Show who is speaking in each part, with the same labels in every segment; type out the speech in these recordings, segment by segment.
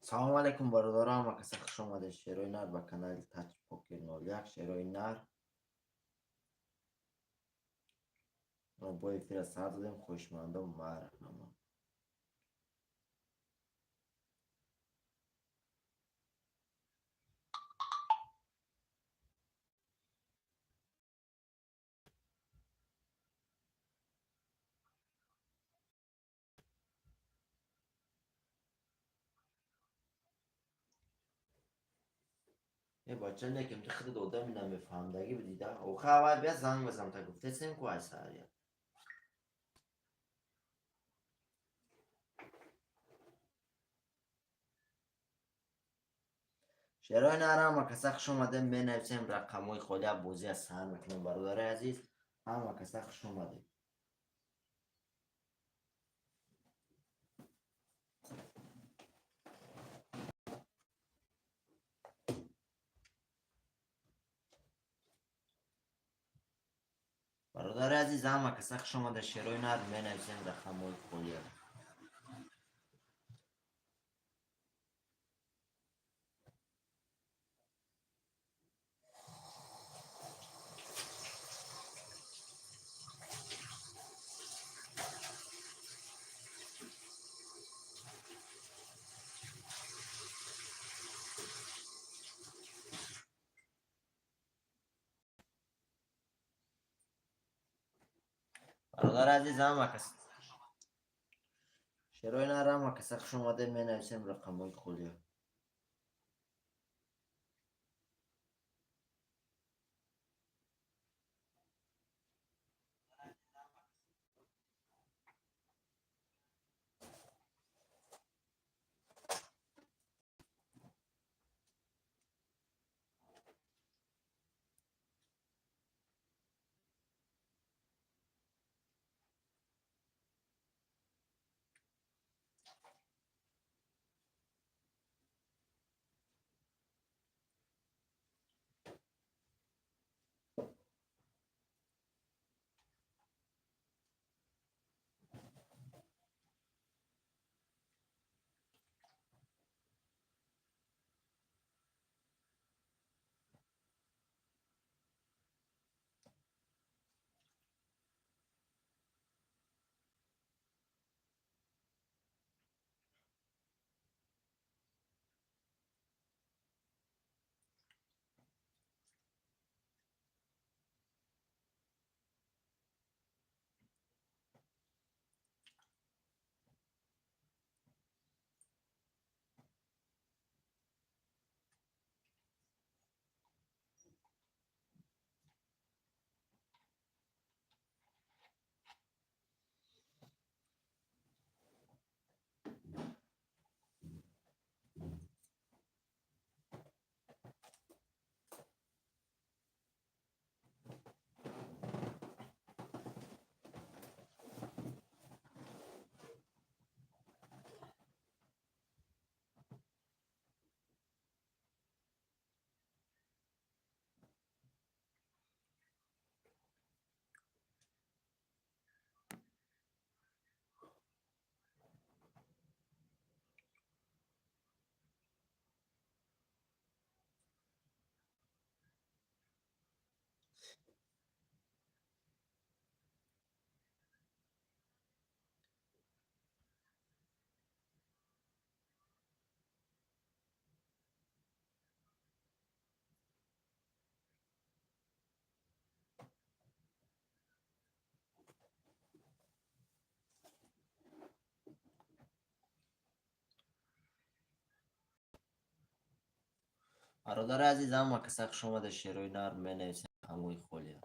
Speaker 1: Салому алайкум, бародарам, ҳама каса хуш омадед. Шерои нар ба канали Тач Покер 01. Шерои нар. Мо бо эфира сар додем, хоҳишмандон, марҳамат. Е, бача, некем ти худат одами намефаҳмдагӣ будида. Оха, аввал бия занг бизан, та гуфтесем ку ай сария. Шерои нар, ҳама каса хуш омадем, менависем рақамҳои холия, бозия сар мекунем, бародари азиз, ҳама каса хуш омадем. Бародари азиз, ҳама каса хуш омада, шерои нар, менависем рақамҳои холия. Бародари азиз, ҳама кас, шерои нар, ҳама каса хуш омадем, менависем рақамҳои холия. Бародари азиз, ҳама каса хуш омада, шерои нар, менависем рақамҳои холия.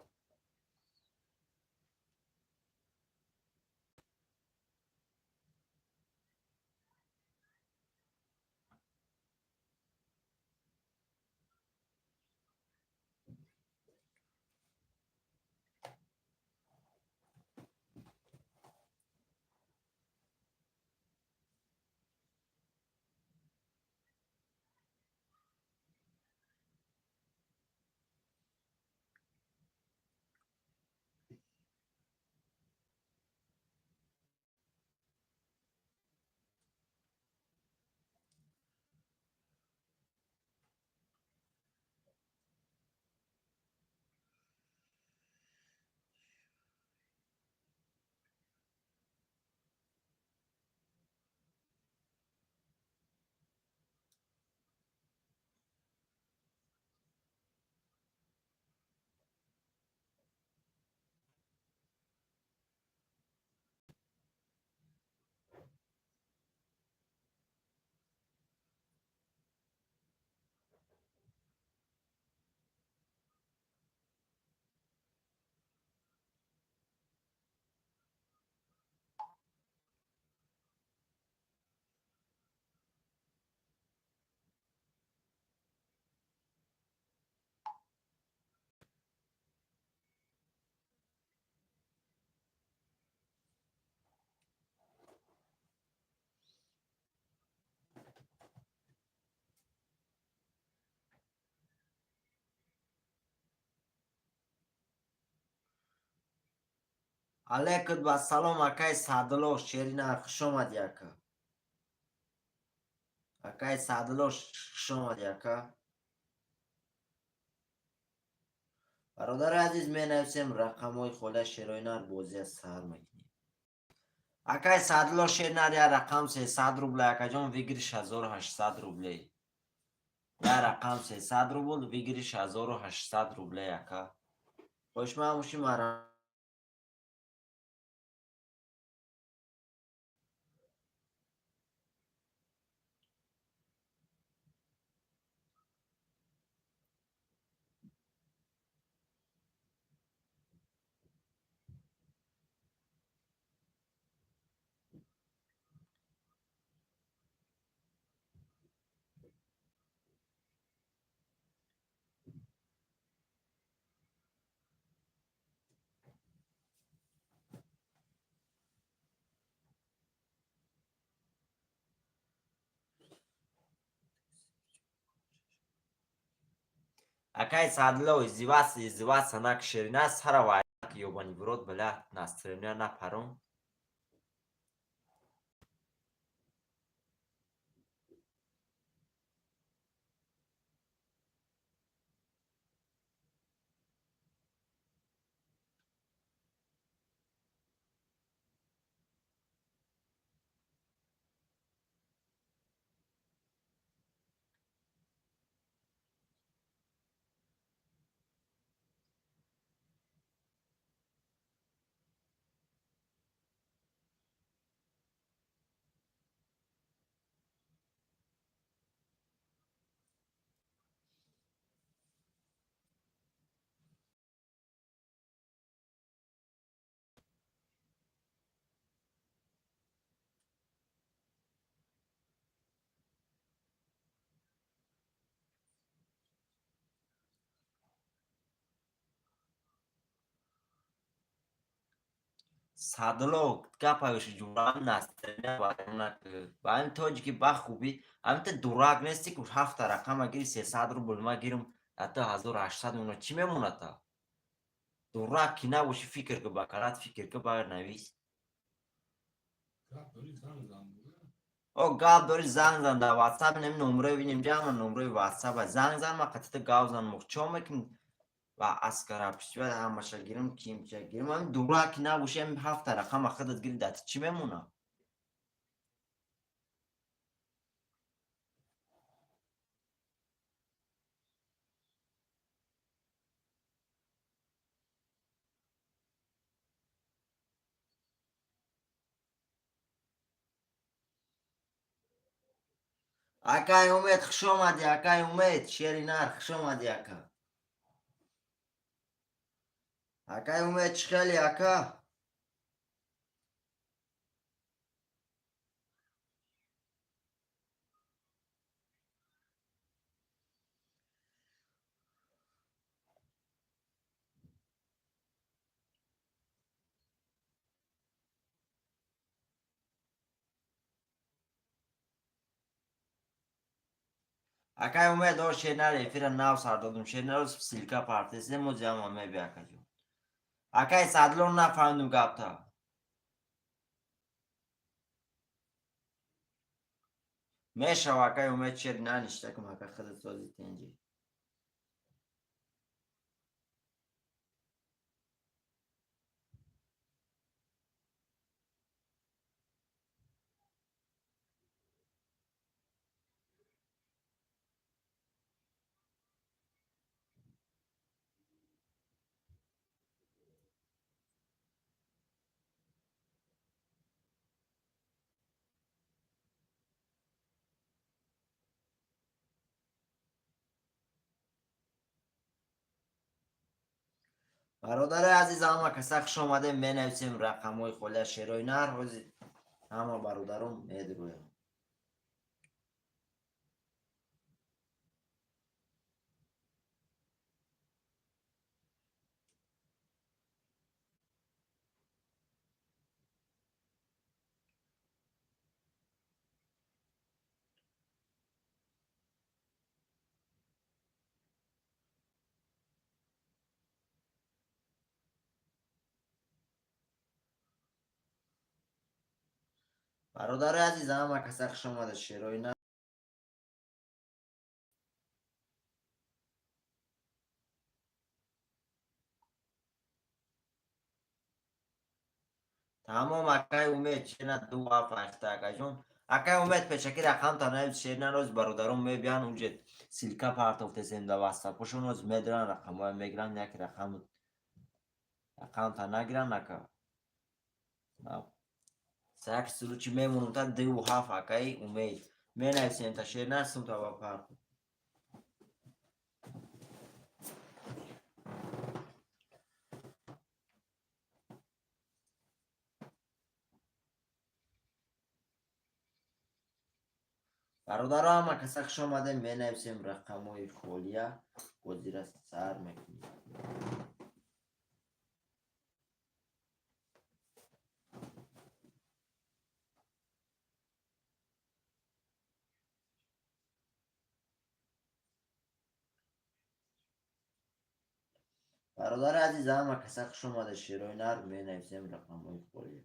Speaker 1: Алейкум ассалом, акай Саъдулло Шеринар, хуш омадӣ, ака. Акай Саъдулло, хуш омадӣ, ака. Бародари азиз, менависем рақамҳои хола Шероинар, бозия сар мекунем. Акай Саъдулло Шеринар, як рақам 300 рублей, акаҷон, выигрыш 1800 рублей. Як рақам 300 рубл, выигрыш 1800 рублей, ака. Хоҳишманд бошӣ, мара. Акай Саъдулло, издеваться, издеваться нак, Шерина сара вайк, ёбаный в рот, бля, настроение напарон. Саъдулло, гапааш ҷурам настроение вайрон ба ҳамин тоҷики ба хубӣ. Ҳамин та дурак нести, ки ҳафта рақама гири, 300 рубл ма гирим, ҳатто 1800 мемонад. Чӣ мемонад та? Дурак ки набошӣ, фикр ки ба карат, фикр ки бар навис. О, гап дори, занг зан дар ватсап, нем номрои бинем, ҷама номрои ватсап, занг зан, ма қатита гап занам. Чо мекунӣ ва аскара пишва ҳамаша гирим, кимча гирим. Ҳамин дурак ки набошӣ, ҳамин ҳафта рақама худат гири, дар чӣ мемонад? Акай Умед, хуш омадӣ, акай Умед Шери нар, хуш омадӣ, ака. Акай Умед, чӣ хели, ака? Акай Умед, о, Шернар, эфира нав сар додум. Шернаро ссылка партесем, мо ҷама меби, акаҷон. Акай Садло, нафаҳмидум гапта. Мешава, акай Умед, шери наништакум, ака, худат сози, тенҷи. Бародари азиз, ҳама каса хуш омадем. Менависем рақамҳои холия шерои нар, ҳозир ҳама бародарон медурӯям. Бародари азиз, ҳама каса хуш омада, шерои нар. Тамом, акай Умед, шена ду ҳафт ҳашта, акаҷон. Акай Умед, пешакӣ рақамта навис, шерна роз бародарон мебиён, унҷа ссылка партофтесем да ватсапошон, оз медоран, рақамҳоя мегиранд, яке рақам рақамта нагиранд, ака. Сак случай мемонам та ду ҳафт, акаи Умед. Менависем та шерна сумта ва партоф. Бародаро, ҳама каса хуш омадем, менависем рақамҳои холия, бозира сар мекунем. Бародари азиз, ҳама каса хуш омада, шерои нар, менависем рақамҳои холия.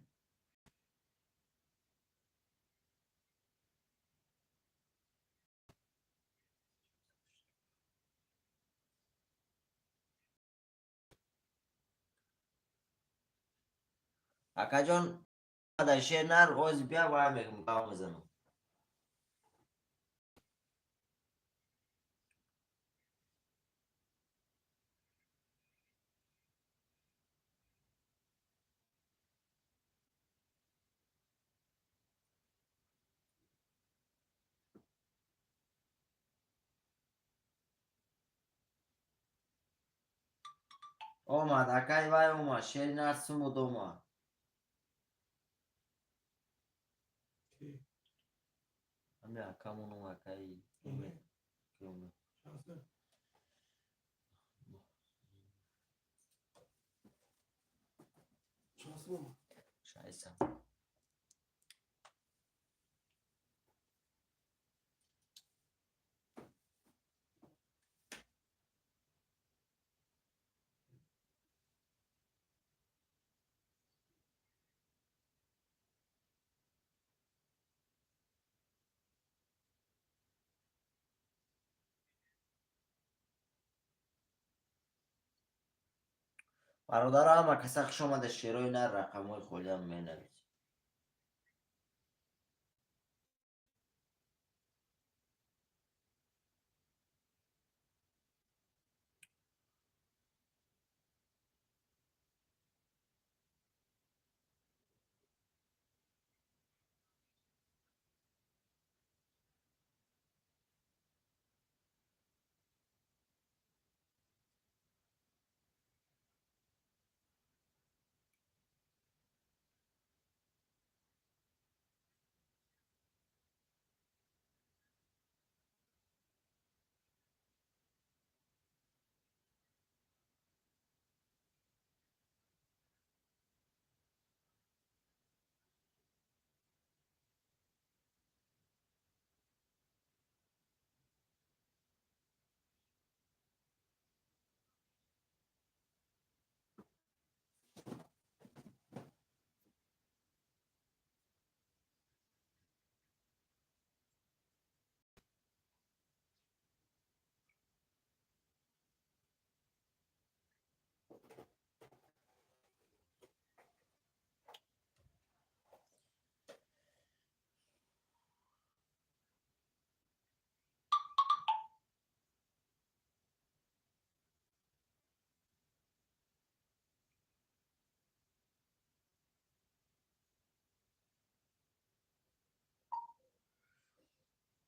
Speaker 1: Акаҷон, шер нар оз бия вай мекунам, гав мезанам. Омад, акай вай омад, шери нар сумуд омад. Ами акамон ом, акаи Умед. Ки омад? Шайса. Бародаро, ҳама каса хуш омада, шерои нар, рақамҳои холиам менависем.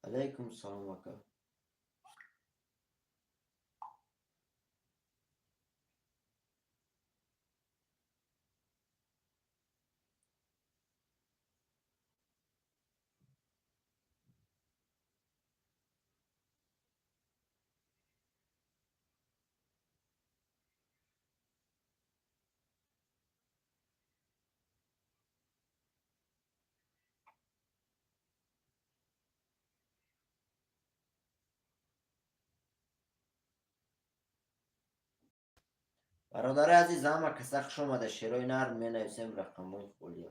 Speaker 1: Алайкум салом, ака. Бародари азиз, ҳама каса хуш омада, шерои нар, менависем рақамҳои холия.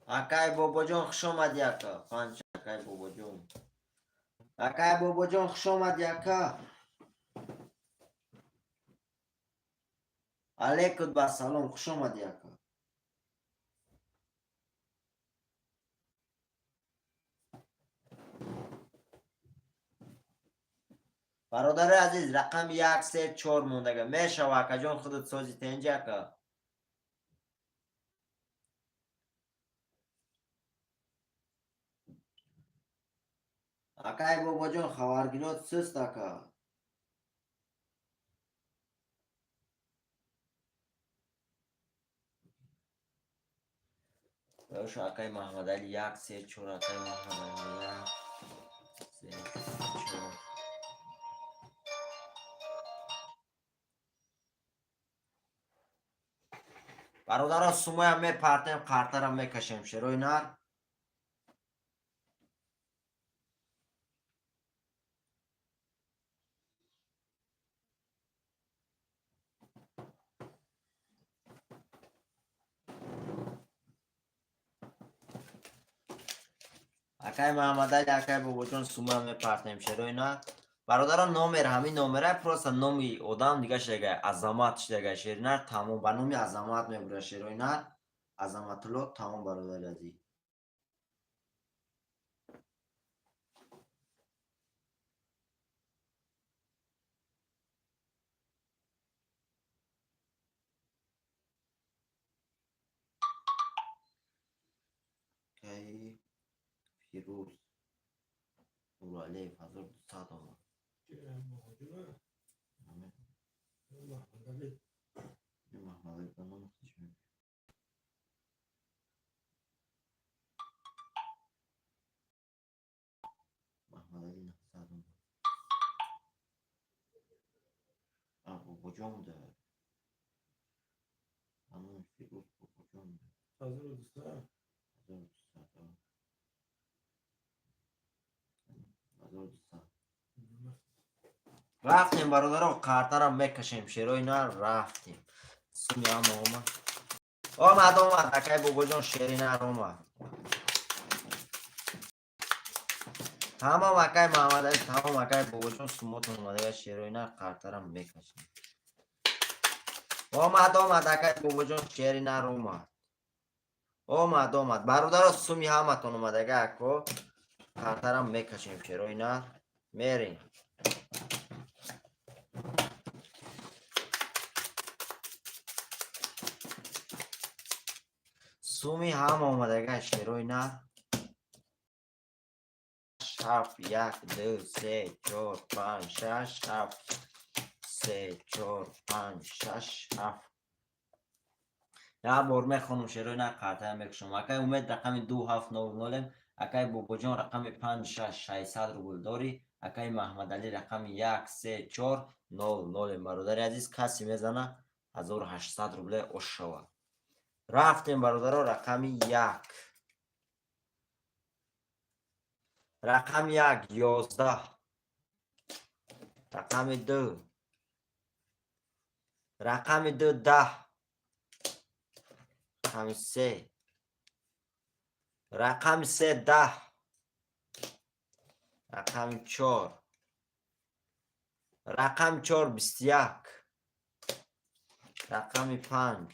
Speaker 1: Акай Бобоҷон, хуш омадӣ, ака. Панҷ, акай Бобоҷон. Акай Бобоҷон, хуш омадӣ, ака. Алейкум ба салом, хуш омадӣ, ака. Бародари азиз, рақами як, се, чор мондага. Мешава, акаҷон, худат сози тенҷи, ака. Акай Бобоҷон, хабаргирот суст, ака. Бошо, акай Маҳмадали, як, се, чор, акай Маҳмадали, як, се, чор. Бародаро, сумоям мепартем, қартарам мекашем, шерои нар. Акай Маҳмадали, акай Бобоҷон, сумоям мепартем, шерои нар. Бародарон, номер ҳамин номера, просто номи одам дига шудага, Азамат шудага, шери нар, тамом, ба номи Азамат мебурад, шерои нар, Азаматулло, тамом, бародари азиз. Акай Фирӯз Нуралиев, 1200 омад.
Speaker 2: Маҳмадалӣ.
Speaker 1: Маҳмадали ба номи худаш мебурад. Маҳмадали 900 омад. А, Бобоҷон буда. Ба номи Фирӯз Бобоҷон буда.
Speaker 2: 1200.
Speaker 1: 1200, а. 1200. Рафтем, бародаро, картарам мекашем, шерои нар, рафтем. Суми ҳама омад. Омад, омад, акай Бобоҷон, шери нар омад. Тамом, акай Маҳмадали, тамом, акай Бобоҷон, сумотон омадага, шерои нар, картарам мекашем. Омад, омад, акай Бобоҷон, шери нар омад. Омад, омад. Бародаро, суми ҳаматон омадага, ако. Картарам мекашем, шерои нар. Мерем. Суми ҳама омадага, шерои нар. Ҳафт, як, ду, се, чор, панҷ, шаш, ҳафт, се, чор, панҷ, шаш, ҳафт. Як бор мехонам, шерои нар, қартая мекушам. Акай Умед, рақами ду, ҳафт, нол, нолем. Акай Бобоҷон, рақами панҷ, шаш, 600 рубл дорӣ. Акай Маҳмадалӣ, рақами як, се, чор, нол, нолем. Бародари азиз, касе мезана, 1800 рубле ош шавад. Рафтем, бародаро, рақами як. Рақами як, 11. Рақами ду. Рақами ду, 10. Рақами се. Рақами се, 10. Рақами чор. Рақами чор, 21. Рақами панҷ.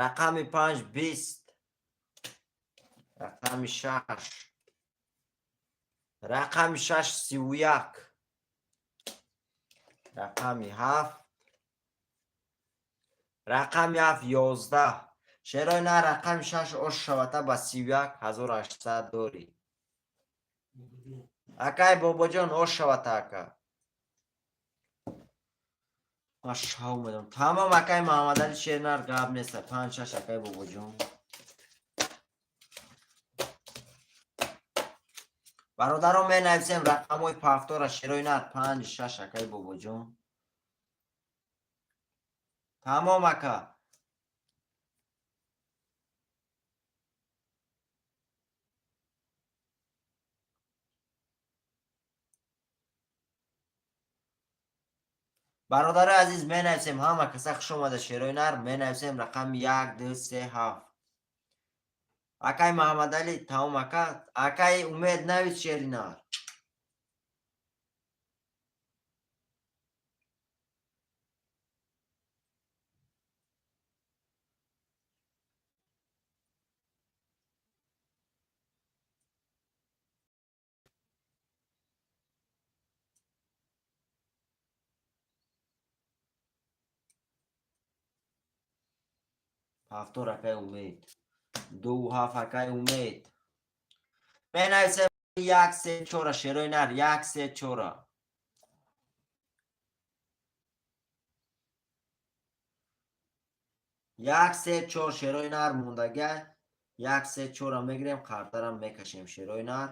Speaker 1: Рақами панҷ, 20. Рақами шаш. Рақами шаш, 31. Рақами ҳафт. Рақами ҳафт, 11. Шерои на, рақами шаш ош шавата ба 31, 1800 дорӣ. Акай Бобоҷон, ош шавата, ака. Ман шав медам. Тамом, акай Маҳмадали, шернар, гап неста. Панҷ, шаш, акай Бобоҷон. Бародарон, менависем рақамҳои пафтора, шерои нар, панҷ, шаш, акай Бобоҷон. Тамом, ака. Бародарои азиз, менависем, ҳама каса хуш омада, шерои нар, менависем рақами як, ду, се, ҳафт. Акай Маҳаммадалӣ, тамом, ака. Акаи Умед, навис шери нар. Повтор, акай Умед. Ду ҳафт, акай Умед. Менависем як се чора, шерои нар, як се чора. Як се чор, шерои нар мондага. Як се чора мегирем, қартарам мекашем, шерои нар.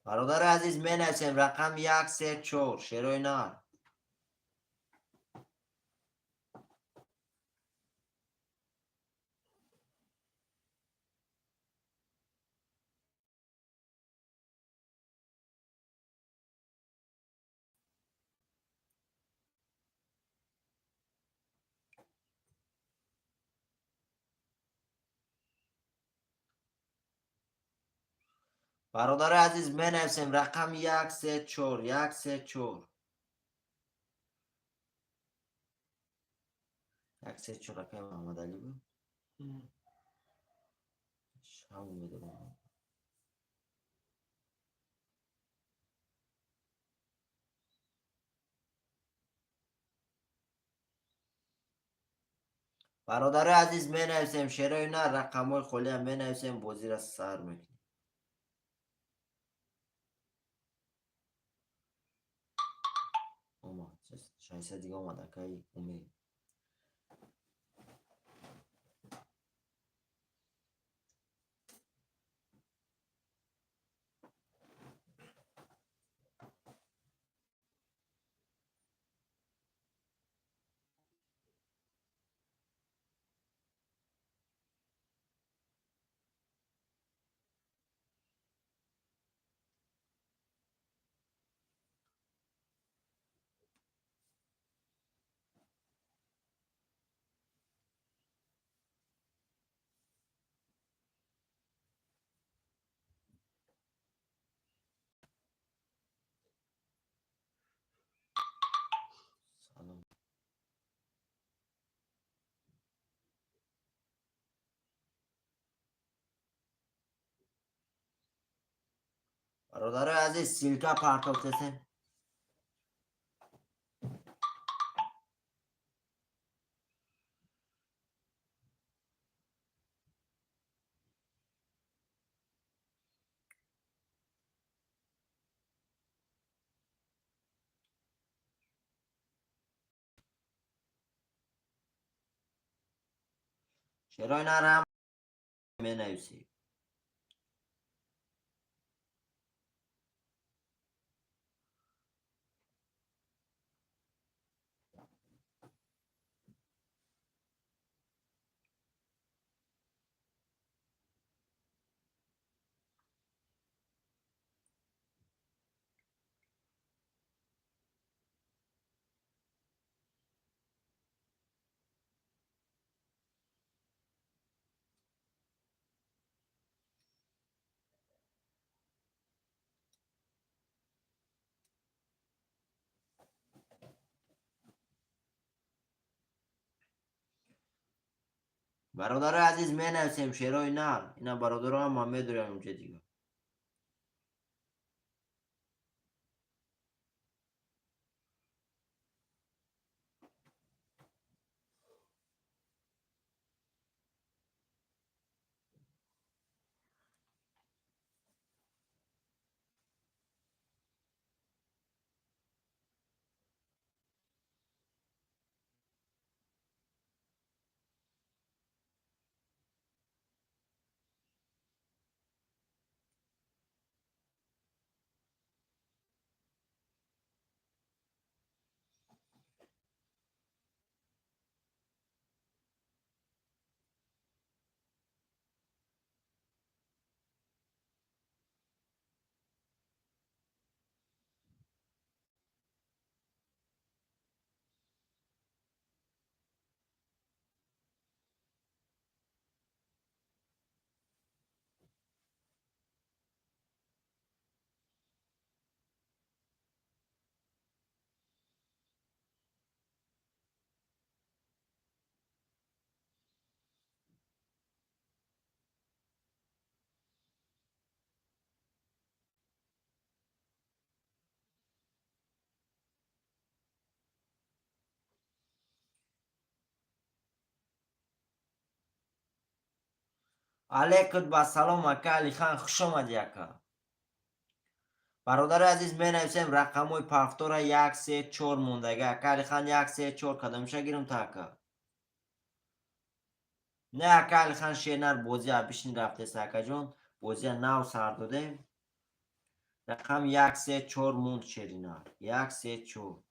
Speaker 1: Бародари азиз, менависем рақам як се чор, шерои нар. Бародари азиз, менависем рақам як се чор, як се чор. Як се чор, акай Маҳаммадалӣ буд? Шав медонам. Бародари азиз, менависем шерои нар, рақамҳои холиам менависем, бозиро сар мекунем. Омад, шайса дига омад, акаи Умед. Салом. Бародарои азиз, ссылка партофтесем. Шерои нарам менависӣ. Бародарои азиз, менависем шерои нар. Ина бародаро ҳама медурем инҷа дига. Алейкум ба салом, ака Алихан, хуш омадӣ, ака. Бародари азиз, менависем рақамҳои повтора: як, се, чор мондага. Ака Алихан, як, се, чор, кадомиша гирем та, ака? Не, ака Алихан, шернар бозӣ абишни рафтест, акаҷон, бозия нав сар додем. Рақам як, се, чор монд, шеринар, як, се, чор.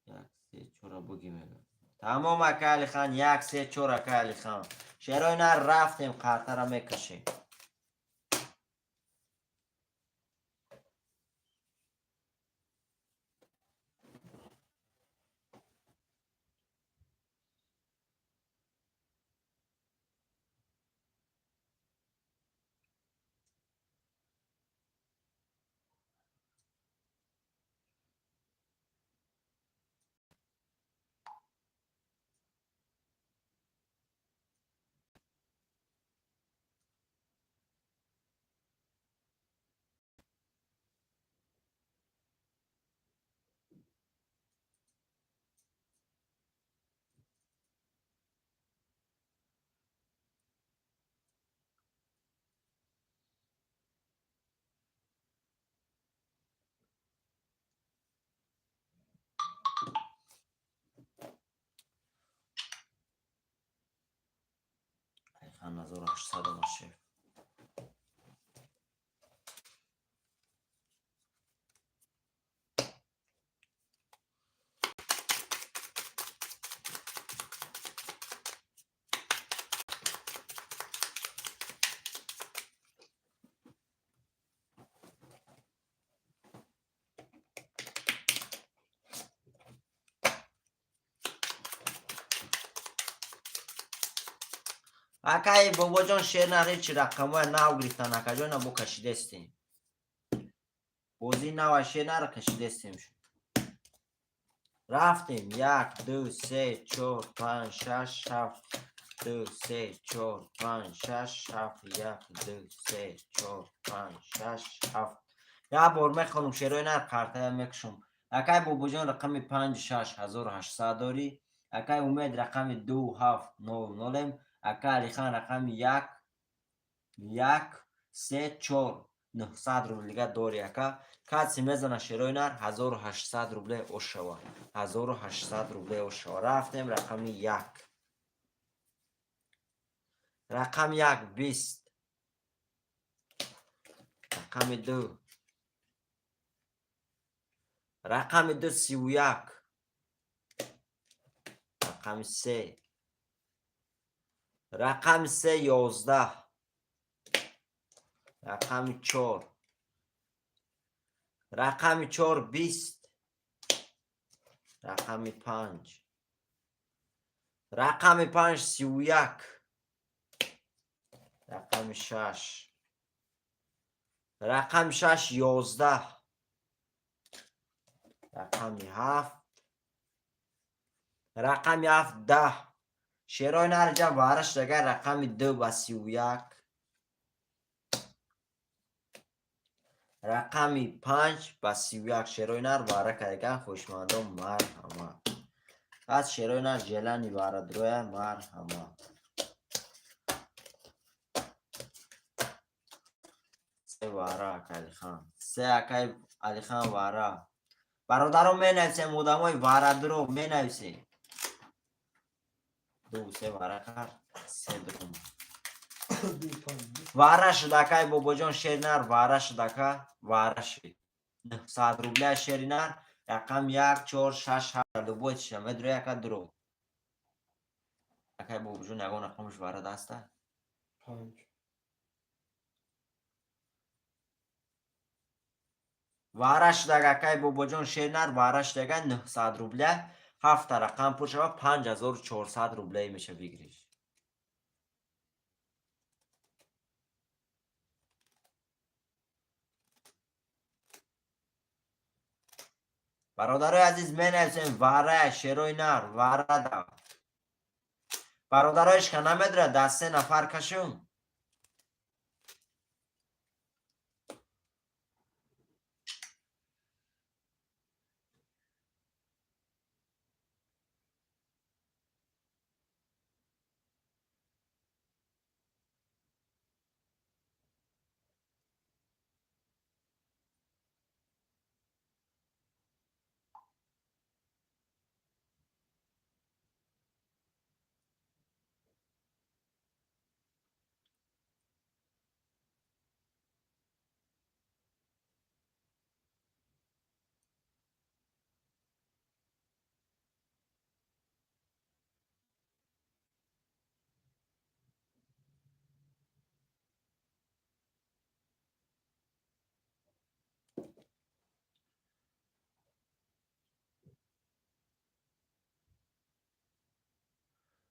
Speaker 1: Як, се, чора буги мега. Тамом, ака Алихан, як, се, чор, ака Алихан. Шерои нар, рафтем, қартара мекашем. Алихан 1800 омад, шеф. Акаи Бобоҷон, шернар ҳеҷ рақамҳоя нав гирифтан, акаҷон, бо кашидестем. Бозии нава, шернара кашидестем. Рафтем: як, ду, се, чор, панҷ, шаш, ҳафт, ду, се, чор, панҷ, шаш, ҳафт, як, ду, се, чор, панҷ, шаш, ҳафт. Як бор мехонам, шерои нар, қартая мекушам. Акай Бобоҷон, рақами панҷ, шаш, 1800 дорӣ. Акай Умед, рақами ду, ҳафт, нол, нолем. Ака Алихан, рақами як, як, се, чор, 900 рублига дорӣ, ака. Касе мезана, шерои нар, 1800 рубле ошава, 1800 рубле ошава. Рафтем, рақами як, рақами як 20, рақами ду, рақами ду 31, рақами се, рақами се 11, рақами чор, рақами чор 20, рақами панҷ, рақами панҷ 31, рақами шаш, рақами шаш 11, рақами ҳафт, рақами ҳафт 10. Шерои нарҷа вараш дага, рақами ду ба 31, рақами панҷ ба 31. Шерои нар вара кардаган, хоҳишмандон, марҳамат. Пас шерои нар желани варадроя, марҳамат. Се вара, ака Алихан, се, акай Алихан вара. Бародарон, менависем, одамои варадро, менависем. Ду, се вара кард, се друм. Вара шуд, акай Бобоҷон, шеринар вара шуд, ака, вара шид. 900 рубля, шеринар, рақам як, чор, шаш, ҳафт, любой чиша медрои, ака, дро. Акай Бобоҷон, ягон рақамаш вара даста?
Speaker 2: Панҷ.
Speaker 1: Вара шудаг, акай Бобоҷон, шеринар вара шудага, 900 рубля. Ҳафта рақам пур шава, 5400 рубле меша выигрыш. Бародарои азиз, менависем вара, шерои нар варада. Бародароиш ка намедора, даст се нафар кашум.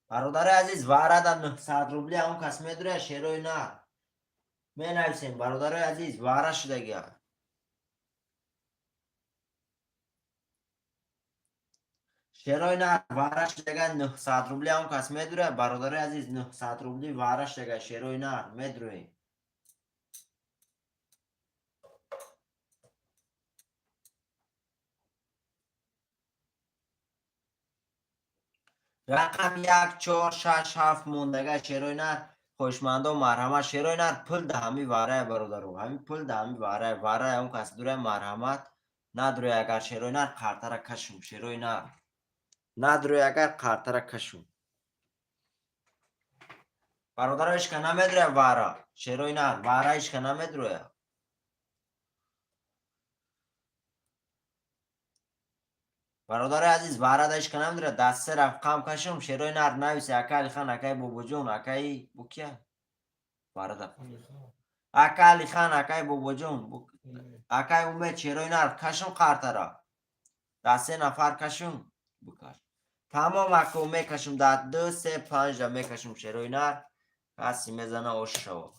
Speaker 1: Бародари азиз, варада 900 рубли ҳамон кас медуря, шерои нар. Менависем, бародарои азиз, вара шудагия. Шерои нар вара шудага, 900 рубли ҳамон кас медуря. Бародарои азиз, 900 рубли вара шудага, шерои нар медурем. Рақам як, чор, шаш, ҳафт мондага, шерои нар. Хоҳишмандо, марҳамат, шерои нар. Пул да ҳами варая, бародаро, ҳами пул да ҳами варая. Варая он кас дуря, марҳамат. Надуря агар, шерои нар, қартара кашум. Шерои нар, надуря агар, қартара кашум. Бародаро, ҳечка намедуря вара. Шерои нар, вара ҳечка намедуря. Бародарои азиз, варада ҳечка намедуря. Даст се рақам кашум. Шерои нар, нависе. Ака Алихан, акаи Бобоҷон, акаи бу кия варада? Ака Алихан, акаи Бобоҷон, акаи Умед. Шерои нар, кашум қартара. Даст се нафар кашум, букаш. Тамом, аку мекашум, дар ду, се, панҷда мекашум. Шерои нар, каси мезана, ош шава.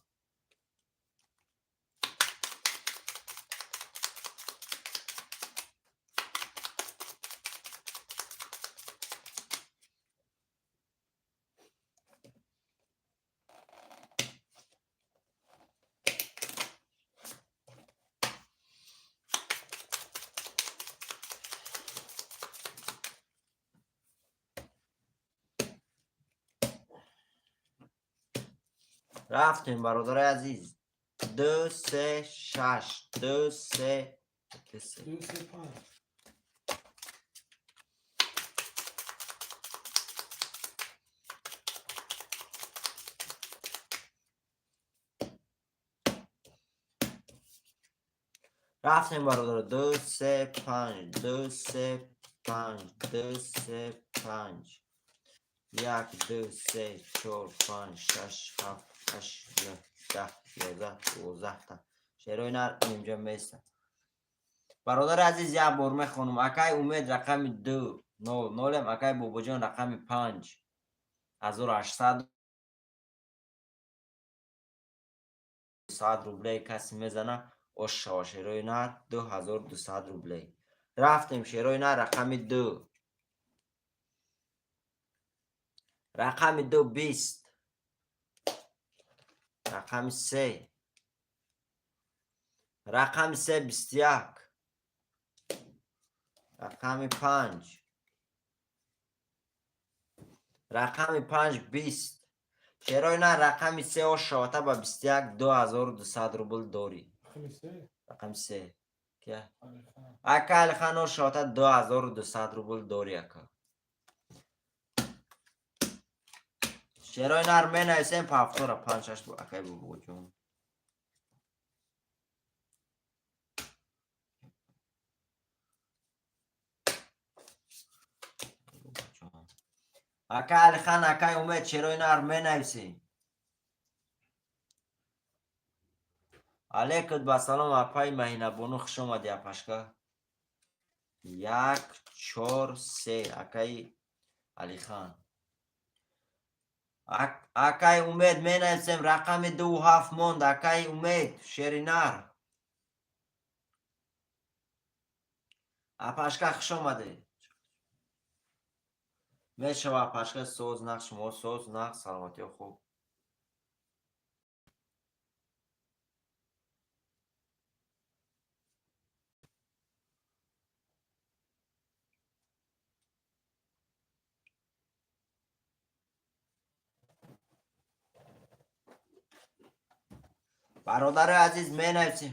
Speaker 1: Рафтем, бародарои азиз. Ду, се, шаш, ду, се, ду, се.
Speaker 2: Ду, се, панҷ.
Speaker 1: Рафтем, бародаро. Ду, се, панҷ, ду, се, панҷ, ду, се, панҷ, як, ду, се, чор, панҷ, шаш, ҳафт, ҳашт, нӯҳ, 10, 11, 12-та шерои нар инҷа места. Бародари азиз, як бор мехонам. Акаи Умед, рақами ду, нол, нолем. Акаи Бобоҷон, рақами панҷ, 1800 сад рублей. Касе мезана, ош шава. Шерои нар, 2200 рублей. Рафтем, шерои нар. Рақами ду, рақами ду, 20. Рақами се, рақами се, 21. Рақами панҷ, рақами панҷ, 20. Шерои нар, рақами се, ош шавата ба 21, 2200 рубл дорӣ.
Speaker 2: Рақами се.
Speaker 1: Рақами се кия?
Speaker 2: Алихан.
Speaker 1: Ака Алихан, ош шавата, 2200 рубл дорӣ, ака. Шерои нар, менависем повтора. Панҷ, шаш. Акай Бобоҷон. Ака Алихан, акай Умед, шерои нар, менависем. Алейкум ба салом, апаи Маҳинабону, хуш омадӣ, апашка. Як, чор, се. Акаи Алихан, акаи Умед, менависем. Рақами ду, ҳафт монд. Акаи Умед, шери нар. Апашка, хуш омадед. Мешава, апашка. Соз, нағз, шумо соз, нағз, саломатиё хуб. Бародари азиз, менависем.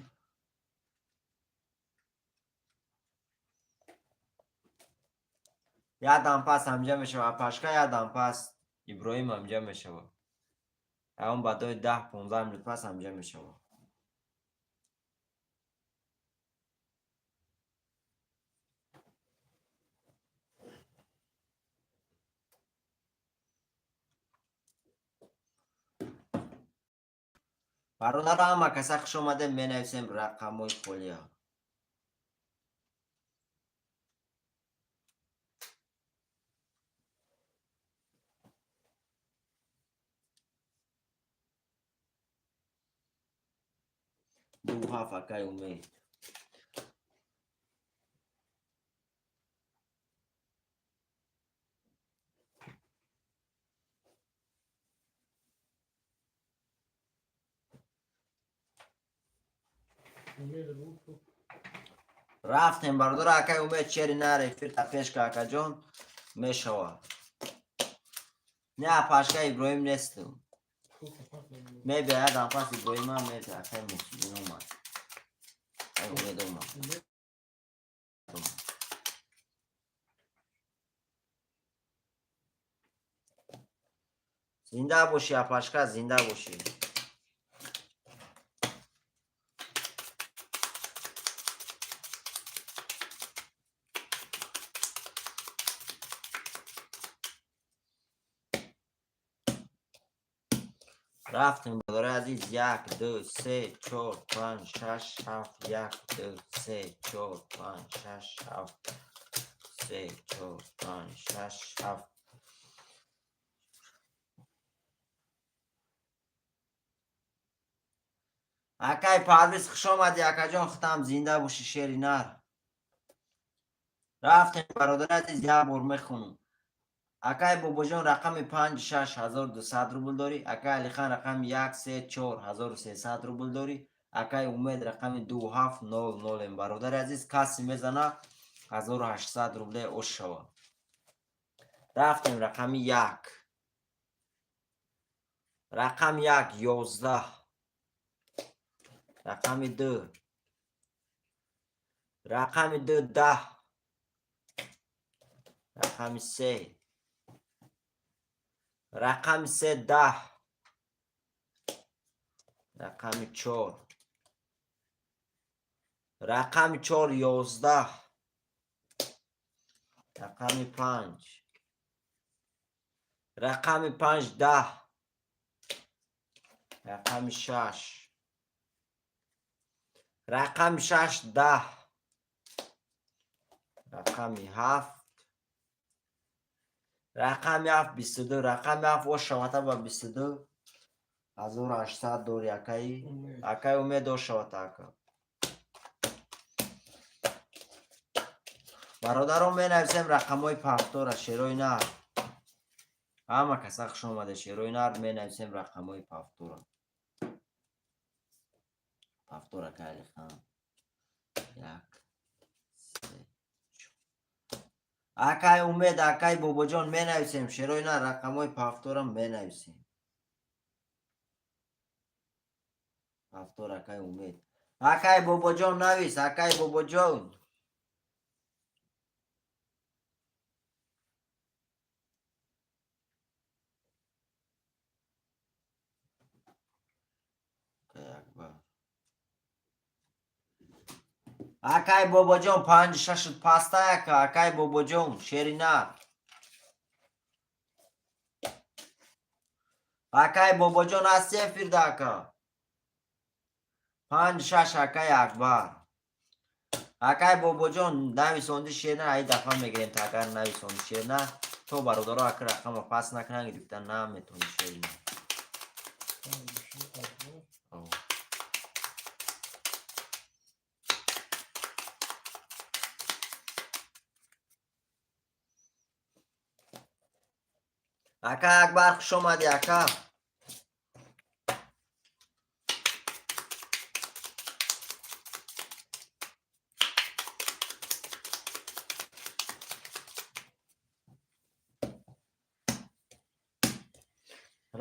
Speaker 1: Як дам пас ҳамҷа мешава, апашка, як дам пас Иброҳим ҳамҷа мешава. Ягон баъдои 10-15 минут пас ҳамҷа мешава. Бародаро, ҳама каса хуш омадем. Менависем рақамҳои холия. 2 7, акай Умед. Рафтем, бародар. Акай Умед, шери нар, эфирта пеш ка, акаҷон, мешавад. Не, апашка, Иброҳим несту, мебиёяд пас. Иброҳимам мебиёяд. Акай Муҳсиддин омад, акай Умед омад. Зинда бошӣ, апашка, зинда бошӣ. Рафтем, бародари азиз. Як, ду, се, чор, панҷ, шаш, ҳафт. Як, ду, се, чор, панҷ, шаш, ҳафт. Се, чор, панҷ, шаш, ҳафт. Акай Парвиз, хуш омадӣ, акаҷон, худам зинда бошӣ, шери нар. Рафтем, бародари азиз, як бор мехонам. Акай Бобоҷон, рақами панҷ шаш, 1200 рубл дорӣ. Акай Алихан, рақами як се чор, 1300 рубл дорӣ. Акай Умед, рақами ду ҳафт, нол нолем. Бародари азиз, касе мезана, 1800 рубле ош шава. Рафтем, рақами як. Рақами як, 11. Рақами ду. Рақами ду, 10. Рақами се. Рақами се, 10. Рақами чор. Рақами чор, 11. Рақами панҷ. Рақами панҷ, 10. Рақами шаш. Рақами шаш, 10. Рақами ҳафт. Рақами ҳафт, 22. Рақами ҳафт ош шавата ба 22. 1800 дори, акаи. Акаи Умед, ош шавата, ака. Бародарон, менависем рақамҳои пафтора, шерои нар. Ҳама каса хуш омада, шерои нар. Менависем рақамҳои пафтора. Пафтора, акаи Алихан. Як, се, чор. Акаи Умед, акаи Бобоҷон, менависем, шерои нар, рақамҳои пафтора менависем. Пафтор, акаи Умед. Акаи Бобоҷон, навис, акаи Бобоҷон. Акаи Акбар. Акаи Бобоҷон, панҷ шашу пастай, ака, акаи Бобоҷон, шери нар. Акаи Бобоҷон, ҳасти эфирда, ака? Панҷ шаш, акаи Акбар. Акаи Бобоҷон, нависонди, шер нар, ай дафъа мегирем, та агар нависонди, шер нар, то бародаро ака рақама паст накунанд, гирифта наметони, шери нар. О. Ака Акбар, хуш омадӣ, ака.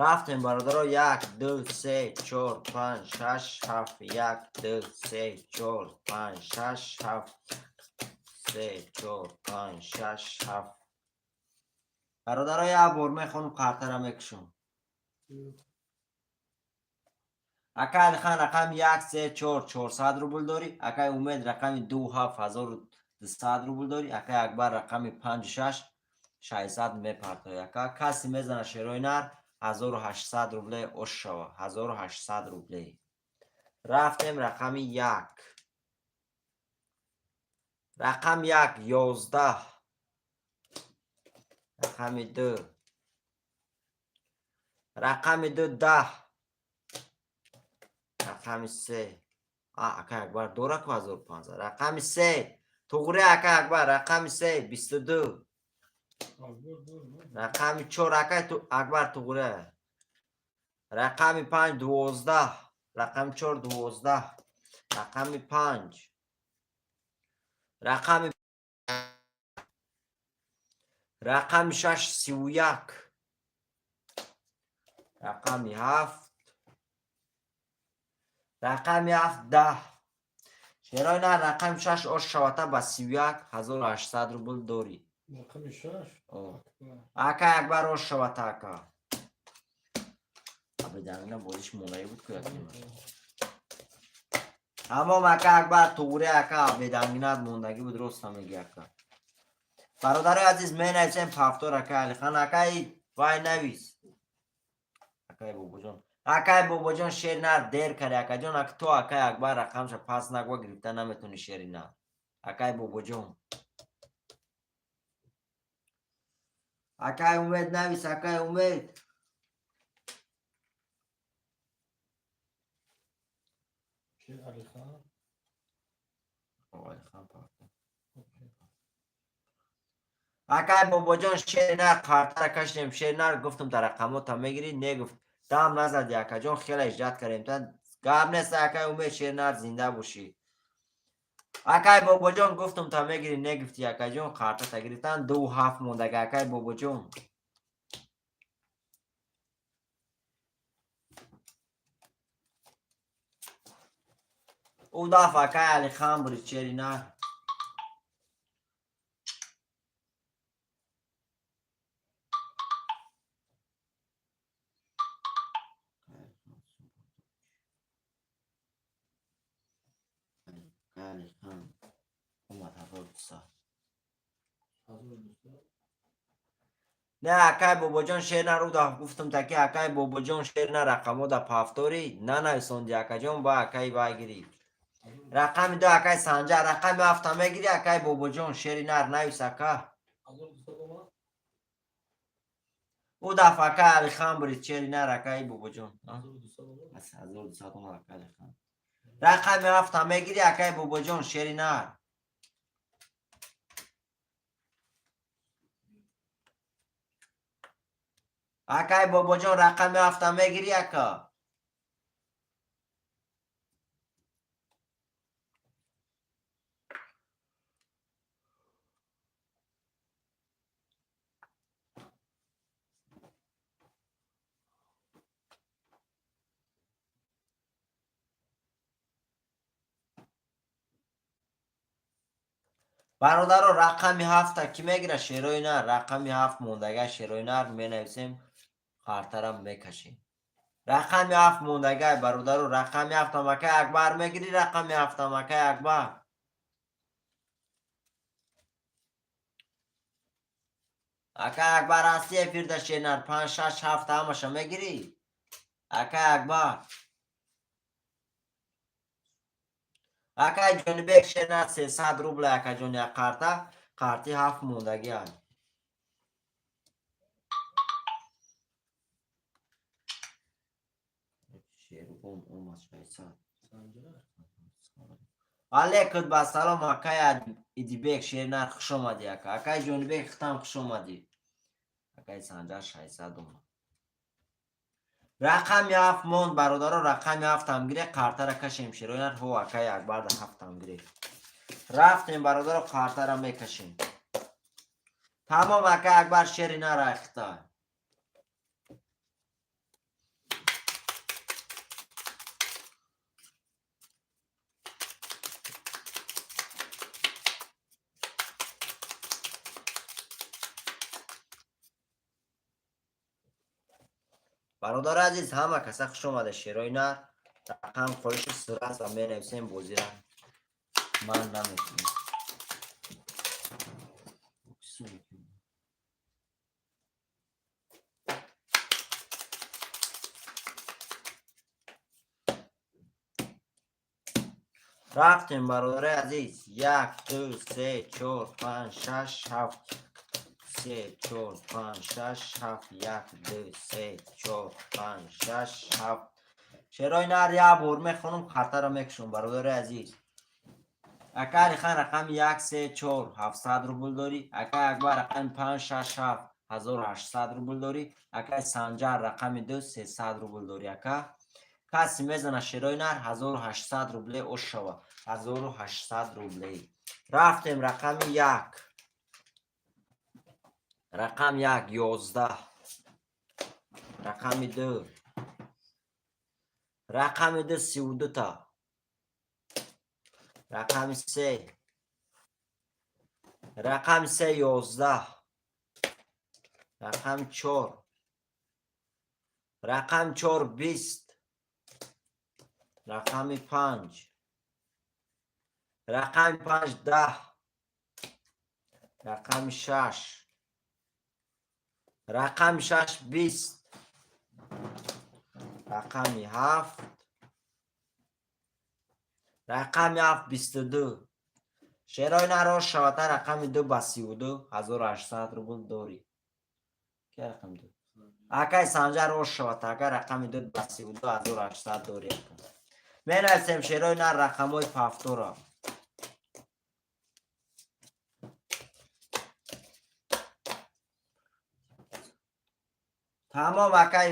Speaker 1: Рафтем, бародаро. Як, ду, се, чор, панҷ, шаш, ҳафт. Як, ду, се, чор, панҷ, шаш, ҳафт. Се, чор, панҷ, шаш, ҳафт. Бародаро, як бор мехонам, қартара мекушам. Ака Алихан, рақами як се чор, 400 рубл дорӣ. Акаи Умед, рақами ду ҳафт, 1200 рубл дорӣ. Акаи Акбар, рақами панҷ шаш, 600 мепартояд. Ака, касе мезана, шерои нар, 1800 рубле ош шава, 1800 рубле. Рафтем, рақами як. Рақам як, 11. Рақами ду. Рақами ду, 10. Рақами се. Акай Акбар дора ку 1500. Рақами се туғри, акай Акбар, рақами се 22. Рақами чор, акай Акбар, туғри. Рақами панҷ 12. Рақами чор 12. Рақами панҷ. Рақами шаш 31. Рақами ҳафт. Рақами ҳафт 10. Шерои нар, рақами шаш ош шавата ба 31 1800 рубл дорӣ.
Speaker 2: Рақами шаш.
Speaker 1: Акай Акбар, ош шавата, ака. Абедангина бозиш монаи буд ку якнима. Тамом, ака Акбар, туғри, ака, бедангинат мондагӣ буд, роста меги, ака. Бародарои азиз, менависем повтор, ака Алихан, акаи вай навис. Акай Бобоҷон. Акай Бобоҷон, шери нар дер карди, акаҷон, ак то акай Акбар рақамша пас нагва гирифта наметони шери нар. Акай Бобоҷон. Акай Умед навис, акай Умед.
Speaker 2: Ки Алихан?
Speaker 1: Алихан повтор. Акай Бобоҷон, шери нар қартара кашидем, шери нар гуфтум дар рақамота мегирӣ, негуфт. Дам назади, акаҷон, хеле ижрат кардем. Та гап нест, акай Умед, шери нар, зинда бошӣ. Акай Бобоҷон, гуфтум та мегирӣ, негуфтӣ, акаҷон, қартата гирифтан ду ҳафт мондага, акай Бобоҷон. Ӯ дафъа акай Алихан бурид шери нар. Алихан омад 1200.
Speaker 2: 1200.
Speaker 1: Не, акай Бобоҷон, шер нар, ӯ дафъа гуфтум таки акай Бобоҷон, шер нар рақамо да повтори нанависонди, акаҷон, ба акай вай гирифт. Рақами ду акай Санҷар, рақами ҳафта мегирӣ, акай Бобоҷон, шери нар навис, ака.
Speaker 2: 1200 омад?
Speaker 1: Ӯ дафъа акай Алихан бурид шери нар, акай Бобоҷон.
Speaker 2: 1200 омад?
Speaker 1: Аз 1200 омад, акай Алихан. Рақами ҳафта мегирӣ, акай Бобоҷон, шери нар. Акай Бобоҷон, рақами ҳафта мегирӣ, ака. Бародаро, рақами ҳафта кӣ мегира шерои нар? Рақами ҳафт мондага шерои нар менависем, қартарам мекашем. Рақами ҳафт мондагай, бародаро, рақами ҳафтам, акай Акбар, мегирӣ рақами ҳафтам, акай Акбар. Акай Акбар, ҳасти эфирда шернар, панҷ, шаш, ҳафт ҳамаша мегирӣ? Акай Акбар. Акай Ҷонибек, шернар 300 рубла, акаҷон, як қарта, қарти ҳафт мондагиа. Шербон омад 600.
Speaker 2: Санҷар.
Speaker 1: Алейкум ба салом, акай Идибек, шернар, хуш омадӣ, ака. Акай Ҷонибек, хитам хуш омадӣ. Акай Санҷар 600 омад. Рақами ҳафт монд, бародаро, рақами ҳафтам гире, қартара кашем шерои ҳо, акай Акбар да ҳафтам гире. Рафтем, бародаро, қартара мекашем. Тамом, акай Акбар, шери нара ихта. Бародари азиз, ҳама каса хуш омада, шерои нар. Рақам хоҳиши сурат ва менависем бозира. Ман наметунам. Рафтем, бародари азиз. Як, ду, се, чор, панҷ, шаш, ҳафт. Се, чор, панҷ, шаш, ҳафт. Як, ду, се, чор, панҷ, шаш, ҳафт. Шерои нар як бор мехонам, қартаро мекушам, бародари азиз. Ака Алихан рақами як, се, чор, 700 рубл дорӣ. Акай Акбар рақами панҷ, шаш, ҳафт, 1800 рубл дорӣ. Акай Санҷар рақами ду, 300 рубл дорӣ. Ака, касе мезана, шерои нар, 1800 рубле ош шава, 1800 рубле. Рафтем, рақами як, рақам як, 11, рақами ду, рақами ду, 32-та, рақами се, рақами се, 11, рақами чор, рақами чор, 20, рақами панҷ, рақами панҷ, 10, рақами шаш, рақами шаш, 20, рақами ҳафт, рақами ҳафт, 22. Шерои наро шавата, рақами ду ба 32, 1800 рубл дорӣ. Ки рақами ду? Акай Санҷар, ош шавата, ака, рақами ду ба 32, 1800 дорӣ, ака. Менависем, шерои нар, рақамҳои повтора. Тамом, акай,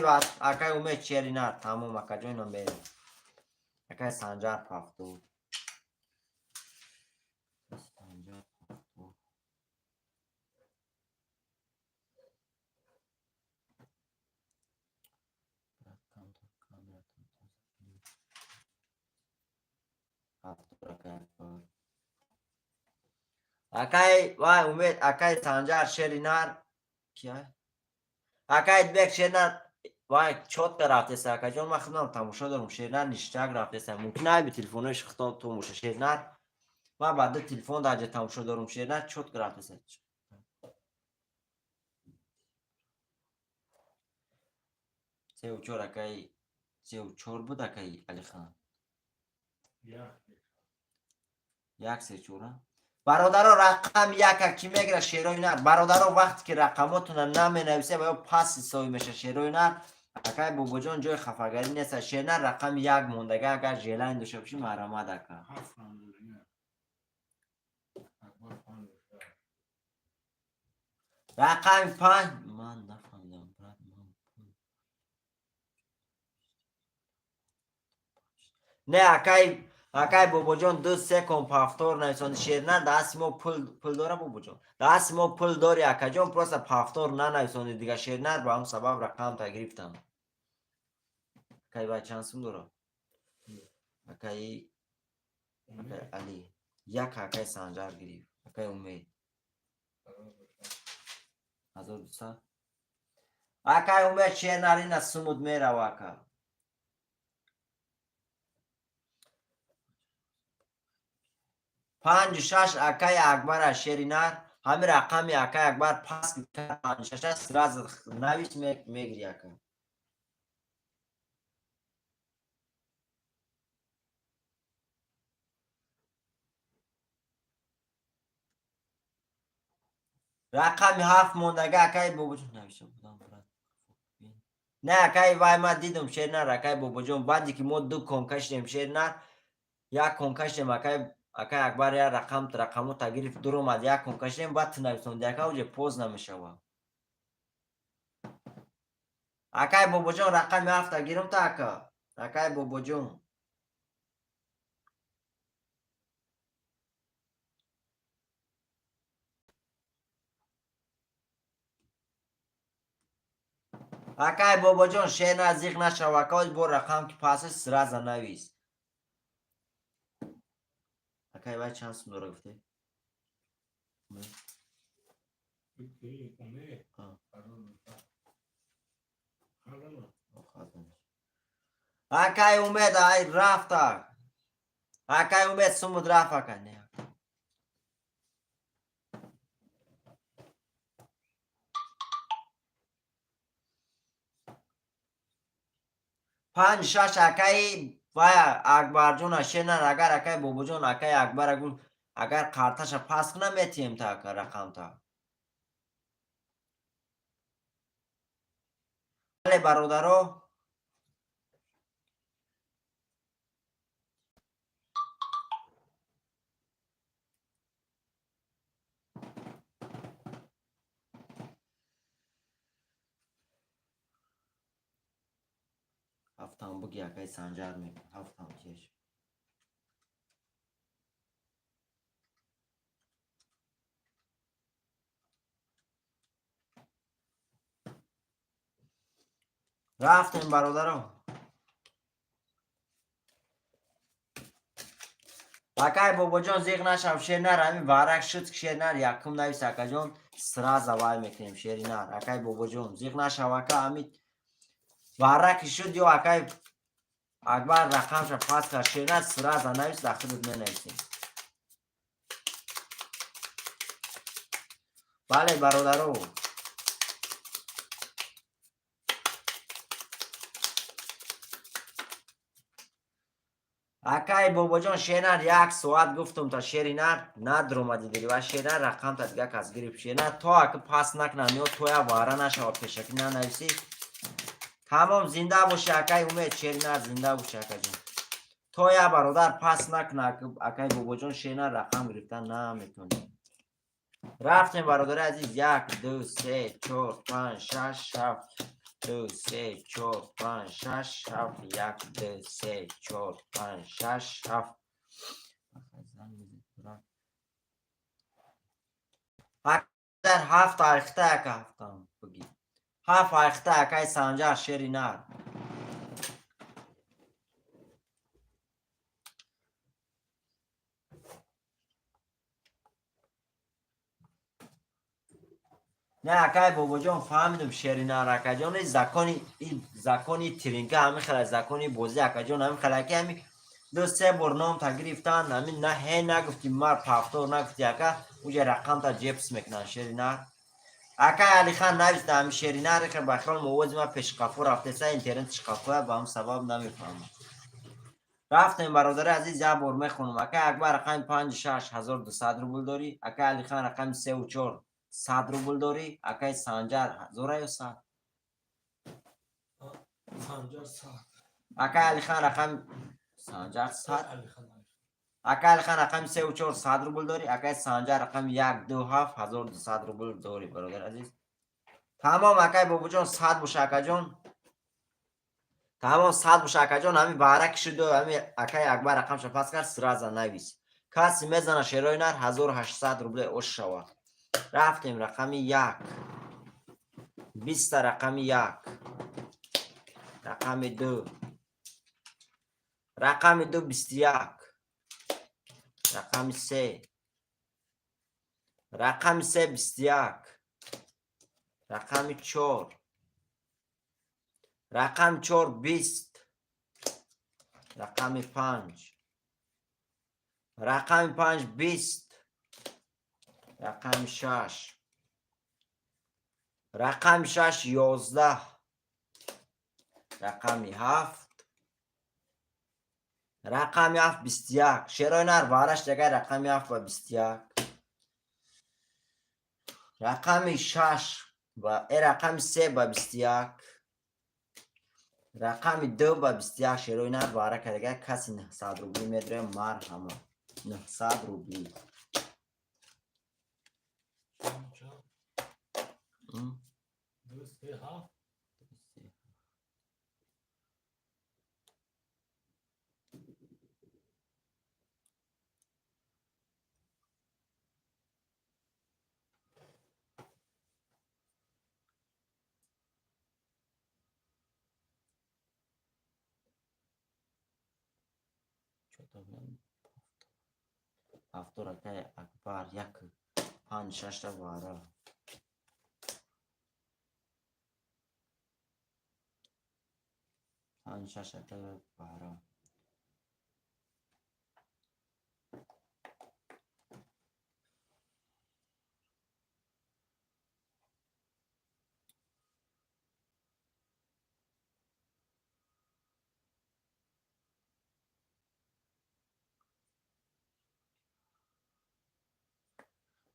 Speaker 1: акай Умед, шери нар, тамом, акаҷон, мерем. Акай Санҷар, повтор. Санҷар, повтор. Брат, камтар камератон тоза кунед. Повтор, акай Акбар. Акай вай Умед, акай Санҷар, шери нар. Кия? Акай Идбек, шери нар. Вай, чётко рафтеса, акаҷон, ман худам тамошо дорам, шери нар ништяк рафтеса. Мумкин айби телефонои худтон томоша, шери нар. Ман ба ду телефон даҷа тамошо дорам, шери нар чётко рафтеса. Сеу чор, акай, сеу чор буд, акай Алихан.
Speaker 2: Як.
Speaker 1: Як, се, чора. Бародаро, рақам яка ки мегира, шерои нар? Бародаро, вақте ки рақамотона наменависе ва ё пас ҳисобӣ меша, шерои нар. Акай Бобоҷон, ҷои хафагарӣ нест. Шернар, рақами як мондага, агар желание дошта бошӣ, марҳамат, ака.
Speaker 2: Ҳафт мондага. Акбар, панҷ.
Speaker 1: Рақами панҷ ман нафаҳмидам, брат, ман не, акай Бобоҷон, ду се кон повтор нависонди. Шернар, дасти мо пул дора, Бобоҷон, дасти мо пул дори, акаҷон, просто повтор нанависонди дига, шернар, ба ҳам сабаб рақамта гирифтам. Акай вай чанд сум дора, акай Али? Як акай Санҷар гирифт, акай Умед 1200. Акай Умед, шернар, ина сумуд мерава, ака. Панҷу шаш, акай Акбара, шери нар, ҳамин рақами акай Акбар пас, панҷу шаш, сразу навис, мегири, ака. Рақами ҳафт мондага, акай Бобоҷон. Нависта будам, брат. Не, акай вай, ман дидум, шернар, акай Бобоҷон, баъде ки мо ду кон кашидем, шернар, як кон кашидем, акай Акбар як рақам, рақамота гирифт, дуромад, як кон кашидем, баъд ту нависонди, ака, уже поздно мешавад. Акай Бобоҷон, рақами ҳафта гирам та, ака, акай Бобоҷон. Акай Бобоҷон, шернар, зиқ нашав, ака, бо рақам ки пас сразу навис. Акай вай чанд сум дора, гуфте?
Speaker 2: Умед.
Speaker 1: А.
Speaker 2: 1200. Хазама.
Speaker 1: Акай Умед, ай рафта. Акай Умед, сумуд рафт, ака, не. Панҷ шаш, акаи вай Акбарҷона, шенар, агар акаи Бобоҷон, акаи Акбара гул, агар қарташа пас кунам, метиҳем та, ака, рақамта. Бале, бародаро. Ҳафтам буги, акай Санҷар мекун. Ҳафтам теш. Рафтем, бародаро. Акай Бобоҷон, зиқ нашав, шер нар, ҳамин варак шуд, шер нар, якум навис, акаҷон, сразу вай мекунем, шери нар. Акай Бобоҷон, зиқ нашав, ака, ҳамин вараки шуд ё акай Акбар рақамша пас кард, шер нар, сразу навис, дар худат менависем. Бале, бародаро. Акай Бобоҷон, шернар, як соат гуфтум, та шери нар надромади дири ва шернар рақамта дига кас гирифт. Шернар то ака пас накунам ё тоя вара нашава, пешакӣ нанависӣ. Тамом, зинда боши, акай Умед, шеринар, зинда боши, акаҷон. То я бародар пас накуна, акай Бобоҷон, шеринар рақам гирифтан наметонӣ. Рафтем, бародари азиз. Як, ду, се, чор, панҷ, шаш, ҳафт, ду, се, чор, панҷ, шаш, ҳафт, як, ду, се, чор, панҷ, шаш, ҳафт. Дар ҳафт айхта, ака, ҳафтам бигӣ. Ҳафт айхта, акай Санҷар, шери нар. Не, акай Бобоҷон, фаҳмидум, шери нар, акаҷон, закони тринка ҳамин хела, закони бозӣ, акаҷон, ҳамин хела ки ҳамин ду се бор номта гирифтан, ҳамин на ҳе нагуфти, мар повтор нагуфти, ака, уҷа рақамта ҷепс мекунанд, шери нар. Акай Алихан, нависта ҳамин шери нар, ки ба хиёл мовози ма пешқафо рафтеса, интернет шқафоя, ба ҳам сабаб намефаҳмам. Рафтем, бародари азиз, як бор мехонам. Акай Акбар, рақами панҷу шаш, 1200 рубл дорӣ. Акай Алихан, рақами севу чор, 100 рубл дорӣ. Акай Санҷар, ҳазора ё сад?
Speaker 2: Санҷар 100.
Speaker 1: Акай Алихан, рақами Санҷар 100.
Speaker 2: Алихан.
Speaker 1: Акай Алихан, рақами севу чор, 100 рубл дорӣ. Акай Санҷар, рақами як, ду, ҳафт, 1200 рубл дорӣ, бародари азиз. Тамом, акай Бобоҷон, 100 боша, акаҷон. Тамом, 100 боша, акаҷон. Ҳамин баҳраки шуду ҳамин акай Акбар рақамша пас кард, сразу навис. Касе мезана, шерои нар, 1800 рубле ош шавад. Рафтем, рақами як. Биста, рақами як. Рақами ду. Рақами ду, 21. Рақами се. Рақами се, 21. Рақами чор. Рақами чор, 20. Рақами панҷ. Рақами панҷ, 20. Рақами шаш. Рақами шаш, 11. Рақами ҳафт. Рақами ҳафт, 21. Шерои нар, вараш дагар, рақами ҳафт ва 21. Рақами шаш ва рақами се ба 21. Рақами ду ба 21, шерои нар, вара кардагар, каси 900 рубли медроя, марҳама. 900 рубли.
Speaker 2: Чанд? Ду, се, ҳафт.
Speaker 1: Повтор, акай Акбар, як, панҷ, шашта вара. Панҷ, шаш, акай вара.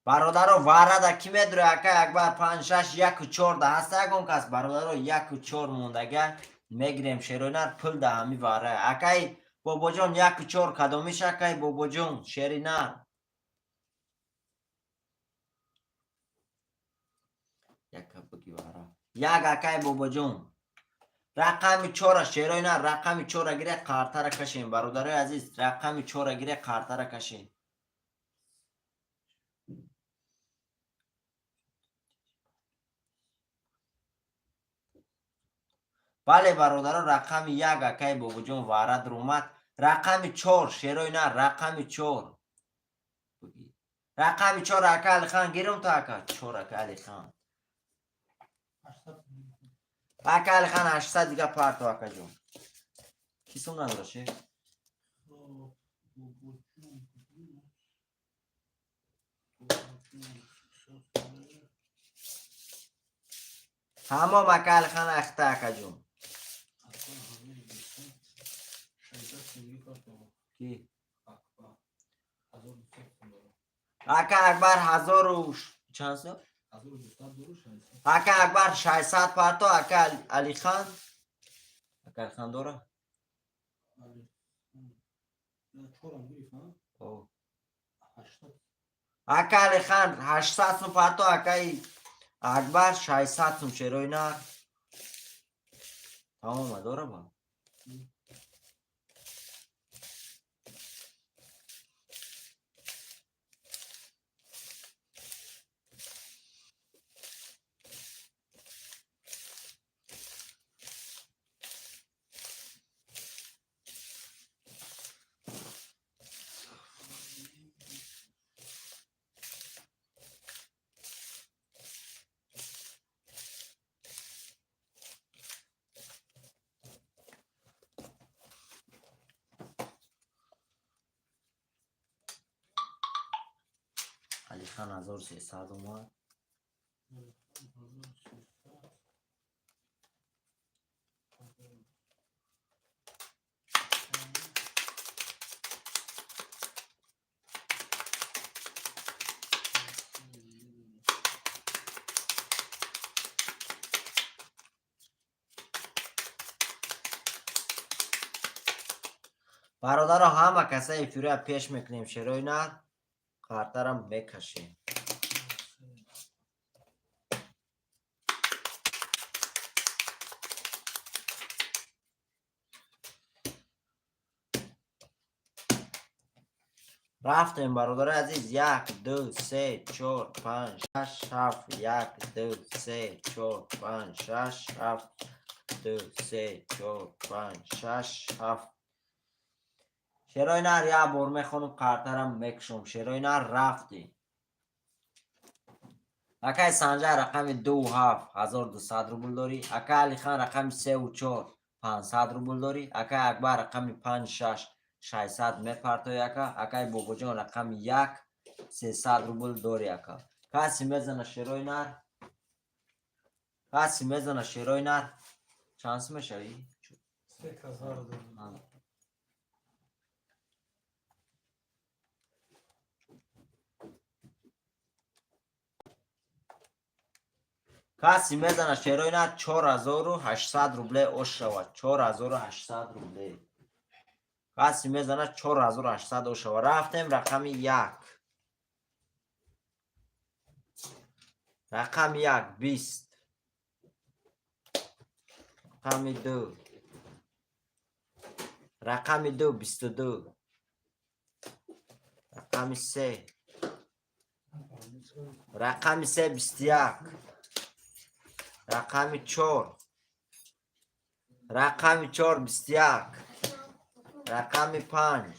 Speaker 1: Бародаро, варада кӣ медуре? Акай Акбар, панҷ, шаш, яку чор да ҳаста ягон кас, бародаро, яку чор мондага мегирем, шеройнар, пул да ҳами вара. Акай Бобоҷон, яку чор кадомиш, акай Бобоҷон, шеринар? Яка буги вара. Як, акай Бобоҷон. Рақами чора, шерои нар, рақами чора гире, қартара кашем, бародарои азиз, рақами чора гире, қартара кашем. Бале, бародаро, рақами як, акаи Бобоҷон варад румад. Рақами чор, шерои нар, рақами чор, рақами чор, ака Алихан, гирум то, ака, чор, ака Алихан. Ака Алихан, 800 дига парто, акаҷон. Ки сум надора, шер? Тамом, ака Алихан, ахта, акаҷон. Ки? Ака Акбар ҳазору чанд сом? Ака Акбар 600 парто, ака Алихан. Ака Алихан дора? О. Ака Алихан 800 сум парто, акаи Акбар 600 сум, шерои нар. Тамома дора ба? Алихан 1300 омад. Бародаро, ҳама каса эфирия пеш мекунем, шерои нар, қартарам мекашем. Рафтем, бародари азиз: як, ду, се, чор, панҷ, шаш, ҳафт, як, ду, се, чор, панҷ, шаш, ҳафт, ду, се, чор, панҷ, шаш, ҳафт. Шерои нар, як бор мехонам, қартарам мекушам. Шерои нар, рафтем. Акаи Санҷар, рақами ду ҳафт, 1200 рубл дорӣ. Акаи Алихан, рақами севу чор, 500 рубл дорӣ. Акаи Акбар, рақами панҷ шаш, 600 мепартои, ака. Акаи Бобоҷон, рақами як, 300 рубл дорӣ, ака. Касе мезана, шерои нар? Касе мезана, шерои нар? Чанд сум мешавӣ?
Speaker 2: 3000.
Speaker 1: Ана. Касе мезана, шерои нар? 4800 рубле ош шавад, 4800 рубле. Касе мезана, 4800 ош шавад. Рафтем, рақами як, рақами як, 20, рақами ду, рақами ду, 22, рақами се, рақами се, 21, рақами чор, рақами чор, 21, рақами панҷ,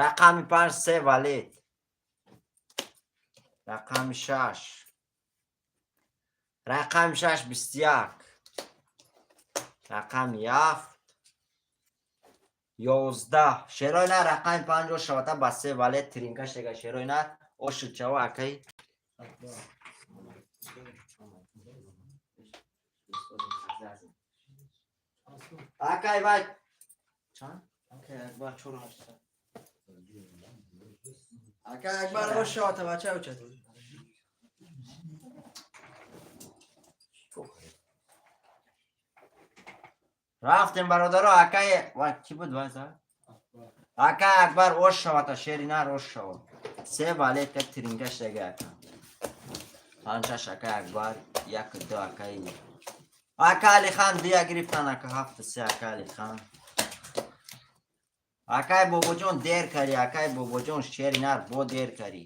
Speaker 1: рақами панҷ, се валет, рақами шаш, рақами шаш, 21, рақами ҳафт, 11. Шерои нар, рақами панҷ ош шавата ба се валет тринка шега. Шерои нар, ошуд шава, акаи.
Speaker 2: Акбар.
Speaker 1: Акай вай чанд?
Speaker 3: Акай Акбар 4800. Акай Акбар ош шавата, бача учат.
Speaker 1: Рафтем, бародаро. Акай вай кӣ буд, вай за?
Speaker 2: Акбар.
Speaker 1: Акай Акбар, ош шавата, шери нар, ош шава, се валет как тринка шега, ака. Панҷ шаш, акай Акбар, як ду, акай. Ака Алихан дия гирифтан, ака, ҳафту се, ака Алихан. Акай Бобоҷон, дер карӣ, акай Бобоҷон, шери нар, бо дер карӣ.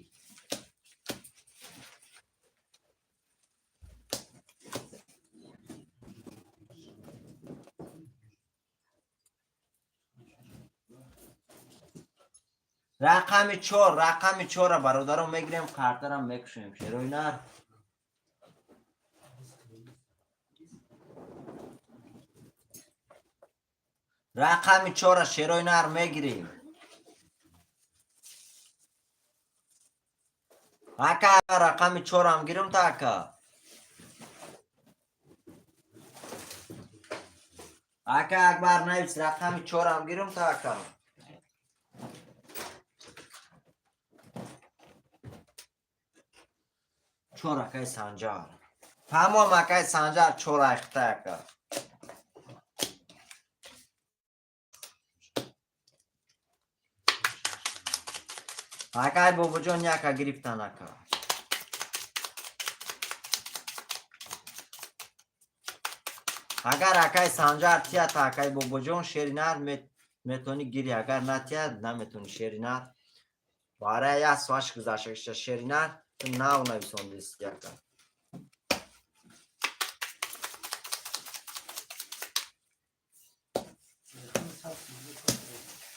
Speaker 1: Рақами чор, рақами чорра, бародарон, мегирем, картарам мекушем, шерои нар. Рақами чорра, шерои нар, мегирем. Ака, рақами чорам гирим та, ака. Ака Акбар, навис, рақами чорам гирим та, ака. Чор, акай Санҷар. Тамом, акай Санҷар, чор айхта, ака. Акай Бобоҷон, яка гирифтан, ака. Агар акай Санҷар тият, акай Бобоҷон, шери нар, метавонӣ гирӣ, агар натият, наметавонӣ, шери нар. Барои як соат гузашташа, шери нар, ту нав нависондист, яка.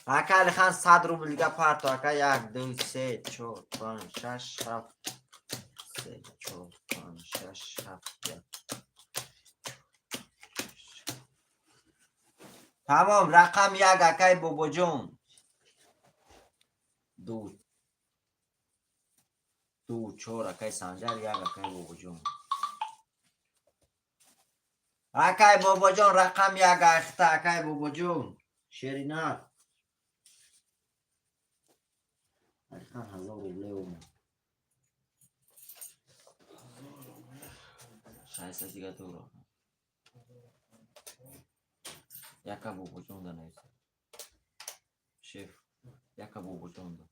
Speaker 1: Ака Алихан, 100 рубл дига парто, ака. Як, ду, се, чор, панҷ, шаш, ҳафт, се, чор, панҷ, шаш, ҳафт, як. Тамом, рақам як, акай Бобоҷон. Ду, ду, чор, акай Санҷар, як, акай Бобоҷон. Акай Бобоҷон, рақам як айхта, акай Бобоҷон. Шери нар. Алихан, 1000 рубле омад. 600 дига дуро. Яка Бобоҷон да нависа. Шеф, яка Бобоҷон да.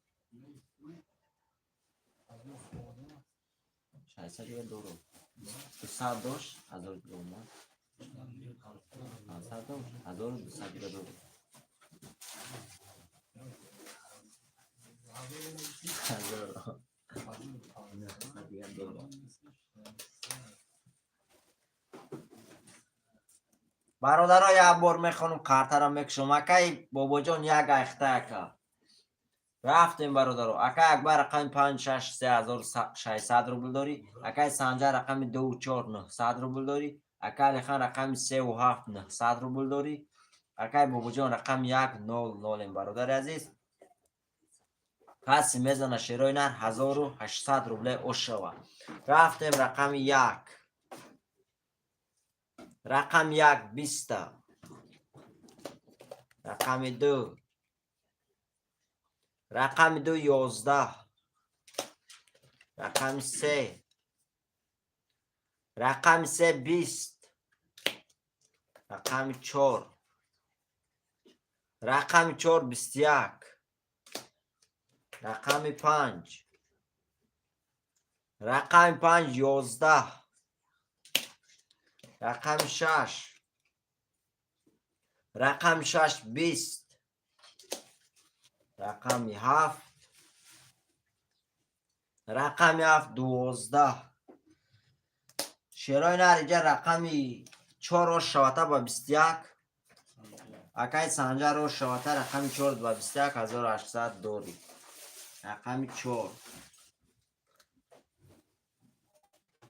Speaker 1: 600 дига дуро. 200 дошт, 1000 дига омад. 500 дошт, 1200 дига дуро. Ҳазор. 900 дига дуро. Бародаро, як бор мехонам, картаро мекушам. Акай Бобоҷон, як айхта, ака. Рафтем, бародаро. Акай Акбар, рақами панҷ, шаш, се, 1600 рубл дорӣ. Акай Санҷар, рақами ду, чор, 900 рубл дорӣ. Акай Алихан, рақами севу ҳафт, 900 рубл дорӣ. Акай Бобоҷон, рақами як, нол нолем, бародари азиз. Касе мезана, шерои нар, 1800 рубле ошава. Рафтем, рақами як. Рақами як 20-та. Рақами ду. Рақами ду 11. Рақами се. Рақами се 20. Рақами чор. Рақами чор 21. Рақами панҷ. Рақами панҷ 11. Рақами шаш. Рақами шаш 20. Рақами ҳафт. Рақами ҳафт 12. Шерои нар, иҷа рақами чор рост шавата ба 21. Акай Санҷар, рост шавата рақами чор ба 21, 1800 дорӣ. Рақами чор.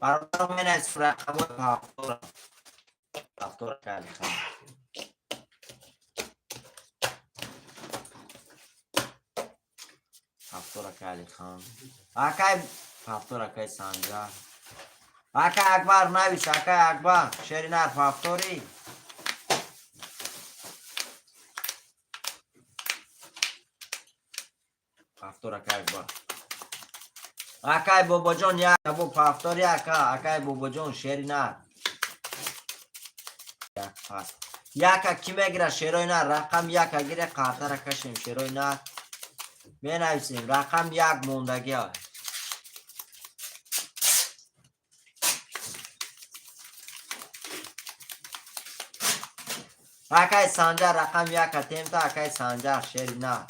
Speaker 1: Бародаро, менависем рақамҳои ҳафтора. Ҳафтора, акай Алихан. Ҳафтор, акай Алихан. Акай ҳафтор, акай Санҷар. Акай Акбар, навис, акай Акбар. Шери нар, ҳафторӣ. Ҳафтор, акай Акбар. Акай Бобоҷон, як бо ҳафтори, ака, акай Бобоҷон, шери нар. Як пас. Яка ки мегира, шерои нар, рақам яка гире, қартара кашем, шерои нар. Менависем, рақам як мондагиа. Акай Санҷар, рақами яка темта, акай Санҷар, шери нар.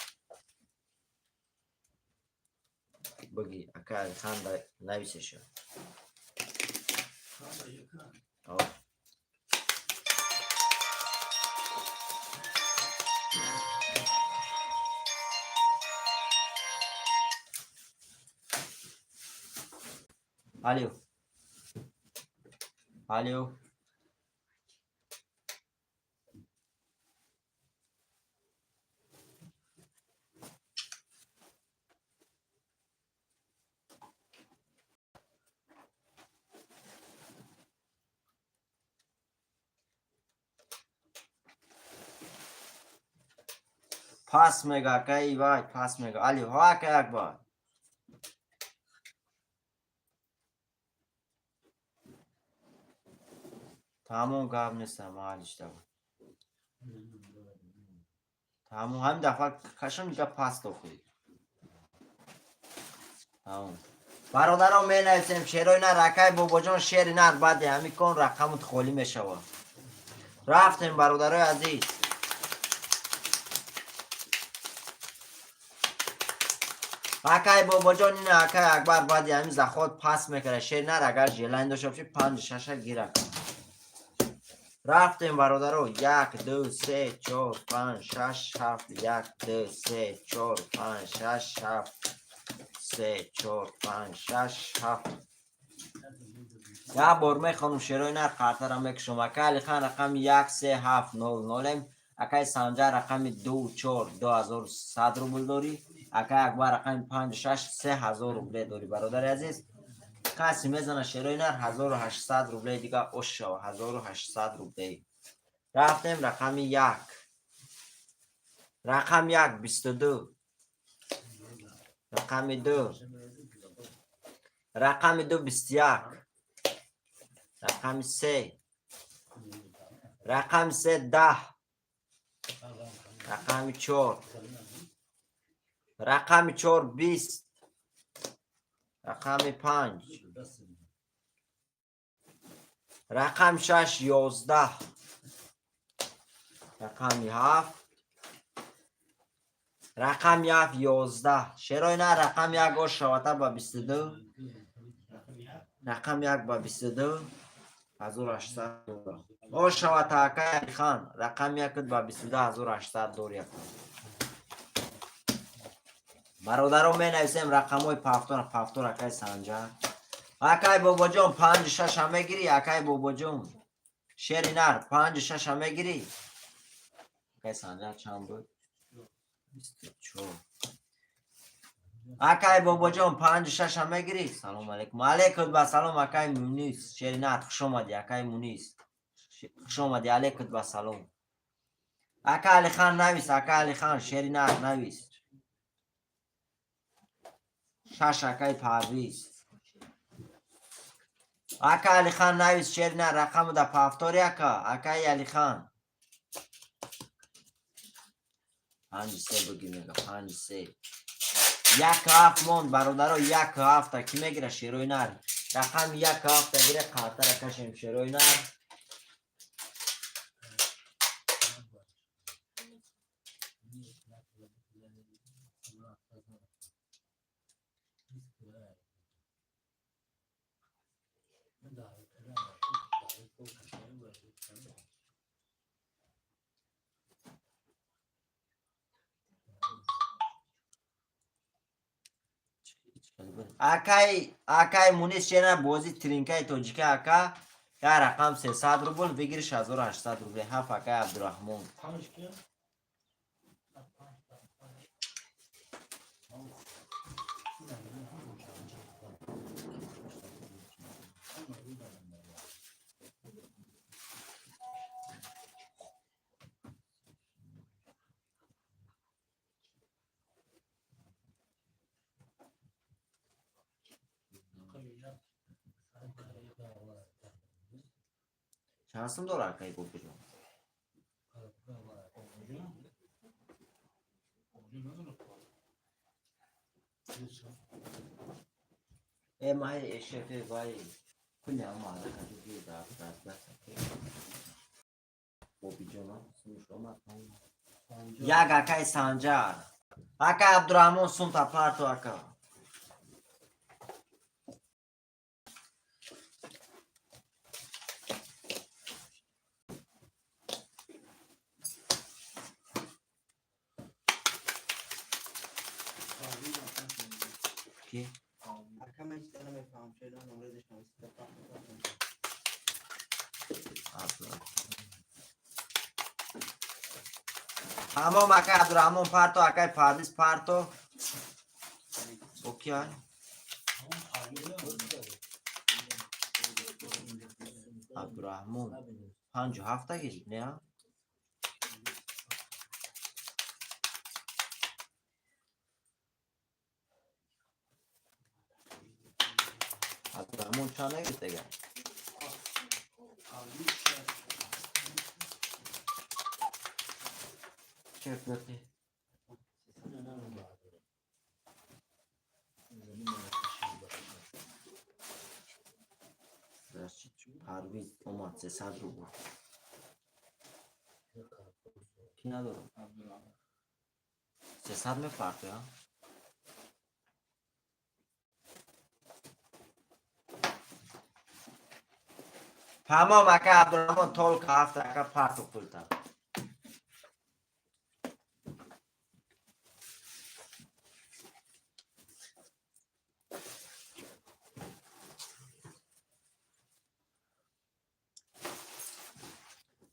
Speaker 1: Бигӣ, акай Алихан, нависеша. Алло. Алло. Пас мега, акай вай, пас мега. Алло, ҳо, акай Акбар. Тамом, гап нестам, маҳаллишта. Тамом, ҳамин дафъа кашам, дига пас дохӯй. Тамом. Бародарон, менависем шерои нар, акай Бобоҷон, шери нар, баъди ҳамин кон рақамут холӣ мешавад. Рафтем, бародарои азиз. Акай Бобоҷон, ина акай Акбар баъди ҳамин заход пас мекарда. Шери нар, агар желание дошта бошӣ, панҷу шаша гира. Рафтем, бародаро. Як, ду, се, чор, панҷ, шаш, ҳафт. Як, ду, се, чор, панҷ, шаш, ҳафт. Се, чор, панҷ, шаш, ҳафт. Як бор мехонум шерои нар, қартара мекушом. Акай Алихан, рақами як, се, ҳафт, нол, нолем. Акай Санҷар, рақами ду, чор, 2100 рубл дорӣ. Акай Акбар, рақами панҷ, шаш, 3000 рубле дорӣ, бародари азиз. Касе мезана шерои нар, 1800 рубле дига ош шава, 1800 рубле. Рафтем, рақами як. Рақам як, 22. Рақами ду. Рақами ду, 21. Рақами се. Рақами се, 10. Рақами чор. Рақами чор, 20. Рақами панҷ. Рақами шаш, 11. Рақами ҳафт. Рақами ҳафт, 11. Шерои нар, рақами як ош шавата ба 22. Рақами як ба 22. 1800 доллар. Ош шавата, акай Алихан. Рақами якт ба 22, 1800 доллар. Бародарон, менависем рақамҳои пафтор, пафтор, акай Санҷар. Акай Бобоҷон, панҷу шаша мегирӣ, акай Бобоҷон. Шери нар, панҷу шаша мегирӣ. Акай Санҷар чанд буд? 24. Акай Бобоҷон, панҷу шаша мегирӣ? Салом алейкум. Алейкум ба салом, акай Мунис. Шери нар, хуш омадӣ, акай Мунис. Хуш омадӣ, алейкум ба салом. Ака Алихан, навис, ака Алихан, шери нар, навис. Шаш, акай Парвиз. Ака Алихан, навис, шери нар, рақаму да пафтори, ака, акай Алихан. Панҷ се буги мега, панҷ се. Як ҳафт монд, бародаро, як ҳафта. Кӣ мегира шерои нар? Рақами як ҳафта гира, қартара кашем, шерои нар. Акай Мунис, шена бози тринкаи тоҷика, ака, я рақам 300 рубл, выигрыш 1800 рублей. Ҳафт, акай Абдураҳмон.
Speaker 2: Панҷ ки?
Speaker 1: Чанд сум дора, акай Бобиҷон? Э, маҳи эшефе вай кулли ҳама ҳаракати. Бобиҷон, сумш омад. Як акаи Санҷар. Акай Абдураҳмон, сумта парто, ака. Ки?
Speaker 3: Ака, ман чиз намефаҳмам, чаро номредаш нависида.
Speaker 1: Тамом, акай Абдураҳмон парто, акай Парвиз парто. Окей. Абдураҳмон 57-та гирифт, не? Абдураҳмон чанд нагирифт агар? Чек бирди. Парвиз омад, 300 рубл. Ки надорам? 300 мепартоя? Тамом, ака Абдураҳмон, только ҳафта, ака, парту пулта.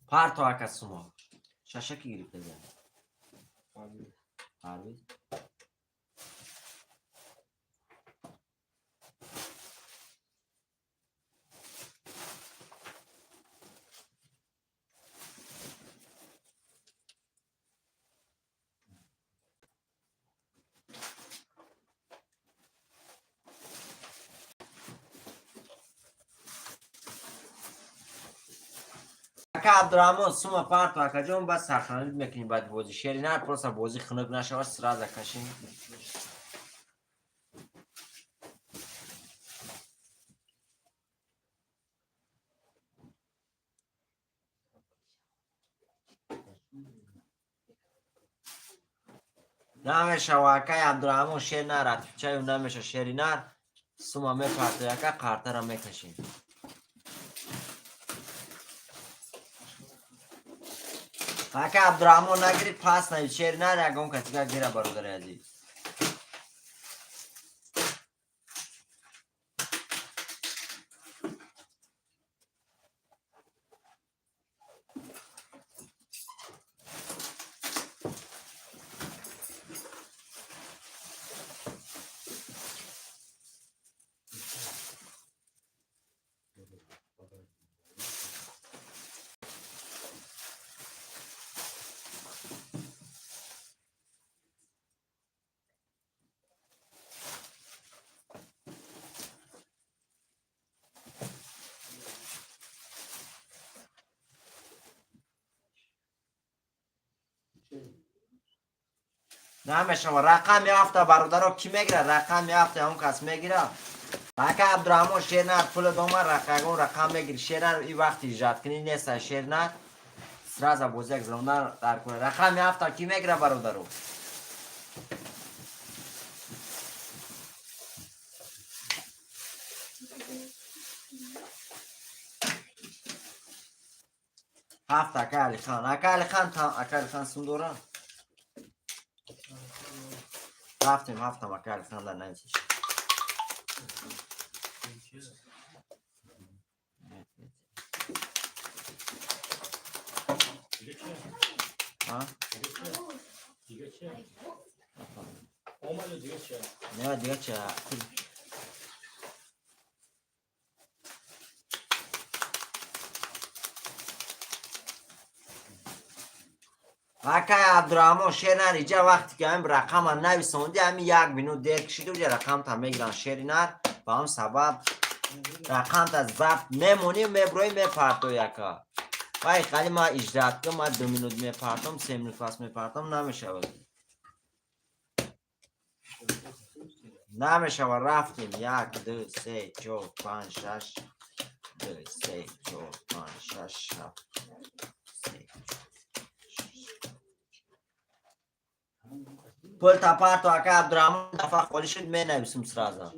Speaker 1: Парто, ака, сумо. Шаша ки гирифта? Парвиз. Ака Абдураҳмон, сума парто, акаҷон, баъд сохранить мекунӣ баъди бозӣ. Шери нар, просто бозӣ хунук нашавад, сразу кашем. Намешава, акай Абдураҳмон, шер нар, отвечаю, намеша. Шери нар, сума мепартои, ака, қартара мекашем. Ака Абдураҳмон нагири, пас наи, шери нар, ягон касига гира, бародари азиз. Намешава. Рақами ҳафта, бародаро, кӣ мегира? Рақами ҳафта он кас мегира. Ака Абдураҳмон, шернар, пули дома, ягон рақам мегири. Шернар, и вақти ижаткунӣ неста, шернар. Сразу бозияк зондар дар куна. Рақами ҳафта кӣ мегира, бародаро? Ҳафт, ака Алихан. Ака Алихан, ака Алихан сум дора? Рафтем, ҳафтам, ака Алихан дар нависиш. А?
Speaker 2: Дига чи? Омаду, дига чи?
Speaker 1: Не, дига чи? Акай Абдураҳмон, шернар, иҷа вақте ки ҳамин рақама нависонди, ҳамин як минут дер кишиду, ҷа рақамта мегиранд, шеринар. Ба ҳам сабаб рақамта забт мемонӣ, меброӣ, мепартои, ака. Вай қали ма иждат ки ма 2 минут мепартом, 3 минут пас мепартом, намешавад. Намешава, рафтем. Як, ду, се, чор, панҷ, шаш, ду, се, чор, панҷ, шаш, ҳафт, се. Пул тапарто, акай Абдурахмон, дафа холӣ шуд, менависум сразу.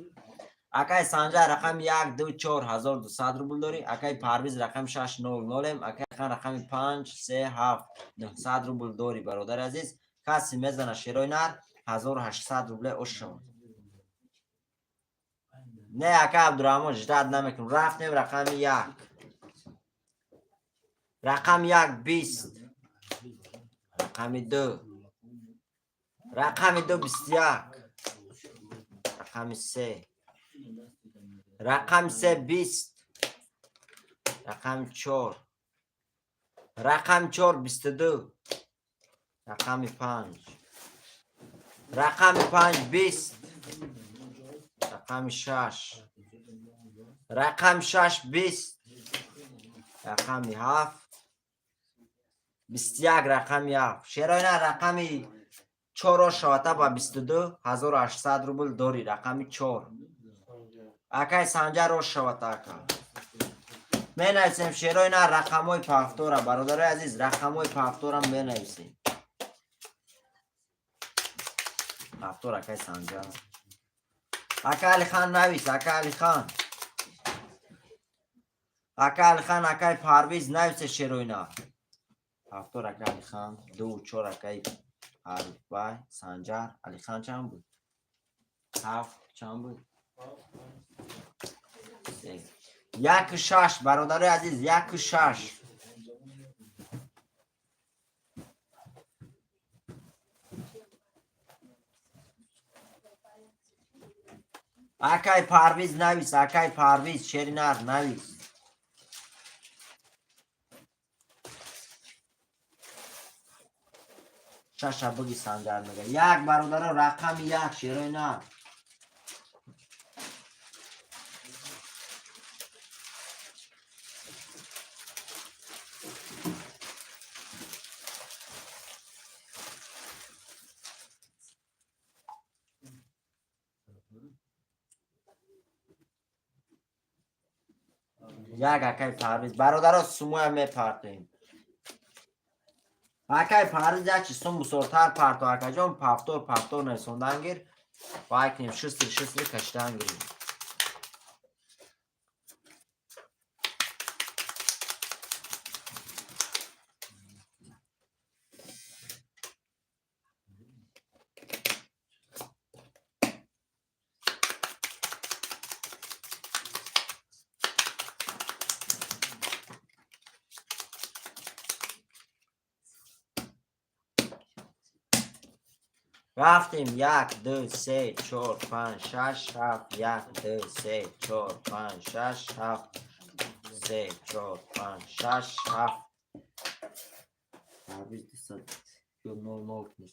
Speaker 1: Акай Санҷар, рақами як, ду, чор, 1200 рубл дорӣ. Акай Парвиз, рақами шаш, нол, нолем. Акай Хан, рақами панҷ, се, ҳафт, 900 рубл дорӣ, бародари азиз. Касе мезана, шерои нар, 1800 рубле ош шавад. Не, акай Абдурахмон, ждать намекунем. Рафтем, рақами як. Рақами як, 20. Рақами ду. Рақами ду, 21. Рақами се. Рақами се, 20. Рақами чор. Рақами чор, 22. Рақами панҷ. Рақами панҷ, 20. Рақами шаш. Рақами шаш, 20. Рақами ҳафт. 21, рақами ҳафт. Шерои нар, рақами чоро шавата ба 22, 1800 рубл дорӣ. Рақами чор. Акай Санҷар, ош шавата, ака. Менависем, шерои нар, рақамҳои повтора, бародарои азиз, рақамҳои повторам менависем. Повтор, акай Санҷар. Ака Алихан, навис, ака Алихан. Ака Алихан, акай Парвиз, нависе, шерои нар. Повтор, ака Алихан, ду, чор, акай Арифбай, Санҷар, Алихан чанд буд? Ҳафт чанд буд? Се. Яку шаш, бародарои азиз, яку шаш. Акай Парвиз, навис, акай Парвиз, шери нар, навис. Шаша буги, Санҷар мега. Як, бародаро, рақами як, шерои нар. Як, акай Парвиз. Бародаро, сумоя мепартоем. Акай Парвиз, як чи сум бисёртар парто, акаҷон, повтор, повтор нарисондан гир. Вай кунем, шустри, шустри кашидан гирем. Рафтем: як, ду, се, чор, панҷ, шаш, ҳафт. Як, ду, се, чор, панҷ, шаш, ҳафт. Се, чор, панҷ, шаш, ҳафт. Парвиз, 200 ё нол нол кунед.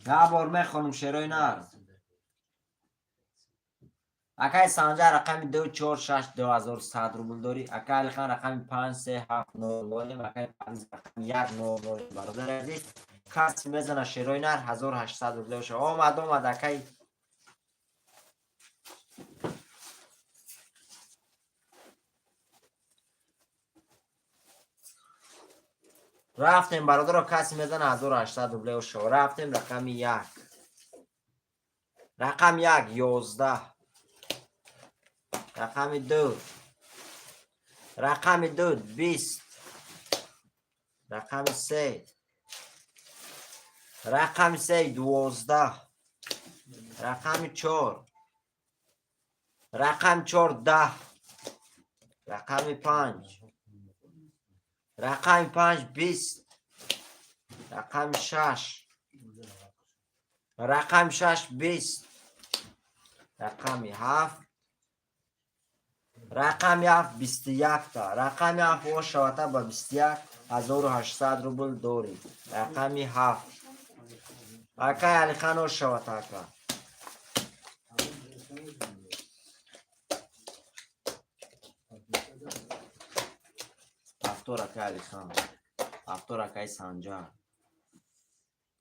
Speaker 1: Як бор мехонам, шерои нар. Акай Санҷар, рақами ду, чор, шаш, 2100 рубл дорӣ. Акай Алихан, рақами панҷ, се, ҳафт, нол, нолем. Акай Парвиз, рақами як, нол, нолем. Бародари азиз, касе мезана, шерои нар, 1800 рубл боша. Омад, омад, акай. Рафтем, бародаро, касе мезана, 1800 рубле боша. Рафтем, рақами як. Рақами як, 11. Рақами ду. Рақами ду, 20. Рақами се. Рақами се, 12. Рақами чор. Рақами чор, 10. Рақами панҷ. Рақами панҷ, 20. Рақами шаш. Рақами шаш, 20. Рақами ҳафт. Рақами ҳафт, 21-та. Рақами ҳафт ошавата ба 21, 1800 рубл дорӣ. Рақами ҳафт. Акай Алихан, ошавата, ака. Повтор, акай Алихан. Повтор, акай Санҷар.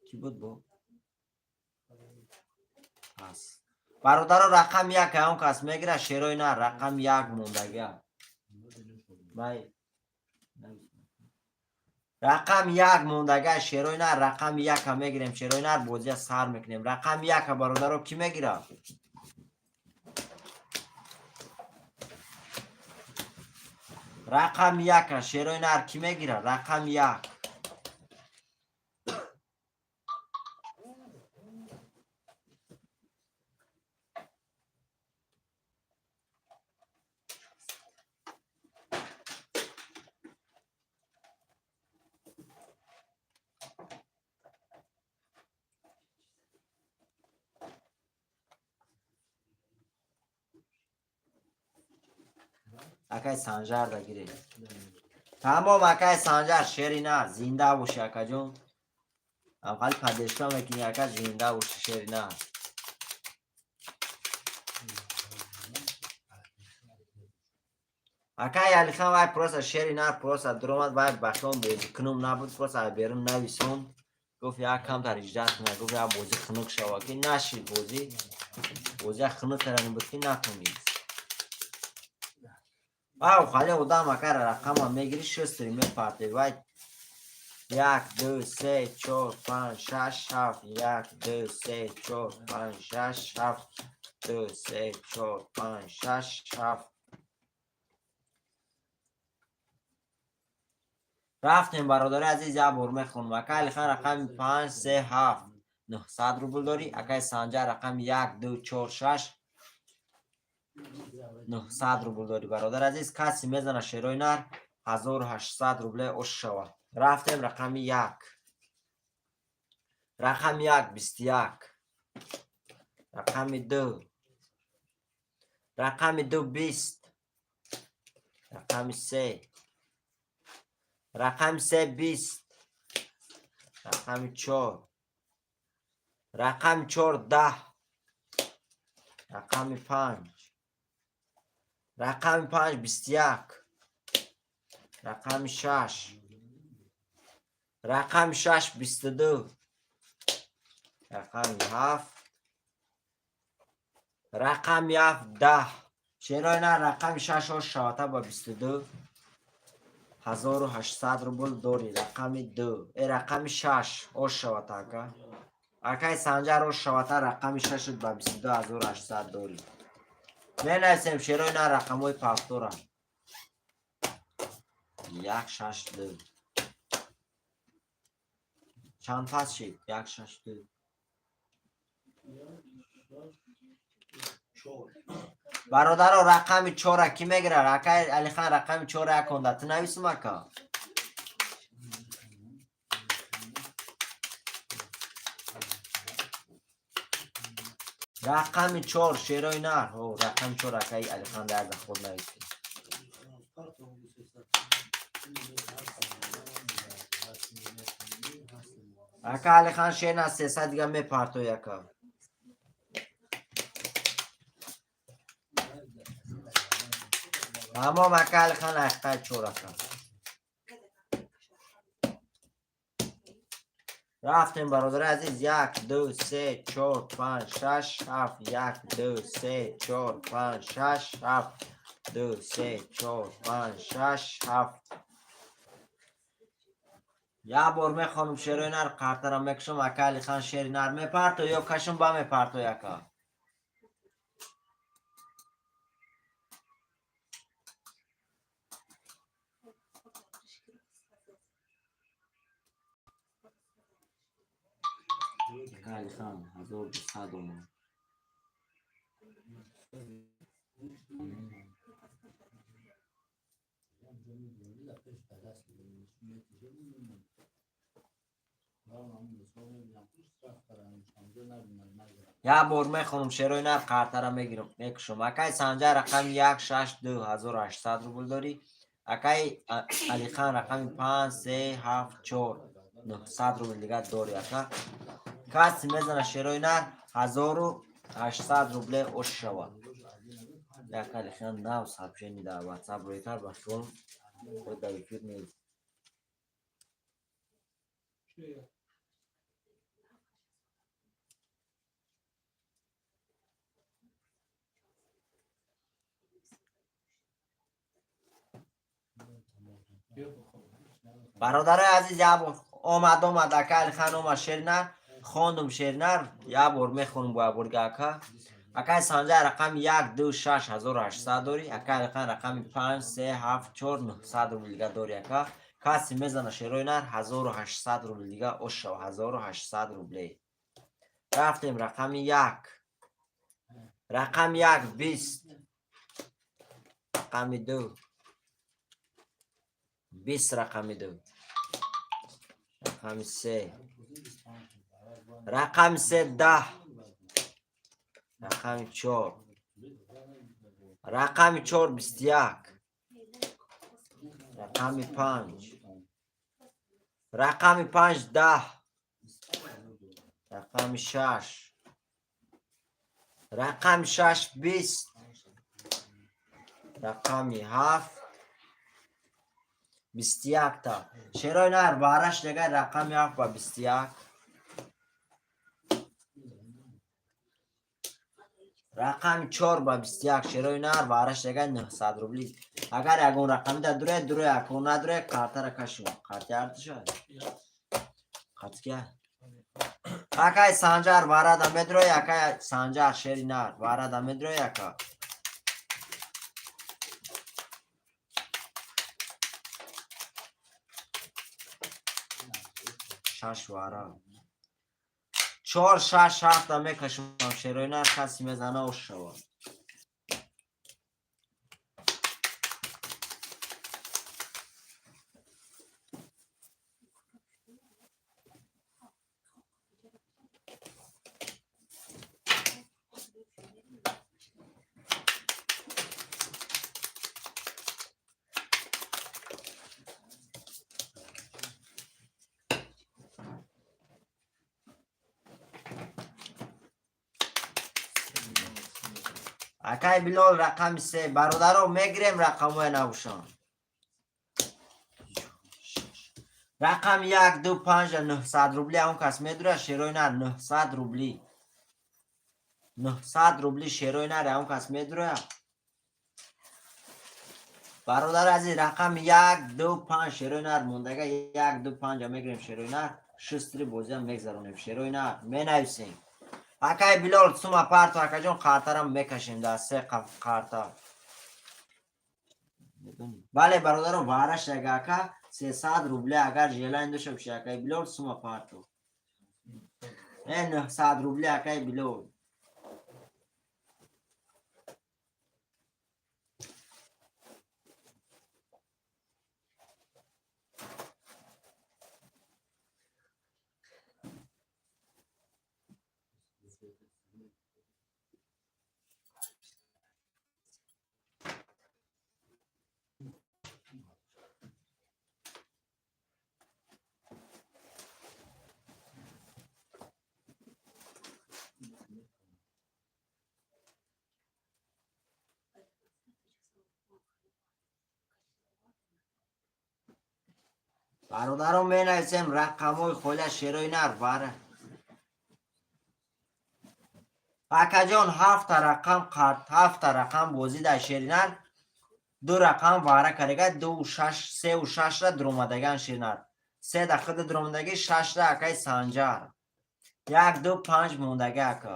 Speaker 1: Кӣ буд бо? Пас. Бародаро, рақами як он кас мегира, шерои нар, рақами як мондагия. Бай. Рақами як мондага, шерои нар, рақами яка мегирем, шерои нар, бозия сар мекунем. Рақами яка, бародаро, кӣ мегирад? Рақами яка, шерои нар, кӣ мегирад? Рақами як. Акай Санҷар дагире. Тамом, акай Санҷар, шери нар, зинда боши, акаҷон. Амхали поддержка мекунӣ, ака, зинда боши, шери нар. Акай Алихан, вай просто шери нар, просто дуромад, вай бахён бозӣ кунум набуд, просто ай берун нависон. Гуфт, як камтар иждат куна, гуфт, як бозӣ хунук шава, ки нашид бозӣ. Бозия хунук карани буд, ки натонист. Ав, хали одам, акар, рақама мегири, шустри мепарти. Вай як, ду, се, чор, панҷ, шаш, ҳафт, як, ду, се, чор, панҷ, шаш, ҳафт, ду, се, чор, панҷ, шаш, ҳафт. Рафтем, бародари азиз, як бор мехонам. Акай Алихан рақами панҷ, се, ҳафт, 900 рубл дорӣ. Акай Санҷар рақами як, ду, чор, шаш, 900 рубл дорӣ, бародар азиз. Касе мезана, шерои нар, 1800 рубле ош шавад. Рафтем, рақами як. Рақами як 21. Рақами ду. Рақами ду 20. Рақами се. Рақами се 20. Рақами чор. Рақами чор 10. Рақами панҷ. Рақами панҷ 21. Рақами шаш. Рақами шаш 22. Рақами ҳафт. Рақами ҳафт 10. Шерои нар, рақами шаш ош шавата ба 22. 1800 рубл дорӣ. Рақами ду. Э, рақами шаш ош шавата, ака. Акай Санҷар, ош шавата, рақами шашат ба 22 800 дорӣ. Менависем, шерои нар, рақамҳои пафтора. Як, шаш, ду. Чанд пас шид? Як, шаш, ду.
Speaker 3: Чор.
Speaker 1: Бародаро, рақами чора кӣ мегирад? Акай Алихан, рақами чора яконда. Ту нависум, ака? Рақами чор, шерои нар. Ҳо, рақами чор, акаи Алихан дар худ нависем.
Speaker 3: Партом 300.
Speaker 1: Ака Алихан, шер на, 300 дига мепартой, ака. Тамом, ака Алихан, ҳақиқат чор, ака. Рафтем, бародари азиз, як, ду, се, чор, панҷ, шаш, ҳафт, як, ду, се, чор, панҷ, шаш, ҳафт, ду, се, чор, панҷ, шаш, ҳафт. Як бор мехонам, шерои нар, қартара мекушам. Ака Алихан, шери нар мепарто ё кашум ба мепартой, ака? Ака Алихан, 1200 омад. Як бор мехонам, шерои нар, қартара мегирам, мекушам. Акай Санҷар, рақами як, шаш, ду, 1800 рубл дорӣ. Акай Алихан, рақами панҷ, се, ҳафт, чор, 900 рубл дига дорӣ, ака. Касе мезана, шерои нар, 1800 рубле ош шавад. Як Алихан нав сообщение дар ватсап рӯй кард, ба хиёл худ дар эфир нест.
Speaker 2: Чия? Бیا بخور.
Speaker 1: Бародарои азиз, як бор омад, омад, ака Алихан омад, шеринар хондум, шеринар як бор мехонум бо як борга, ака. Акаи Санҷар рақами як, ду, шаш, 1800 дорӣ. Акаи Алихан рақами панҷ, се, ҳафт, чор, 900 рубл дига дорӣ, ака. Касе мезана, шерои нар, 1800 рубл дига ошав, 1800 рублей. Рафтем, рақами як, рақами як 20, рақами ду 20, рақами ду, рақами се, рақами се 10, рақами чор, рақами чор 21, рақами панҷ, рақами панҷ 10, рақами шаш, рақами шаш 20, рақами ҳафт 21-та. Шерои нар бараш дегай, рақами ҳафт ба 21, рақами чор ба 21. Шерои нар бараш дегай, 900 рубли. Агар ягон рақами да дуре, дуре, акон надуре, картара кашем. Карти артиша қаткия. Акай Санҷар варада медрои, акай Санҷар, шери нар варада медрои, ака. Шаш вара, чор, шаш, ҳафта мекашам, шерои нар, каси мезана, ош шавад. Акай Билол рақами се. Бародаро, мегирем рақамҳои навшон. Рақами як, ду, панҷа, 900 рубли. Он кас медура, шерои нар, 900 рубли, 900 рубли, шерои нар, он кас медура. Бародар азиз, рақами як, ду, панҷ, шерои нар мондага, як, ду, панҷа мегирем, шерои нар, шустри бозиам мегзаронем, шерои нар, менависем. Акай Билол, сума парту, акаҷон, қартарам мекашем дар се қарта. Бале, бародаро, вараш яга, ака, 300 рубли. Агар желание дошта боши, акай Билол, сума парту. 900 рубли, акай Билол. Бародарон, менависем рақамҳои холя, шерои нар бара. Акаҷон, ҳафта рақам қарт, ҳафта рақам бозӣ дар шери нар, ду рақам вара карега, ду шаш, сеу шашра дуромадаган, шеринар. Се да худ дуромадагӣ, шашра акаи Санҷар. Як, ду, панҷ мондага, ака.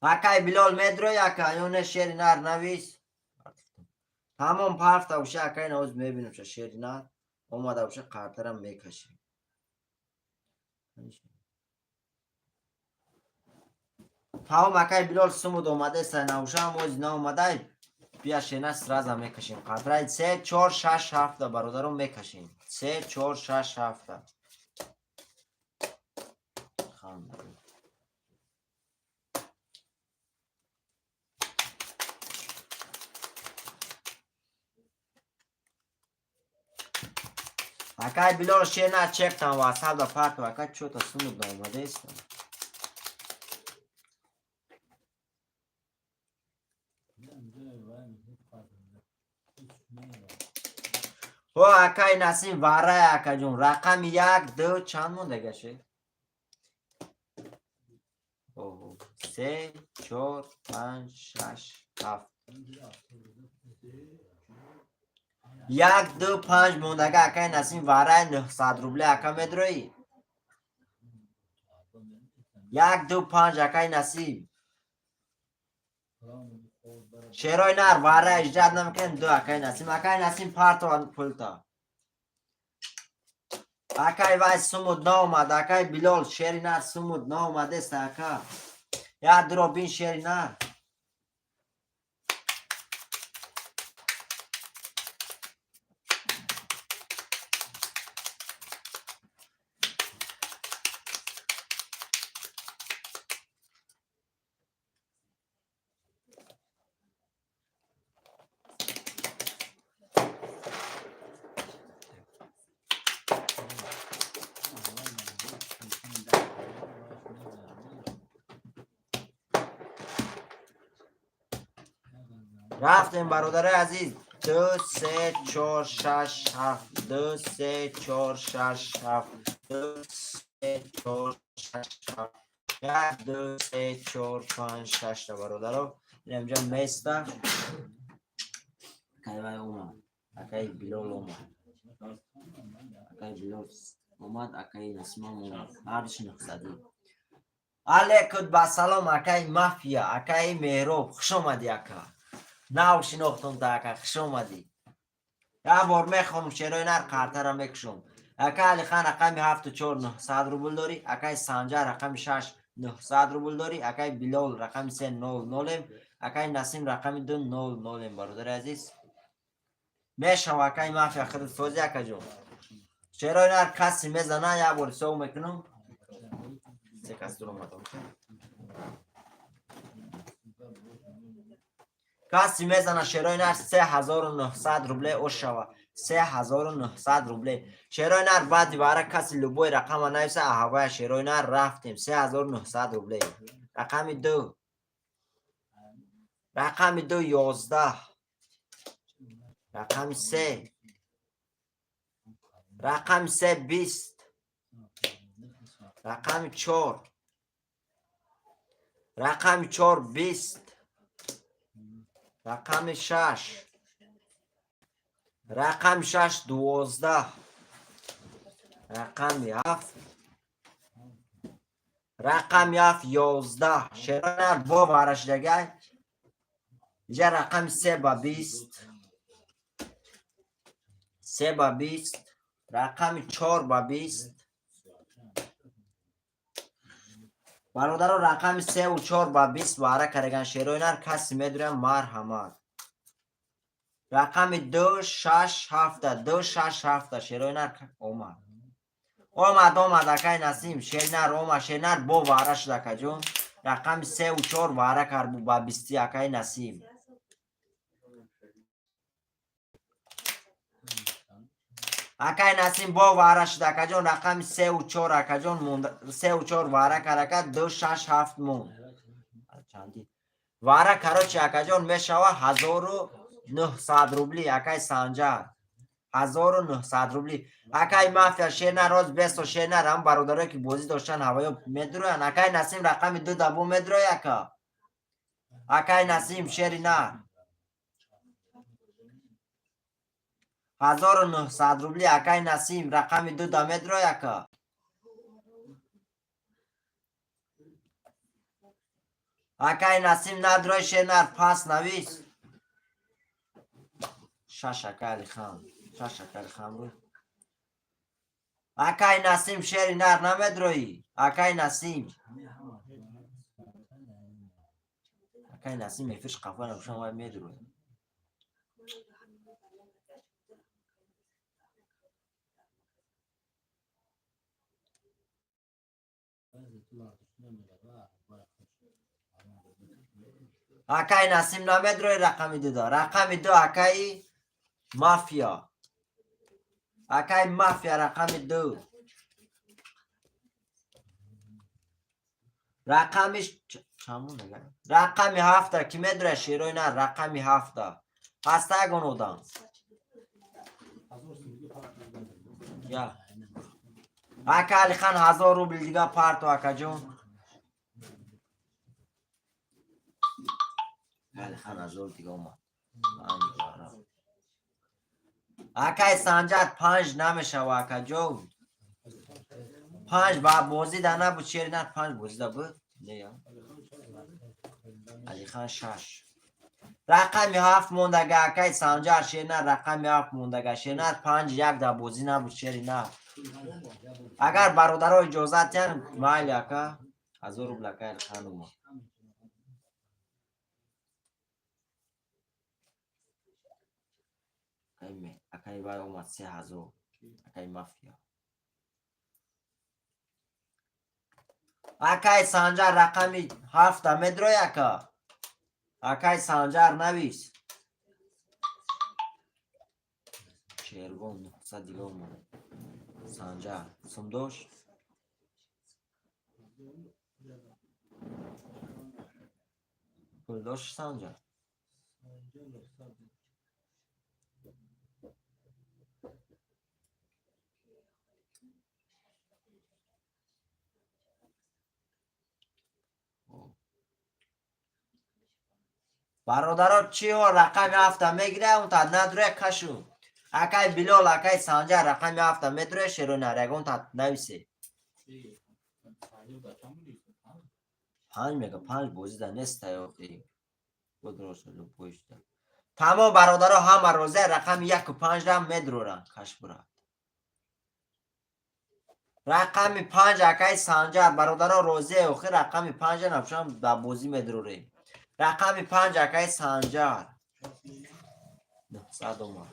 Speaker 1: Акай Билол, медрои, ака, ё не? Шери нар, навис. Тамом, парфта боша, акай, навоз мебинам ша, шери нар омада боша, қартарам мекашем. Тамом, акай Билол, сумуд омадеса, навушам оз наомадай, бия, шена, сразу мекашем қартараи се, чор, шаш, ҳафта. Бародарон, мекашем се, чор, шаш, ҳафта. Ханда. Акай Билол, шена, чектам ватсап да парту, ака, чё-то сумуд наомадеста. О, акай Насим, варай, акаҷон. Рақами як, ду, чанд мондагаше? Се, чор, панҷ, шаш, ҳафт. Як, ду, панҷ мондага, акай Насим, варай 900 рубле, ака, медроӣ? Як, ду, панҷ, акай Насим. Шерои нар, варай ижҷат намекунем, ду, акай Насим. Акай Насим, парто пулта. Акай вай сумуд наомад, акай Билол, шери нар сумуд наомадест, ака. Як дуро бин, шери нар. Рафтем, бародарои азиз. Ду, се, чор, шаш, ҳафт. Ду, се, чор, шаш, ҳафт. Ду, се, чор, шаш, ҳафт. Як, ду, се, чор, панҷ, шашта, бародаро. Инамҷа места. Акай вай омад, акай Билол омад, акай Билол омад, акай Насимам омад, ҳардуши нухсадӣ. Алейкум ба салом, акай Мафия, акай Меҳроб, хуш омадӣ, ака. Нав шинохтум та, ака, хуш омадӣ. Як бор мехонам, шерои нар, қартара мекушом. Ака Алихан, рақами ҳафту чор, 900 рубл дорӣ. Акай Санҷар, рақами шаш, 900 рубл дорӣ. Акай Билол, рақами се, нол нолем. Акай Насим, рақами ду, нол нолем. Бародари азиз, мешава, акай Мафия, худат созӣ, акаҷон. Шерои нар, касе мезана, як бор ҳисоб мекунам. Се кас дуромадам. Касе мезана, шерои нар, 3900 рубле ошава. 3900 рубле, шерои нар. Баъди вара каси любой рақама нависа, аҳавая, шерои нар. Рафтем, 3900 рубле. Рақами ду, рақами ду, 11. Рақами се, рақами се, 20. Рақами чор, рақами чор, 20. Рақами шаш, рақами шаш, 12. Рақами ҳафт, рақами ҳафт, 11. Шерои нар, бо варашидагай иҷа. Рақами се ба 20, се ба 20. Рақами чор ба 20, бародаро. Рақами севу чор ба 20 вара караган, шерои нар. Каси медурям, марҳамат. Рақами ду, шаш, ҳафта. Ду, шаш, ҳафта, шерои нар. Омад, омад, омад, акай Насим, шернар омад. Шернар бо вара шуд, акаҷон. Рақами севу чор вара кард ба бисти, акай Насим. Акай Насим бо вара шуд, акаҷон. Рақами севу чор, акаҷон, севу чор вара кард, ака. Ду, шаш, ҳафт монд. Чанди вара, короче, акаҷон, мешава 1900 рубли. Акай Санҷар, 1900 рубли. Акай Мафия, шернар роз бесо. Шернар, ҳам бародарое ки бозӣ доштан, ҳавоё медуроянд. Акай Насим, рақами ду дабо медуроя, ака. Акай Насим, шери нар, 1900 рубли. Акай Насим, рақами ду да медуроя, ака. Акай Насим, надрои, шернар, пас навис. Шаш, акай Алихан, шаш, акай Алихан буд. Акай Насим, шери нар, намедроӣ, акай Насим? Акай Насим эфирш қафа набошам, вай медрояд. Акай Насим, намедрои рақами дуда? Рақами ду, акаи Мафия, акаи Мафия, рақами ду. Рақами Чанд монда? Рақами ҳафта ки медура, шерои нар, рақами ҳафта ҳаста ягон одам? Я ака Алихан, 1000 рубл дига парто, акаҷон. Алихан, 1000 дига омад. Акай Санҷар, панҷ намешава, акаҷон, панҷ ба бозида набуд. Шери нар, панҷ бозида буд? Не, Алихан шаш. Рақами ҳафт мондага, акай Санҷар. Шернар, рақами ҳафт мондага. Шернар, панҷ як да бозӣ набуд, шери нар. Агар бародаро иҷозат диҳанд, майли, ака. 1000 рубл акай Алихан омад. Акай вай омад, 3000, акай Мафия. Акай Санҷар, рақами ҳафта медрои, ака? Акай Санҷар, навис. Шервон, 900 дига омад. Санҷар сум дошт, пул дошт Санҷар. Бародаро, чиҳо рақами ҳафта мегира, он та надуре, кашу. Акай Билол, акай Санҷар, рақами ҳафта медуре, шеронар, ягон та нависе. Панҷ мега, панҷ бозида неста ёхи. Тамом, бародаро, ҳама розия, рақами яку панҷрам медуроранд, каш бурад. Рақами панҷ, акай Санҷар. Бародаро, розия, охир рақами панҷа напушам, ба бозӣ медурорем. Рақами панҷ, акай Санҷар, 900 омад.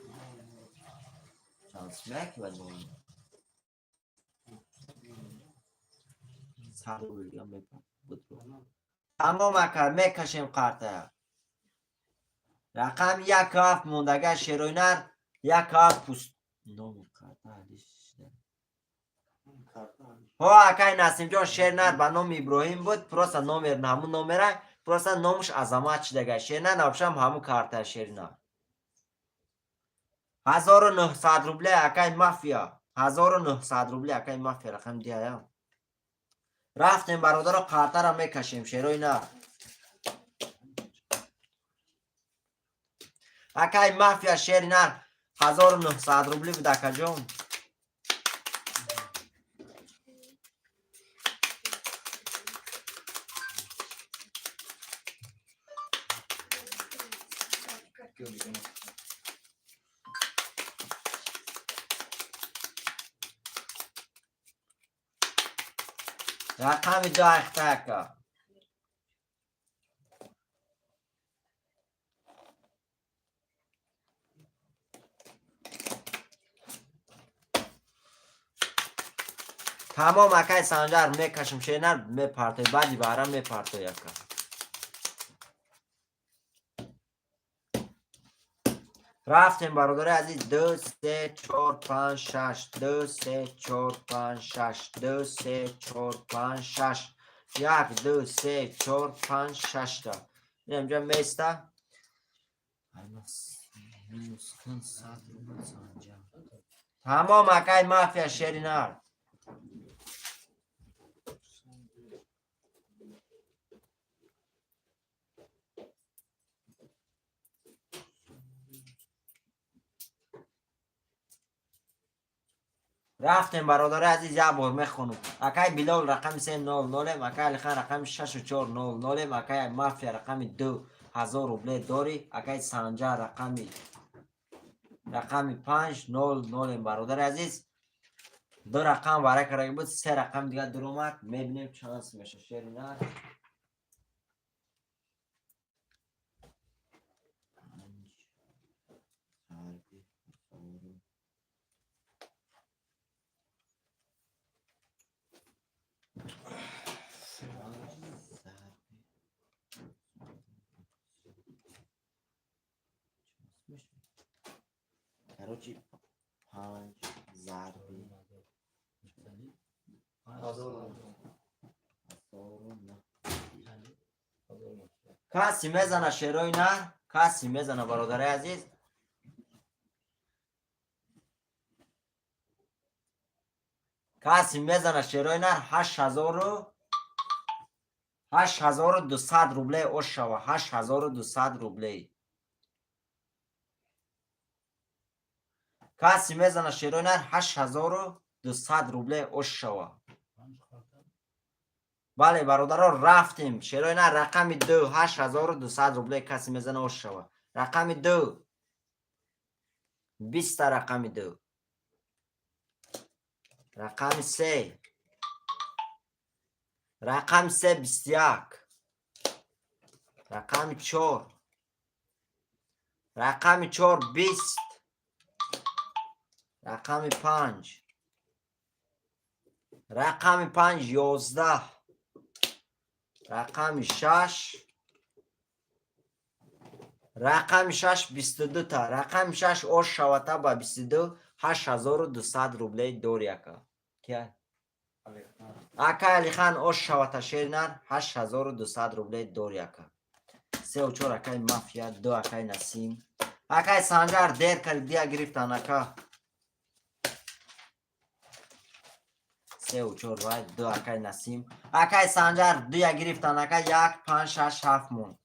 Speaker 1: Чанд смек ва 100 рубл дига. Тамом, ака, мекашем қартая. Рақами як ҳафт мондага, шероинар, як ҳафт пуст номи қарта. Ҳо, акай Насимҷон, шернар ба номи Иброҳим буд, просто номер ҳамун номера, просто номуш Азамат шидага. Шернар набошам, ҳамун карта. Шернар, 1900 рубле, акай Мафия, 1900 рубле, акай Мафия, рақам диаям. Рафтем, бародаро, қартара мекашем. Шерои нар, акай Мафия, шери нар, 1900 рубли буд, акаҷон. Рақами ду ахта, ака. Тамом, акай Санҷар, мекашем. Шернар мепартой, баъди баҳрам мепартой, ака. Рафтем, бародари азиз. Ду, се, чор, панҷ, шаш, ду, се, чор, панҷ, шаш, ду, се, чор, панҷ, шаш, як, ду, се, чор, панҷ, шашта инамҷа места. Минус кун, 100 рубл. Санҷар. Тамом, акай Мафия, шеринар. Рафтем, бародари азиз, як бор мехонам. Акай Билол, рақами се, нол нолем. Акай Алихан, рақами шашу чор, нол нолем. Акай Мафия, рақами ду, 1000 рубле дорӣ. Акай Санҷар, рақами панҷ, нол нолем. Бародари азиз, ду рақам вара кардаги буд, се рақам дига дуромад. Мебинем, чанд меша, шеринар. Панҷ зарби ҳазору зарби короче, панҷ зарби ҳазору Касе мезана, шерои нар, касе мезана, бародари азиз. Касе мезана, шерои нар, 8200 рублей ош шава, 8200 рублей. Касе мезана, шерои нар, 8200 рублей ош шава. Бале, бародаро, рафтем. Шерои нар, рақами ду, 8200 рублей. Касе мезана, ош шава. Рақами ду, 20-та, рақами ду. Рақами се, рақами се, 21. Рақами чор, рақами чор, 20. Рақами панҷ, рақами панҷ, 11. Рақами шаш, рақами шаш, 22-та. Рақами шаш ош шавата ба 22, 8200 рублей дори, ака. Кия? Ака Алихан, ош шавата, шернар, 8200 рублей дори, ака. Сеу чор, акай Мафия, ду, акай Насим. Акай Санҷар, дер карди, дия гирифтан, ака. Сеу чор вай, ду, акай Насим. Акай Санҷар, дуя гирифтан, ака. Як, панҷ, шаш, ҳафт монд.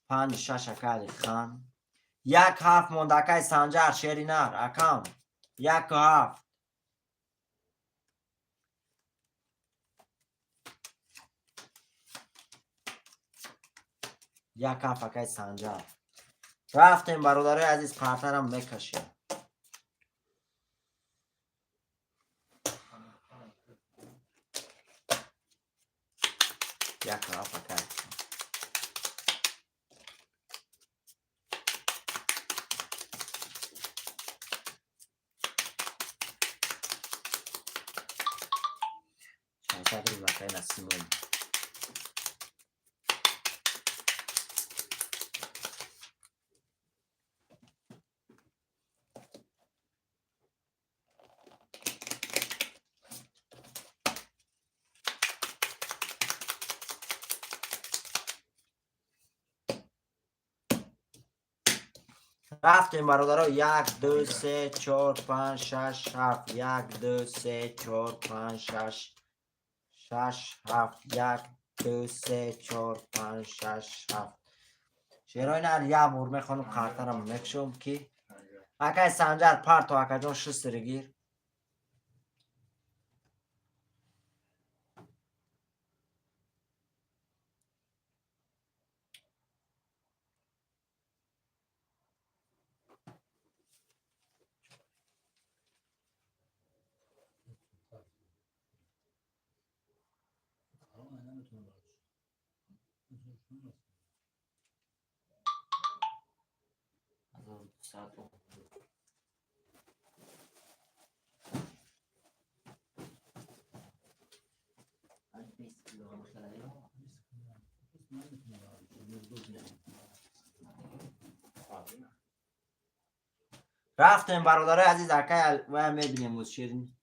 Speaker 1: Панҷ, шаш, ака Алихан. Як, ҳафт монд, акай Санҷар, шеринар, акам. Яку ҳафт. Як ҳафт, акай Санҷар. Рафтем, бародарои азиз, қартарам мекашем. Як ҳафт, акай. 600 рубл, акай Насимон. Рафтем, бародаро. Як, ду, се, чор, панҷ, шаш, ҳафт. Як, ду, се, чор, панҷ, шаш, шаш, ҳафт. Як, ду, се, чор, панҷ, шаш, ҳафт. Шерои нар, як бор мехонам, қартарам мекушом, ки акай Санҷар парто, акаҷон, шустери гир.
Speaker 2: Наметавонам бардошт.
Speaker 1: 1200. Рафтем, бародарои азиз, акай вая мебинем. Боз шерин,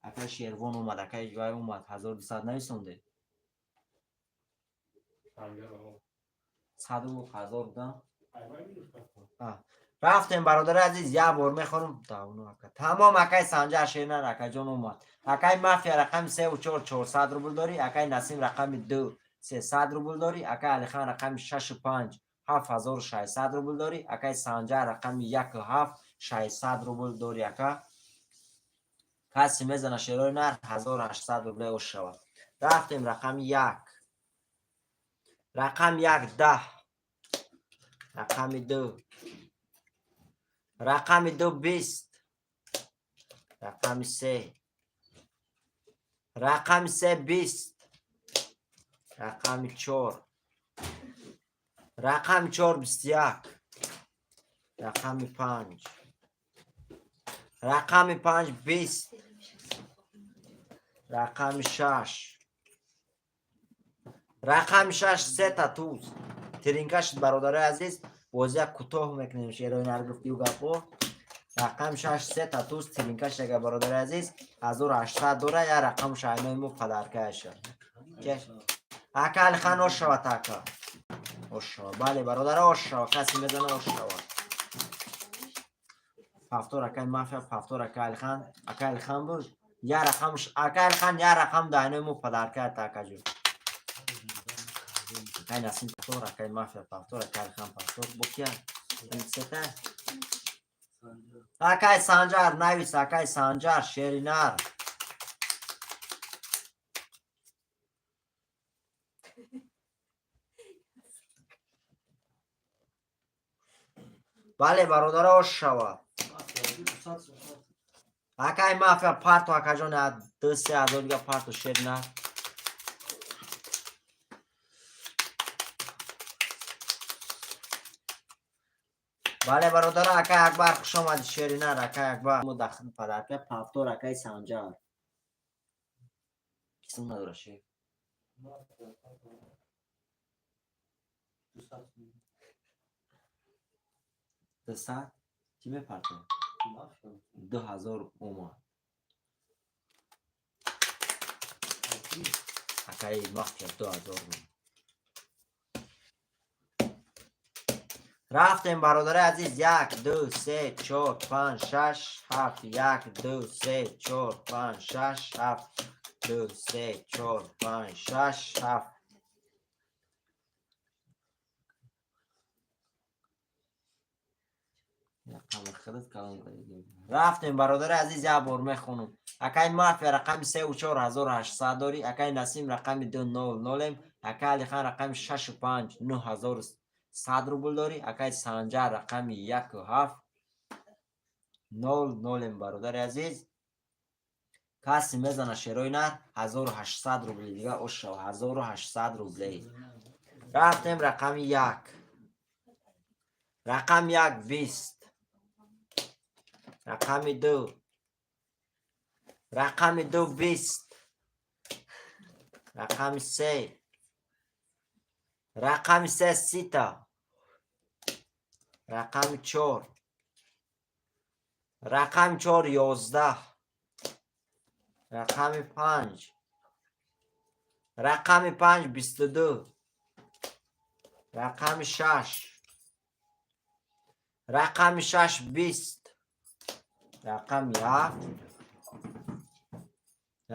Speaker 1: акай Шервон омад, акай вай омад. 1200 нависонде, саду ҳазор да. Рафтем, бародари азиз, як бор мехонам. Тамом, акай Санҷар, шернар, акаҷон омад. Акай Мафия, рақами севу чор, 400 рубл дорӣ. Акай Насим, рақами ду, 300 рубл дорӣ. Акай Алихан, рақами шашу панҷ, 7600 рубл дорӣ. Акай Санҷар, рақами яку ҳафт, 600 рубл дорӣ, ака. Касе мезана, шерои нар, 1800 рубле ош шавад. Рафтем, рақами як, рақами як, 10. Рақами ду, рақами ду, 20. Рақами се, рақами се, 20. Рақами чор, рақами чор, 21. Рақами панҷ, рақами панҷ, 20. Рақами шаш, рақами шаш, сета туз тиринка шуд. Бародарои азиз, бозия кӯтоҳ мекунем. Шерои нар гуфтию гапо. Рақами шаш, сета туз тиринка шага, бародари азиз, 1800 дора. Я рақам шайнои мо падаркаяша. Ака Алихан, ош шавад, ака. Ошава. Бале, бародар, ошава. Касе мезана, ошава. Повтор, акай мафия, повтор, акай Алихан. Акай Алихан буд. Я рақам, акай Алихан, я рақам дайнои мо подарка акаҷон. Акай Насим повтор, акай мафия повтор, акай Алихан повтор. Бо кия? Сета? Акай Санҷар, навис, акай Санҷар, шеринар. Бале, бародаро, ошава. Акай мафия парту, акаҷон, 2-3 ҳазор дига парту, шеринар. Бале, бародаро, акай Акбар, хуш омадӣ, шеринар, акай Акбар. Мо дахл подарка, повтор, акай Санҷар. Кисм надора, шер. 200 чӣ мепартояд? 2000 омад. Акаи мафия 2000 омад. Рафтем, бародари азиз. Як, ду, се, чор, панҷ, шаш, ҳафт. Як, ду, се, чор, панҷ, шаш, ҳафт. Ду, се, чор, панҷ, шаш, ҳафт. Рафтем, бародари азиз, як бор мехонам. Акай мафия рақами сеу чор 1800 дорӣ, акай Насим рақами ду нол нолем, акай Алихан рақами шашу панҷ 9100 рубл дорӣ, акай Санҷар рақами яку ҳафт нол нолем, бародари азиз. Касе мезана, шерои нар, 1800 рубли дига ошав, 1800 рублей. Рафтем, рақами як. Рақами як 20. Рақами ду. Рақами ду 20. Рақами се. Рақами се 30-та. Рақами чор. Рақами чор 11. Рақами панҷ. Рақами панҷ 22. Рақами шаш. Рақами шаш 20. Рақами ҳафт.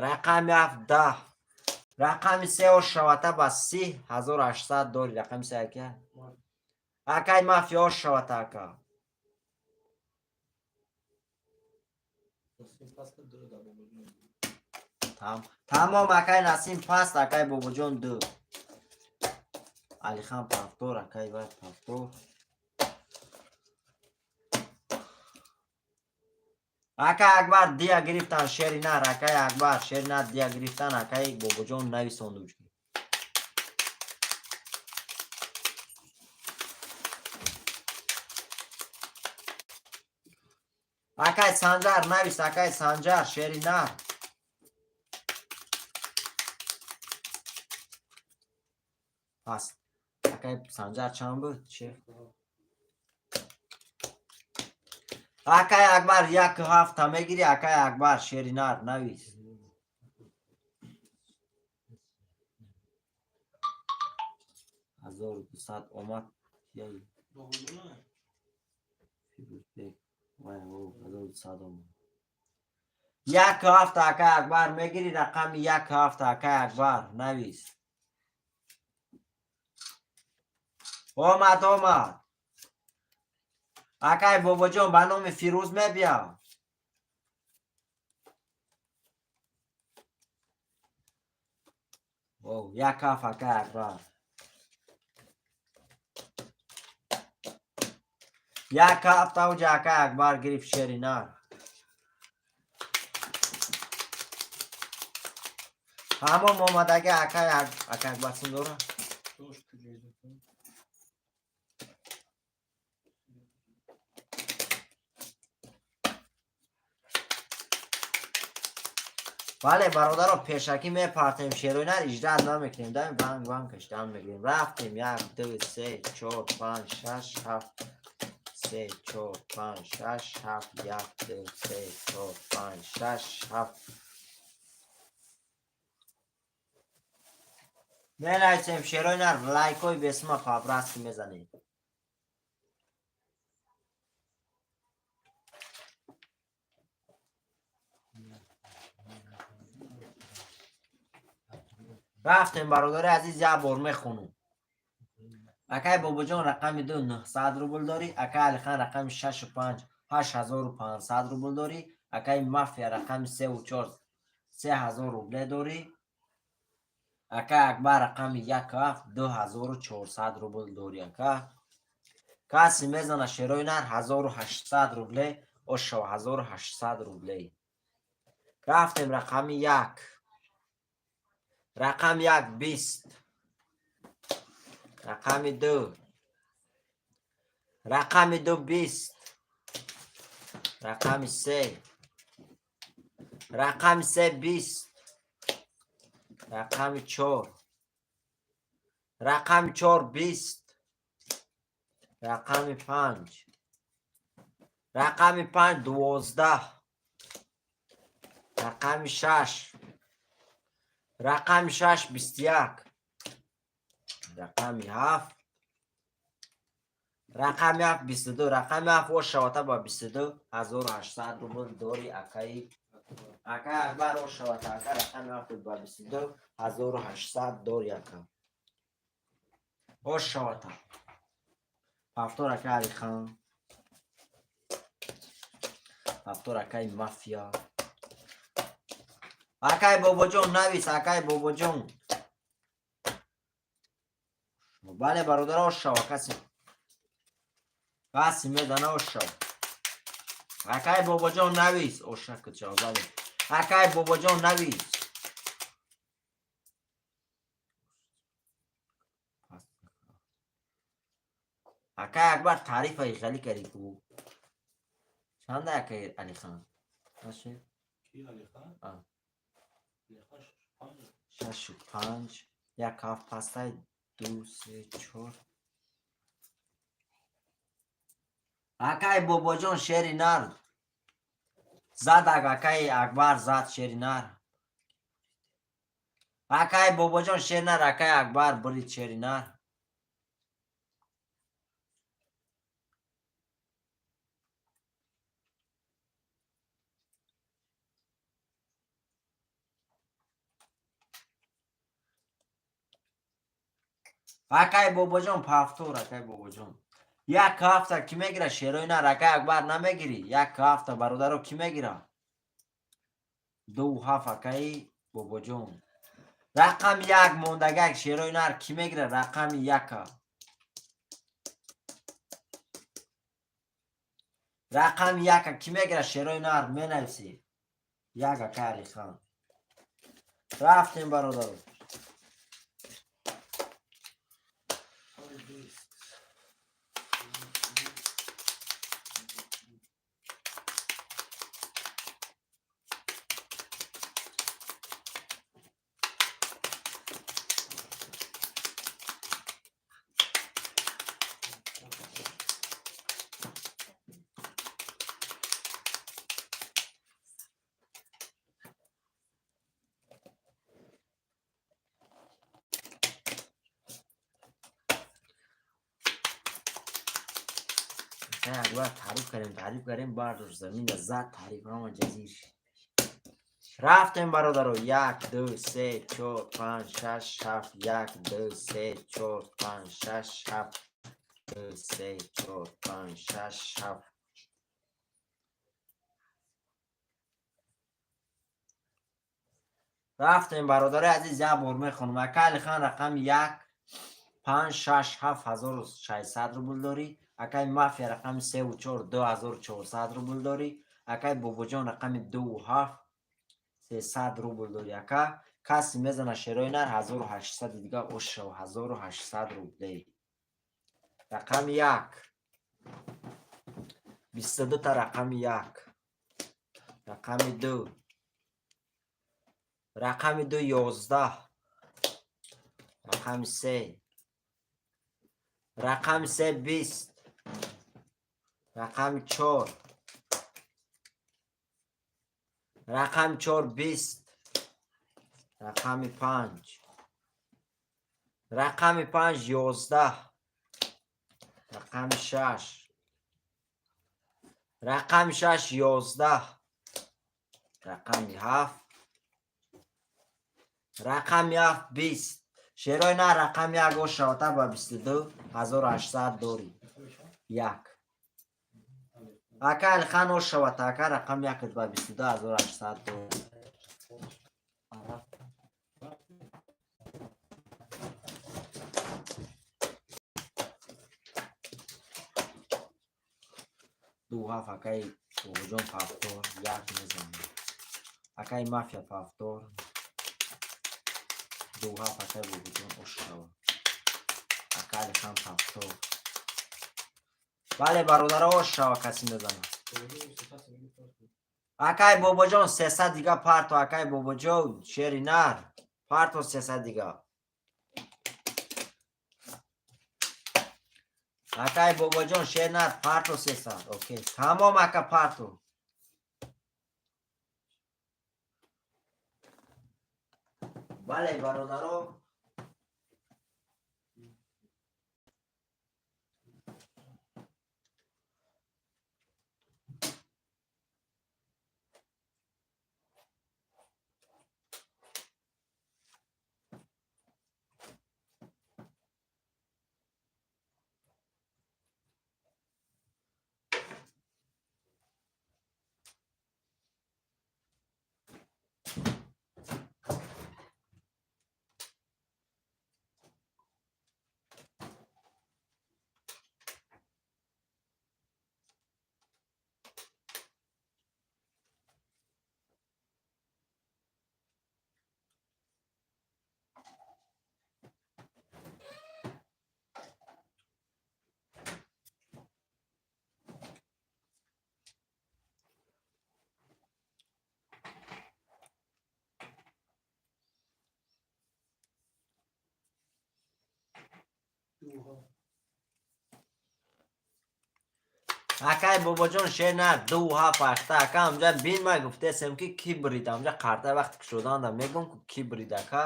Speaker 1: Рақами ҳафт 10. Рақами се ошавата ба 30 1800 дори. Рақами се ака? Акай мафия ошавата, ака.
Speaker 2: Насим паста ду да бобоҷон.
Speaker 1: Тамом, акай Насим паст, акай Бобоҷон ду. Алихан повтор, акай вай повтор. Акай Акбар дия гирифтан, шери нар, акай Акбар, шери нар дия гирифтан, акай Бобоҷон нависондучки. Акай Санҷар навис, акай Санҷар, шери нар. Пас акай Санҷар чанд буд? Шер? Акай Акбар яку ҳафта мегирӣ, акай Акбар, шери нар, навис. 1200 омад. Яй.
Speaker 2: Бобоҷон.
Speaker 1: Фирӯзбек. Вай, о, 1200 омад. Яку ҳафта, акай Акбар, мегирӣ рақами яку ҳафта, акай Акбар, навис. Омад, омад. Акай Бобоҷон ба номи Фирӯз мебия. О, як ҳафт, акай Акбар. Як ҳафта уҷа акай Акбар гирифт, шери нар. Ҳамон омадаги акай Акбар сум дора?
Speaker 2: Дошт ҷоизатон.
Speaker 1: Бале, бародаро, пешакӣ мепартем, шерои нар, иждат намекунем, даем банг банг кашидан мегирем. Рафтем, як, ду, се, чор, панҷ, шаш, ҳафт, се, чор, панҷ, шаш, ҳафт, як, ду, се, чор, панҷ, шаш, ҳафт. Менависем, шерои нар, лайкҳои бесима по-братски мезанед. Рафтем, бародари азиз, як бор мехонум. Акай Бобоҷон, рақами ду, 900 рубл дорӣ. Акай Алихан, рақами шашу панҷ, 8500 рубл дорӣ. Акай Мафия, рақами севу чор, 3000 рубле дорӣ. Акай Акбар, рақами яку ҳафт, 2400 рубл дорӣ. Ака, касе мезана, шерои нар, 1800 рубле ошав, 1800 рубле. Рафтем, рақами як, рақами як, 20, рақами ду, рақами ду, 20, рақами се, рақами се, 20, рақами чор, рақами чор, 20, рақами панҷ, рақами панҷ, 12, рақами шаш, рақами шаш, 21, рақами ҳафт, рақами ҳафт, 22, рақами ҳафт ошавата ба 22 800 рубл дори. Акаи Акбар, ошавата, ака, рақами ҳафт ба 22 800 дори, ака, ошавата. Повтор, акаи Алихан, повтор, акаи Мафия. Акаи Бобоҷон, навис, акаи Бобоҷон. Бале, бародар, ошава, каси мезана, ошава. Акаи Бобоҷон, навис, оша кучава. Бале, акаи Бобоҷон, навис. Акаи Акбар, таърифаи хеле карди ку. Чанда, акаи Алихан? Баше?
Speaker 2: Ки, Алихан?
Speaker 1: А.
Speaker 2: Алихан шаш панҷ.
Speaker 1: Шашу панҷ, як ҳафт пастай, ду, се, чор. Акаи Бобоҷон, шери нар задак, акаи Акбар зад шери нар. Акаи Бобоҷон, шери нар, акаи Акбар бурид шери нар. Акаи Бобоҷон, повтор, акаи Бобоҷон. Як ҳафта кӣ мегира, шерои нар, акаи Акбар намегирӣ? Як ҳафта, бародаро, кӣ мегира? Ду ҳафт, акаи Бобоҷон. Рақами як мондагак, шерои нар, кӣ мегира рақами яка? Рақами яка кӣ мегира, шерои нар, менависӣ. Як, акаи Алихан. Рафтем, бародаро.
Speaker 2: Бист.
Speaker 1: Акбар, таъриф кардем, таъриф кардем, бардошт замина зад, таъриф ҳама ҷазир. Рафтем, бародаро, як, ду, се, чор, панҷ, шаш, ҳафт, як, ду, се, чор, панҷ, шаш, ҳафт, ду, се, чор, панҷ, шаш, ҳафт. Рафтем, бародари азиз, як бор мехонам. Ака Алихан, рақами як, панҷ, шаш, ҳафт, 1600 рубл дорӣ. Акаи Мафия, рақами севу чор, 2400 рубл дорӣ. Акаи Бобоҷон, рақами дуву ҳафт, 300 рубл дорӣ. Ака, касе мезана, шерои нар, 1800 дига ошав, 1800 рубле. Рақами як, 22-та, рақами як, рақами ду, рақами ду, 11, рақами се, рақами се, 20, рақами чор, рақами чор, 20, рақами панҷ. Рақами панҷ, 11. Рақами шаш. Рақами шаш, 11. Рақами ҳафт. Рақами ҳафт, 20. Шерои нар, рақами як ош шавата ба 22 800 дорӣ. Як. Ака Алихан, ош шавата, ака, рақами якат ба 22 800 дорӣ. Ду ҳафт, акаи Бобоҷон, повтор як мезанем. Акаи Мафия, повтор. Ду ҳафт, акаи Бобоҷон, ош шава. Ака Алихан, повтор. Бале, бародаро, ош шава, касе мезанад. Акай Бобоҷон, 300 дига парто, акай Бобоҷон, шери нар. Парто 300 дига. Акай Бобоҷон, шер нар, парто 300. Окей. Тамом, ака, парто. Бале, бародаро.
Speaker 2: Дуҳо.
Speaker 1: Акай Бобоҷон, шер нар, ду ҳафт ҳашта, ака, амҷа бин, ма гуфтесем, ки ки брид амҷа қарта вақте ки шуданда мегум, ку ки брид, ака.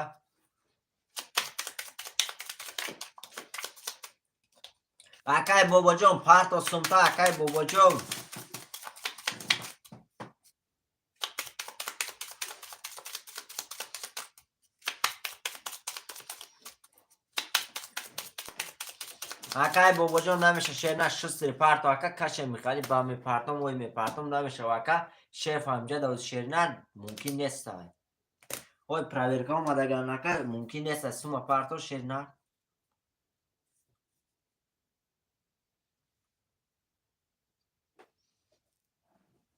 Speaker 1: Акай Бобоҷон, парто сумта, акай Бобоҷон. Акай Бобоҷон, намеша, шер на, шустри парто, ака, каше михали ба мепартом, ой мепартом, намешава, ака, шеф ҳамҷа да шер на мумкин нест. Ой, проверка омадаган, ака, мумкин нест, сума парто, шер на.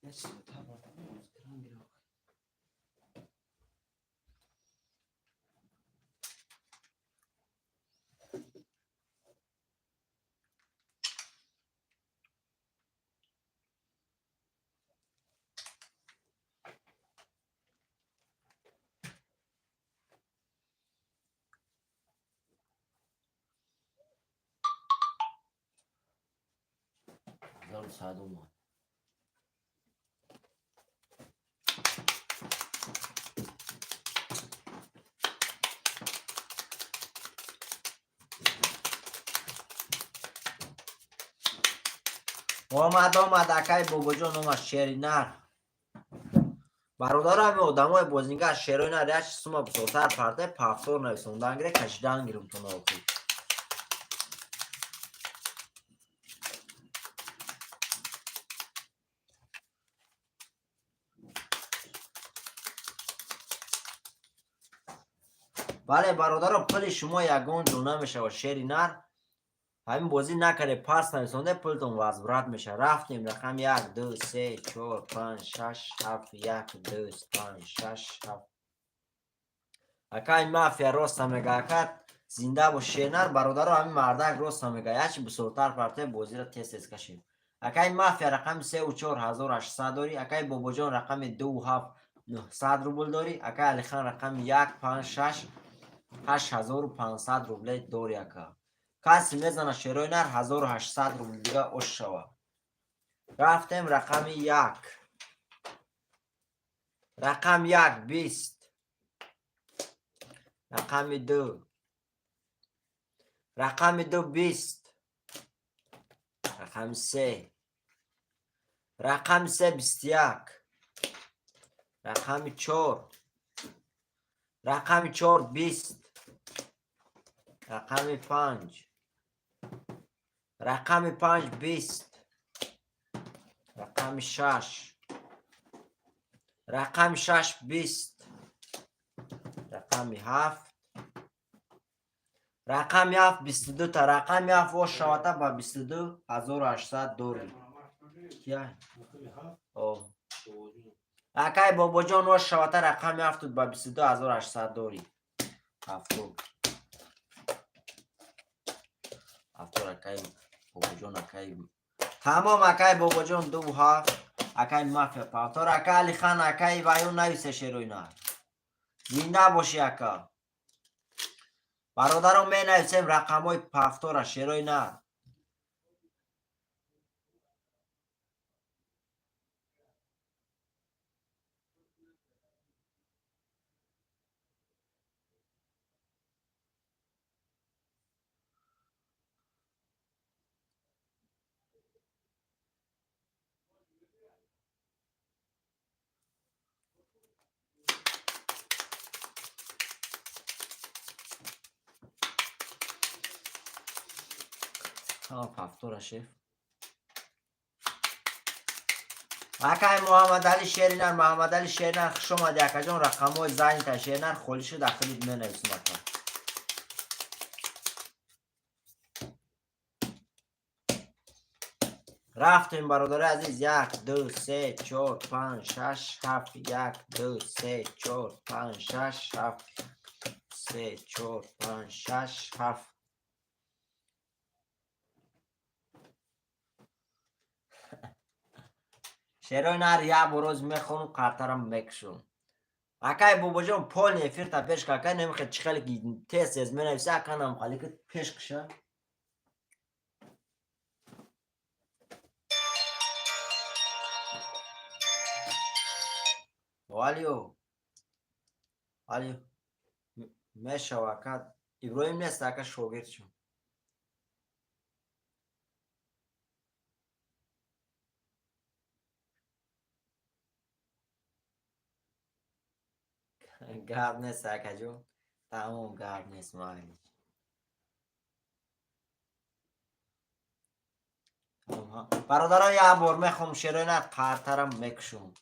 Speaker 3: Як чиз бартам, кран гирифт.
Speaker 1: 1100 омад. Омад, омад, акай Бобоҷон, омад шери нар. Бародаро, ҳами одамои бозингар, шерои нар, як сума бисёртар парте, повтор нависондан гире, кашидан гирумтон охир. Бале, бародаро, пули шумо ягон ҷо намешавад, шери нар. Ҳамин бозӣ накарде, пас нависонде, пултон возврат мешавад. Рафтем, рақам як, ду, се, чор, панҷ, шаш, ҳафт, як, ду, панҷ, шаш, ҳафт. Акай Мафия роста мега, ака, зинда бош, шернар. Бародаро, ҳамин мардак роста мега, якчи бисёртар парте, бозиро тез тез кашем. Акай Мафия, рақами сеу чор, 1800 дорӣ. Акай Бобоҷон, рақами ду ҳафт, 900 рубл дорӣ. Акай Алихан, рақами як, панҷ, шаш, 8500 рубле дорӣ, ака. Касе мезана, шерои нар, 1800 рубл дига ош шава. Рафтем, рақами як. Рақам як, 20. Рақами ду. Рақами ду 20. Рақами се. Рақами се 21. Рақами чор. Рақами чор 20. Рақами панҷ. Рақами панҷ 20. Рақами шаш. Рақами шаш 20. Рақами ҳафт. Рақами ҳафт 22-та. Рақами ҳафт вош шавата ба 22 800 дорӣ. Кия?
Speaker 2: Рақами ҳафт.
Speaker 1: О.
Speaker 2: Бобоҷон.
Speaker 1: Акай Бобоҷон, вош шавата рақами ҳафтут ба 22 800 дорӣ. Ҳафтод. 70 акай Бобоҷон, акай. Тамом, акай Бобоҷон ду ҳафт. Акай Мафия павтор, акай Алихан, акай Ваюн нависе шерои нар. Зинда бошӣ, ака. Бародарон, менависем рақамҳои пафтора, шерои нар. Пафтора, шеф. Акай Муҳаммадали Шеринар, Муҳаммадали Шеринар, хуш омадӣ, акаҷон, рақамҳои занята шеринар холӣ шуд, ахирид менависем, ака. Рафтем, бародари азиз, як, ду, се, чор, панҷ, шаш, ҳафт, як, ду, се, чор, панҷ, шаш, ҳафт, се, чор, панҷ, шаш, ҳафт. Шерои нар як бор роз мехонум, қартарам мекушум. Акай Бобоҷон, полный эфирта пеш ка, акай намехе чӣ хеле ки тез тез менависа, ака намхали ки пеш киша. Алё. Алё. Мешава, ака. Иброҳим нест, ака, шогирд шум. Гап нест, акаҷон. Тамом, гап нест, майли. Бародарон, як бор мехом шерои нар, қартарам мекушум.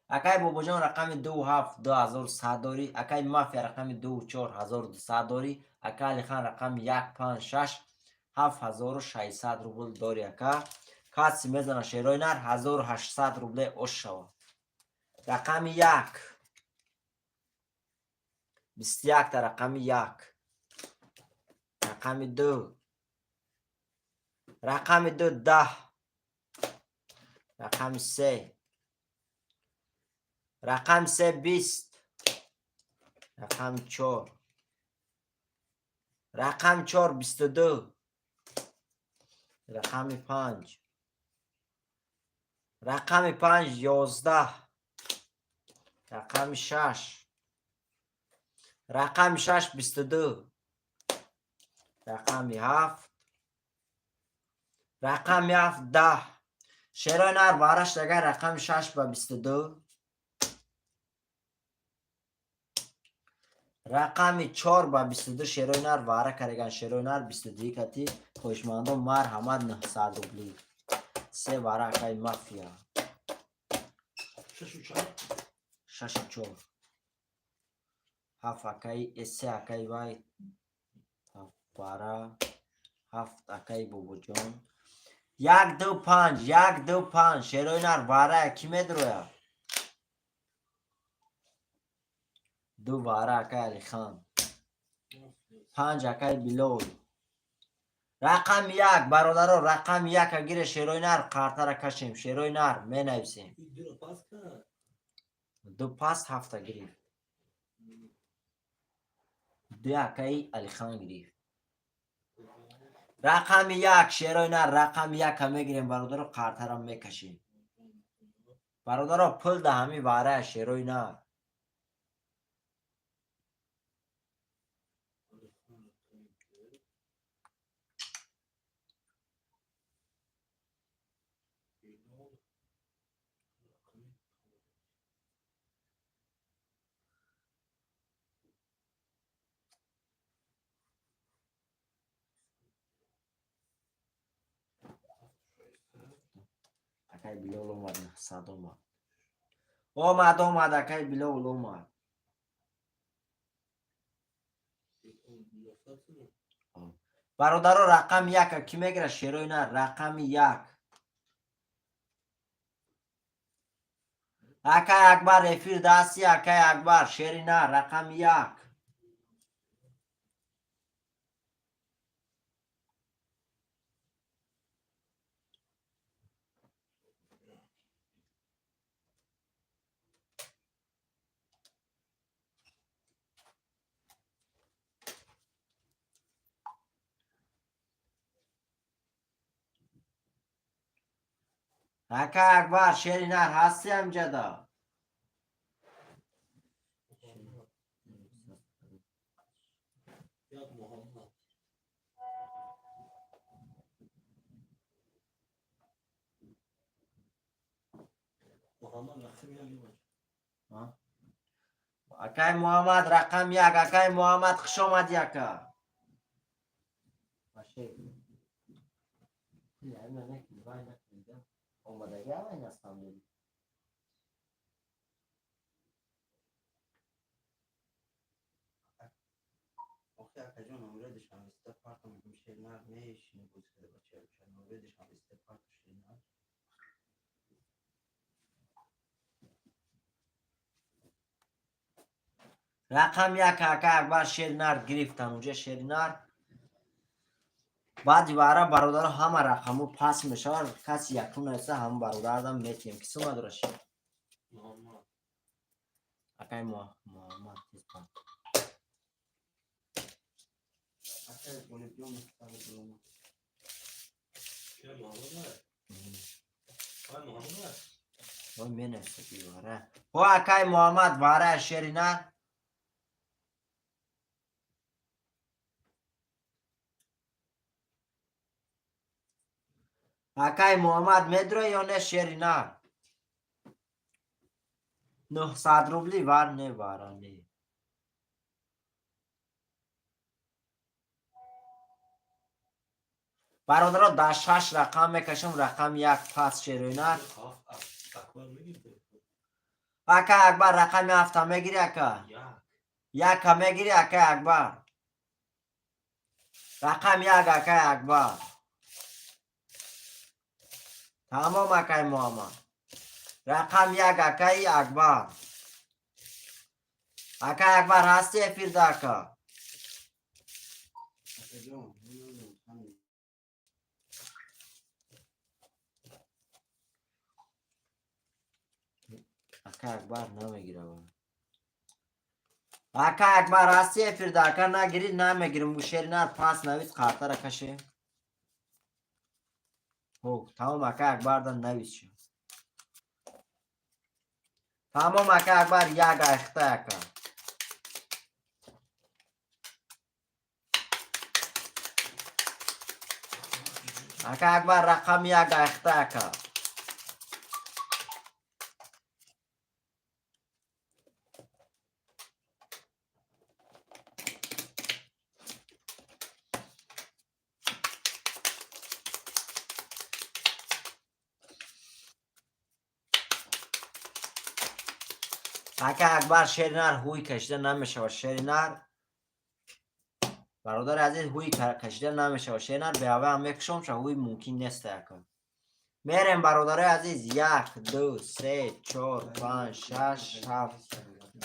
Speaker 1: Акай Бобоҷон рақами ду ҳафт 2100 дорӣ, акай Мафия рақами ду чор 1200 дорӣ, ака Алихан рақами як панҷ шаш 7600 рубл дорӣ, ака. Каси мезана шерои нар 1800 рубле ош шава. Рақами як. 21-та рақами як. Рақами ду. Рақами ду 10. Рақами се. Рақами се 20. Рақами чор. Рақами чор 22. Рақами панҷ. Рақами панҷ 11. Рақами шаш. Рақами шаш 22. Рақами ҳафт. Рақами ҳафт 10. Шерои нар бараш дагар рақами шаш ба 22. Рақами чор ба 22 шерои нар вара кареган, шерои нар 22 кати хоҳишмандон марҳамат, 900 рубли. Се вара, акай Мафия.
Speaker 2: Шашу чор.
Speaker 1: Шашу чор. Ҳафт акай, се акай вай. Ҳафт вара. Ҳафт акай Бобоҷон. Як, ду, панҷ, як, ду, панҷ. Шерои нар вара кӣ медроя? Ду вара акай Алихан. Панҷ акай Билол. Рақами як, бародаро, рақами яка гире, шерои нар, қартара кашем, шерои нар менависем.
Speaker 2: Дуро пас кард.
Speaker 1: Ду пас ҳафта гирифт. Ду акаи Алихан гирифт. Рақами як, шерои нар, рақами яка мегирем, бародаро, қартара мекашем. Бародаро, пул да ҳами варая, шерои нар.
Speaker 2: Алихан рақами ду.
Speaker 1: Акай Билол омад, 900 омад. Омад, омад, акай Билол омад.
Speaker 2: 900 сомон.
Speaker 1: Бародаро, рақами яка кӣ мегирад? Шерои нар, рақами як. Акай Акбар, эфир дасти, акай Акбар, шери нар, рақами як. Акай Акбар, шери нар, ҳасти амҷада?
Speaker 2: Муҳаммад. Як Муҳаммад. Муҳаммад рақами як бача.
Speaker 1: Акай Муҳаммад, рақам як. Акай Муҳаммад, хуш омадӣ, ака. Омадаги авай настам додӣ.
Speaker 3: Охи, акаҷон, номраи душанбеста партам шернар мешини, боз када бача номраи душанбеста парта шернар.
Speaker 1: Рақам як, ака Акбар, шеринар гирифтан уҷа шеринар. Баъди вара, бародаро, ҳама рақамҳо паст мешавад. Каси якум нависа, ҳама бародарам метиҳем. Ки сума дора шер?
Speaker 2: Муҳаммад.
Speaker 1: Акай Муҳаммад, тез пар.
Speaker 3: Акай Ғолибҷон 900 рубл.
Speaker 2: Ки Муҳаммад ай? Ай Муҳаммад ай?
Speaker 1: Ой, менависаки вара. О, акай Муҳаммад, вара, шеринар. Акай Муҳаммад, медрои ё не, шеринар? 900 рубли вар не, вара не. Бародаро, дар шаш рақам мекашам, рақами як пас, шеринар.
Speaker 2: Ҳафт Акбар мегирифт.
Speaker 1: Акай Акбар, рақами ҳафта мегирӣ, ака?
Speaker 2: Як.
Speaker 1: Яка мегирӣ, акай Акбар? Рақами як, акай Акбар. Тамом, акай Муҳаммад. Рақами як, акаи Акбар. Акай Акбар, ҳасти эфирда, ака?
Speaker 3: Акаҷон, намедонам чанд.
Speaker 1: Акай Акбар намегира. Акай Акбар, ҳасти эфирда, ака? Нагирӣ, намегирим. Шеринар пас навис, қартара каше. Ҳо, тамом, акай Акбарда навис шо. Тамом, акай Акбар, як айхта, ака. Акай Акбар, рақами як айхта, ака. Ака Акбар, шеринар ҳуй кашида намешавад. Шеринар, бародари азиз, ҳуй кашида намешавад. Шеринар беаваам мекушом ша, ҳуй мумкин нест, ака. Мерем, бародарои азиз: як, ду, се, чор, панҷ, шаш, ҳафт,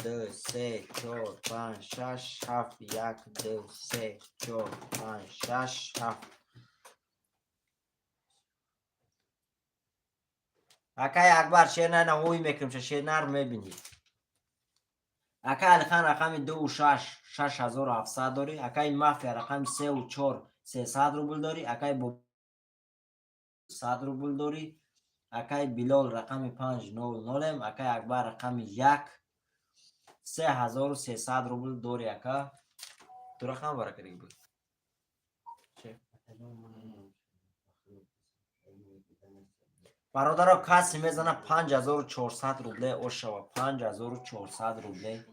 Speaker 1: ду, се, чор, панҷ, шаш, ҳафт, як, ду, се, чор, панҷ, шаш, ҳафт. Акай Акбар, шеринар ҳуй мекунем ша, шеринар мебинӣ. Акай Алихан, рақами дуву шаш, 6700 дорӣ. Акай Мафия, рақами севу чор, 300 рубл дорӣ. Акай Бо, 100 рубл дорӣ. Акай Билол, рақами панҷ, нол нолем. Акай Акбар, рақами як, 3300 рубл дорӣ, ака. Ду рақам баракадиги буд.
Speaker 3: Акаҷон, ман намедонам.
Speaker 1: Бародаро, касе мезана, 5400 рубле ошава, 5400 рубле.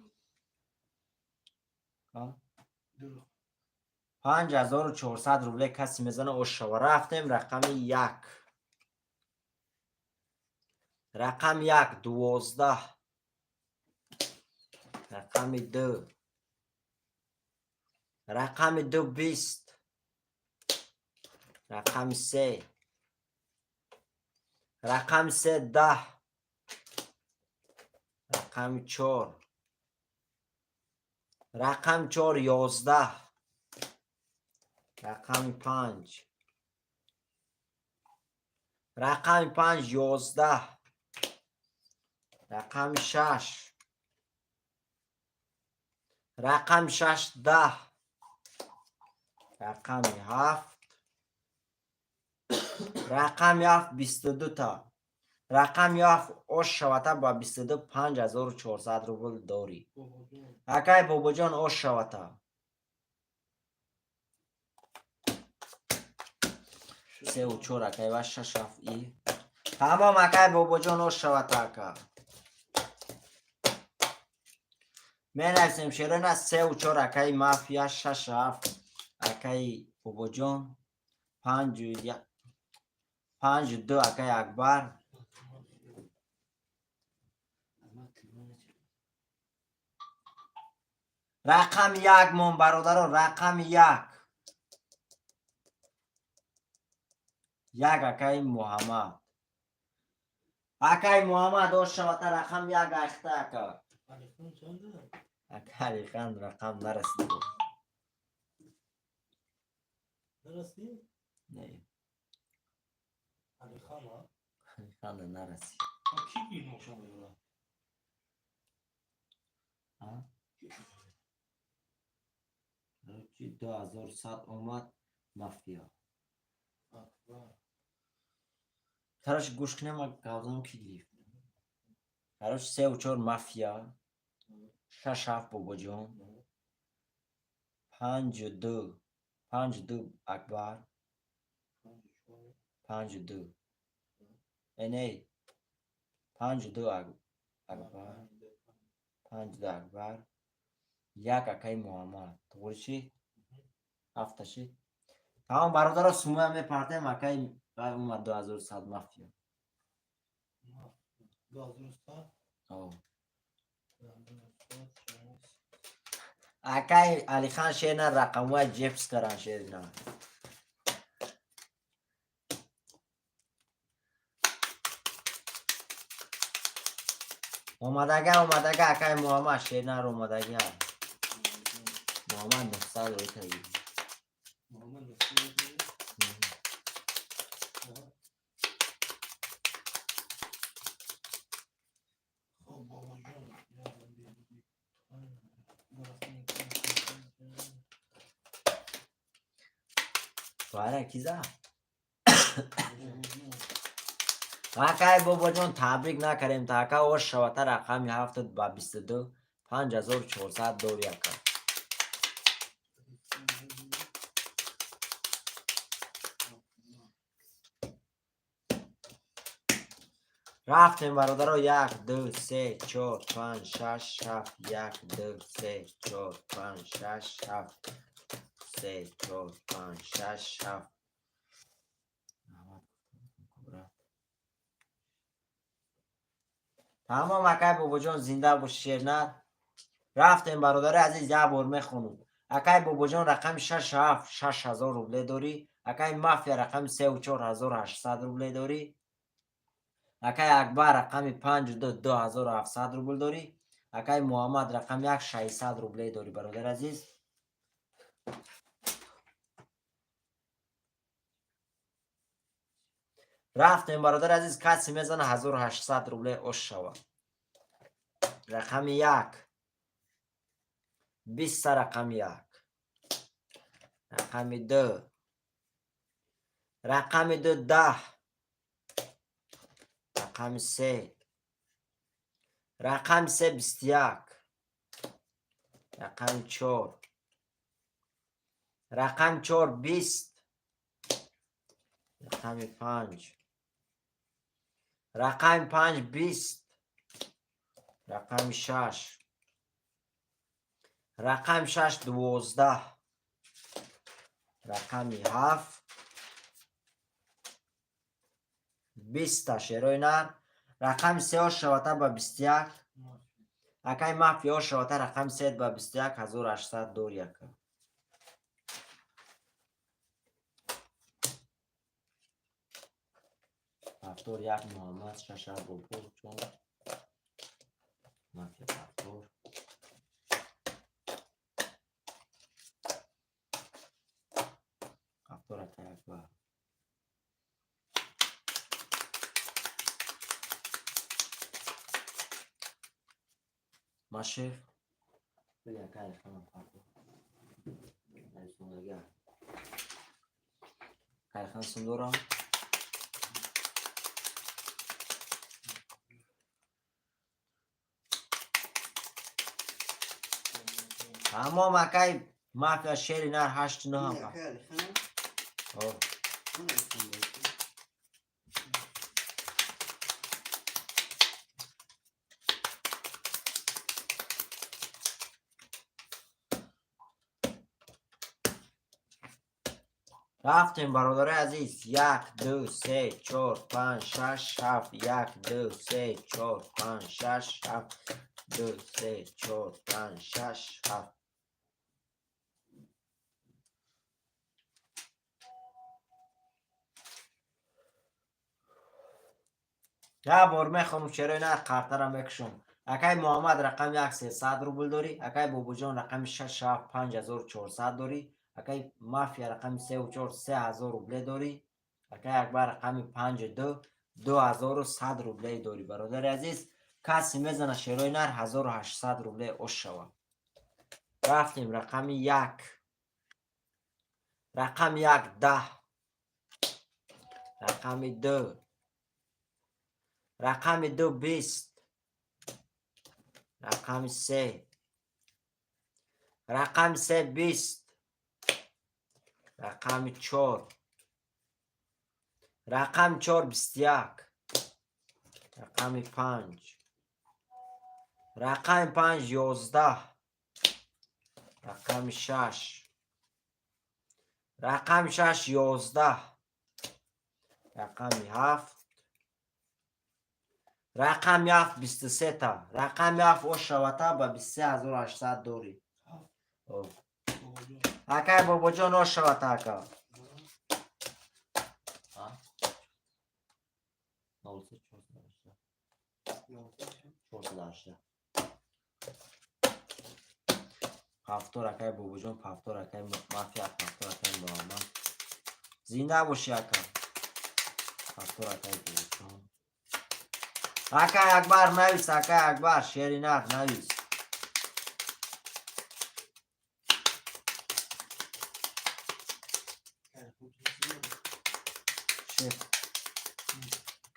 Speaker 2: Ду.
Speaker 1: 5400 рубле касе мезана, ошава. Рафтем, рақами як. Рақами як 12, рақами ду, рақами ду 20, рақами се, рақами се 10, рақами чор, рақами чор 11, рақами панҷ, рақами панҷ 11, рақами шаш, рақами шаш 10, рақами ҳафт, рақами ҳафт 22-та. Рақами ҳафт ош шавата ба 22 5400 рубл дорӣ.
Speaker 2: Бобоҷон.
Speaker 1: Акай Бобоҷон, ош шавата. Сеу чор, акай, ва шаш, ҳафт и тамом. Акай Бобоҷон, ош шавата, ака. Менависем шерона сеу чор, акаи Мафия, шаш, ҳафт, акаи Бобоҷон, панҷу панҷу ду, акаи Акбар.
Speaker 3: Аз телефон.
Speaker 1: Рақами як мон, бародаро, рақами як, як, акаи Муҳаммад. Акаи Муҳаммад, ош шавата, рақами як айхта, ака.
Speaker 2: Алихан чанда?
Speaker 1: Ака Алихан рақам нарасид.
Speaker 2: Нарасид?
Speaker 1: Не.
Speaker 2: Алихан, а?
Speaker 1: Алихан нарасид.
Speaker 2: А ки гир мошон мебарад?
Speaker 1: А? Короче, 2100 омад Мафия.
Speaker 2: Акбар.
Speaker 1: Короче, гӯш кунем, гавзам ки гирифт. Короче, сеу чор Мафия, шаш, ҳафт Бобоҷон, панҷу ду, панҷу ду Акбар,
Speaker 2: Панҷу чор.
Speaker 1: панҷу ду. Не, панҷу ду Акбар, панҷу ду Акбар, як, акаи Муҳаммад. Туғри шид? Ҳафта шид. Тамом, бародаро, сумоя мепартем, акаи вай омад 2100 Мафия.
Speaker 2: 2100.
Speaker 1: О.
Speaker 2: 2100.
Speaker 1: Акаи Алихан шерна рақамҳои ҷепс каран шерна. Омадага, омадага, акаи Муҳаммад шернар омадага. Муҳаммад 900 рӯйтаги.
Speaker 2: Муҳаммад 900. Хоб, Бобоҷон. Як, ду, панҷ.
Speaker 1: Бара ки зад?
Speaker 2: Бобоҷон.
Speaker 1: Акаи Бобоҷон, табрик накардем та, ака, ош шавата, рақами ҳафтад ба 22 5400 дори, ака. Рафтем, бародаро, як, ду, се, чор, панҷ, шаш, ҳафт, як, ду, се, чор, панҷ, шаш, ҳафт, се, чор, панҷ, шаш, ҳафт. Раҳмат, брат. Тамом, акай Бобоҷон, зинда бош, шернар. Рафтем, бародари азиз, як бор мехонум. Акай Бобоҷон, рақами шаш, ҳафт, 6000 рубле дорӣ. Акай Мафия, рақами сеу чор, 1800 рубле дорӣ. Акай Акбар, рақами панҷу ду, 2700 рубл дорӣ. Акай Муҳаммад, рақами як, 600 рубле дорӣ, бародари азиз. Рафтем, бародари азиз, касе мезана 1800 рубле ош шавад. Рақами як, 20-та, рақами як, рақами ду, рақами ду 10, рақами се, рақами се 21, рақами чор, рақами чор 20, рақами панҷ, рақами панҷ 20, рақами шаш, рақами шаш 12, рақами ҳафт 20-та. Шерои нар. Рақами се ошавата ба 21. Акай мафия ошавата, рақами се ба 21 800 дори, ака. Ҳафтор як Муҳаммад шаша бобоҷон мафия ҳафтор. Ҳафтор, акай Акбар. Машеф. Били, акай Алиханам парто. Нависондагӣ. Акай Алихан сум дорам. Тамом, акай мафия шери нар ҳашту нӯҳам.
Speaker 3: Акай Алиханам?
Speaker 1: О.
Speaker 3: Ман Алихан бошам.
Speaker 1: Рафтем, бародари азиз. Як, ду, се, чор, панҷ, шаш, ҳафт. Як, ду, се, чор, панҷ, шаш, ҳафт. Ду, се, чор, панҷ, шаш, ҳафт. Як бор мехонам, чарои на қартара мекушам. Акай Муҳаммад рақами як 300 рубл дорӣ, акай Бобоҷон рақами шаш ҳафт 5400 дорӣ, акай мафия рақами севу чор 3000 рубле дорӣ, акай Акбар рақами панҷу ду 2100 рубле дорӣ. Бародари азиз, касе мезана шерои нар 1800 рубле ош шавад. Рафтем, рақами як. Рақами як 10. Рақами ду. Рақами ду 20. Рақами се. Рақами се 20. Рақами чор. Рақами чор 21. Рақами панҷ. Рақами панҷ 11. Рақами шаш. Рақами шаш 11. Рақами ҳафт. Рақами ҳафт 23-та. Рақами ҳафт ошавата ба 23 800 дорӣ. О. Акай Бобоҷон ошавата, ака. А? Нол се 418. 418. Ҳафтор, акай Бобоҷон, ҳафтор, акай мафия, ҳафтор, акай Муҳаммад. Зинда бошӣ, ака. Ҳафтор, акай Бобоҷон. Акай Акбар навис, акай Акбар, шери нар навис. Шеф.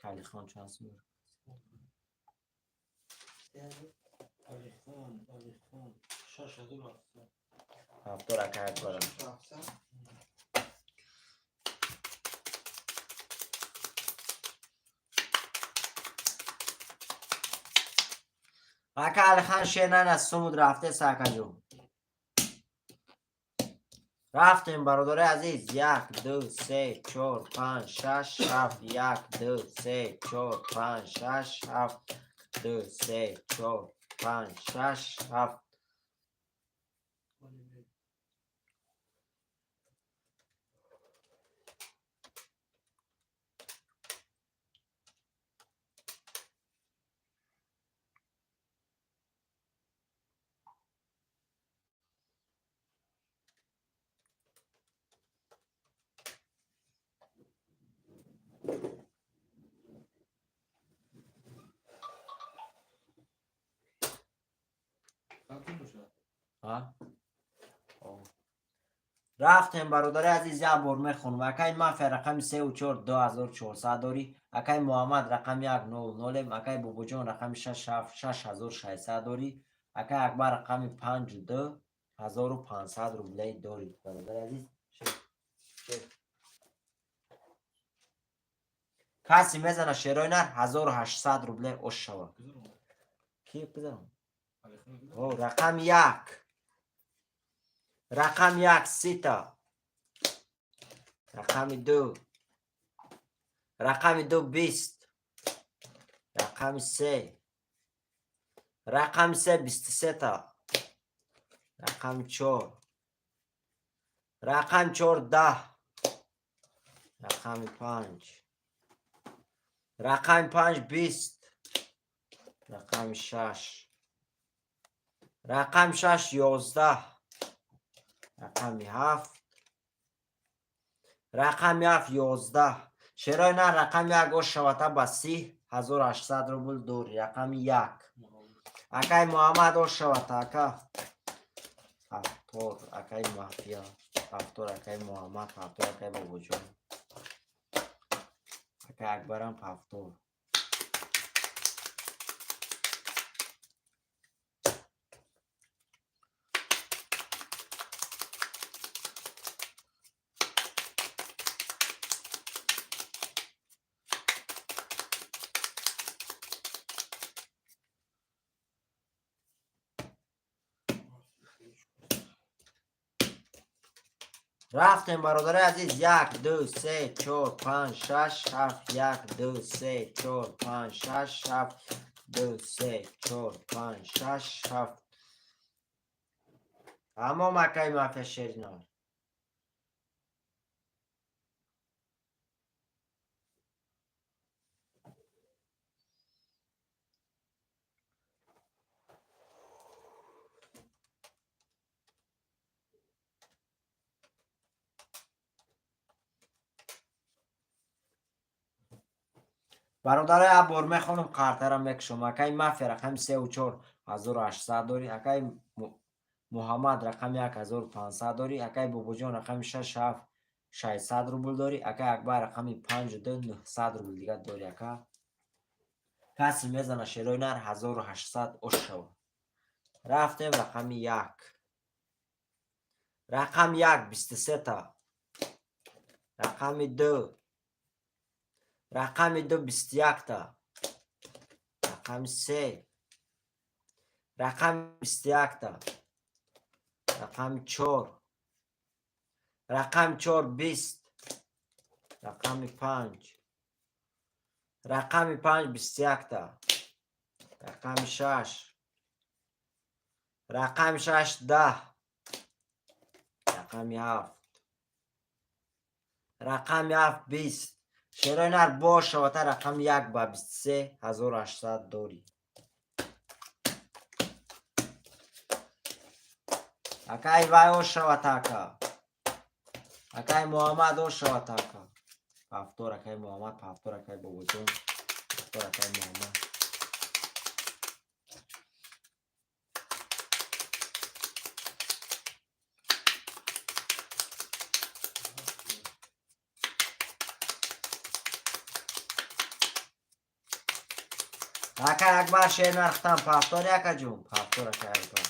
Speaker 1: Калихон чанд сум?
Speaker 2: Алихон, Алихон, 6700.
Speaker 1: Ҳафтор, акай Акбарам.
Speaker 3: 700.
Speaker 1: Ака Алихан шер нан аз сумуд рафтеса, акаҷон. Рафтем, бародари азиз. Як, ду, се, чор, панҷ, шаш, ҳафт. Як, ду, се, чор, панҷ, шаш, ҳафт. Ду, се, чор, панҷ, шаш, ҳафт.
Speaker 2: Олибек. Чанд бошад?
Speaker 1: А? О. Рафтем, бародари азиз, як бор мехонам. Акай мафия рақами севу чор 2400 дорӣ, акай Муҳаммад рақами як нол нолем, акай Бобоҷон рақами шаш ҳафт 6600 дорӣ, акай Акбар рақами панҷу ду 1500 рубле дорӣ. Бародари азиз, шеф, шеф. Касе мезана шерои нар 1800 рубле ош шавад.
Speaker 2: Гузаром.
Speaker 1: Ки бизанам?
Speaker 2: Алихон.
Speaker 1: О, рақами як. Рақами як 30-та. Рақами ду. Рақами ду 20. Рақами се. Рақами се 23-та. Рақами чор. Рақами чор 10. Рақами панҷ. Рақами панҷ 20. Рақами шаш. Рақами шаш 11. Рақами ҳафт. Рақами ҳафт 11. Шерои нар, рақами як ош шавата ба 30 800 рубл дорӣ. Рақами як. Акай Муҳаммад, ош шавата, ака. Ҳафтор, акай Мафия. Ҳафтор, акай Муҳаммад, ҳафтор, акай Бобоҷон. Акай Акбарам ҳафтор. Рафтем, бародари азиз. Як, ду, се, чор, панҷ, шаш, ҳафт. Як, ду, се, чор, панҷ, шаш, ҳафт. Ду, се, чор, панҷ, шаш, ҳафт. Тамом, акай Мафия Шеринор. Бародарои, як бор мехонам, қартара мекушам. Акай Мафия, рақами сеу чор 1800 дорӣ. Акай Муҳаммад, рақами як 1500 дорӣ. Акай Бобоҷон, рақами шаш ҳафт 600 рубл дорӣ. Акай Акбар, рақами панҷу ду 900 рубл дига дорӣ, ака. Касе мезана, шерои нар, 1800 ош шава. Рафтем, рақами як. Рақами як 23-та. Рақами ду. Рақами ду 21-та. Рақами се. Рақами 21-та. Рақами чор. Рақами чор 20. Рақами панҷ. Рақами панҷ 21-та. Рақами шаш. Рақами шаш 10. Рақами ҳафт. Рақами ҳафт 20. Шерои нар бошавата, рақами як ба 23 800 дорӣ. Акай вай ошавата, ака. Акай Муҳаммад, ошавата, ака. Ҳафтор, акай Муҳаммад, ҳафтор, акай Бобоҷон, ҳафтор, акай Муҳаммад. Акай Акбар, шер нархтан пафтори, акаҷун. Пафтор, акай Акбар.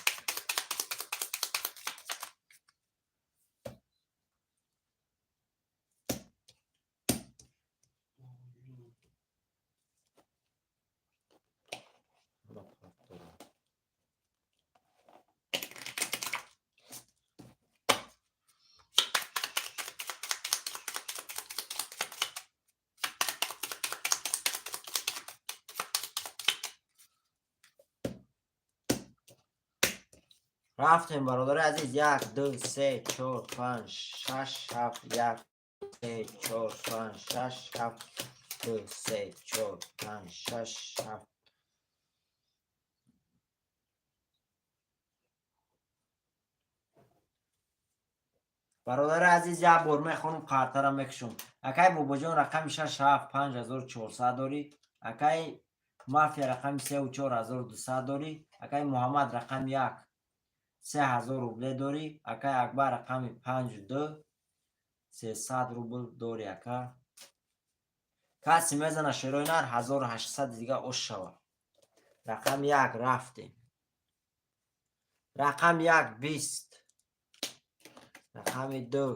Speaker 1: Ҳама пафтора. Рафтем, бародари азиз. Як, ду, се, чор, панҷ, шаш, ҳафт. Як, се, чор, панҷ, шаш, ҳафт. Ду, се, чор, панҷ, шаш, ҳафт. Бародари азиз, як бор мехонам, қартара мекушам. Акай Бобоҷон, рақами шаш ҳафт 5400 дорӣ. Акай Мафия, рақами сеу чор 1200 дорӣ. Акай Муҳаммад, рақами як 3000 рубле дорӣ. Акай Акбар, рақами панҷу ду 300 рубл дорӣ, ака. Касе мезана, шерои нар, 1800 дига ош шава. Рақами як рафтем. Рақами як 20. Рақами ду.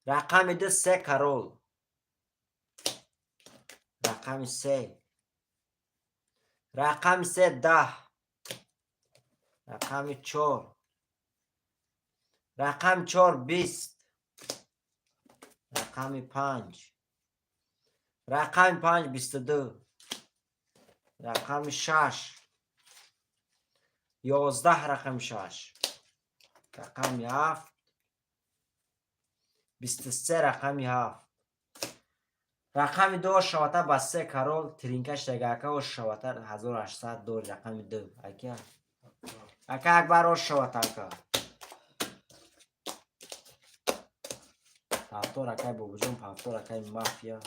Speaker 1: Рақами ду се король. Рақами се. Рақами се 10. Рақами чор. Рақами чор 20. Рақами панҷ. Рақами панҷ 22. Рақами шаш. 11 рақами шаш. Рақами ҳафт. 23 рақами ҳафт. Рақами ду шавата ба се король тринка шдага ака ош шавата 1800 дори рақами ду. Ака. Ака Акбар ош шавата ака. Повтор акай Бобоҷон, повтор акай Мафия.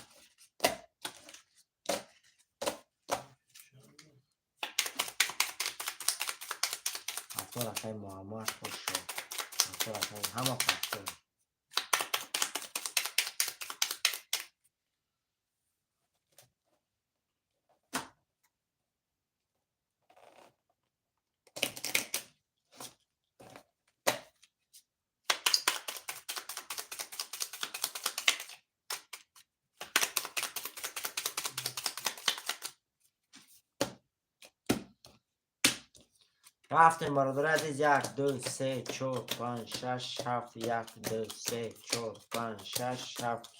Speaker 1: Повтор акай Муҳаммад хошо. Повтор акай ҳама повтор. Рафтем, бародари азиз, як, ду, се, чор, панҷ, шаш, ҳафт, як, ду, се, чор, панҷ, шаш, ҳафт,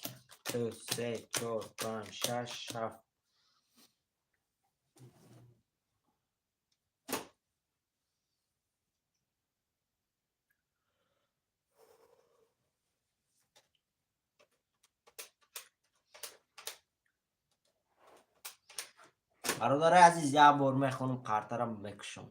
Speaker 1: ду, се, чор, панҷ, шаш, ҳафт. Бародари азиз, як бор мехонам, қартара мекушам.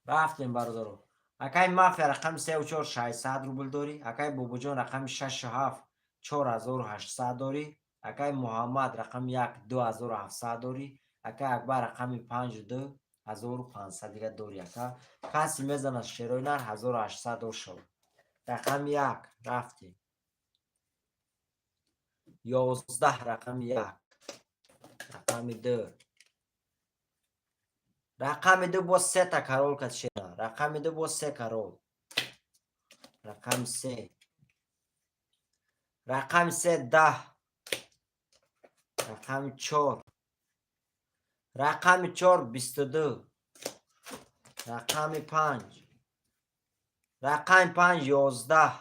Speaker 1: Рафтем, бародаро. Акай Мафия рақами сеу чор 600 рубл дорӣ. Акай Бобоҷон рақами шашу ҳафт 4800 дорӣ. Акай Муҳаммад рақами як 2700 дорӣ. Акай Акбар рақами панҷу ду 1500 дига дорӣ ака. Касе мезанад шерои нар 1800 дор шавад. Рақами як рафтем. 11 рақами як. Рақами ду. Рақами ду боз сета король кад шера. Рақами ду боз се король. Рақами се. Рақами се 10. Рақами чор. Рақами чор 22. Рақами панҷ. Рақами панҷ 11.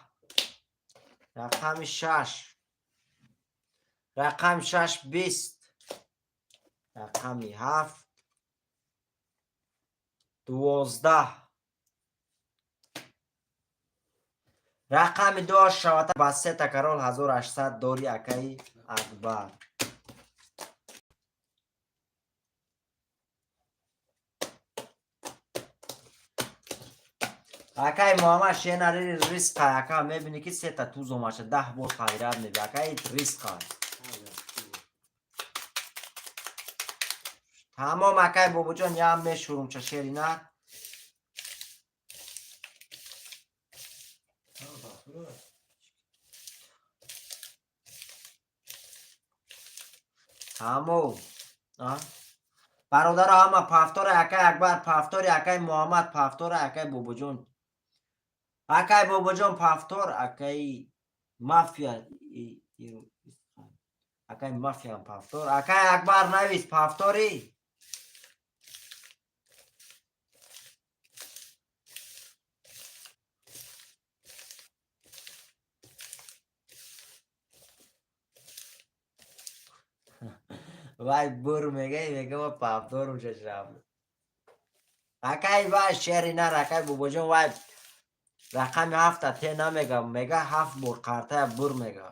Speaker 1: Рақами шаш. Рақами шаш 20. Рақами ҳафт 12. Рақами ду шавата ба сета король 1800 дори акаи Акбар. Акаи Муҳаммад шенари рисқа ака мебинӣ ки сета туз омаша 10 бор хайрат меби акаи рисқа. Тамом акаи Бобоҷон ям мешурум ча шери на. Тамом. Бародаро ҳама повтори акаи Акбар, повтори акаи Муҳаммад, повтори акаи Бобоҷон. Акаи Бобоҷон повтор, акаи Мафия, акаи Мафия повтор, акаи Акбар навис повтори. Вай бур мега, мега ма повторум шашам. Акаи вай шери нар, акаи Бобоҷон вай рақами ҳафта те намега, мега ҳафт бор қартая бур мега.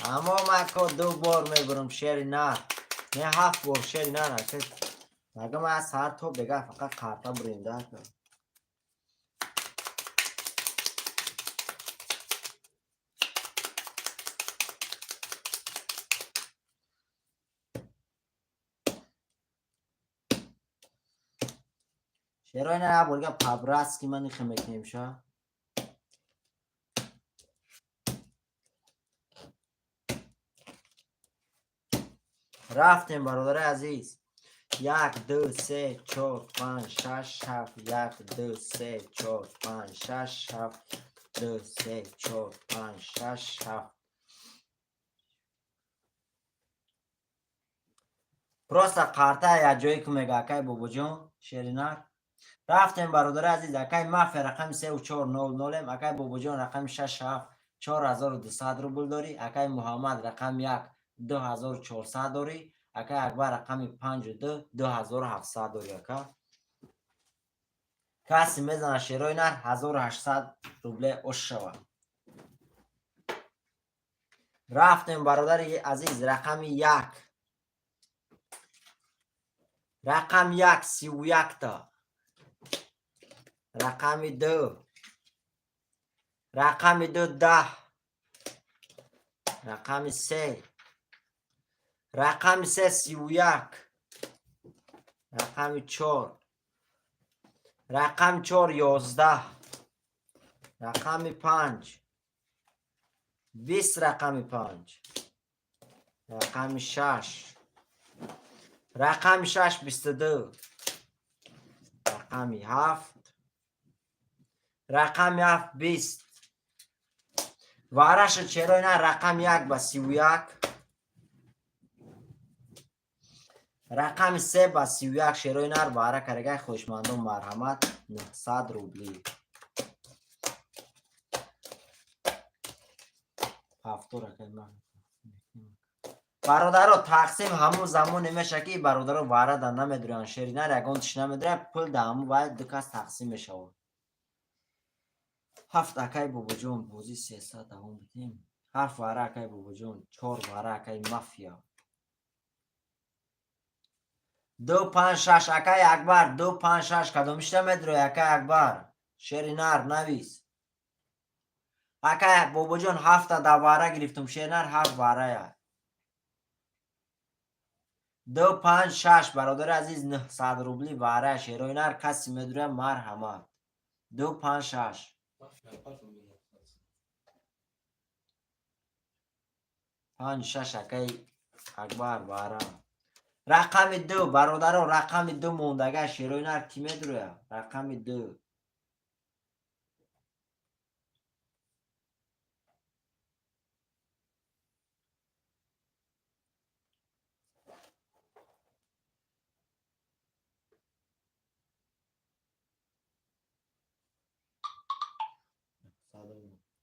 Speaker 1: Тамом ако ду бор мебурам шери нар. Не ҳафт бор шери нар ака. Мага ман аз саҳар то бега фақат қарта буринда ака. Шерои нар як борга по-братски ман ихе мекунем ша. Рафтем, бародари азиз. Як, ду, се, чор, панҷ, шаш, ҳафт. Як, ду, се, чор, панҷ, шаш, ҳафт. Ду, се, чор, панҷ, шаш, ҳафт. Просто қарта як ҷое ку мега акай Бобоҷон шеринар. Рафтем, бародари азиз. Акай Мафия рақами сеу чор нол нолем. Акай Бобоҷон рақами шаш ҳафт 4200 рубл дорӣ. Акай Муҳаммад рақами як 2400 дорӣ. Акай Акбар рақами панҷу ду 2700 дорӣ. Ака, касе мезана шерои нар, 1800 рубле ош шавад. Рафтем, бародари азиз. Рақами як, рақам як 31-та. Рақами ду, рақами ду 10. Рақами се, рақами се 31. Рақами чор, рақами чор 11. Рақами панҷ 20. Рақами панҷ. Рақами шаш, рақами шаш 22. Рақами ҳафт, рақами ҳафт 20. Вараша черои на рақами як ба 31, рақами се ба 31. Шерои нар вара карагай. Хоҳишмандон, марҳамат, 900 рубли. Ҳафтор акай. Бародаро, тақсим ҳамун замоне меша, ки бародаро вара да намедуранд, шеринар ягон тиш намедурад, пул да ҳамун вай ду кас тақсим мешавад. Ҳафт акай Бобоҷон, бозӣ 300 давом бидем. Ҳафт вара акай Бобоҷон, чор вара акай Мафия. Ду, панҷ, шаш, акай Акбар. Ду, панҷ, шаш, кадомишта медурои, акай Акбар? Шери нар навис. Акай Бобоҷон, ҳафта да вара гирифтум. Шеринар ҳафт варая. Ду, панҷ, шаш, бародари азиз, 900 рубли вара. Шерои нар касе медуроя, марҳамат. Ду, панҷ, шаш.
Speaker 2: Мафия парту 900.
Speaker 1: Панҷ, шаш, акай Акбар вара. Рақами ду, бародаро, рақами ду мондага. Шерои нар кӣ медуроя? Рақами ду.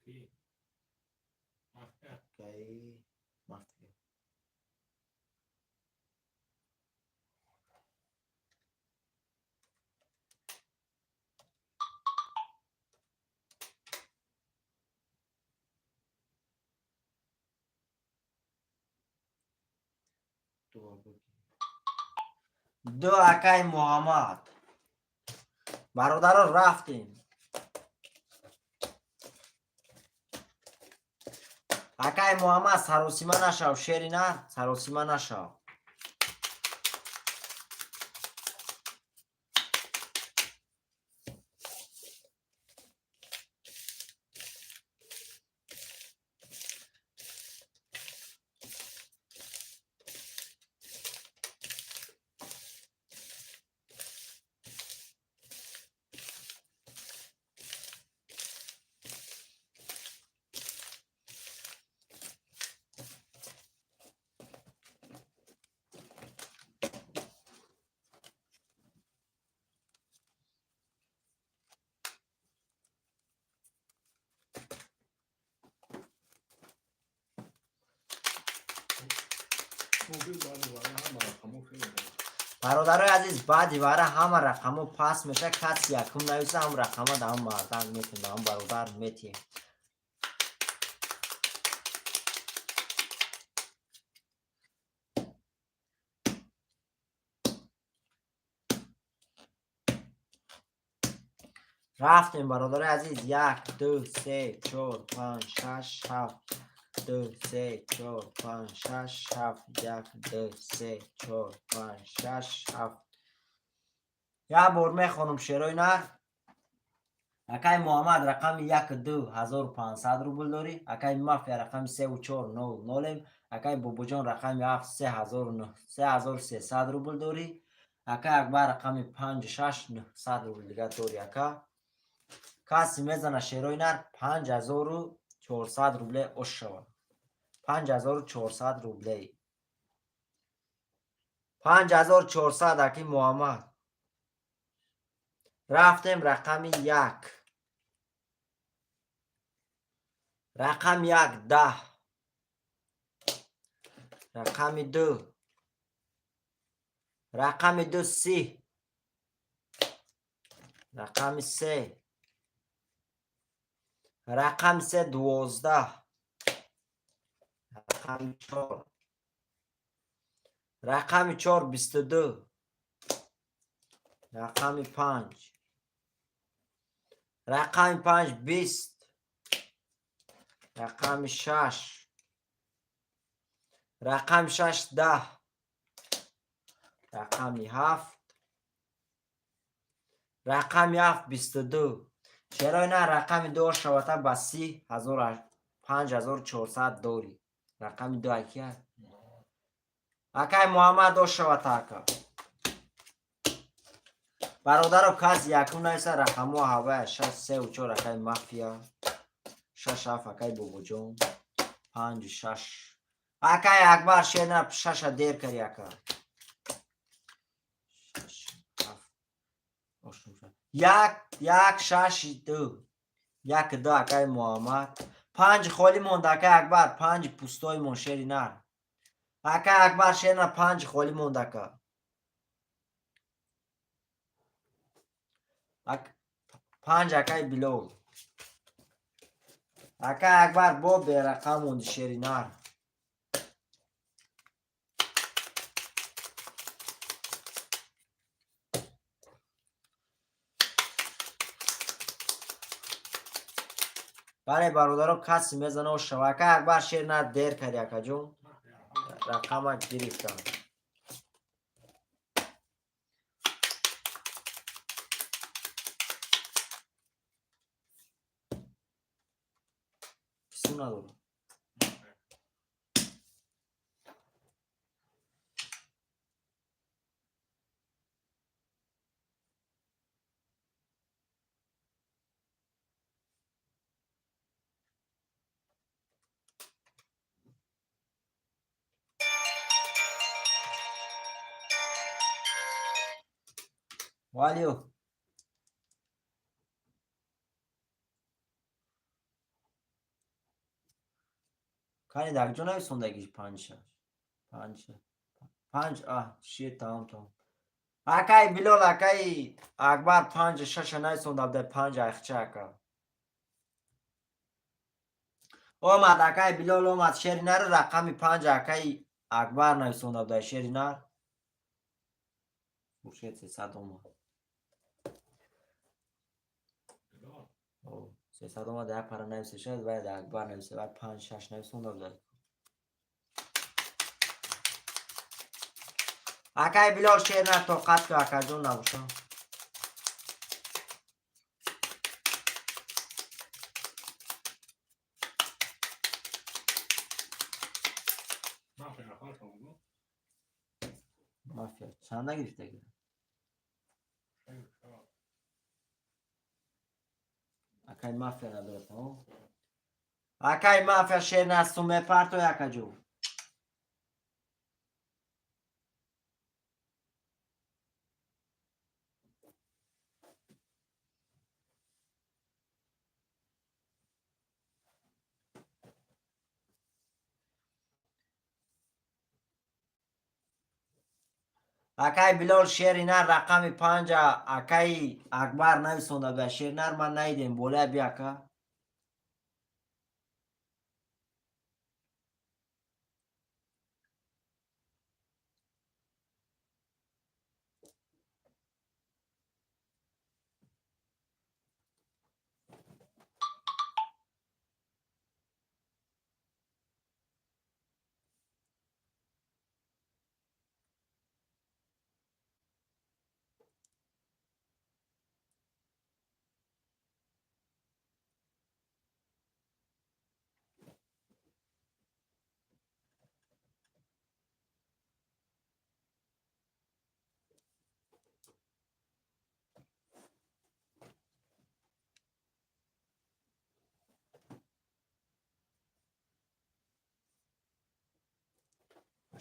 Speaker 2: Ки? Мафия.
Speaker 1: Акай Мафия. Ду, акай Муҳаммад. Бародаро, рафтем. Акай Муҳаммад, саросима нашав. Шери нар, саросима нашав.
Speaker 2: Мобил баъди вара ҳама рақамҳо фил мекунад.
Speaker 1: Бародарои азиз, баъди вара ҳама рақамҳо паст меша. Каси якум нависа, ҳам рақама да ҳам мардак метем, да ҳам бародар метиҳем. Рафтем, бародарои азиз. Як, ду, се, чор, панҷ, шаш, ҳафт. Ду, се, чор, панҷ, шаш, ҳафт. Як, ду, се, чор, панҷ, шаш, ҳафт. Як бор мехонам шерои нар. Акай Муҳаммад рақами 1 2 1500 рубл дорӣ. Акай Мафия рақами 3 4 0 нолем. Акай Бобоҷон рақами 7 3300 рубл дорӣ. Акай Акбар рақами 5 6 900 рубл дига дорӣ ака. Каси мезана шерои нар 5400 рубле ош шава. 5400 рублей. 5400 аки Муҳаммад. Рафтем рақами 1. Рақами 1 10. Рақами 2. Рақами 2 30. Рақами 3. Рақами 3 12. Рақами 4. Рақами 4 22. Рақами 5. Рақами 5 20. Рақами 6. Рақами 6 10. Рақами 7. Рақами 7 22. Чаро на рақами 2 шавата ба 30 5400 дорӣ. Рақами 2 акия? Акай Муҳаммад ошавата ака. Бародаро кас якум нависа рақамҳо ҳавая 6 3 4 акай Мафия, 6 7 акай Бобоҷон, 5 6 акай Акбар шена 6 дер кари ака. 6 7 1 1 6 2 1 2 акай Муҳаммад. 5 холӣ монда акай Акбар, 5 пустой мон шери нар. Акай Акбар шена 5 холӣ монда ака. 5 акай Билол. Акай Акбар бо берақам монди шери нар. Бале бародаро касе мезана ошава. Акай Акбар шери нар дер карди акаҷон. Рақама гирифтам. Кису надорам. Валю. Кани дар ҷо нависондагиш 5 6. 5 6. 5 а ши тамом тамом. Акай Билол акай Акбар 5 6 нависонда буда 5 айхча ака. Омад акай Билол омад шери нар рақами 5 акай Акбар нависонда буда шери нар. Хуршед 300 омад. 300 омад як пара нависа шуд, баъд Акбар нависа, баъд 5 6 нависонда буда. Акай Билол шер на тоқат ку акаҷон набошам. Мафия чанд нагирифтаги? Акай Мафия надорад, о? Акай Мафия шер насту мепартой акаҷон. Акай Билол шери нар рақами 5 акай Акбар нависонда буда. Шери нар ман наидем. Болая би ака.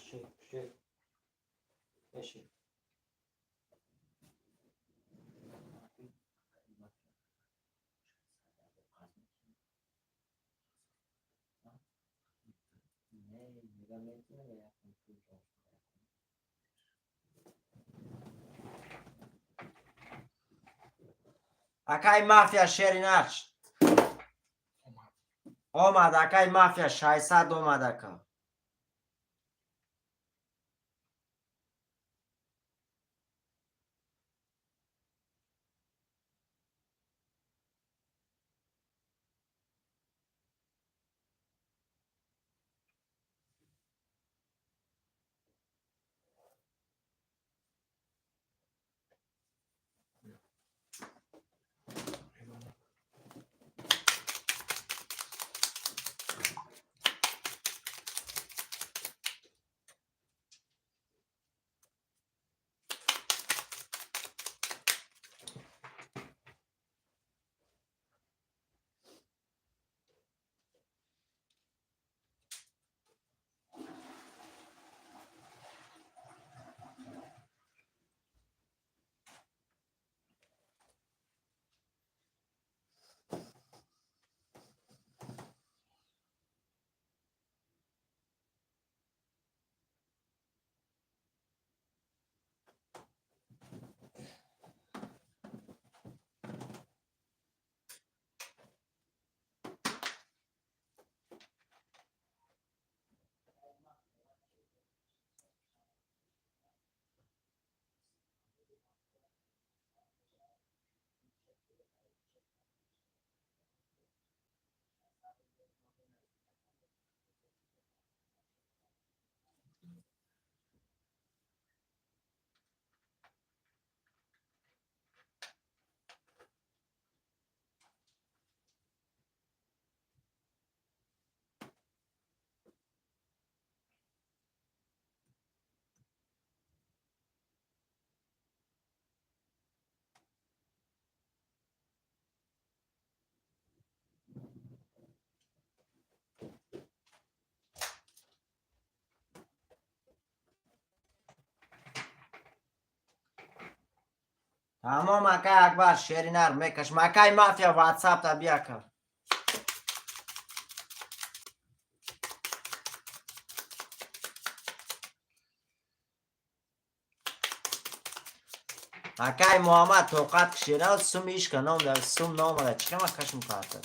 Speaker 3: Шер, шер. Шер.
Speaker 1: Акай Мафия, шери нар
Speaker 2: Омад.
Speaker 1: Омад, акай Мафия, 600 омад, ака.
Speaker 2: Медонам.
Speaker 1: Тамом, акай Акбар, шери нар мекашм. Акай Мафия, ватсап та биака. Акай Муҳаммад, тоқат кишена, сум ишка ном дар сум номада чикама кашм карта.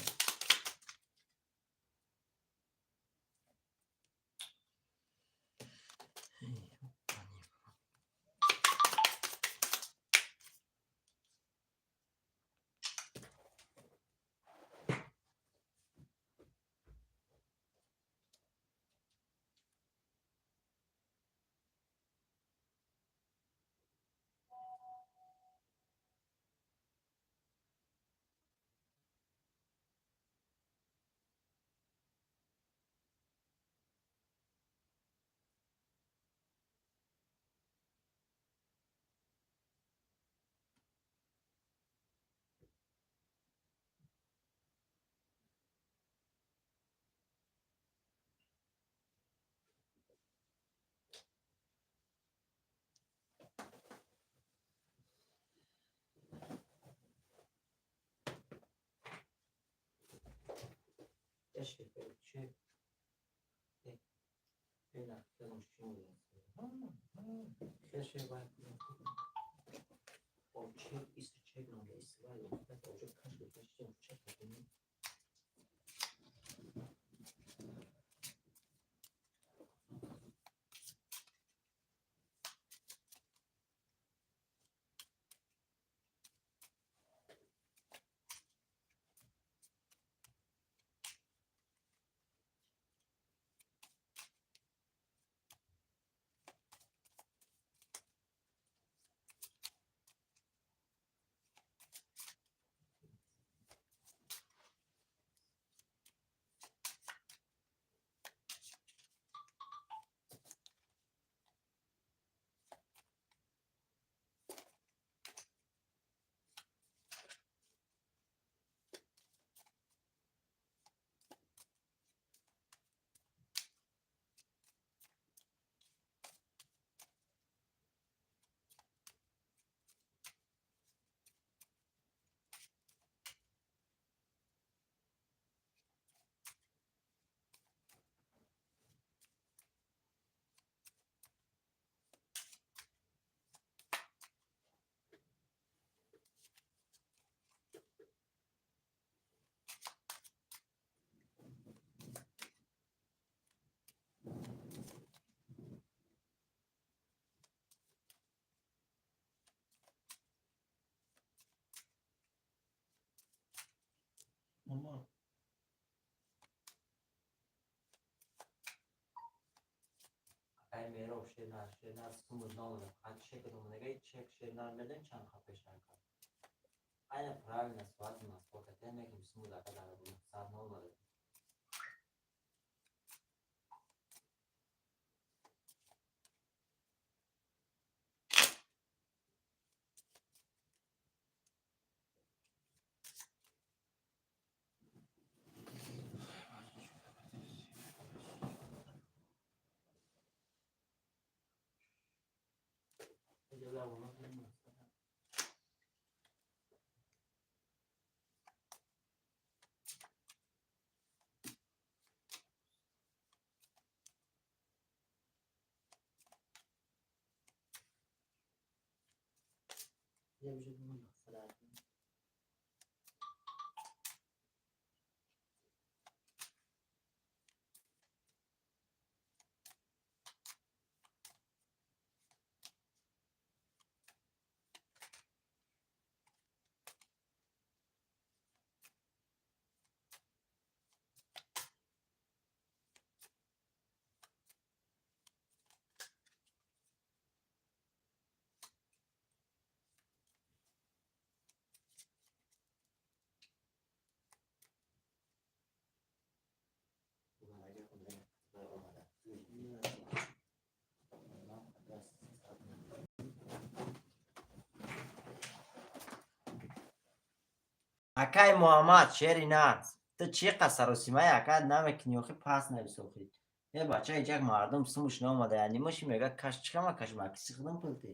Speaker 3: Шер, шер. Шер, шер. Чек, чек номда, чек.
Speaker 2: Омад.
Speaker 3: Акай Мероб, шернар, шернар сумуд наомада, фақат чек омадага, чек шернар медонӣ чанд ха пешнар кард? Айна правильно соати Москва катя мекунем, сумуд ака дар 900 наомада.
Speaker 1: Акай Муҳаммад, шери нағз. Ту чӣ қа саросимаи ака намекунӣ, охи пас нависохӣ. Е бача, иҷак мардум сумуш наомада, яъне моши мега каш чиқама каш макиси худам пулти.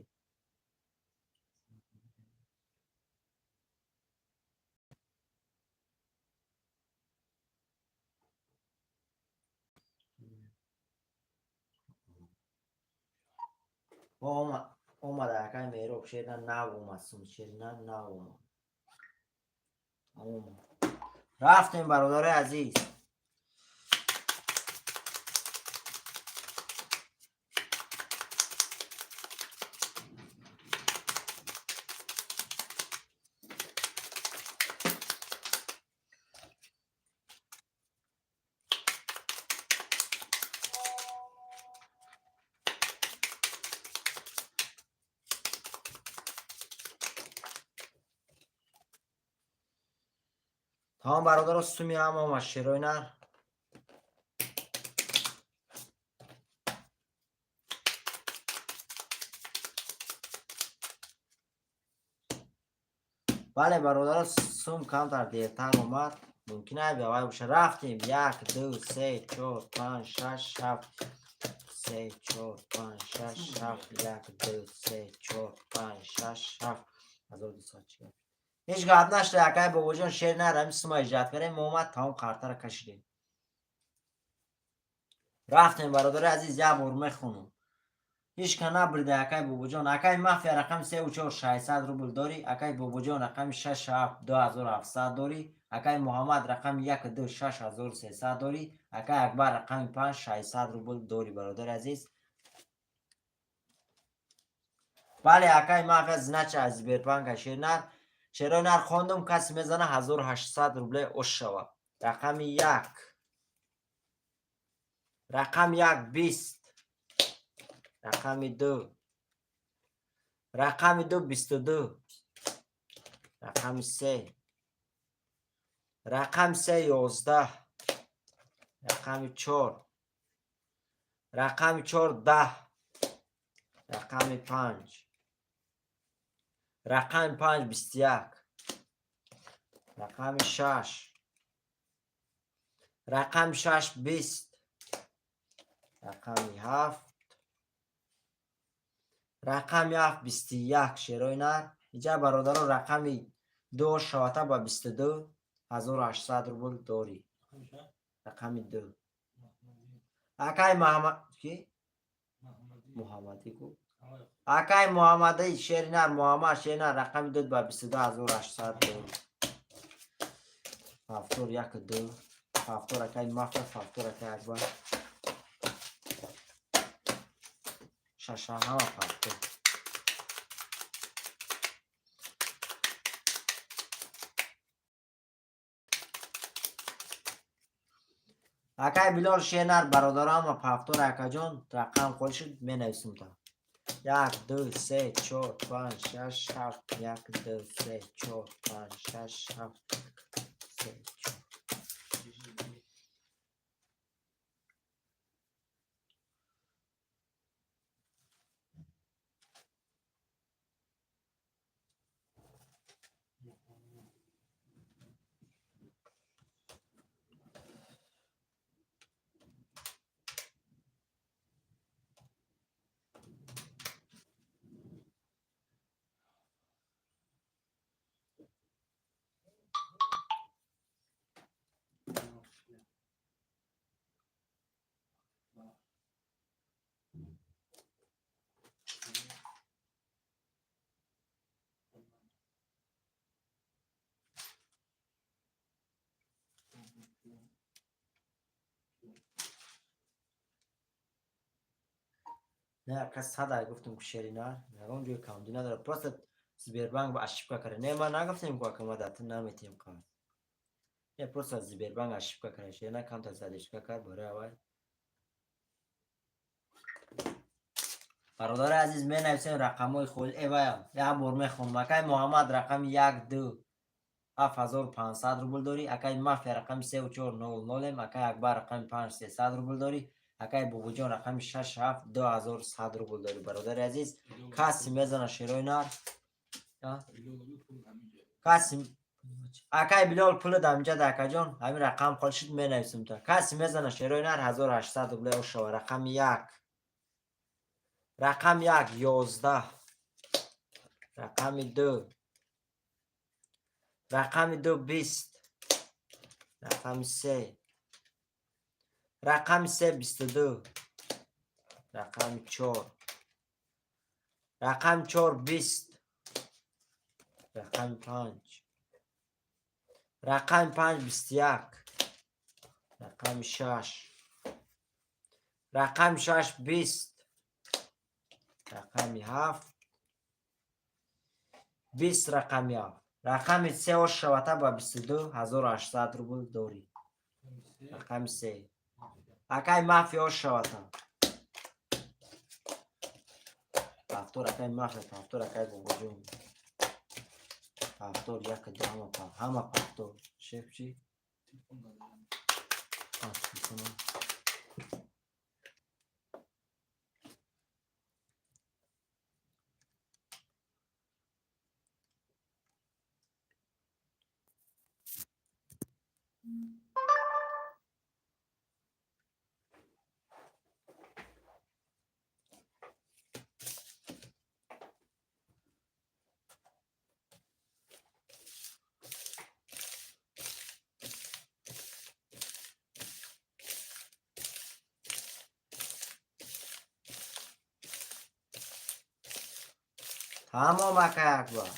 Speaker 1: Омада акай Мероб, шерина нав омад сум, шерина нав омад. Омад. Рафтем, бародарои азиз. Тамом, бародаро, суми ҳам омад, шерои нар. Бале, бародаро, сум камтар дертар омад. Мумкин ай бавай боша. Рафтем. Як, ду, се, чор, панҷ, шаш, ҳафт. Се, чор, панҷ, шаш, ҳафт. Як, ду, се, чор, панҷ, шаш, ҳафт. 1200 чӣ? Ҳеҷ гап нашуда, акай бобоҷон, шер нар, ҳамин сума иҷрат кардем, омад, тамом, қартара кашидем. Рафтем, бародари азиз, як бор мехонам. Ҳеҷ ка набрида, акай бобоҷон. Акай мафия рақами сеу чор 600 рубл дорӣ, акай бобоҷон рақами шаш ҳафт 2700 дорӣ, акай Муҳаммад рақами яку ду 6300 дорӣ, акай Акбар рақами панҷ 600 рубл дорӣ, бародари азиз. Бале, акай мафия, значит, аз Сбербанка шернар. Шерои нар хондум, касе мезана 1800 рубле ош шава. Рақами як. Рақами як 20. Рақами ду. Рақами ду 22. Рақами се. Рақами се 11. Рақами чор. Рақами чор 10. Рақами панҷ. Рақами панҷ 21. Рақами шаш. Рақами шаш 20. Рақами ҳафт. Рақами ҳафт 21, шерои нар. Иҷа, бародаро, рақами ду шавата ба 22 1800 рубл дорӣ. Рақами ду. Акай Маҳаммад ки? Муҳаммадӣ гу. Акай Муҳаммади, шери нар, Муҳаммад, шери нар, рақами ду ба 22 800 дорӣ. Ҳафтор яку ду. Ҳафтор акай мафия, ҳафтор акай Акбар. Шаша ҳама ҳафтор. Акай Билол шернар, бародарама, повтор, акаҷон, рақам холӣ шуд, менависум та. Як, ду, се, чор, панҷ, шаш, ҳафт. Як, ду, се, чор, панҷ, шаш, ҳафт. Се, чор. Не, ака, садай гуфтем, ку шеринар ягон ҷои камдӣ надорад, просто Сбербанк ба ошибка карда. Не, ман нагуфтем, ку ака, ма дар ту наметиҳем қарз. Не, просто Сбербанк ошибка карда, шеринар камтар задержка кард. Барои аввал, бародари азиз, менависем рақамҳои холи эвая. Як бор мехонам. Акай Муҳаммад, рақами як, ду, 7500 рубл дорӣ. Акай Мафия, рақами севу чор, нол нолем. Акай Акбар, рақами панҷ, 300 рубл дорӣ. Акай Бобоҷон, рақами шаш, ҳафт, 2100 рубл дорӣ. Бародари азиз, касе мезана шерои нар? Каси, акай Билол, пулат амҷад, акаҷон, ҳамин рақам холӣ шуд, менависем та. Касе мезана шерои нар, 1800 рубле ошава. Рақами як, рақами як, 11, рақами ду, рақами ду, 20, рақами се, рақами се, 22, рақами чор, рақами чор, 20, рақами панҷ, рақами панҷ, 21, рақами шаш, рақами шаш, 20, рақами ҳафт, 20, рақами ҳафт, рақами се ошавата ба 22, 1800 рубл дорӣ. Рақами се, акай Мафия, ошавата повтор. Акай Мафия, повтор. Акай Бобоҷон, повтор. Як, ду, ҳама, ҳама повтор. Шеф чӣ? Телефона. Тамом, акай Акбар.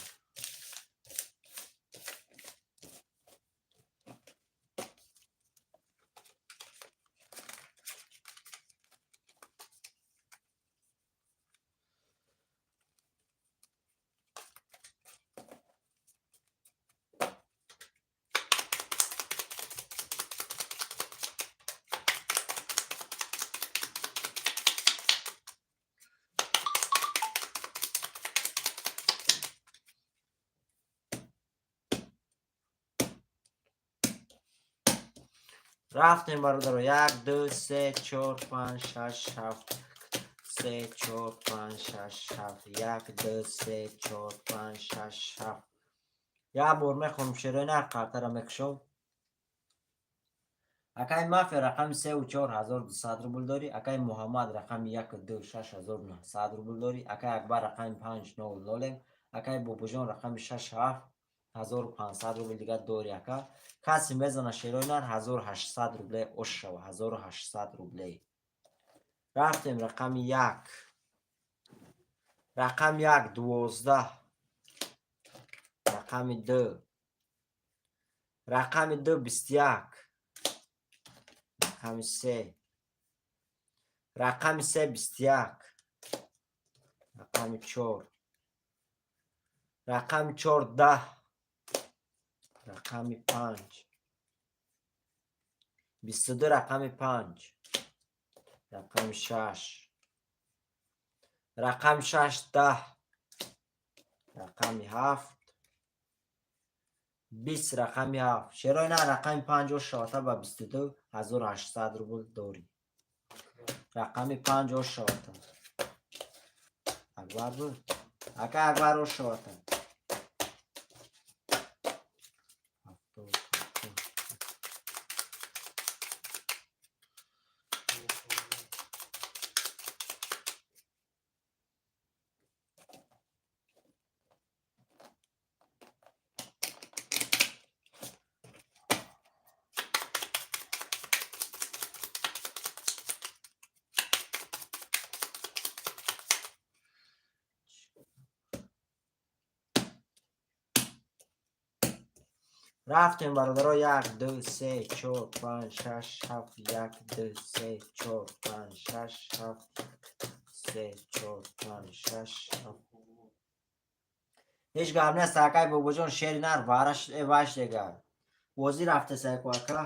Speaker 1: Рафтем, бародаро. Як, ду, се, чор, панҷ, шаш, ҳафт. Се, чор, панҷ, шаш, ҳафт. Як, ду, се, чор, панҷ, шаш, ҳафт. Як бор мехонам шерои нар, қартара мекушом. Акай Мафия, рақами севу чор, 1200 рубл дорӣ. Акай Муҳаммад, рақами яку ду, 6900 рубл дорӣ. Акай Акбар, рақами панҷ, нол нолем. Акай Бобоҷон, рақами шаш, ҳафт, 1500 рубл дигар дорӣ. Ака, касе мезана шерои нар, 1800 рубле ош шава, 1800 рубле. Рафтем. Рақами як, рақами як, 12, рақами ду, рақами ду, 21, рақами се, рақами се, 21, рақами чор, рақами чор, 10, рақами панҷ. 22, рақами панҷ, рақами шаш, рақами шаш 10, рақами ҳафт 20, рақами ҳафт. Шерои нар, рақами панҷ ош шавата, ба 22 800 рубл дорӣ. Рақами панҷ ош шавата. Акбар буд, ака Акбар, ош шавата. 70, 70. Рафтем, бародаро. Як, ду, се, чор, панҷ, шаш, ҳафт. Як, ду, се, чор, панҷ, шаш, ҳафт, се, чор, панҷ, шаш, ҳафт. Ҳеҷ гап нест, акай Бобоҷон, шери нар вараш ваш дегар бозӣ рафте сайку, ака.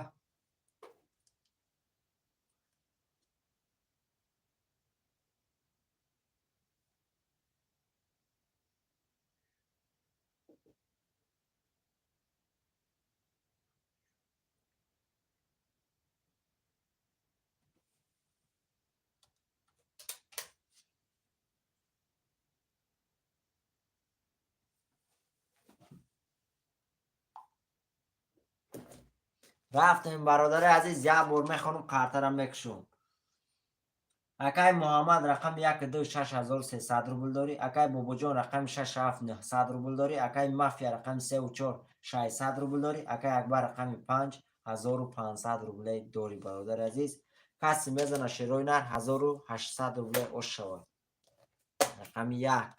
Speaker 1: Рафтем, бародари азиз, як бор мехонам, қартара мекушом. Акай Муҳаммад, рақами як, ду, 6300 рубл дорӣ. Акай Бобоҷон, рақами шаш, ҳафт, 900 рубл дорӣ. Акай Мафия, рақами севу чор, 600 рубл дорӣ. Акай Акбар, рақами панҷ, 1500 рубле дорӣ. Бародари азиз, касе мезана, шерои нар, 1800 рубле ош шавад. Рақами як,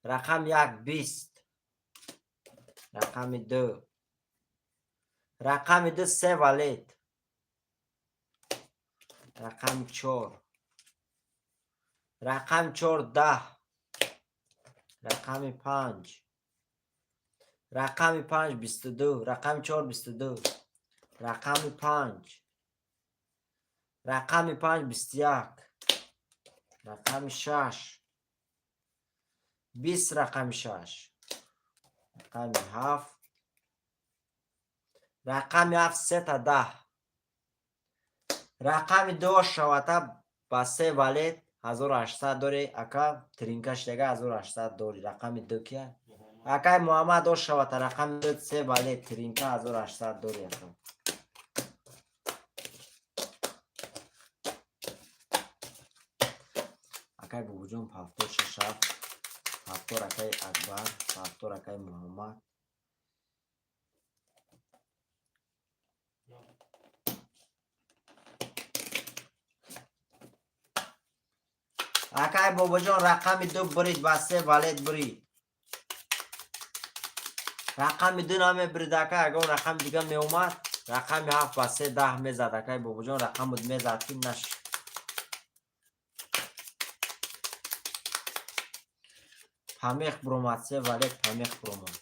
Speaker 1: рақами як 20, рақами ду, рақами ду се валет, рақами чор, рақами чор 10, рақами панҷ, рақами панҷ 22, рақами чор 22, рақами панҷ, рақами панҷ 21, рақами шаш 20, рақами шаш, рақами ҳафт, рақами ҳафт сета 10, рақами ду шавата ба се валет, 1800 дорӣ, ака. Тринкаш дега, 1800 дорӣ. Рақами ду кия? Акай Муҳаммад, ош шавата. Рақами ду се валет, тринка, 1800 дорӣ, ака. Акай Бобоҷон, повтор шаш, ҳафт, повтор. Акай Акбар, повтор. Акай Муҳаммад. Акай Бобоҷон, рақами ду бурид, ба се валет бурид. Рақами ду намебурид, ака. Ягон рақами дига меомад, рақами ҳафт ба се 10 мезад. Акай Бобоҷон, рақамуд мезад, ки нашуд. Памех буромад, се валет, памех буромад.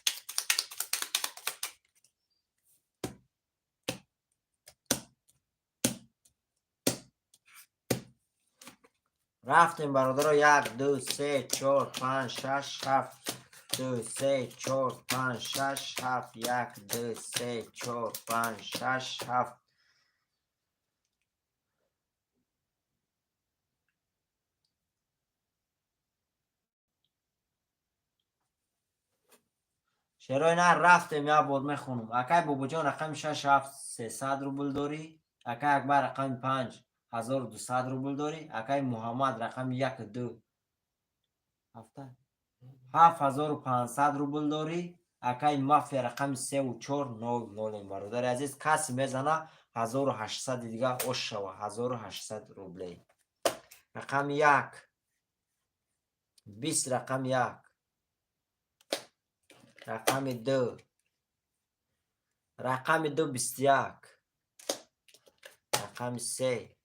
Speaker 1: Рафтем, бародаро. Як, ду, се, чор, панҷ, шаш, ҳафт, ду, се, чор, панҷ, шаш, ҳафт. Як, ду, се, чор, панҷ, шаш, ҳафт. Шерои нар, рафтем, як бор мехонам. Акай Бобоҷон, рақами шаш, ҳафт, 300 рубл дорӣ. Акай Акбар, рақами панҷ, 1200 рубл дорӣ. Акай Муҳаммад, рақами як, ду, ҳафта, 7500 рубл дорӣ. Акай Мафия, рақами севу чор, нол нолем. Бародари азиз, касе мезана, 1800-и дига ош шава, 1800 рублей. Рақами як 20, рақами як, рақами ду, рақами ду 21, рақами се,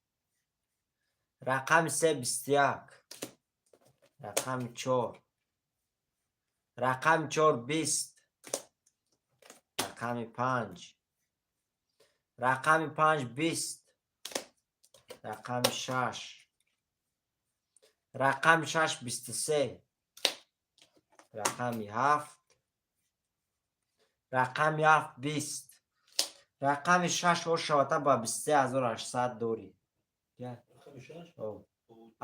Speaker 1: рақами се 21, рақами чор, рақами чор 20, рақами панҷ, Рақами панҷ 20. Рақами шаш. Рақами шаш 23. Рақами ҳафт. Рақами ҳафт 20. Рақами шаш ошавата ба 23 800 дорӣ.
Speaker 2: Рақами шаш?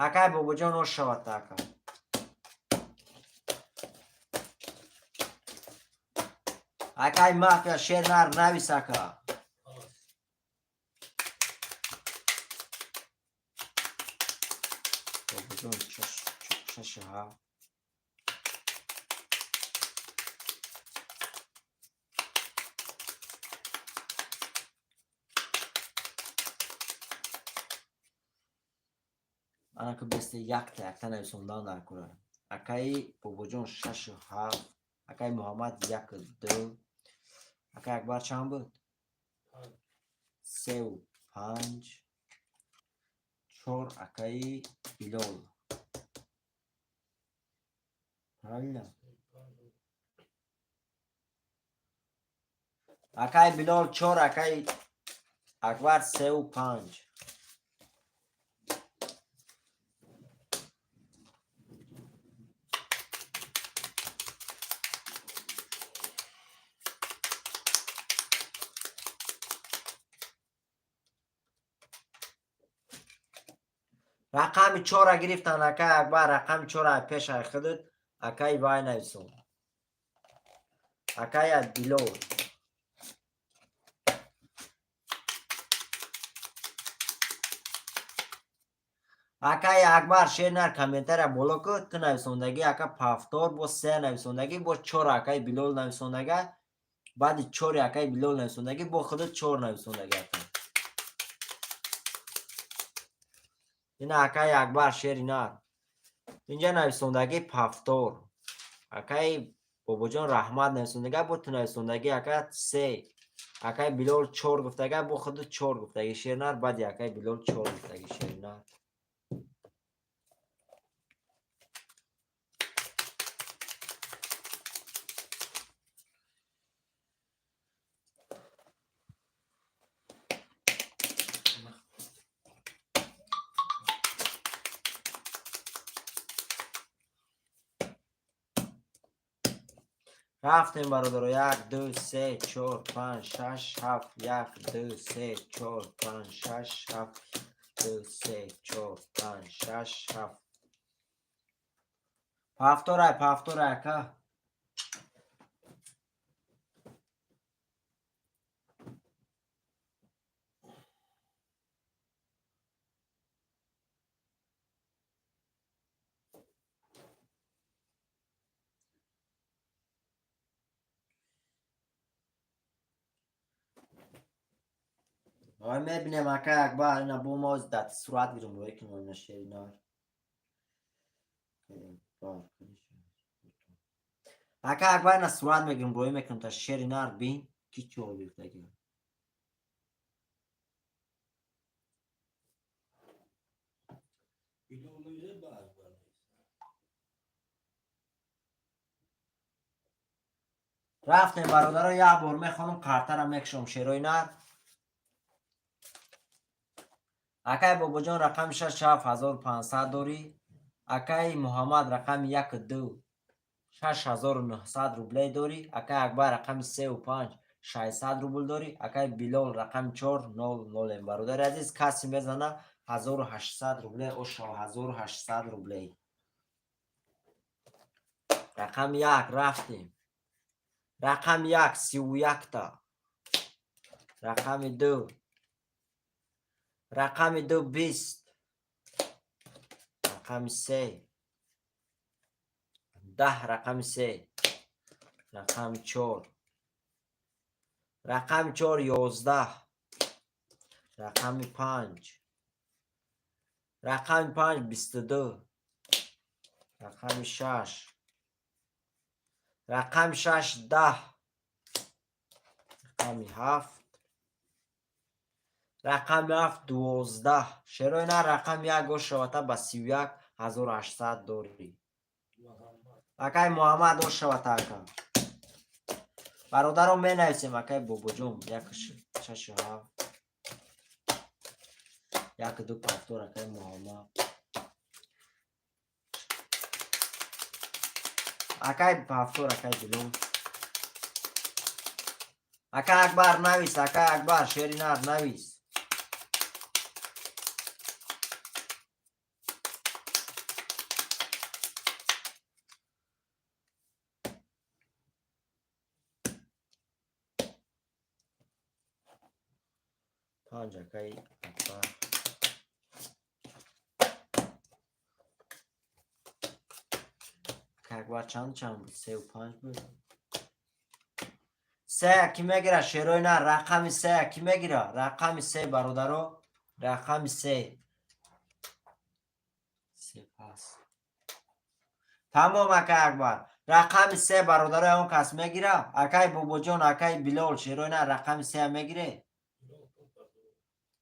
Speaker 1: Акай Бобоҷон, ошавата, ака. Акай Мафия, шер нар навис, ака.
Speaker 2: Халас.
Speaker 1: Бобоҷон, шашу ҳафт. Анаку бесте якта якта нависондан дар кора. Акаи Бобоҷон шашу ҳафт, акаи Муҳаммад яку ду, акаи Акбар чанд буд?
Speaker 2: Панҷ.
Speaker 1: Сеу панҷ, чор. Акаи Билол, правильно?
Speaker 2: Панҷ.
Speaker 1: Акаи Билол чор, акаи Акбар сеу панҷ. Рақами чора гирифтан, акаи Акбар. Рақами чора пешай худат, акаи вай нависон, акаи Билол. Акаи Акбар, шернар, комментария боло ку. Ту нависондагӣ, ака, повтор бо се нависондагӣ, бо чор акаи Билол нависондага. Баъди чори акаи Билол нависондагӣ, бо худат чор нависондагӣ, ака. Ина, акаи Акбар, шери нар, инҷа нависондагӣ повтор. Акаи Бобоҷон раҳмат нависондага, бо ту нависондагӣ, ака, се. Акаи Билол чор гуфтага, бо худат чор гуфтагӣ, шернар. Баъди акаи Билол чор гуфтагӣ, шернар. Рафтем, бародаро. Як, ду, се, чор, панҷ, шаш, ҳафт. Як, ду, се, чор, панҷ, шаш, ҳафт. Ду, се, чор, панҷ, шаш, ҳафт. Повторай, повторай, ака. Ой, мебинем, акай Акбар. Ина бо мо дар сурат гирем, рӯй кунем. Ина, шеринар, ака Акбар, ина сурат мегирем, рӯй мекунем, та шеринар бин, ки чор гирифтагӣ.
Speaker 2: Билол нависа, ба Акбар нависа.
Speaker 1: Рафтем, бародаро. Як бор мехонам, картара мекушам, шерои нар. Акай Бобоҷон, рақами шаш, 7500 дорӣ. Акаи Муҳаммад, рақами яку ду, 6900 рублей дорӣ. Акаи Акбар, рақами сеу панҷ, 600 рубл дорӣ. Акаи Билол, рақами чор, нол нолем. Бародари азиз, касе мезана, 1800 рублей ошав, 1800 рублей. Рақами як, рафтем. Рақами як 31-та. Рақами ду, рақами ду 20. Рақами се 10. Рақами се. Рақами чор, рақами чор 11. Рақами панҷ, рақами панҷ 22. Рақами шаш, рақами шаш 10. Рақами ҳафт, рақами ҳафт 12. Шерои на, рақами як ошавата ба 31 800 дорӣ.
Speaker 2: Муҳаммад.
Speaker 1: Акай Муҳаммад, ошавата, ака. Бародаро, менависем. Акай Бобоҷон, як, шашу ҳафт. Як, ду, повтор, акай Муҳаммад. Акай повтор, акай Билол. Акай Акбар, навис, акай Акбар, шери нар, навис. Панҷ, акай Акбар. Акай Акбар чанд чанд буд? Сеу панҷ буд. Се ки мегира, шерои нар, рақами се ки мегира? Рақами се, бародаро, рақами се. Се пас. Тамом, акай Акбар. Рақами се, бародаро, он кас мегира? Акай Бобоҷон, акай Билол, шерои нар, рақами се мегире?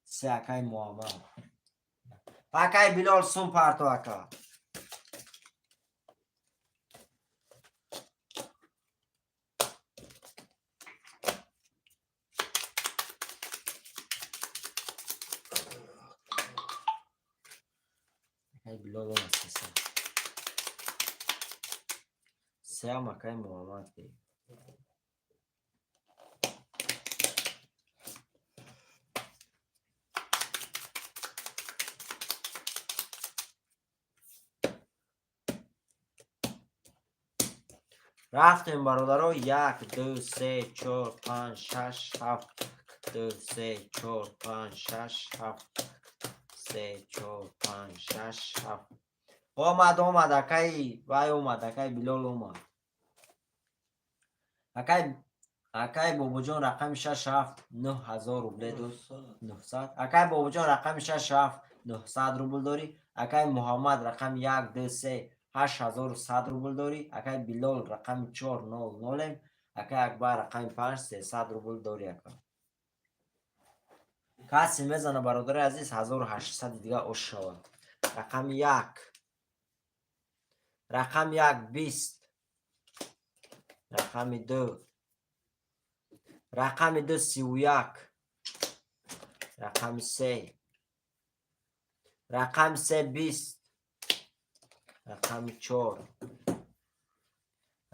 Speaker 1: Се, акай Муҳаммад. Акай Билол, сум парто, ака. Акай Билол омад, се. Сеам акай Муҳаммад гирифт. Рафтем, бародаро, як, ду, се, чор, панҷ, шаш, ҳафт, ду, се, чор, панҷ, шаш, ҳафт, се, чор, панҷ, шаш, ҳафт. Омад, омад, акай вай омад, акай Билол омад. Акай Бобоҷон, рақами шаш, ҳафт, нӯҳ ҳазор рубле дод. Нӯҳсад. Акай Бобоҷон, рақами шаш, ҳафт, нӯҳсад рубл дорӣ. Акай Муҳаммад, рақами як, ду, се, 8100 рубл дорӣ. Акай Билол, рақами чор, нол, нолем. Акай Акбар, рақами панҷ, 300 рубл дорӣ, ака. Касе мезана, бародари азиз, 1800 дига ош шавад. Рақами як. Рақами як, бист. Рақами ду. Рақами ду, 31. Рақами се. Рақами се, бист. Рақами чор.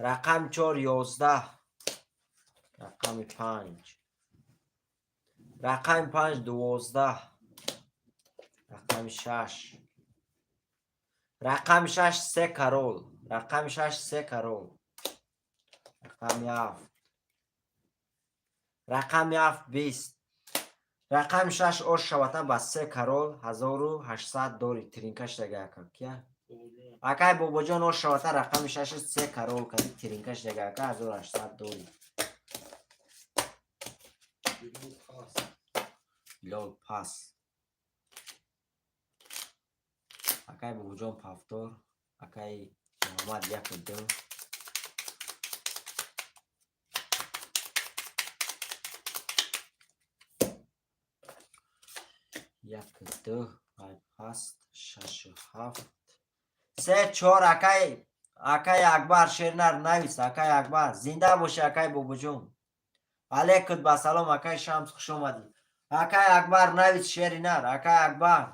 Speaker 1: Рақами чор, 11. Рақами панҷ. Рақами панҷ, 12. Рақами шаш. Рақами шаш, се король. Рақами шаш, се король. Рақами ҳафт. Рақами ҳафт, бист. Рақами шаш ош шавата ба се король, 1800 дори. Тринка шдага, ака. Кия? Акай Бобоҷон, ош шавата рақами шаш се король кади тринка шдага, ака, 1800 дори. Билол пас. Акай Бобоҷон повтор. Акай Муҳаммад, яку ду. Як, ду, ҳаст, шашу ҳафт. Се, чор, акай Акбар, шернар, навис, акай Акбар. Зинда боши, акай Бобоҷон. Алейкум ба салом, акай Шамс, хуш омадӣ. Акай Акбар, навис, шери нар, акай Акбар.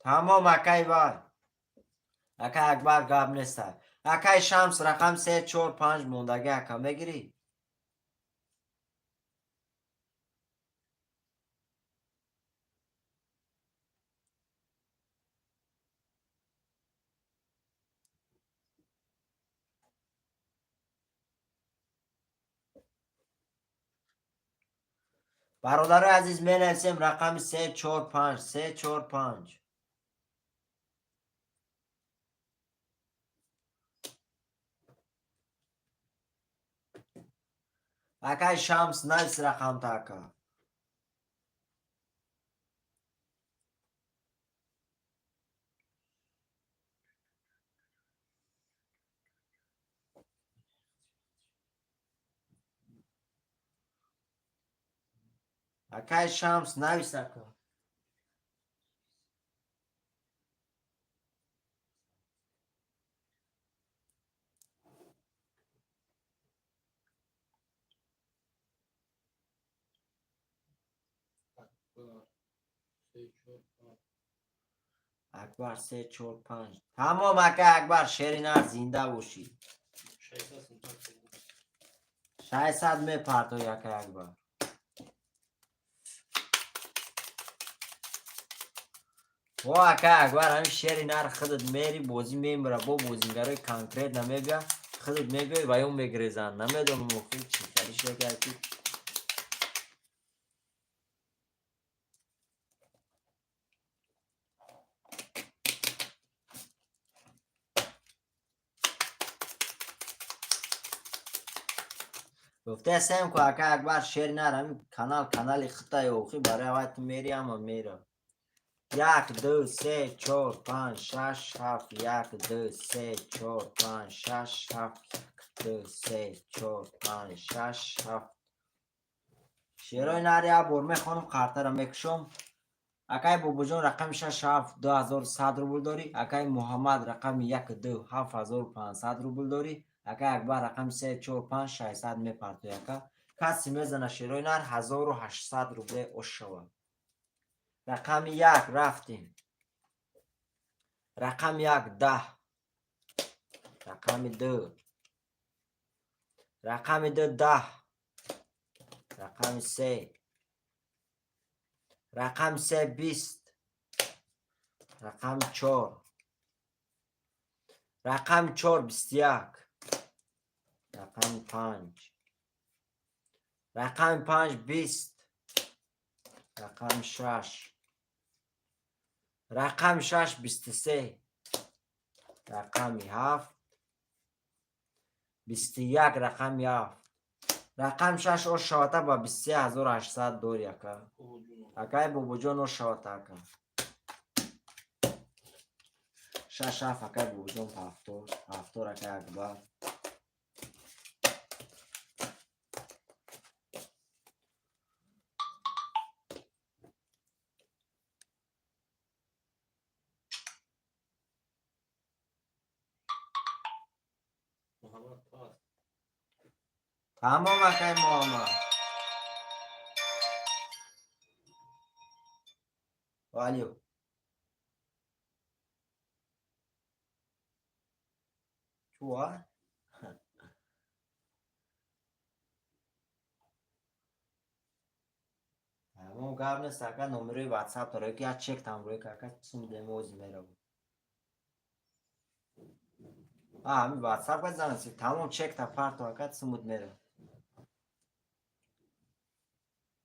Speaker 1: Тамом, акай вай. Акай Акбар, гап неста. Акай Шамс, рақам се, чор, панҷ мондагӣ, ака, мегирӣ? Бародарои азиз, менависем рақами се, чор, панҷ, се, чор, панҷ. Акай Шамс, навис рақамта, ака. Акай Шамс, навис, ака.
Speaker 2: Акбар. Се, чор, панҷ.
Speaker 1: Акбар, се, чор, панҷ. Тамом, ака Акбар, шери нар, зинда бошӣ.
Speaker 2: 600 сум партофтам.
Speaker 1: 600 мепартои, ака Акбар. О, ака Акбар, ҳамин шери нар, худат мери, бозӣ мемира, бо бозингарои конкретно мебия, худат мебиёй ва ё мегрезанд. Намедонам, охир чӣ калиш якарки. Гуфтаастем ку, ака Акбар, шери нар, ҳамин канал канали хитаи, охи барои аввал ту мери, ҳама мера. Як, ду, се, чор, панҷ, шаш, ҳафт. Як, ду, се, чор, панҷ, шаш, ҳафт. Як, ду, се, чор, панҷ, шаш, ҳафт. Шерои нар, як бор мехонам, қартара мекушом. Акай Бобоҷон, рақами шаш, ҳафт, 2100 рубл дорӣ. Акай Муҳаммад, рақами як, ду, 7500 рубл дорӣ. Акай Акбар, рақами се, чор, панҷ, 600 мепартои, ака. Касе мезана, шерои нар, 1800 рубле ош шавад. Рақами як рафтем. Рақами як 10. Рақами ду. Рақами ду 10. Рақами се. Рақами се 20. Рақами чор. Рақами чор 21. Рақами панҷ. Рақами панҷ 20. Рақами шаш. Рақами шаш 23. Рақами ҳафт. 21, рақами ҳафт. Рақами шаш ош шавата ба 23 800 дори, ака.
Speaker 2: Бобоҷон.
Speaker 1: Акай Бобоҷон, ош шавата, ака. Шаш, ҳафт, акай Бобоҷон, ҳафтор. Ҳафтор, акай Акбар.
Speaker 2: Муҳаммад, пас.
Speaker 1: Тамом, акай Муҳаммад. Алё. Чуа? Тамом, гап нест, ака, номерои ватсап дора, ки як чек там рӯи, ака, сум демози мераву. А, ҳамин ватсап ка занси. Тамом, чек та парто, ака, сумуд мера.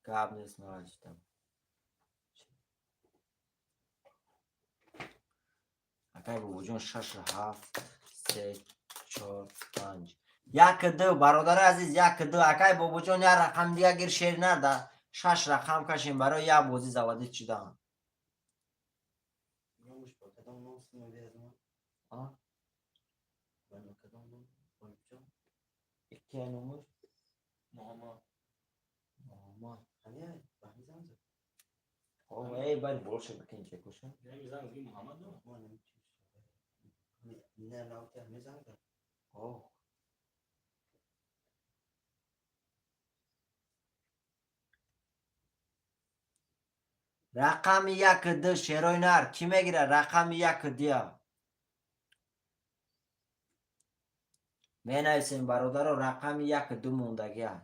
Speaker 1: Гап нест, маҷидам. Акай Бобоҷон, шаш, ҳафт, се, чор, панҷ. Як, ду, бародари азиз, як, ду. Акай Бобоҷон, як рақам дига гир, шер нада. Шаш рақам кашем барои як бозӣ заводить шудан.
Speaker 4: Номаш ба кадом ном сумоди?
Speaker 1: А?
Speaker 4: Ба кадом ном, Ғолибҷон?
Speaker 1: Кия номуш?
Speaker 2: Муҳаммад.
Speaker 1: Муҳаммад.
Speaker 4: Ҳамия ба ҳамин занг зад.
Speaker 1: О, эй, баъд больше бикин чекуша.
Speaker 2: Яъне занг зги Муҳаммад дорад?
Speaker 4: Ма не, навти ҳамин занг зад.
Speaker 1: О. Рақами як, ду, шерои нар, кӣ мегирад рақами як, дия? Менависем, бародаро, рақами як, ду мондагия.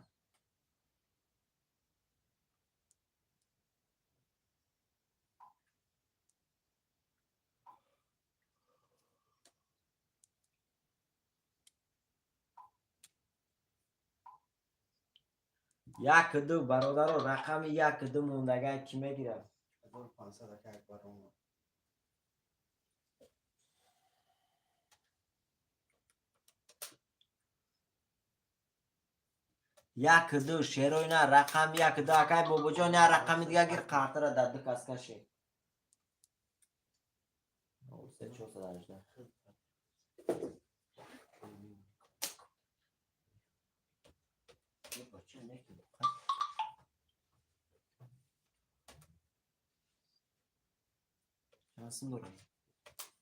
Speaker 1: Як, ду, бародаро, рақами як, ду мондагия, кӣ мегирад?
Speaker 4: 1500, ака Акбар омад.
Speaker 1: Як, ду, шерои нар, рақами як, ду. Акай Бобоҷон, як рақами дига гир, қартара дар ду кас каше. Се, 418. Бача, неки. Чанд сум дорад?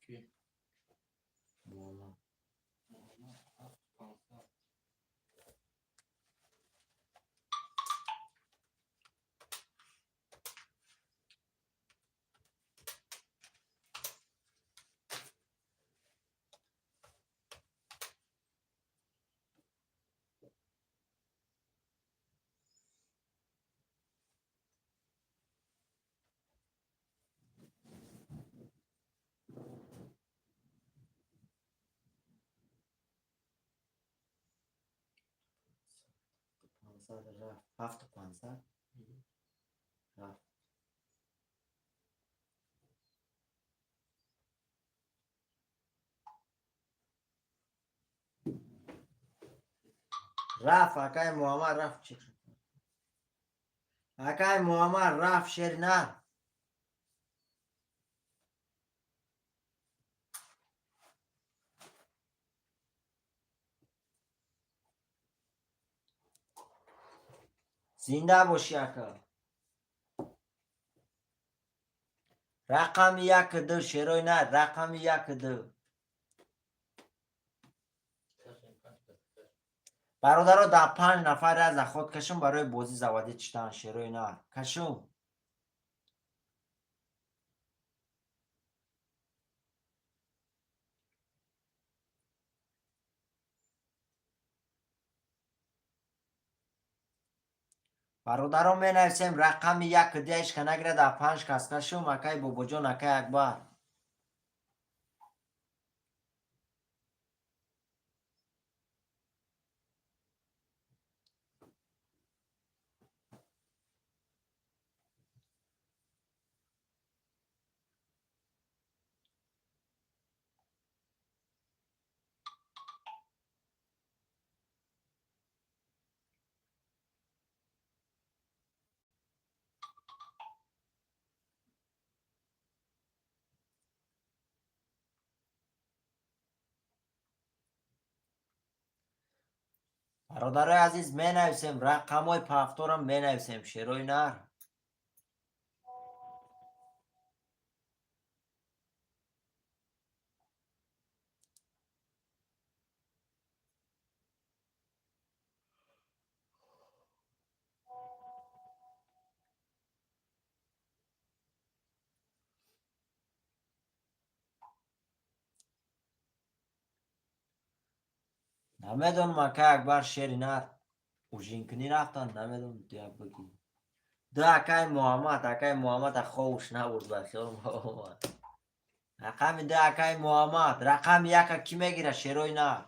Speaker 2: Ки?
Speaker 1: Муҳаммад.
Speaker 2: Муҳаммад 7500.
Speaker 1: 500 рафт. 7500 рафт. Рафт, акай Муҳаммад рафт. Чӣ шуд? Акай Муҳаммад рафт, шери нар. Зинда бошӣ, ака. Рақами яку ду, шерои нар, рақами яку ду.
Speaker 2: Кашем, панҷ кас каш.
Speaker 1: Бародаро, дар панҷ нафар як заход кашум барои бозӣ заводить шудан, шерои нар. Кашум. Бародаро, менависем рақами яку ду, ҳечка нагирад, дар панҷ кас кашум, акай Бобоҷон, акай Акбар. Бародарои азиз, менависем рақамҳои повторам, менависем, шерои нар. Намедонам, акай Акбар, шери нар ужинкунӣ рафтанд, намедонам, як бигӯ. Ду, акай Муҳаммад, акай Муҳаммад ховуш набурд, ба хиёлам омад. Рақами ду, акай Муҳаммад, рақами яка кӣ мегирад, шерои нар?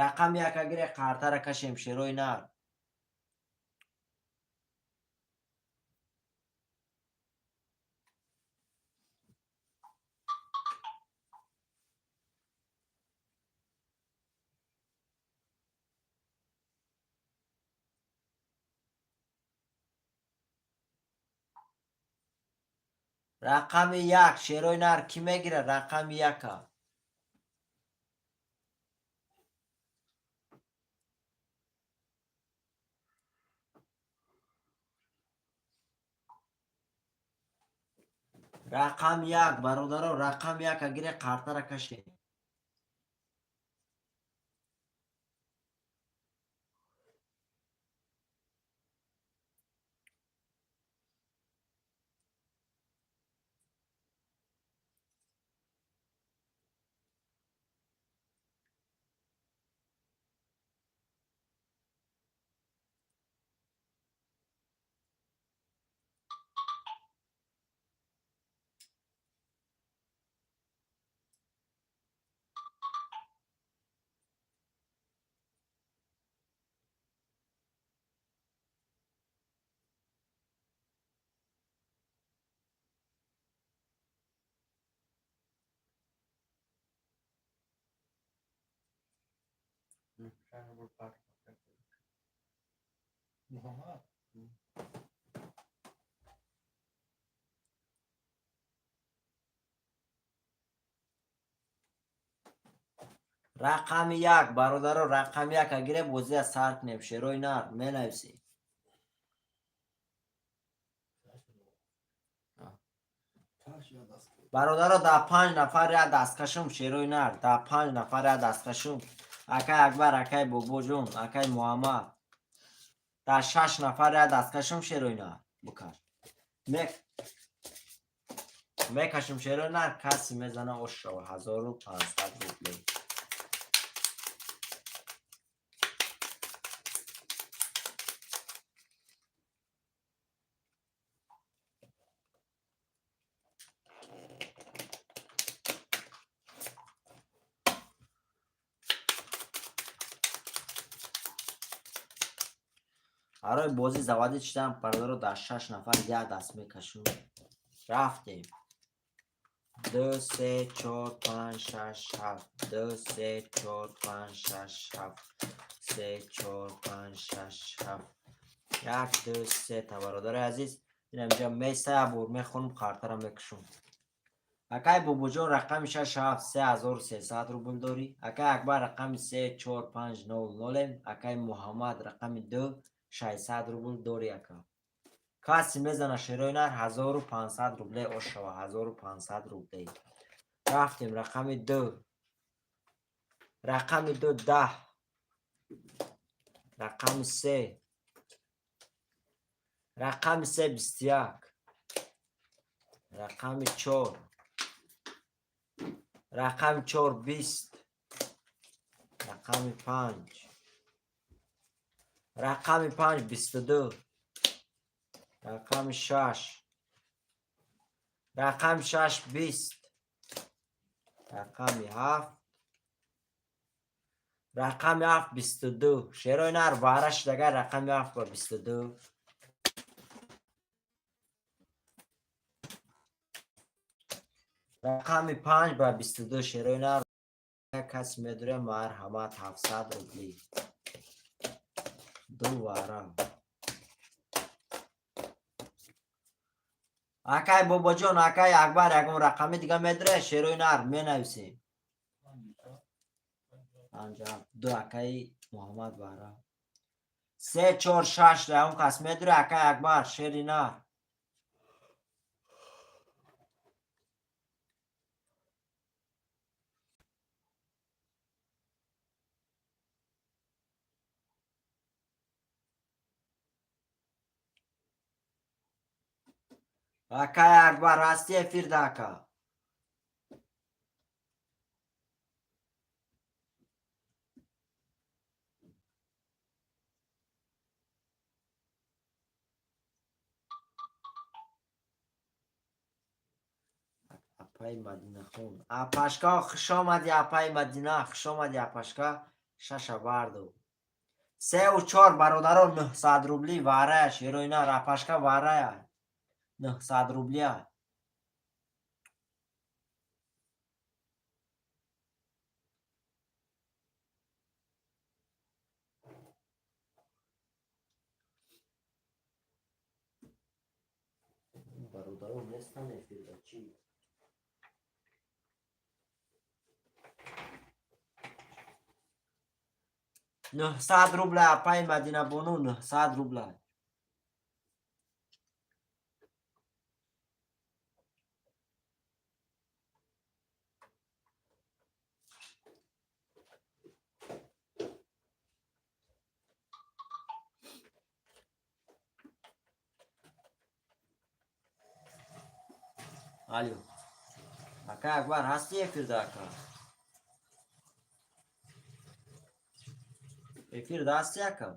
Speaker 1: Рақами яка гире, қартара кашем, шерои нар. Рақами як, шерои нар, кӣ мегирад рақами яка? Рақами як, бародаро, рақами яка гире, қартара кашем.
Speaker 2: Муҳаммад.
Speaker 1: Рақами як, бародаро, рақами яка гире, бозия сар кунем, шерои нар, менависӣ. Бародаро, дар панҷ нафар як дасткашум, шерои нар, дар панҷ нафар як дасткашум. Акай Акбар, акай Бобоҷон, акай Муҳаммад. Дар шаш нафар як дасткашум, шерои нар. Бикаш. Мекашум, шерои нар, касе мезана ош шава, 1500 рублей. Барои бозӣ заводить шидан, бародаро, дар шаш нафар як даст мекашем. Рафтем. Ду, се, чор, панҷ, шаш, ҳафт. Ду, се, чор, панҷ, шаш, ҳафт. Се, чор, панҷ, шаш, ҳафт. Як, ду, се та, бародари азиз. Инамҷа меса, як бор мехонам, қартара мекушам. Акай Бобоҷон, рақами шаш, ҳафт, 3300 рубл дорӣ. Акай Акбар, рақами се, чор, панҷ, нол, нолем. Акай Муҳаммад, рақами ду, 600 рубл дорӣ, ака. Касе мезана, шерои нар, 1500 рубле ошава, 1500 рубле. Рафтем, рақами ду. Рақами ду 10. Рақами се. Рақами се 21. Рақами чор. Рақами чор 20. Рақами панҷ. Рақами панҷ 22. Рақами шаш. Рақами шаш 20. Рақами ҳафт. Рақами ҳафт 22. Шерои нар, вара шудагар рақами ҳафт ба 22. Рақами панҷ ба 22, шерои нар, касе медурем, марҳамат, 700 рубли. Ду вара. Акай Бобоҷон, акай Акбар, ягон рақами дига медуре, шерои нар, менависем. Панҷ, ҳафт, ду, акаи Муҳаммад вара. Се, чор, шаш, ягон кас медуре, акай Акбар, шери нар. Акай Акбар, ҳасти эфирда, ака? Апаи Мадинахон. Апашка, хуш омадӣ, апаи Мадина, хуш омадӣ, апашка. Шаша бардо. Сеу чор, бародарон, 900 рубли варая, шерои нар, апашка, варая. 900 рубля. Бародарон нестан эфирда, чӣ? 900 рубля, апаи Мадинабону, 900 рубля. Алё. Ака Акбар, ҳасти эфирда, ака? Эфирда ҳасти, ака?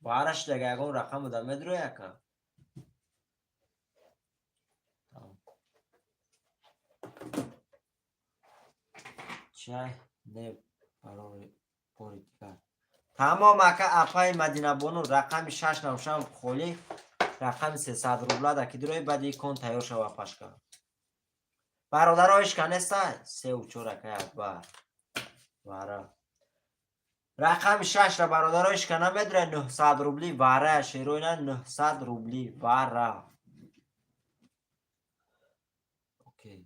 Speaker 1: Бараш дага ягон рақаму да медурӯй, ака? Тамом. Чай не, барори бори дигар. Тамом, ака, апаи Мадинабону, рақами шаш навшам холӣ, рақами 300 рубла да ки дурои, баъди кон тайёр шава, пашка. Бародаро, ишка нестай? Сеу чор, акай Акбар. Вара. Рақами шашра, бародаро, ишка намедура, 900 рубли вара, шероина, 900 рубли вара. Окей.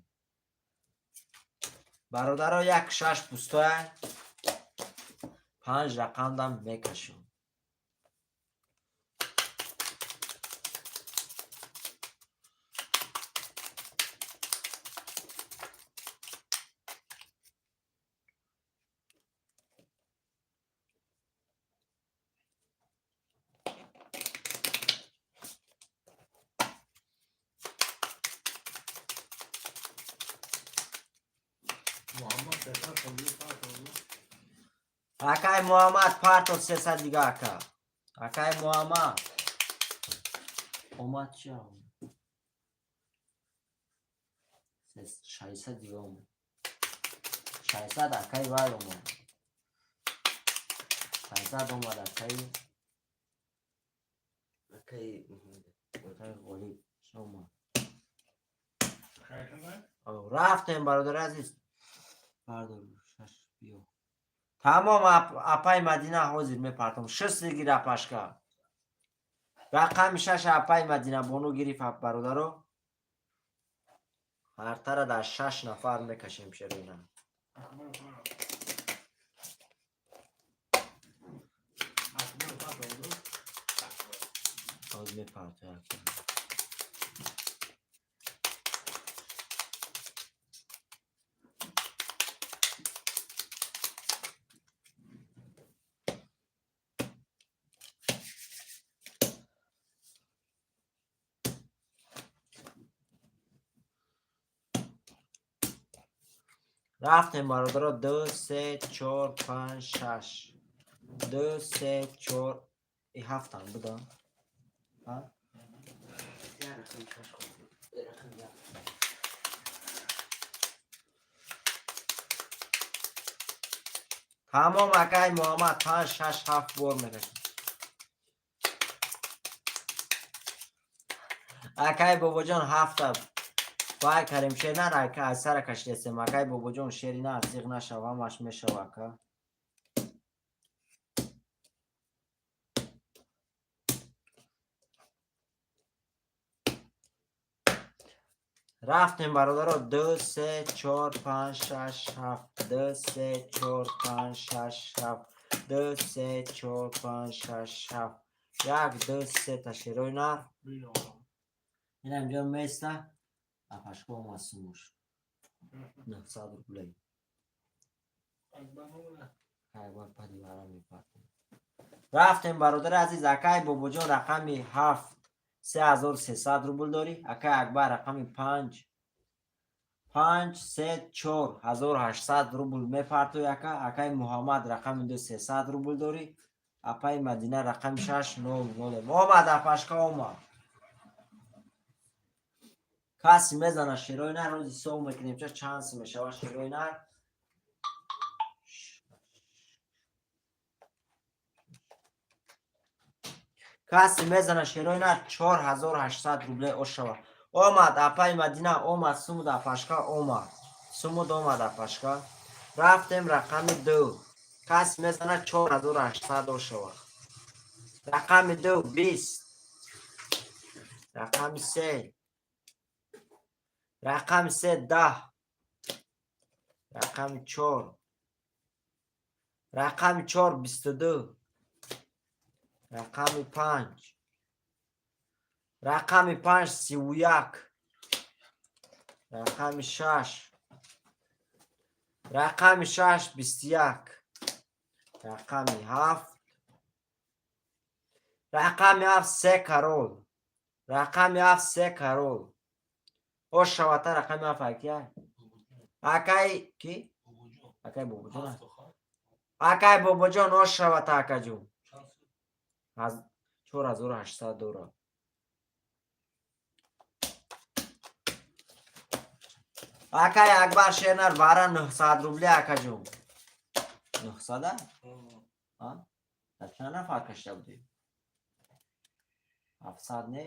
Speaker 1: Бародаро, як шаш пустоя, панҷ рақамдам мекашам.
Speaker 2: Муҳаммад сесад сомонӣ партоз.
Speaker 1: Акай Муҳаммад, партоз 300 дига, ака. Акай Муҳаммад. Омад ча? 600 дига омад. 600, акай, вай омад. 300 омад акаи.
Speaker 4: Акаи Муҳаммад.
Speaker 1: Акаи Ғолиб омад.
Speaker 2: Хайр.
Speaker 1: Рафтем, бародари азиз. Бардор, шаш биё. Тамом, апаи Мадина, ҳозир мепартом. Шест гир, апашка. Рақами шаш апаи Мадина бону гирифт, бародаро. Ҳартара дар шаш нафар мекашем, шерина.
Speaker 2: Акбар Фаров. Акбар Фаров.
Speaker 1: Ҳозир мепартом. Рафтем, бародаро. Ду, се, чор, панҷ, шаш. Ду, се, чор, и ҳафтам буда.
Speaker 4: Я рақам шаш хӯрд. Рақам як.
Speaker 1: Тамом, акай Муҳаммад, панҷ, шаш, ҳафт бор мекашем. Акай Бобоҷон, ҳафта вай карем, шер на, аз сара кашидастем. Акай Бобоҷон, шери на, зиғ нашав, ҳамаш мешава, ака. Рафтем, бародаро. Ду, се, чор, панҷ, шаш, ҳафт. Ду, се, чор, панҷ, шаш, ҳафт. Ду, се, чор, панҷ, шаш, ҳафт. Як, ду, се та шерои нар. Ина инҷо места. Апашко омад сумуш. 900 рублей. Акбар падивара мепартем. Рафтем, бародари азиз. Акай Бобоҷон, рақами ҳафт 3300 рубл дорӣ. Акай Акбар, рақами панҷ, панҷ, се, чор, 1800 рубл мепартои, ака. Акай Муҳаммад, рақами ду, 300 рубл дорӣ. Апаи Мадина, рақами шаш, нол нол омад. Апашка омад. Каси мезана, шерои нар, рӯзи ҳисоб мекунем, ча чанд сум мешава, шерои нар. Каси мезана, шерои нар, 4800 рубле ошава. Омад апаи Мадина, омад сумуд. Апашка омад сумуд, омад апашка. Рафтем, рақами ду. Каси мезана, 4800 ошава. Рақами ду, 20. Рақами се, рақами се, 10. Рақами чор, рақами чор, 22. Рақами панҷ, рақами панҷ, 31. Рақами шаш, рақами шаш, 21. Рақами ҳафт, рақами ҳафт, се король. Рақами ҳафт, се король ошавата. Рақами ҳафт акия, акай ки? Акай Бобоҷон, акай Бобоҷон, ошавата, акаҷон. 4800 дора. Акай Акбар шернар, бара 900 рубли, акаҷон. 900-а? Дар чанд нафар кашида будӣ? 700 не?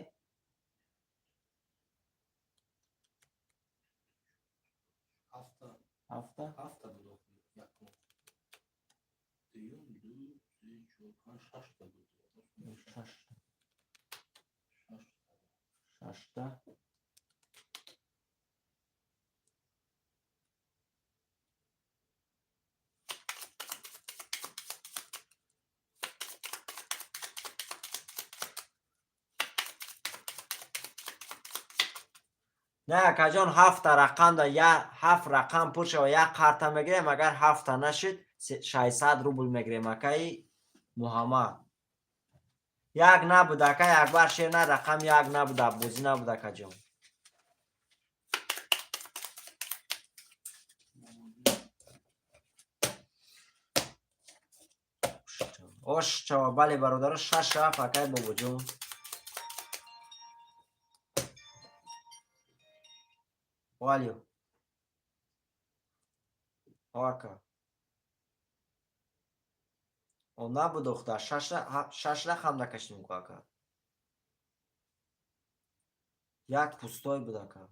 Speaker 1: Ҳафта?
Speaker 2: Ҳафта буд якум. Дуюм, ду, се, чор, панҷ, шашта буд.
Speaker 1: Шашта. Шашта. Не, акаҷон, ҳафта рақамда я ҳафт рақам пур шава, як қарта мегирем. Агар ҳафта нашид, 600 рубл мегирем, акаи Муҳаммад. Як набуд, акаи Акбар шер на, рақам як набуд, бозӣ набуд, акаҷон. Ош чава, бале, бародаро, шаш рафт, акаи Бобоҷон. Алё. Ака. О, набуд охта, шаш рақам накашидем ку, ака. Як пустой буд, ака.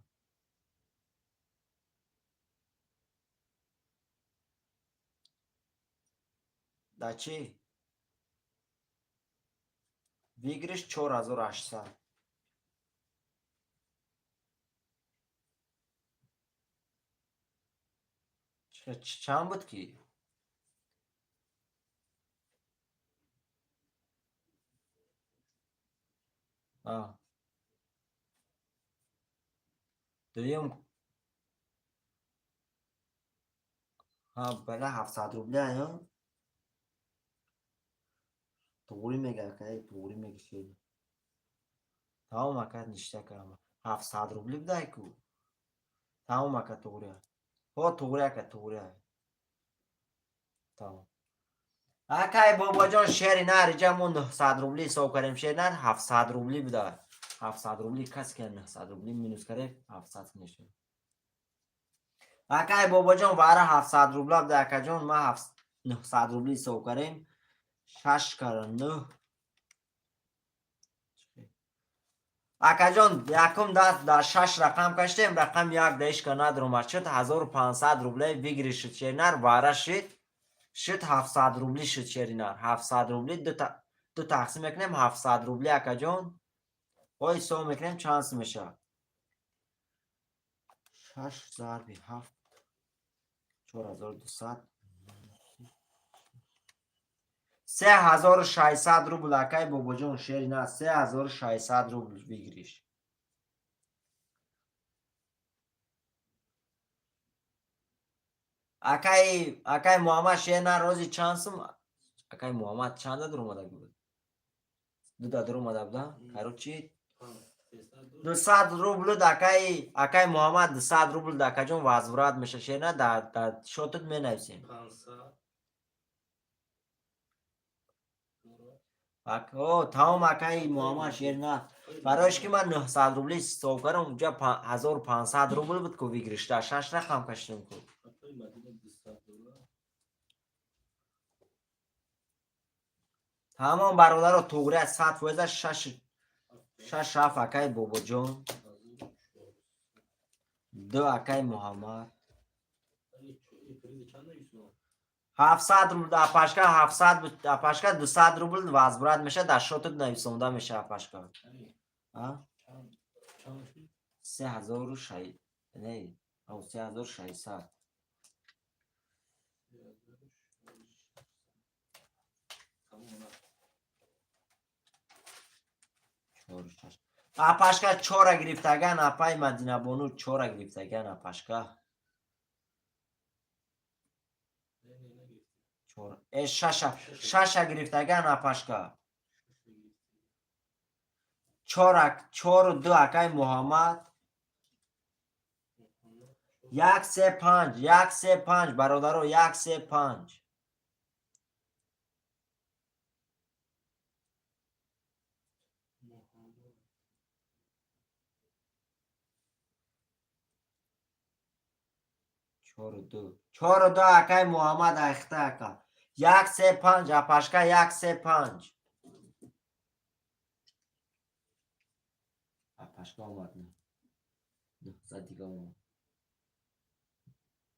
Speaker 1: Да чӣ? Выигрыш 4800. Чанд буд ки? А. Дуюм ҳа, бала, 700 рубля ё? Туғрӣ мега, ака, туғрӣ мегишед. Тамом, ака, ништа кардам. 700 рубли будай ку. Тамом, ака, туғрӣ. Ҳо, туғрӣ, ака, туғрӣ. Тамом. Акай Бобоҷон, шери нар, иҷа мо 900 рубли ҳисоб кардем, шери нар 700 рубли буда. 700 рубли касе ки 900 рубли минус кардем, 700 мешавад. Акай Бобоҷон, вара 700 рубла буда, акаҷон, ма 900 рубли ҳисоб кардем. Шаш кара нӯҳ. Акаҷон, якум даст дар шаш рақам каштем, рақам як да ишка надромад. Шуд 1500 рублей выигрыш шуд шеринар, вара шуд 700 рубли шуд шеринар. 700 рубли ду тақсим мекунем, 700 рубли, акаҷон. Ҳо, ҳисоб мекунем, чанд сум мешавад. Шаш зарби ҳафт 4200, 3600 рубл, акай Бобоҷон, шерина, 3600 рубл выигрыш. Акай Муҳаммад, шерина, рози чанд сум? Акай Муҳаммад чанда дуромада буд? Дуда дуромада буда? Короче, 200 рубл акай Муҳаммад, 200 рубл, акаҷон, возврат меша, шерина, дар счёт ат менависем.
Speaker 2: 500.
Speaker 1: О, тамом, акаи Муҳаммад, шерина. Бароиш ки ман 900 рубли ҳисоб кардам, унҷа 1500 рубл буд ку выигрыш, дар шаш рақам кашидем ку.
Speaker 2: Апай Мадина 200 доллар.
Speaker 1: Тамом, бародаро, туғри аз 100%, шаш шаш ҳафт, акаи Бобоҷон, ду, акаи Муҳаммад.
Speaker 2: Приз чанд нависонам?
Speaker 1: 700 рубл, апашка, 700 буд, апашка, 200 рубл возврат меша, дар счёт ат нависонда меша, апашка. А?
Speaker 2: Чанд чанд шуд?
Speaker 1: Се ҳазору шай не, ав, 3600.
Speaker 2: Тамом, на.
Speaker 1: Чору шаш. Апашка, чора гирифтаган, апай Мадинабону, чора гирифтаган, апашка.
Speaker 2: Не, не, нагирифтем.
Speaker 1: Чора. Э, шаша, шаша гирифтаган, апашка.
Speaker 2: Шаша гирифтем.
Speaker 1: Чора, чору ду, акай Муҳаммад.
Speaker 2: Муҳаммад.
Speaker 1: Як, се, панҷ, як, се, панҷ, бародаро, як, се, панҷ.
Speaker 2: Муҳаммад.
Speaker 1: Чору ду. Чору ду, акай Муҳаммад, айхта, ака. Як, се, панҷ, апашка, як, се, панҷ. Апашка омад, не. 900 дига омад.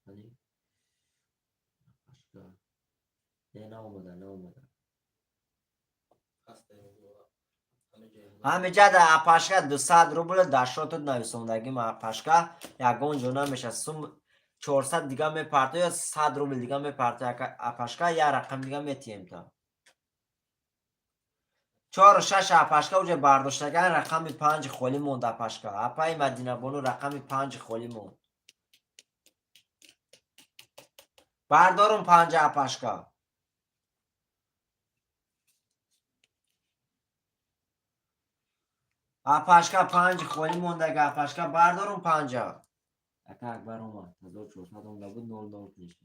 Speaker 1: Ани? Апашка. Не, наомада, наомада.
Speaker 2: Ҳастем ҳама ҷои.
Speaker 1: Ҳамиҷа да апашка 200 рубл дар счёт ат нависондагим, апашка, ягон ҷо намеша. Сум 400 дига мепарто ё 100 рубл дига мепарто, апашка, як рақам дига метиҳем та. Чору шаш, апашка, уҷа бардоштаган, рақами панҷи холӣ монд, апашка. Апаи Мадинабону, рақами панҷи холӣ монд. Бардорум панҷа, апашка. Апашка, панҷи холӣ мондага, апашка, бардорум панҷа. Ака Акбар омад. 1400 омада буд, нол нол кунишд.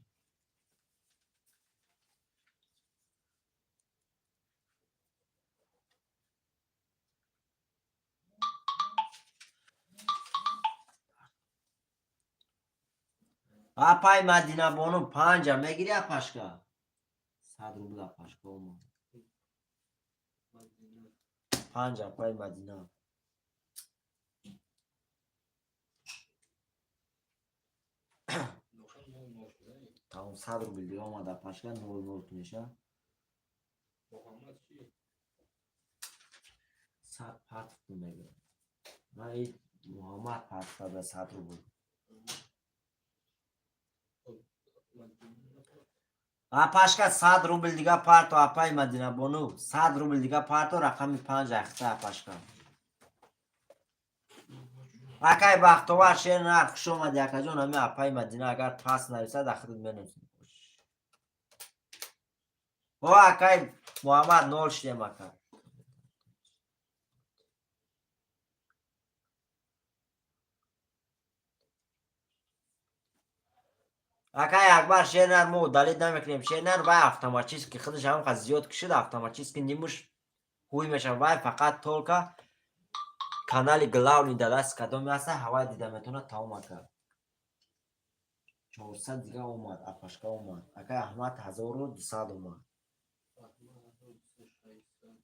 Speaker 1: Апай Мадинабону, панҷа мегири, апашка? 100 рубл апашка омад.
Speaker 2: Мадина.
Speaker 1: Панҷ, апай Мадина.
Speaker 2: Ноша 0-0 шуда.
Speaker 1: Тамом, 100 рубл дига омад, апашка, 0-0 меша.
Speaker 2: Муҳаммад чӣ?
Speaker 1: 100 партф мегӯям. Ман Муҳаммад партф карда 100 рубл.
Speaker 2: Мадина.
Speaker 1: Апашка, 100 рубл дига парто, апай Мадинабону, 100 рубл дига парто, рақами панҷ ахта, апашка. Акай Бахтовар, шер нар, хуш омади, акаҷон. Ҳами апай Мадина агар пас нависад, ахират менависем. О, акай Муҳаммад, нол шудем, ака. Акай Акбар, шернар, мо удалить намекунем, шернар. Вай автоматически худаш ҳамқа зиёд кишид, автоматически нимуш ҳуй мешавад. Вай фақат только канали главный да даст кадоме аста, ҳавай дида метавонад. Тамом, ака. 400 дига омад, апашка, омад. Акай Аҳмад, 1200 омад.
Speaker 2: Аҳмад 1600.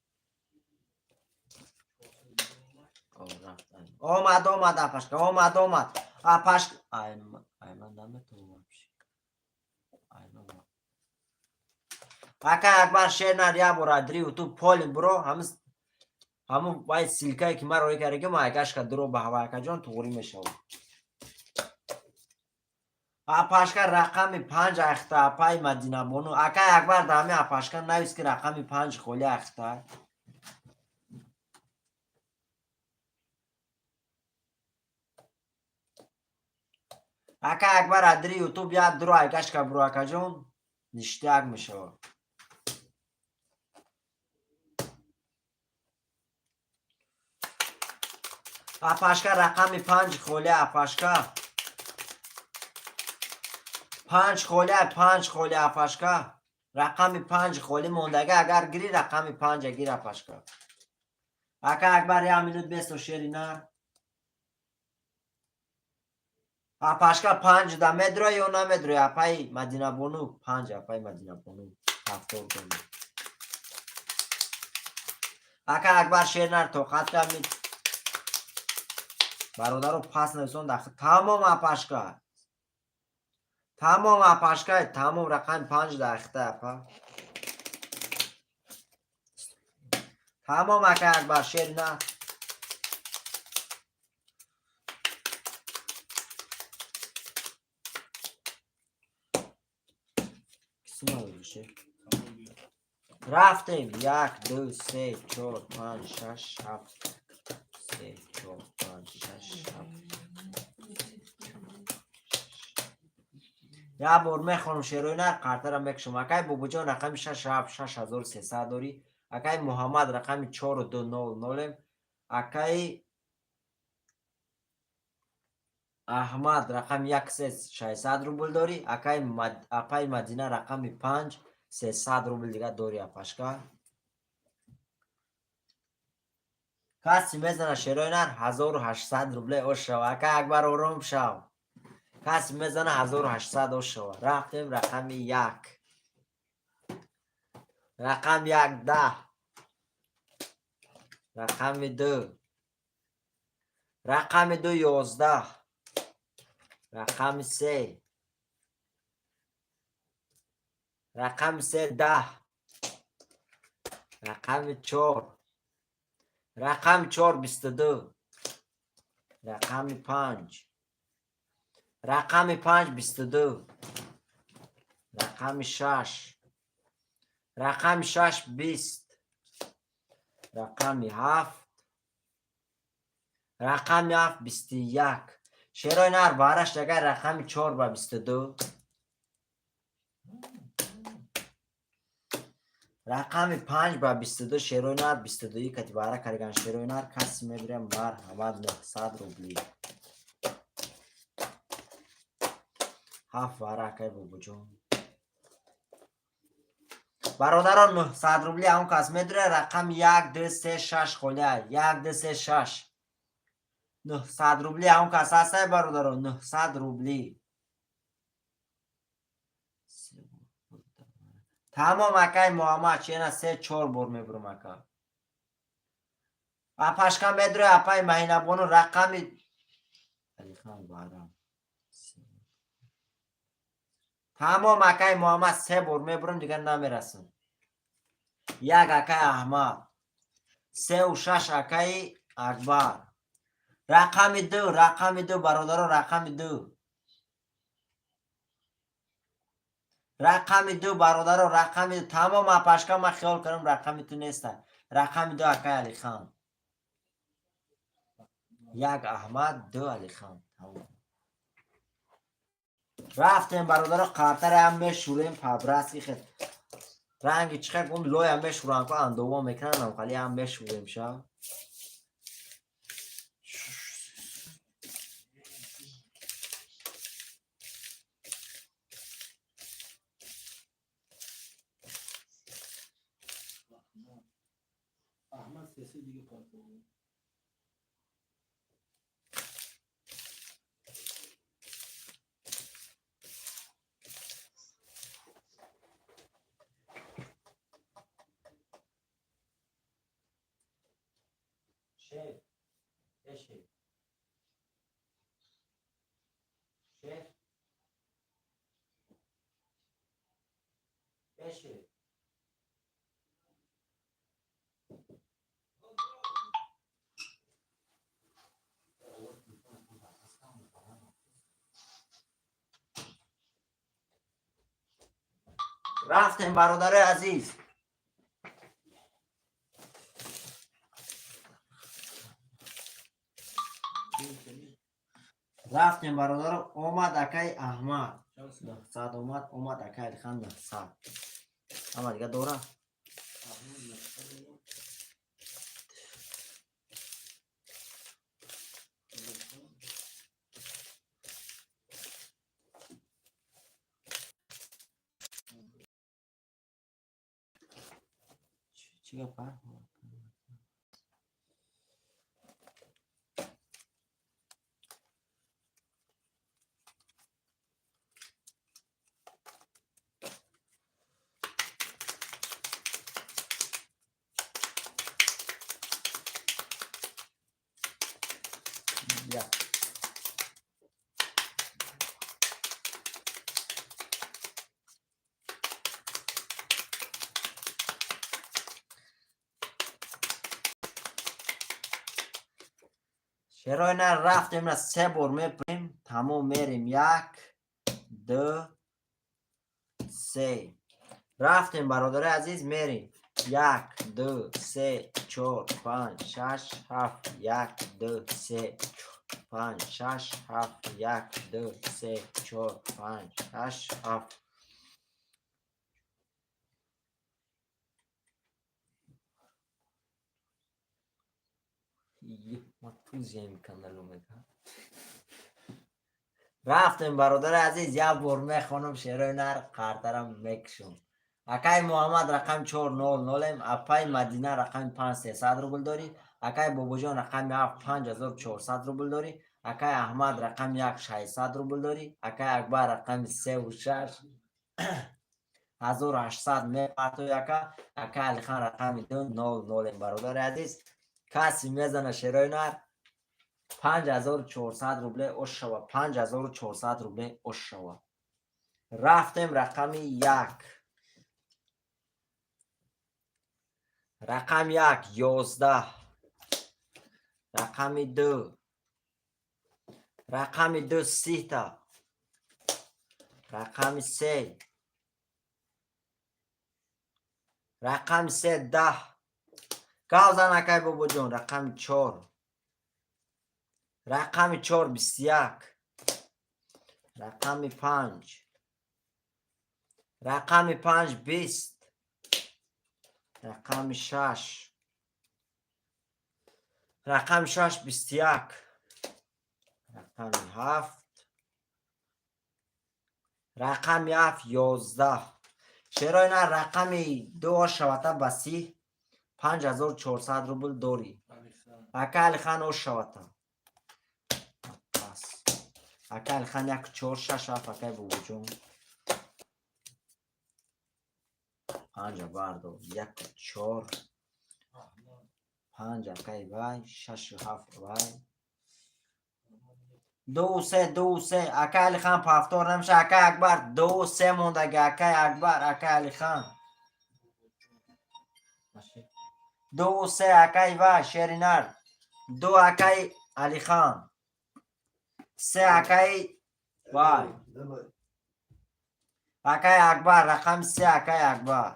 Speaker 2: 400 дига омад.
Speaker 1: О, рафт. Омад, омад, апашка, омад, омад, апашка. Айман наметавонам вообще. Айман. Акай Акбар, шернар, як бор адри ютуб полин буро, ҳамун вай ссылка е ки ман роӣ карда, ки ма айгашка дуро ба ҳава, акаҷон, туғрӣ мешавад. Апашка, рақами панҷ ахта, апай Мадинабону. Акай Акбар, дар ҳами апашка навис, ки рақами панҷ холи ахта. Акай Акбар, адри ютуб як дуро айгашка буро, акаҷон, ништяк мешавад. Апашка, рақами панҷ холи, апашка, панҷ холи, панҷ холи, апашка, рақами панҷ холи мондага. Агар гирӣ, рақами панҷа гир, апашка. Ака Акбар, як минут бесто, шери нар. Апашка, панҷ да медрои ё намедрои, апаи Мадинабону? Панҷ, апаи Мадинабону, 70 доллар. Ака Акбар, шернар, тоқат камид. Бародаро, пас нависон дахл. Тамом, апашка, тамом, апашка, тамом, рақами панҷ да ахта, апа. Тамом, ака Акбар, шер на. Кисма.
Speaker 2: Тамом, биё.
Speaker 1: Рафтем: як, ду, се, чор, панҷ, шаш, ҳафт, се, чор, панҷ, шаш, ҳафт. Як бор мехонам, шерои нар, қартара мекушам. Акай Бобоҷон, рақами шаш, ҳафт, 6300 дорӣ. Акай Муҳаммад, рақами чору ду, нол, нолем. Акай Аҳмад, рақами як, се, 600 рубл дорӣ. Акай апай Мадина, рақами панҷ, 300 рубл дига дорӣ, апашка. Касе мезана, шерои нар, 1800 рубле ошава. Акай Акбар, ором шав. Касе мезана, 1800 ошава. Рафтем: рақами як, рақами як 10, рақами ду, рақами ду 11, рақами се, рақами се 10, рақами чор, рақами чор 22, рақами панҷ, рақами панҷ 22, рақами шаш, рақами шаш 20, рақами ҳафт, рақами ҳафт 21. Шерои нар, бараш агар рақами чор ба 22, рақами панҷ ба 22, шерои нар, 22-и кати бара карган, шерои нар. Каси медирем, марҳамат, 900 рубли. Ҳафт бара, акай Бобоҷон. Бародарон, 900 рубли ҳамон кас медуре, рақами як, ду, се, шаш холия. Як, ду, се, шаш. 900 рубли ҳамон кас ҳастай, бародарон, 900 рубли. Тамом, акай Муҳаммад, чена се чор бор мебурам, ака. Апашка медрои, апай Маҳинабону, рақами Алихан Баҳрам. Тамом, акай Муҳаммад, се бор мебурам, дигар намерасам. Як, акай Аҳмад, сеу шаш, акаи Акбар. Рақами ду, рақами ду, бародаро, рақами ду, рақами ду, бародаро, рақами. Тамом, апашка, ман хиёл кардам, рақами ту неста. Рақами ду, акай Алихан. Як Аҳмад, ду Алихан. Тамом, рафтем, бародаро. Қартараам мешӯрем по-братски, хел ранги чихел гум лоя мешӯрам ку, андово мекунам, хали ам мешӯрем ша.
Speaker 2: Аҳмад. Аҳмад сеси дига партов.
Speaker 3: Шеф, э шеф, шеф, э шеф.
Speaker 1: Рафтем, бародарои азиз. Рафтем, бародаро. Омад акаи Аҳмад, 900 омад. Омад акаи Алихан, 900. Ама дига дора.
Speaker 2: Аҳмад 900 омад. Алихан.
Speaker 1: Чӣ гапа? Як. Шерои на, рафтем, на се бор мепрем, тамом, мерем. Як, ду, се. Рафтем, бародарои азиз, мерем. Як, ду, се, чор, панҷ, шаш, ҳафт. Як, ду, се, чор, панҷ, шаш, ҳафт. Як, ду, се, чор, панҷ, шаш, ҳафт. Ма тузием каналу мека. Рафтем, бародари азиз, як бор мехонам, шерои нар, қартарам мекушам. Акай Муҳаммад, рақами чор, нол нолем. Апай Мадина, рақами панҷ, 300 рубл дорӣ. Акай Бобоҷон, рақами ҳафт, 5400 рубл дорӣ. Акай Аҳмад, рақами як, 600 рубл дорӣ. Акай Акбар, рақами севу шаш, 1800 мепартои, ака. Акай Алихан, рақами ду, нол нолем. Бародари азиз, касе мезана, шерои нар, 5400 рубле ош шава, 5400 рубле ош шава. Рафтем, рақами як, рақами як, 11. Рақами ду, рақами ду, 30-та. Рақами се, рақами се, 10. Гав зан, акай Бобоҷон. Рақами чор, рақами чор, 21. Рақами панҷ, рақами панҷ, 20. Рақами шаш, рақами шаш, 21. Рақами ҳафт, рақами ҳафт, 11. Шерои на, рақами ду ошавата ба си, 5400 рубл дорӣ.
Speaker 2: Алихан.
Speaker 1: Ака Алихан, ошавата пас. Ака Алихан, як, чор, шаш, ҳафт. Акай Бобоҷон. Панҷа бардор, як, чор, панҷ, акай вай, шашу ҳафт, вай. Ду, се, ду, се, акай Алихан, повтор намеша, акай Акбар, ду, се мондаги, акай Акбар, акай Алихан. Ду, се, акай вай, шеринар. Ду, акай Алихан. Се, акай вай.
Speaker 4: Давай.
Speaker 1: Акай Акбар, рақами се, акай Акбар.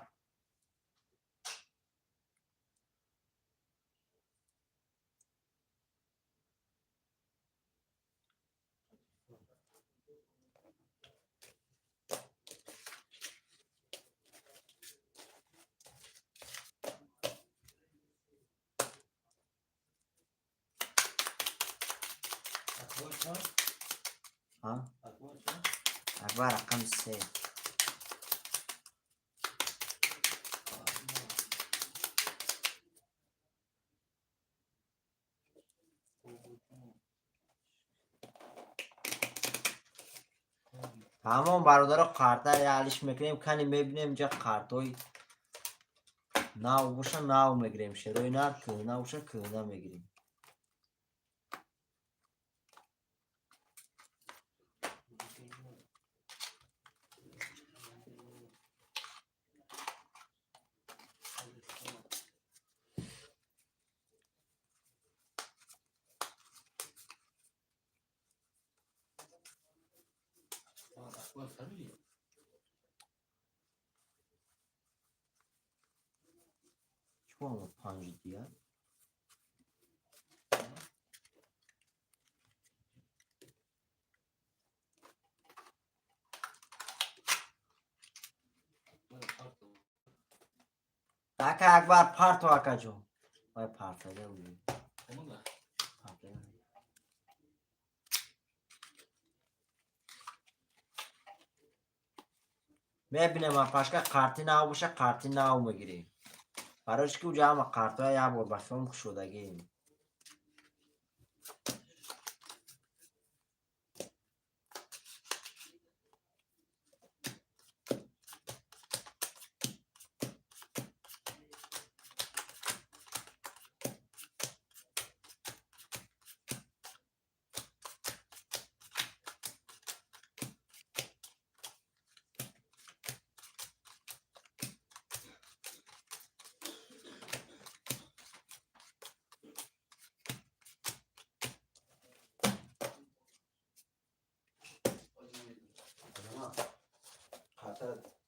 Speaker 2: Акбар чанд?
Speaker 1: Ҳа?
Speaker 2: Акбар чанд?
Speaker 1: Акбар рақами се.
Speaker 2: Аҳмад. Бобоҷон.
Speaker 1: Ҳамон бародаро, қарта алиш мекунем, кани мебинем, инҷа қартҳои нав боша, нав мегирем, шерои нар, кӯҳна боша, кӯҳна мегирем.
Speaker 2: Алихан. Акбар фамилия?
Speaker 1: Чӣ панҷ дия?
Speaker 2: Акбар парто.
Speaker 1: Ака Акбар, парто, акаҷон. Вай, партада.
Speaker 2: Омада?
Speaker 1: Партада. Мебинем, апашка, қарти нав боша, қарти нав мегирем. Барои чӣ ки уҷа ҳама қартҳоя як бор ба хиём кушодагием.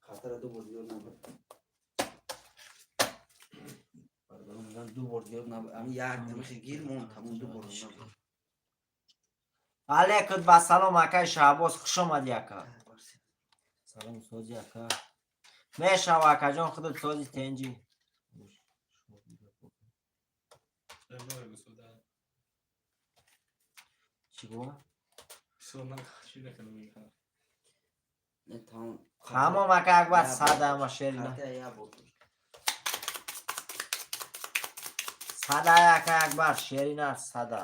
Speaker 4: Хатара ду бор зиёд набуд. Бародарон, мегӯянд, ду бор зиёд набуд. Ами як тамихи гир мон, тамом, ду бор набуд.
Speaker 1: Алейкум ба салом, акай Шаҳбоз, хуш омадӣ, ака. Салом, сози, ака. Мешава, акаҷон, худат сози, тенҷи.
Speaker 2: Давай, господа.
Speaker 1: Чӣ гуфт?
Speaker 2: Всё, на, чӣ накунам мекунам.
Speaker 4: Не, тамом.
Speaker 1: Тамом, ака Акбар, сада ама шерина.
Speaker 4: Хатара як бор.
Speaker 1: Сада, ака Акбар, шерина, сада.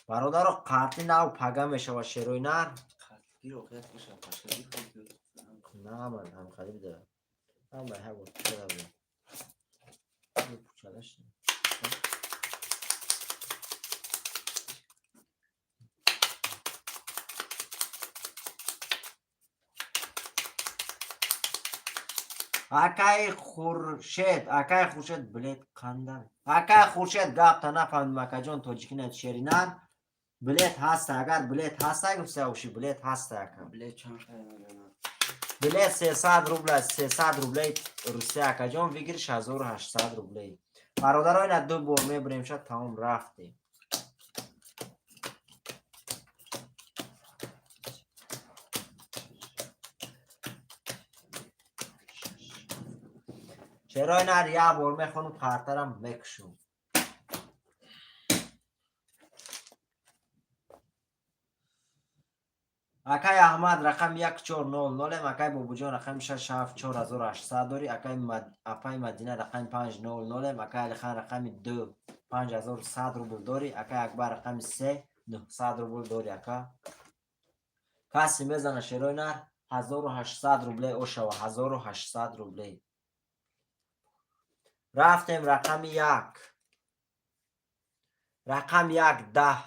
Speaker 1: Бародаро, қарти нав пага мешава, шерои нар.
Speaker 4: Гир охират каша, паша гир гир.
Speaker 1: На, ман ҳамхали буда. Ҳама ҳар бор пучада буда. Пучадаш. Акаи Хуршед, акаи Хуршед, билет қандар? Акаи Хуршед, гапта нафаҳмидим, акаҷон, тоҷикина, шеринар. Билет ҳаста, агар билет ҳаста, гуфта уши, билет ҳаста, ака.
Speaker 4: Билет чанд хай мегӯянд?
Speaker 1: Билет 300 рубля, 300 рублей Русия, акаҷон, выигрыш 1800 рублей. Бародаро, ина ду бор мебурем, шад, тамом, рафтем. Чаро ина як бор мехонум, қартарам мекушум. Акай Аҳмад, рақами 1400-ем, акай Бобуҷон, рақами 6 7 4800 дорӣ, акай апай Мадина, рақами 500-ем, акай Алихан, рақами 2 5100 рубл дорӣ, акай Акбар, рақами 3. 900 рубл дори, ака. Касе мезана, шерои нар, 1800 рублей ошава, 1800 рублей. Рафтем рақами як. Рақами як 10.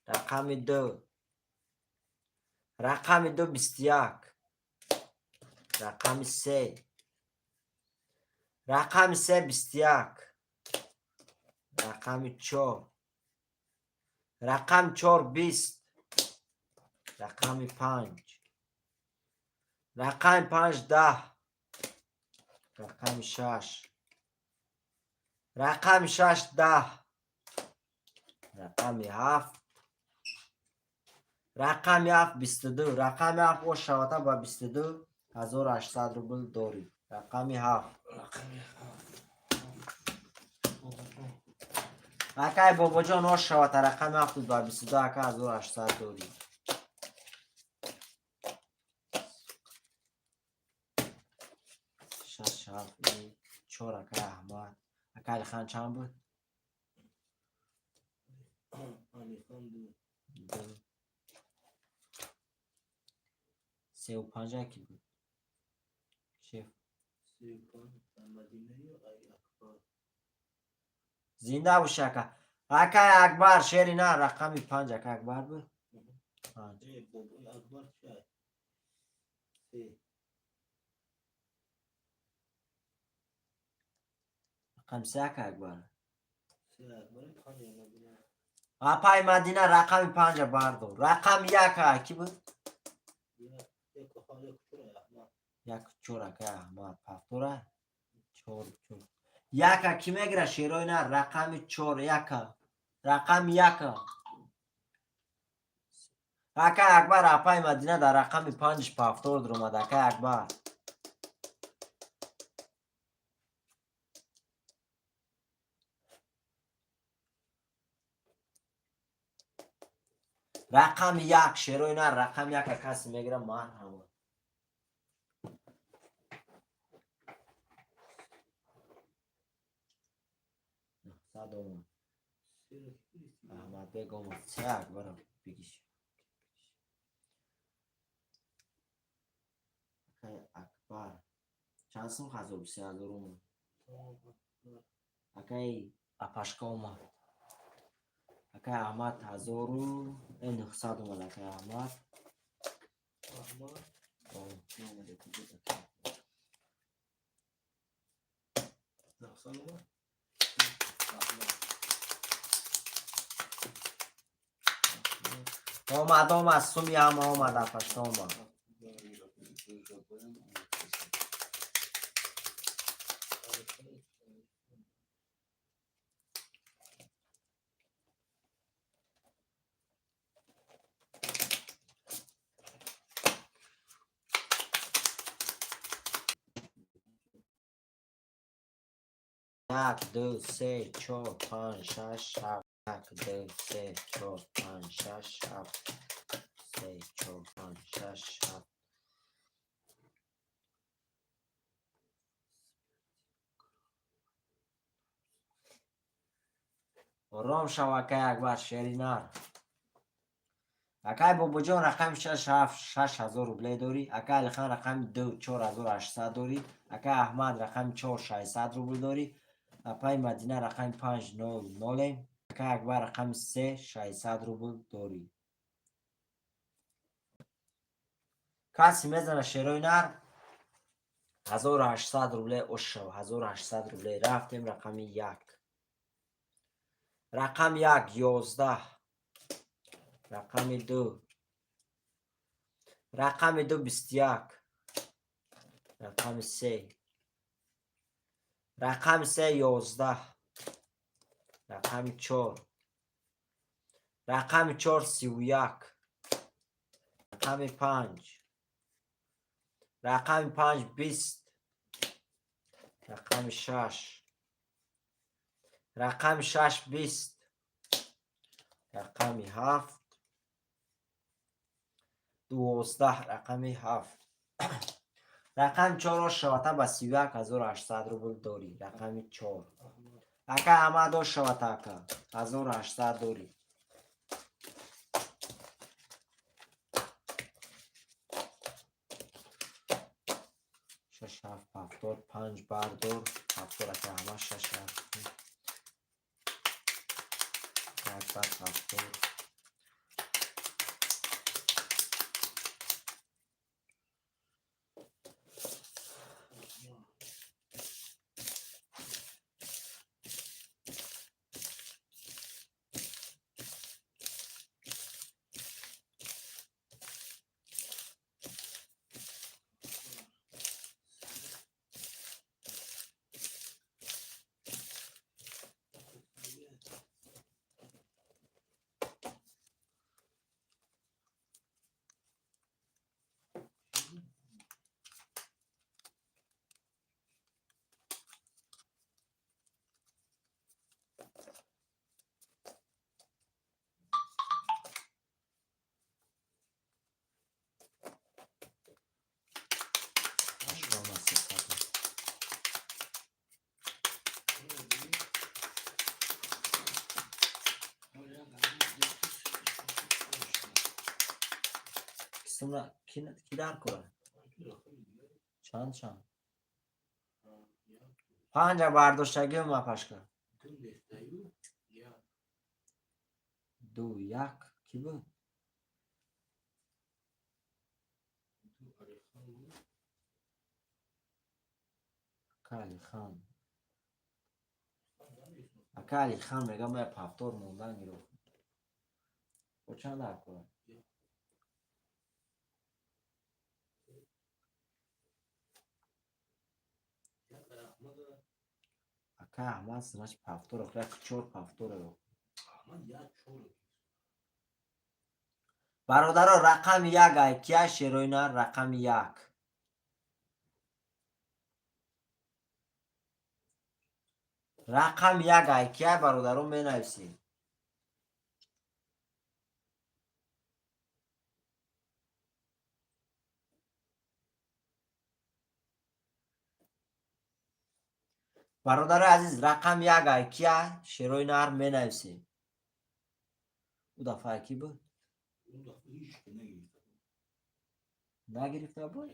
Speaker 1: Рақами ду. Рақами ду 21. Рақами се. Рақами се 21. Рақами чор. Рақами чор 20. Рақами панҷ. Рақами панҷ 10. Рақами шаш. Рақами шаш 10. Рақами ҳафт. Рақами ҳафт 22. Рақами ҳафт ошавата ба 22 1800 рубл дорӣ. Рақами ҳафт.
Speaker 2: Рақами ҳафт. Бобоҷон.
Speaker 1: Акай Бобоҷон, ошавата рақами ҳафт ба 22, ака, 1800 дорӣ. Шаш, ҳафт, чор, акай Аҳмад. Акай Алихан чанд буд?
Speaker 2: Алихан ду.
Speaker 1: Ду. Сеу панҷа ки буд? Шеф.
Speaker 2: Сею панҷ Мадинаю ай Акбар.
Speaker 1: Зинда боши, ака. Акай Акбар, шери на, рақами панҷ ака Акбар буд? Панҷ.
Speaker 2: Э, бобои Акбар чай? Се.
Speaker 1: Рақами се ака Акбар.
Speaker 2: Се Акбар, панҷ Мадина.
Speaker 1: Апай Мадина, рақами панҷа бардор. Рақами як ки буд?
Speaker 2: Як, як, як, чор Аҳмад.
Speaker 1: Як, чор, акай Аҳмад. Повтора? Чор, чор. Яка ки мегира, шерои на, рақами чор, яка. Рақами яка. Акай Акбар, апай Мадина дар рақами панҷш повтор дуромад, акай Акбар. Рақами як, шерои на, рақами яка касе мегира, марҳамат. 900 омад.
Speaker 2: Серо ки гирифти?
Speaker 1: Аҳмадбек омад. Се Акбарам бигиш. Акай Акбар. Чанд сум? 3000 омад.
Speaker 2: Тамом, Акбар.
Speaker 1: Акай Апашка омад. Акай Аҳмад ҳазору 900 омад, акай Аҳмад.
Speaker 2: Аҳмад.
Speaker 1: О, омад, яки буд, акай.
Speaker 2: 900 омад? Аҳмад.
Speaker 1: Омад, омад, суми ҳама омад, Апашка омад.
Speaker 2: Акбар. Алихан.
Speaker 1: Як, ду, се, чор, панҷ, шаш, ҳафт. Як, ду, се, чор, панҷ, шаш, ҳафт. Се, чор, панҷ, шаш, ҳафт. Ором шав, акай Акбар, шери нар. Акай Бобоҷон, рақами шаш, ҳафт, 6000 рублей дорӣ. Акай Алихан, рақами ду, 4800 дорӣ. Акай Аҳмад, рақами чор, 600 рубл дорӣ. Апай Мадина, рақами панҷ, нол, ноле. Акай Акбар, рақами се, 600 рубл дорӣ. Касе мезана, шерои нар, 1800 рублей ошав, 1800 рублей. Рафтем рақами як. Рақами як 11. Рақами ду. Рақами ду 21. Рақами се. Рақами се 11. Рақами чор. Рақами чор 31. Рақами панҷ. Рақами панҷ 20. Рақами шаш. Рақами шаш 20. Рақами ҳафт. 12, рақами ҳафт. Рақами чорро шавата ба 31 800 рубл дорӣ. Рақами чор.
Speaker 2: Аҳмад.
Speaker 1: Ака Аҳмад, ошавата, ака. 1800 дорӣ. Шаш, ҳафт, повтор, панҷ бардор, повтор, ака ҳама, шаш, ҳафт, акбар, повтор. Ҳашт, 300. Кисумра ки дар кора? Чанд, чанд? Панҷа бардоштагиам, апашка. Ду, як кӣ буд? Ака Алихан. Ака Алихан мегам, я повтор мондан гирифт. Бо чанд дар кора? Ака Аҳмад, значит, повтор, як чор повтор. Бародаро, рақами як ай кия, шероина, рақами як. Рақами як ай кия, бародаро, менависем. Бародарои азиз, рақами як ай кия, шерои нар, менависем. Ӯ дафъа кӣ буд? Нагирифта буд?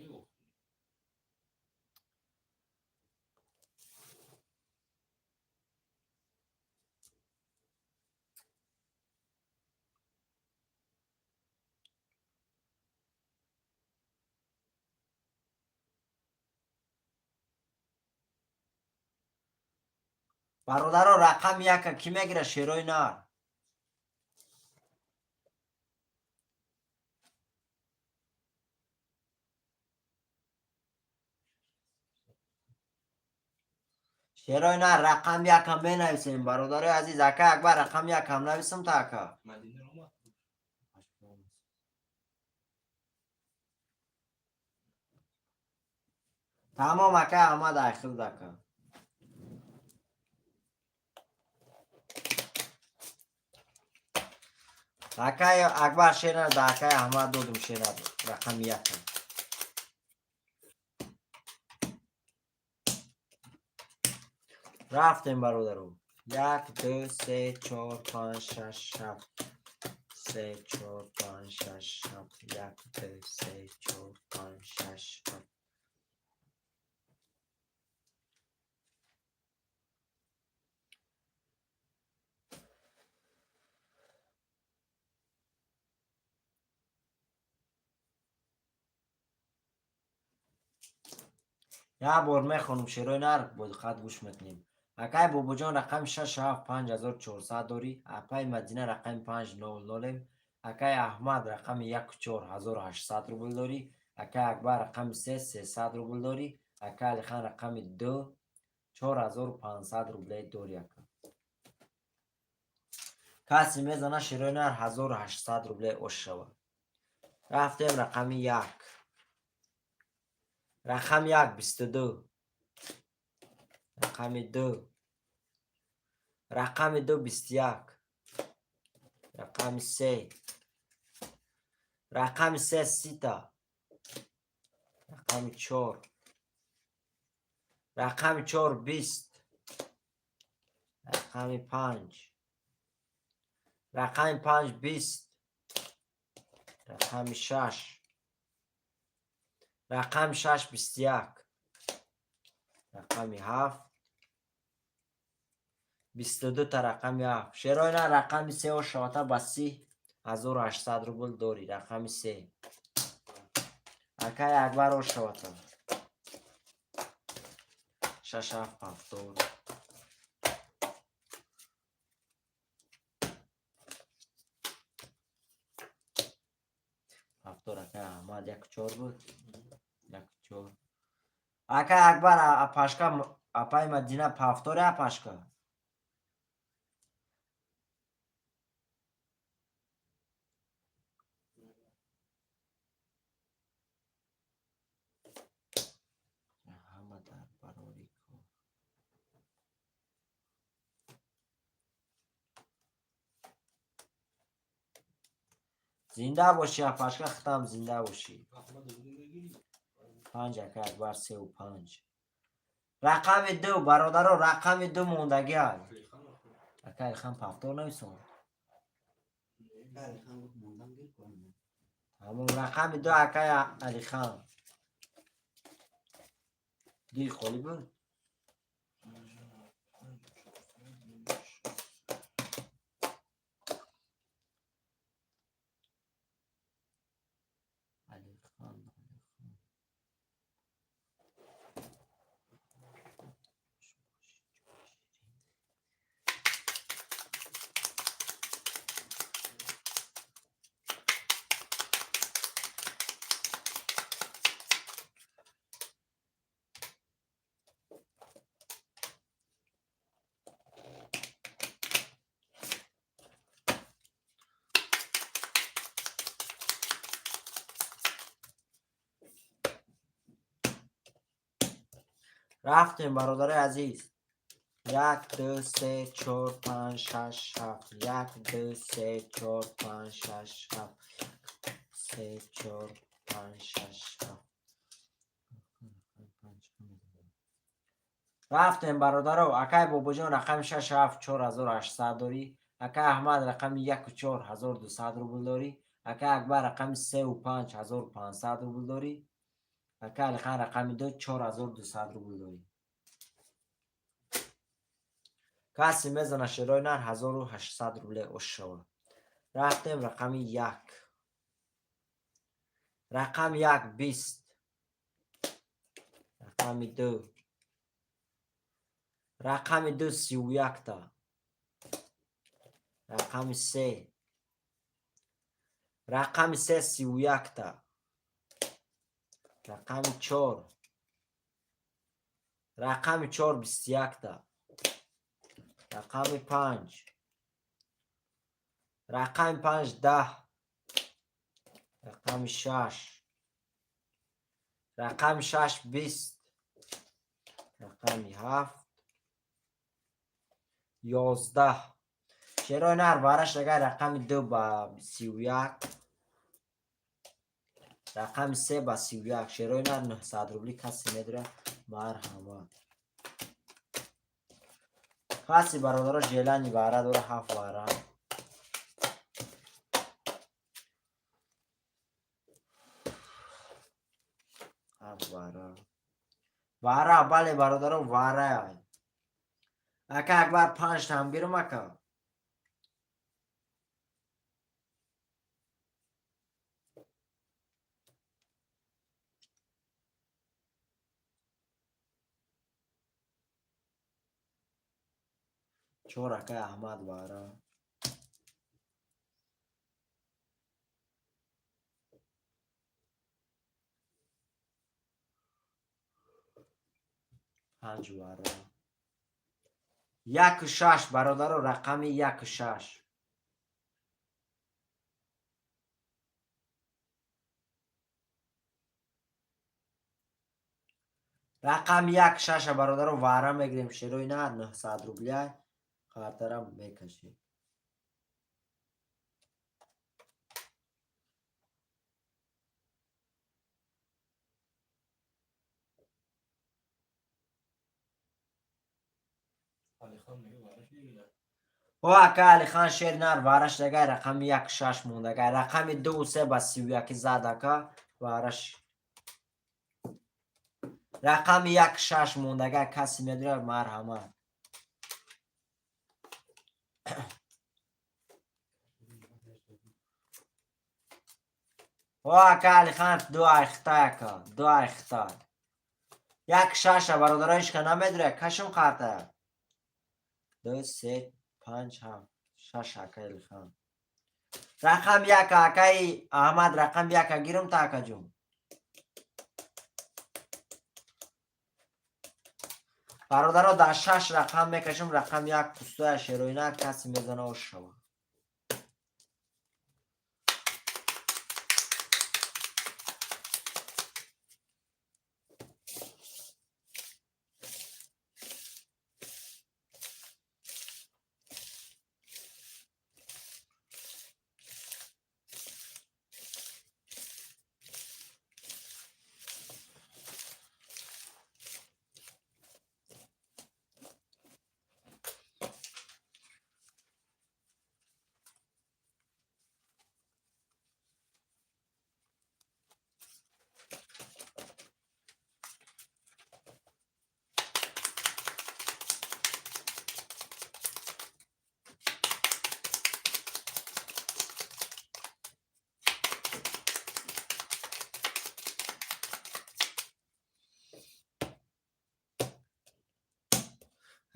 Speaker 1: Бародаро, рақами яка кӣ мегира, шерои нар? Шерои нар, рақами якам менависем, бародарои азиз. Ака Акбар, рақами якам нависам та, ака. Тамом, ака Аҳмад, айхилд, ака. Акаи Акбар, шера да акаи Аҳмад додум, шера рақами якам. Рафтем, бародаро. Як, ду, се, чор, панҷ, шаш, ҳафт. Се, чор, панҷ, шаш, ҳафт. Як, ду, се, чор, панҷ, шаш, ҳафт. Як бор мехонум, шерои нар, бо диққат гӯш мекунем. Акай Бобоҷон, рақами шаш, ҳафт, 5400 дорӣ. Апай Мадина, рақами панҷ, нол, нолем. Акай Аҳмад, рақами яку чор, 1800 рубл дорӣ. Акай Акбар, рақами се, 300 рубл дорӣ. Акай Алихан, рақами ду, 4500 рубле дорӣ, ака. Касе мезана, шерои нар, 1800 рубле ош шавад. Рафтем, рақами як. Рақами як 22. Рақами ду. Рақами ду 21. Рақами се. Рақами се 30-та. Рақами чор. Рақами чор 20. Рақами панҷ. Рақами панҷ 20. Рақами шаш. Рақами шаш 21. Рақами ҳафт. 22 та рақами ҳафт. Шерои нар, рақами се ошавата ба 30 800 рубл дорӣ. Рақами се. Акай Акбар, ошавата. Шаш, ҳафт, 70. 70, акай Аҳмад, яку чор буд. Яку чор. Акай Акбар, апашка, апай Мадина, повтори, апашка. Ҳама дар барори кор. Зинда бошӣ, апашка, хитам зинда бошӣ.
Speaker 2: Аҳмад мегирӣ?
Speaker 1: Панҷ, акай Акбар, сеу панҷ. Рақами ду, бародаро, рақами ду мондагиай. Акай Алихан повтор нависон.
Speaker 4: Алихан гуфт, мондам, гир кун.
Speaker 1: Ҳамон рақами ду, акай Алихан. Дуи холӣ буд?
Speaker 2: Панҷ, чорсад, шаст.
Speaker 1: Алихан, Алихан. Рафтем, бародарои азиз. Як, ду, се, чор, панҷ, шаш, ҳафт. Як, ду, се, чор, панҷ, шаш, ҳафт. Се, чор, панҷ, шаш, ҳафт. Рафтем, бародаро. Акай Бобоҷон, рақами шаш, ҳафт, 4800 дорӣ. Акай Аҳмад, рақами яку чор, 1200 рубл дорӣ. Акай Акбар, рақами сеу панҷ, 1500 рубл дорӣ. Акай Алихан, рақами ду, 4200 рубл дорӣ. Касе мезана, шерои нар, 1800 рубле ошава. Рафтем, рақами як. Рақами як, 20. Рақами ду. Рақами ду, 31 та. Рақами се. Рақами се, 31 та. Рақами чор. Рақами чор, 21 та. Рақами панҷ. Рақами панҷ, 10. Рақами шаш. Рақами шаш, 20. Рақами ҳафт, 11. Шерои нар, бараш агар рақами ду ба 31, рақами се ба 31, шерои нар, 900 рубли касе медорад, марҳамат. Каси, бародаро, желание бара дора, ҳафт бара. Ҳафт бара. Вара, бале, бародаро, вара. Ака Акбар, панҷ там гирам, ака. Чор, акай Аҳмад, вара. Панҷ вара. Яку шаш, бародаро, рақами яку шаш. Рақами як шаша, бародаро, вара мегирем, шерои нар, 900 рубля қартарам мекашем.
Speaker 2: Алихан мега, вараш мегирад.
Speaker 1: О, ака Алихан, шер нар, вараш дагай, рақами як шаш мондагай. Рақами ду се ба 31 зад, ака, вараш. Рақами як шаш мондага, касе медурад, марҳамат. О, ака Алихан, ду айхтай, ака, ду айхтай. Як шаша, бародаро, ҳечка намедурад, кашум қартая. Ду, се, панҷ, ҳафт, шаш, акаи Алихан. Рақам як, акаи Аҳмад, рақами яка гирум та, акаҷон. Бародаро, дар шаш рақам мекашам, рақами як пустоя, шероина, касе мезана, ош шава.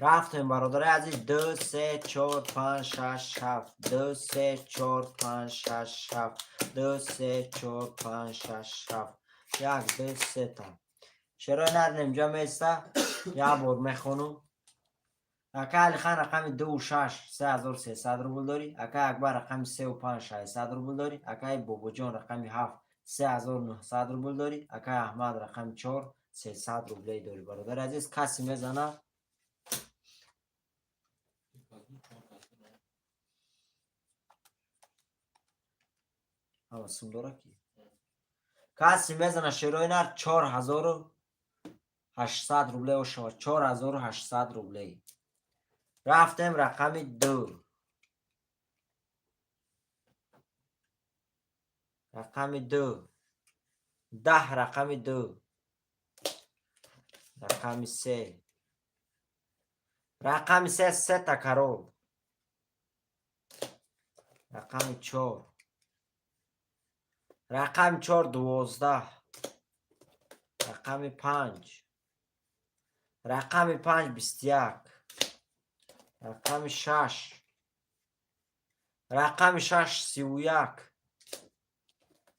Speaker 1: Рафтем, бародари азиз. Ду, се, чор, панҷ, шаш, ҳафт. Ду, се, чор, панҷ, шаш, ҳафт. Ду, се, чор, панҷ, шаш, ҳафт. Як, ду, сета. Шерои нар нимҷа места, як бор мехонум. Ака Алихан, рақами дуву шаш, 3300 рубл дорӣ. Ака Акбар, рақами севу панҷ, 600 рубл дорӣ. Акаи Бобоҷон, рақами ҳафт, 3900 рубл дорӣ. Акаи Аҳмад, рақами чор, 300 рублей дорӣ. Бародари азиз, касе мезана?
Speaker 2: Кас буд, чор кас буд.
Speaker 1: Ҳама сум дора ки? Касе мезана, шерои нар, 4800 рублей ошава, 4800 рублей. Рафтем, рақами ду. Рақами ду. 10, рақами ду. Рақами се. Рақами се, сета король. Рақами чор. Рақами чор, 12. Рақами панҷ. Рақами панҷ, 21. Рақами шаш. Рақами шаш, 31.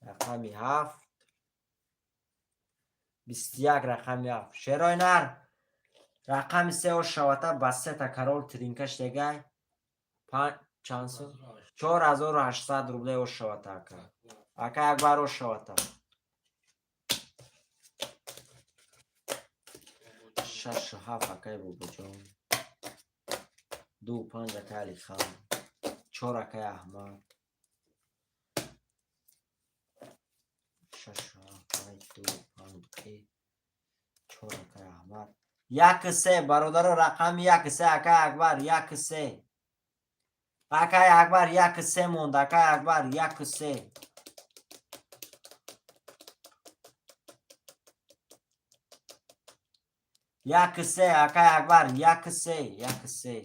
Speaker 1: Рақами ҳафт. 21, рақами ҳафт. Шерои нар. Рақами се ошавата, ба сета король тринкаш дегай. Чанд сум? 4800 рублей ошавата, ака. Ака Акбар, ошавата. Шашу ҳафт, акаи Бобоҷон. Ду панҷ, акаи Алихан. Чор, акаи Аҳмад. Шашу ҳафт, панҷ, ду, панҷ, чор, акаи Аҳмад. Як се, бародаро, рақами як се, акаи Акбар, як се. Акаи Акбар, як се монд, акаи Акбар, як се. Як се, акаи Акбар, як се, як се.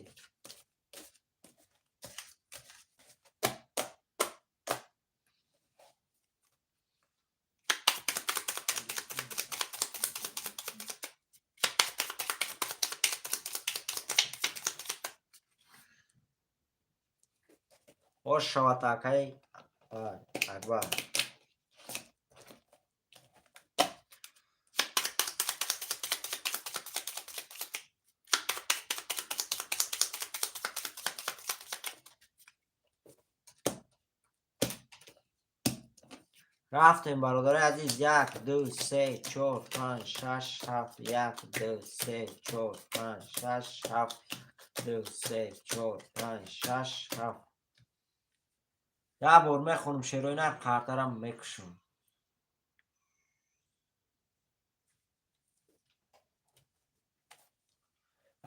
Speaker 1: Ош шавад, акаи Акбар. Рафтем, бародари азиз. Як, ду, се, чор, панҷ, шаш, ҳафт. Як, ду, се, чор, панҷ, шаш, ҳафт. Ду, се, чор, панҷ, шаш, ҳафт. Як бор мехонам, шерои нар, қартарам мекушам.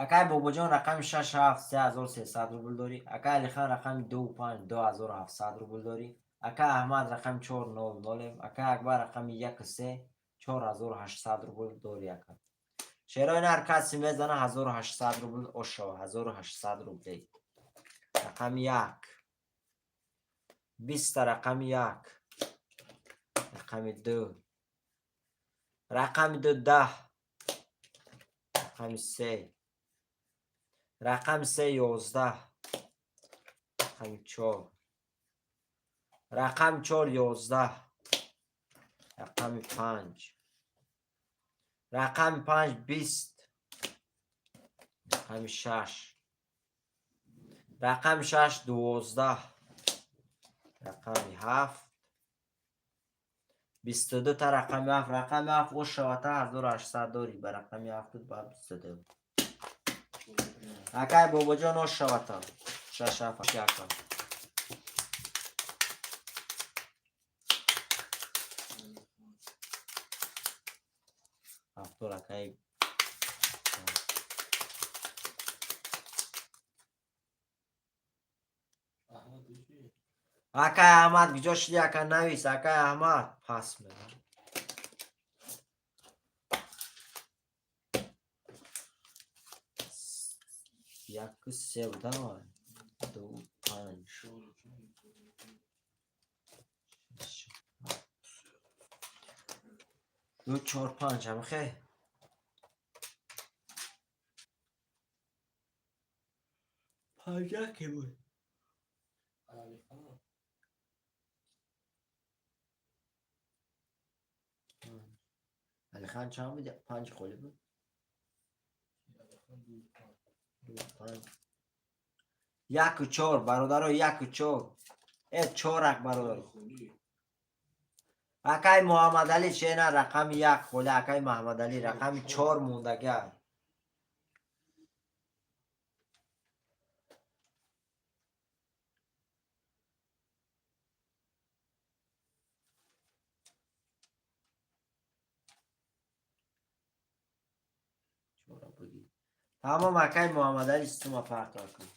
Speaker 1: Акай Бобоҷон, рақами шаш ҳафт, 3300 рубл дорӣ. Акай Алихан, рақами ду панҷ, 2700 рубл дорӣ. Акай Аҳмад, рақами чор, нол нолем. Акай Акбар, рақами яку се. 4800 рубл дори, ака. Шерои нар, касе мезана, 1800 рубл ошава, 1800 рублей. Рақами як, 20-та рақами як, рақами ду, рақами ду 10, рақами се, рақами се 11, рақами чор, рақами чор 11, рақами панҷ, рақами панҷ 20, рақами шаш, рақами шаш 12, рақами ҳафт 22-та. Рақами ҳафт, рақами ҳафт ошавата, 1800 дорӣ. Ба рақами ҳафт буд, ба 22. Акай Бобоҷон, ошавата, шаш, ҳафт, яка. Ҳафтор, акай.
Speaker 2: Аҳмад чӣ?
Speaker 1: Акай Аҳмад, куҷо шуди, ака? Навис, акай Аҳмад, пас мерам. Яку, се буда, ду, панҷ, шаш, ҳафт. Ду, чор, панҷ, ҳамихе. Панҷ ки буд?
Speaker 2: Алихан.
Speaker 1: Алихан чанд буд? Панҷ холӣ буд.
Speaker 2: Алихан ду, панҷ.
Speaker 1: Ду, панҷ, яку, чор, бародаро, яку, чор, чорак, бародаро.
Speaker 2: Холӣ.
Speaker 1: Акай Муҳаммадалӣ, чена рақами як холӣ, акай Муҳаммадалӣ, рақами чор мондага. Чора буги. Тамом, акай Муҳаммадалӣ, сума партор кун.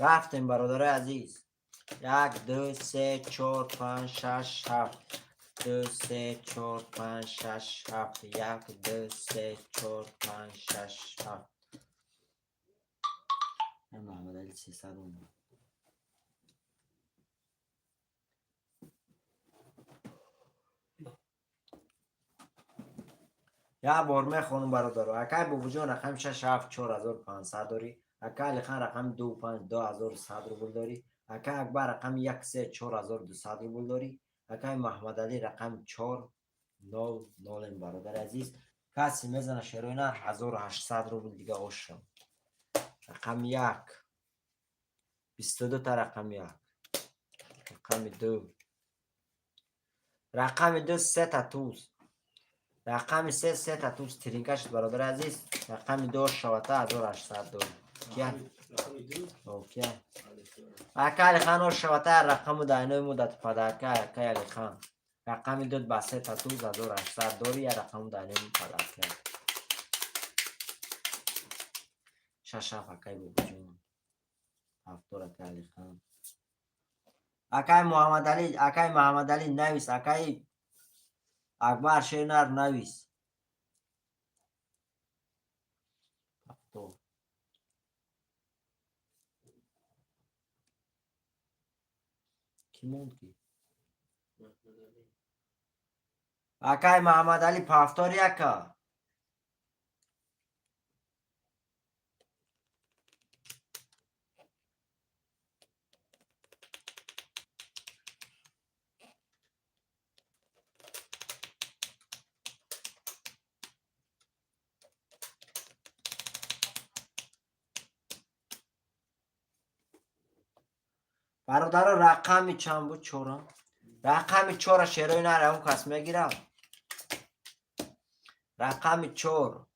Speaker 1: Рафтем, бародарои азиз. Як, ду, се, чор, панҷ, шаш, ҳафт. Ду, се, чор, панҷ, шаш, ҳафт. Як, ду, се, чор, панҷ, шаш, ҳафт. Муҳаммадали, 300 омад. Як бор мехонам, бародаро. Акай Бобоҷон, рақами шаш, ҳафт, 4500 дорӣ. Ака Алихан, рақами ду, панҷ, 2100 рубл дорӣ. Ака Акбар, рақами як, се, 4200 рубл дорӣ. Акаи Маҳмадалӣ, рақами чор, нол, нолем. Бародари азиз, касе мезана, шерои нар, 1800 рубл дига ошам. Рақами як, 22-та. Рақами як, рақами ду, рақами ду сета туз, рақами се сета туз. Тринка шуд, бародари азиз. Рақами ду шавата, 1800 дорӣ. Кия?
Speaker 2: Рақами ду.
Speaker 1: О, кия?
Speaker 2: Алихан.
Speaker 1: Ака Алихан, ошавата, рақаму дайнои муддат падарка. Акаи Алихан, рақами ду ба сета туз, 1800 дорӣ. Я рақаму дайнои падарка. Шаш, ҳафт, акаи Бобоҷон. Ҳафтор, акаи Алихан. Акаи Муҳаммадалӣ, акаи Маҳаммадалӣ, навис. Акаи Акбар Шернар, навис. Ҳафтор. Кӣ монд ки?
Speaker 2: Маҳмадалӣ.
Speaker 1: Акаи Маҳаммадалӣ, пафтори, ака. Бародаро, рақами чанд буд? Чора. Рақами чора шерои нар он кас мегирам. Рақами чор.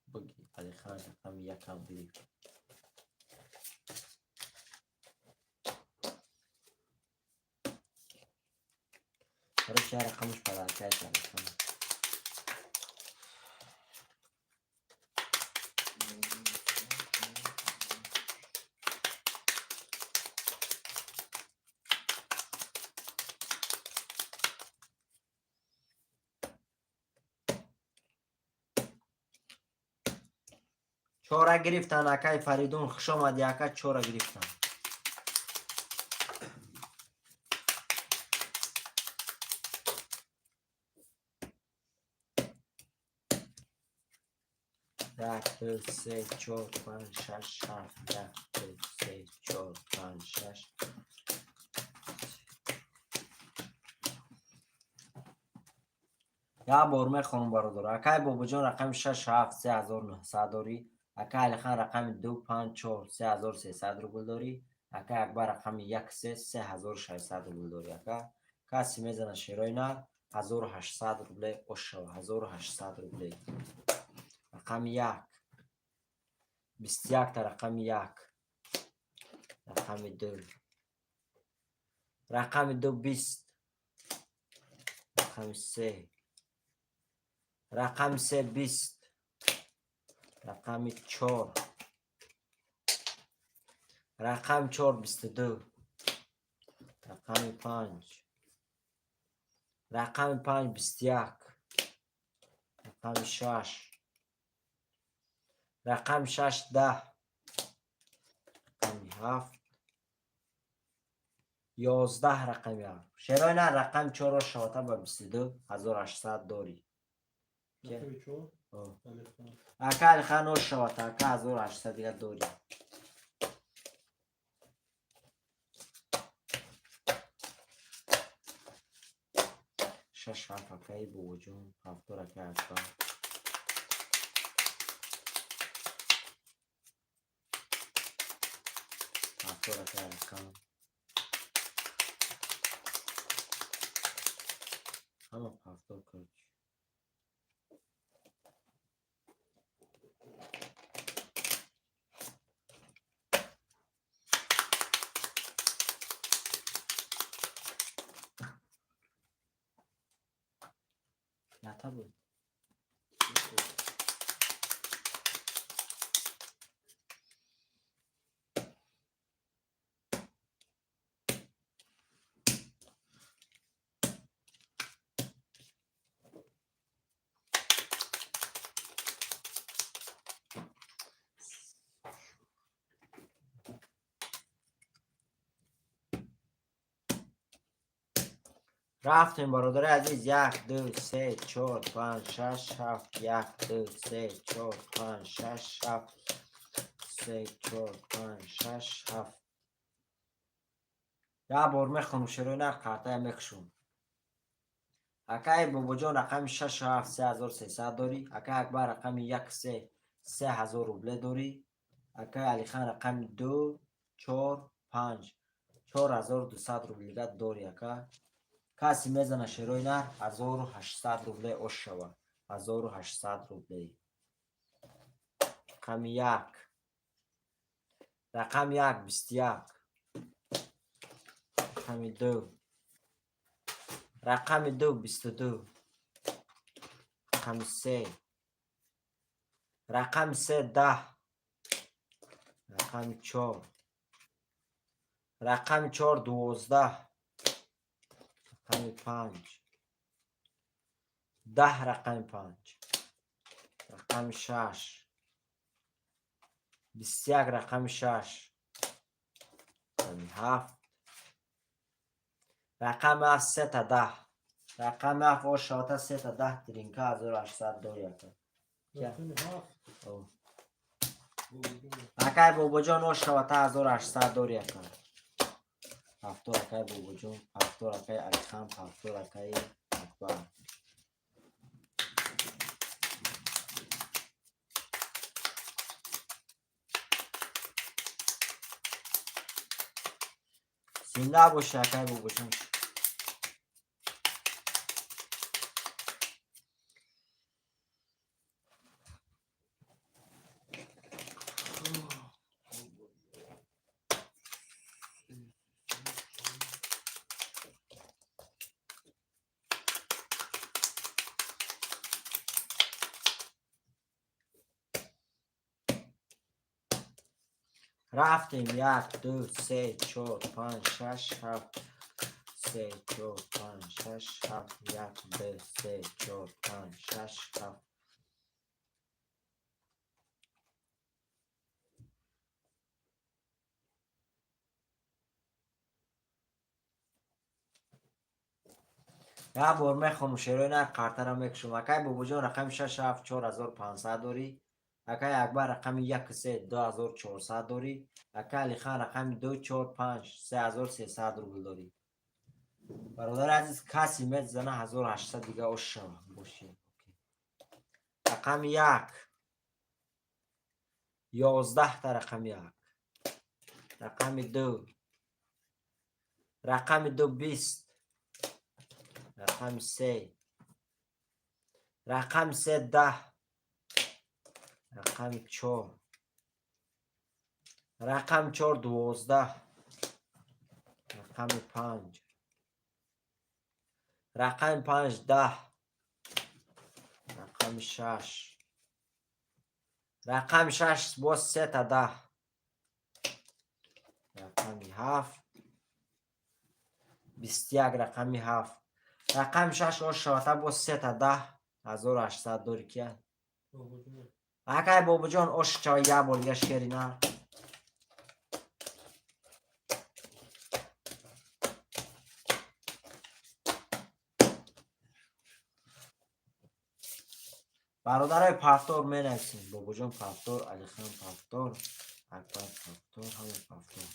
Speaker 1: Буги, Алихан рақами якам гирифт. Короче, рақамаш подарка Алихан. Чора гирифтан, акай Фаридун, хуш омадӣ, ака, чора гирифтан. Як, ду, се, чор, панҷ, шаш, ҳафт. Як, ду, се, чор, панҷ, шаш. Як бор мехонам, бародар. Акай Бобоҷон рақами шаш, ҳафт, 3900 дорӣ. Акай Алихан рақами ду, панҷ, чор, 3300 рубл дорӣ. Акай Акбар рақами як, се, 3600 рубл дорӣ. Ака касе мезана шерои нар 1800 рубле ошава, 1800 рубле. Рақами як. 21-та рақами як. Рақами ду. Рақами ду 20. Рақами се. Рақами се 20. Рақами чор. Рақами чор 22. Рақами панҷ. Рақами панҷ 21. Рақами шаш. Рақами шаш 10. Рақами ҳафт. 11 рақами ҳафт. Шерои нар рақами чорро шавата ба 22 1800 дорӣ.
Speaker 2: Рақами чор?
Speaker 1: О.
Speaker 2: Алихан.
Speaker 1: Ака Алихан ош шавата, ака 1800 дига дорӣ. Шаш, ҳафт акаи Бобоҷон, ҳафтор акаи Акбар. Ҳафтор акаи Алихан. Ҳама ҳафтор, короче. Ята буд. Рафтем, бародари азиз. Як, ду, се, чор, панҷ, шаш, ҳафт. Як, ду, се, чор, панҷ, шаш, ҳафт. Се, чор, панҷ, шаш, ҳафт. Як бор мехонам шерои нар, қартая мекушам. Акаи Бобоҷон рақами шаш, ҳафт, 3300 дорӣ. Акаи Акбар рақами як, се, 3000 рубле дорӣ. Акаи Алихан рақами ду, чор, панҷ, 4200 рублига дорӣ, ака. Касе мезана шерои нар 1800 рубле ош шава. 1800 рубле. Рақами як. Рақами як 21. Рақами ду. Рақами ду 22. Рақами се. Рақами се 10. Рақами чор. Рақами чор 12. Рақами панҷ. 10 рақами панҷ. Рақами шаш. 21 рақами шаш. Рақами ҳафт. Рақами ҳафт сета 10. Рақами ҳафт ош шавата сета 10 тринка 1800 дорӣ, ака.
Speaker 2: Рақами ҳафт.
Speaker 1: О. Акай Бобоҷон, ош шавата, 1800 дори, ака. Ҳафтор, акай Бобоҷон, ҳафтор, акай Алихан, ҳафтор, акай Акбар. Зинда боши, акай Бобоҷон. Рафтем: як, ду, се, чор, панҷ, шаш, ҳафт, се, чор, панҷ, шаш, ҳафт, як, ду, се, чор, панҷ, шаш, ҳафт. Як бор мехонум, шерои нар, қартара мекушум. Акай Бобоҷон, рақами шаш, ҳафт, 4500 дорӣ. Акай Акбар, рақами як, се, 2400 дорӣ. Акай Алихан, рақами ду, чор, панҷ, 3300 рубл дорӣ. Бародари азиз, касе мезана, 1800 дига ош шава боши. Рақами як, 11-та, рақами як. Рақами ду, рақами ду, 20. Рақами се, рақами се, 10. Рақами чор, рақами чор, 12. Рақами панҷ, рақами панҷ, 10. Рақами шаш, рақами шаш, боз сета 10. Рақами ҳафт, 21. Рақами ҳафт, рақами шаш, ош шавата, боз сета 10, 1800 дори. Кия? Акай Бобоҷон, ош чава, як бор дига шери нар. Бародарои пафтор, менависем: Бобоҷон пафтор, Алихан пафтор, Акбар пафтор, ҳама пафтор.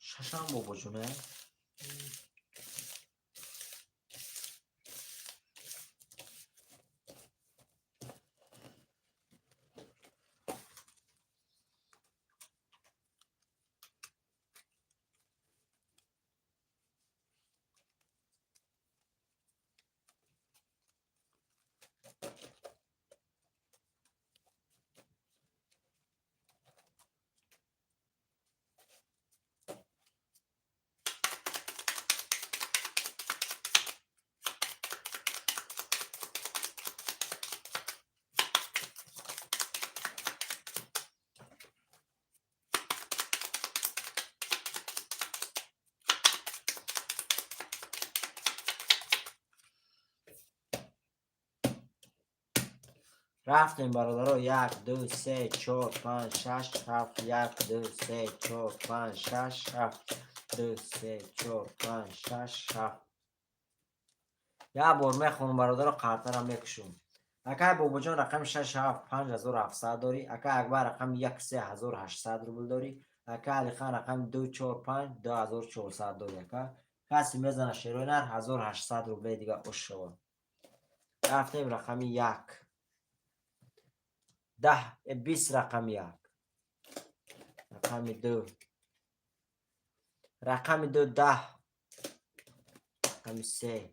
Speaker 1: Шашам, Бобоҷон, э? Рафтем, бародаро: як, ду, се, чор, панҷ, шаш, ҳафт, як, ду, се, чор, панҷ, шаш, ҳафт, ду, се, чор, панҷ, шаш, ҳафт. Як бор мехонам, бародаро, қартара мекушум. Акай Бобоҷон, рақами шаш, ҳафт, 5700 дорӣ. Акай Акбар, рақами як, се, 1800 рубл дорӣ. Ака Алихан, рақами ду, чор, панҷ, 2400 дорӣ. Ака, касе мезана, шерои нар, 1800 рубле дига ош шава. Рафтем: рақами як, 10, 20. Рақами як, рақами ду, рақами ду, 10. Рақами се,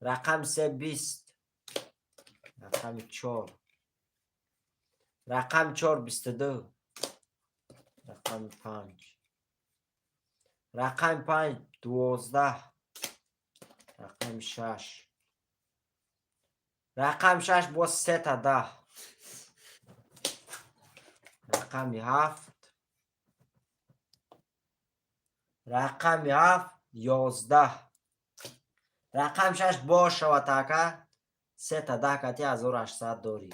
Speaker 1: рақами се, 20. Рақами чор, рақами чор, 22. Рақами панҷ, рақами панҷ, 12. Рақами шаш, рақами шаш, боз сета 10. Рақами ҳафт, рақами ҳафт, 11. Рақами шаш боз шавад, ака, сета 10 кати 1800 дорӣ.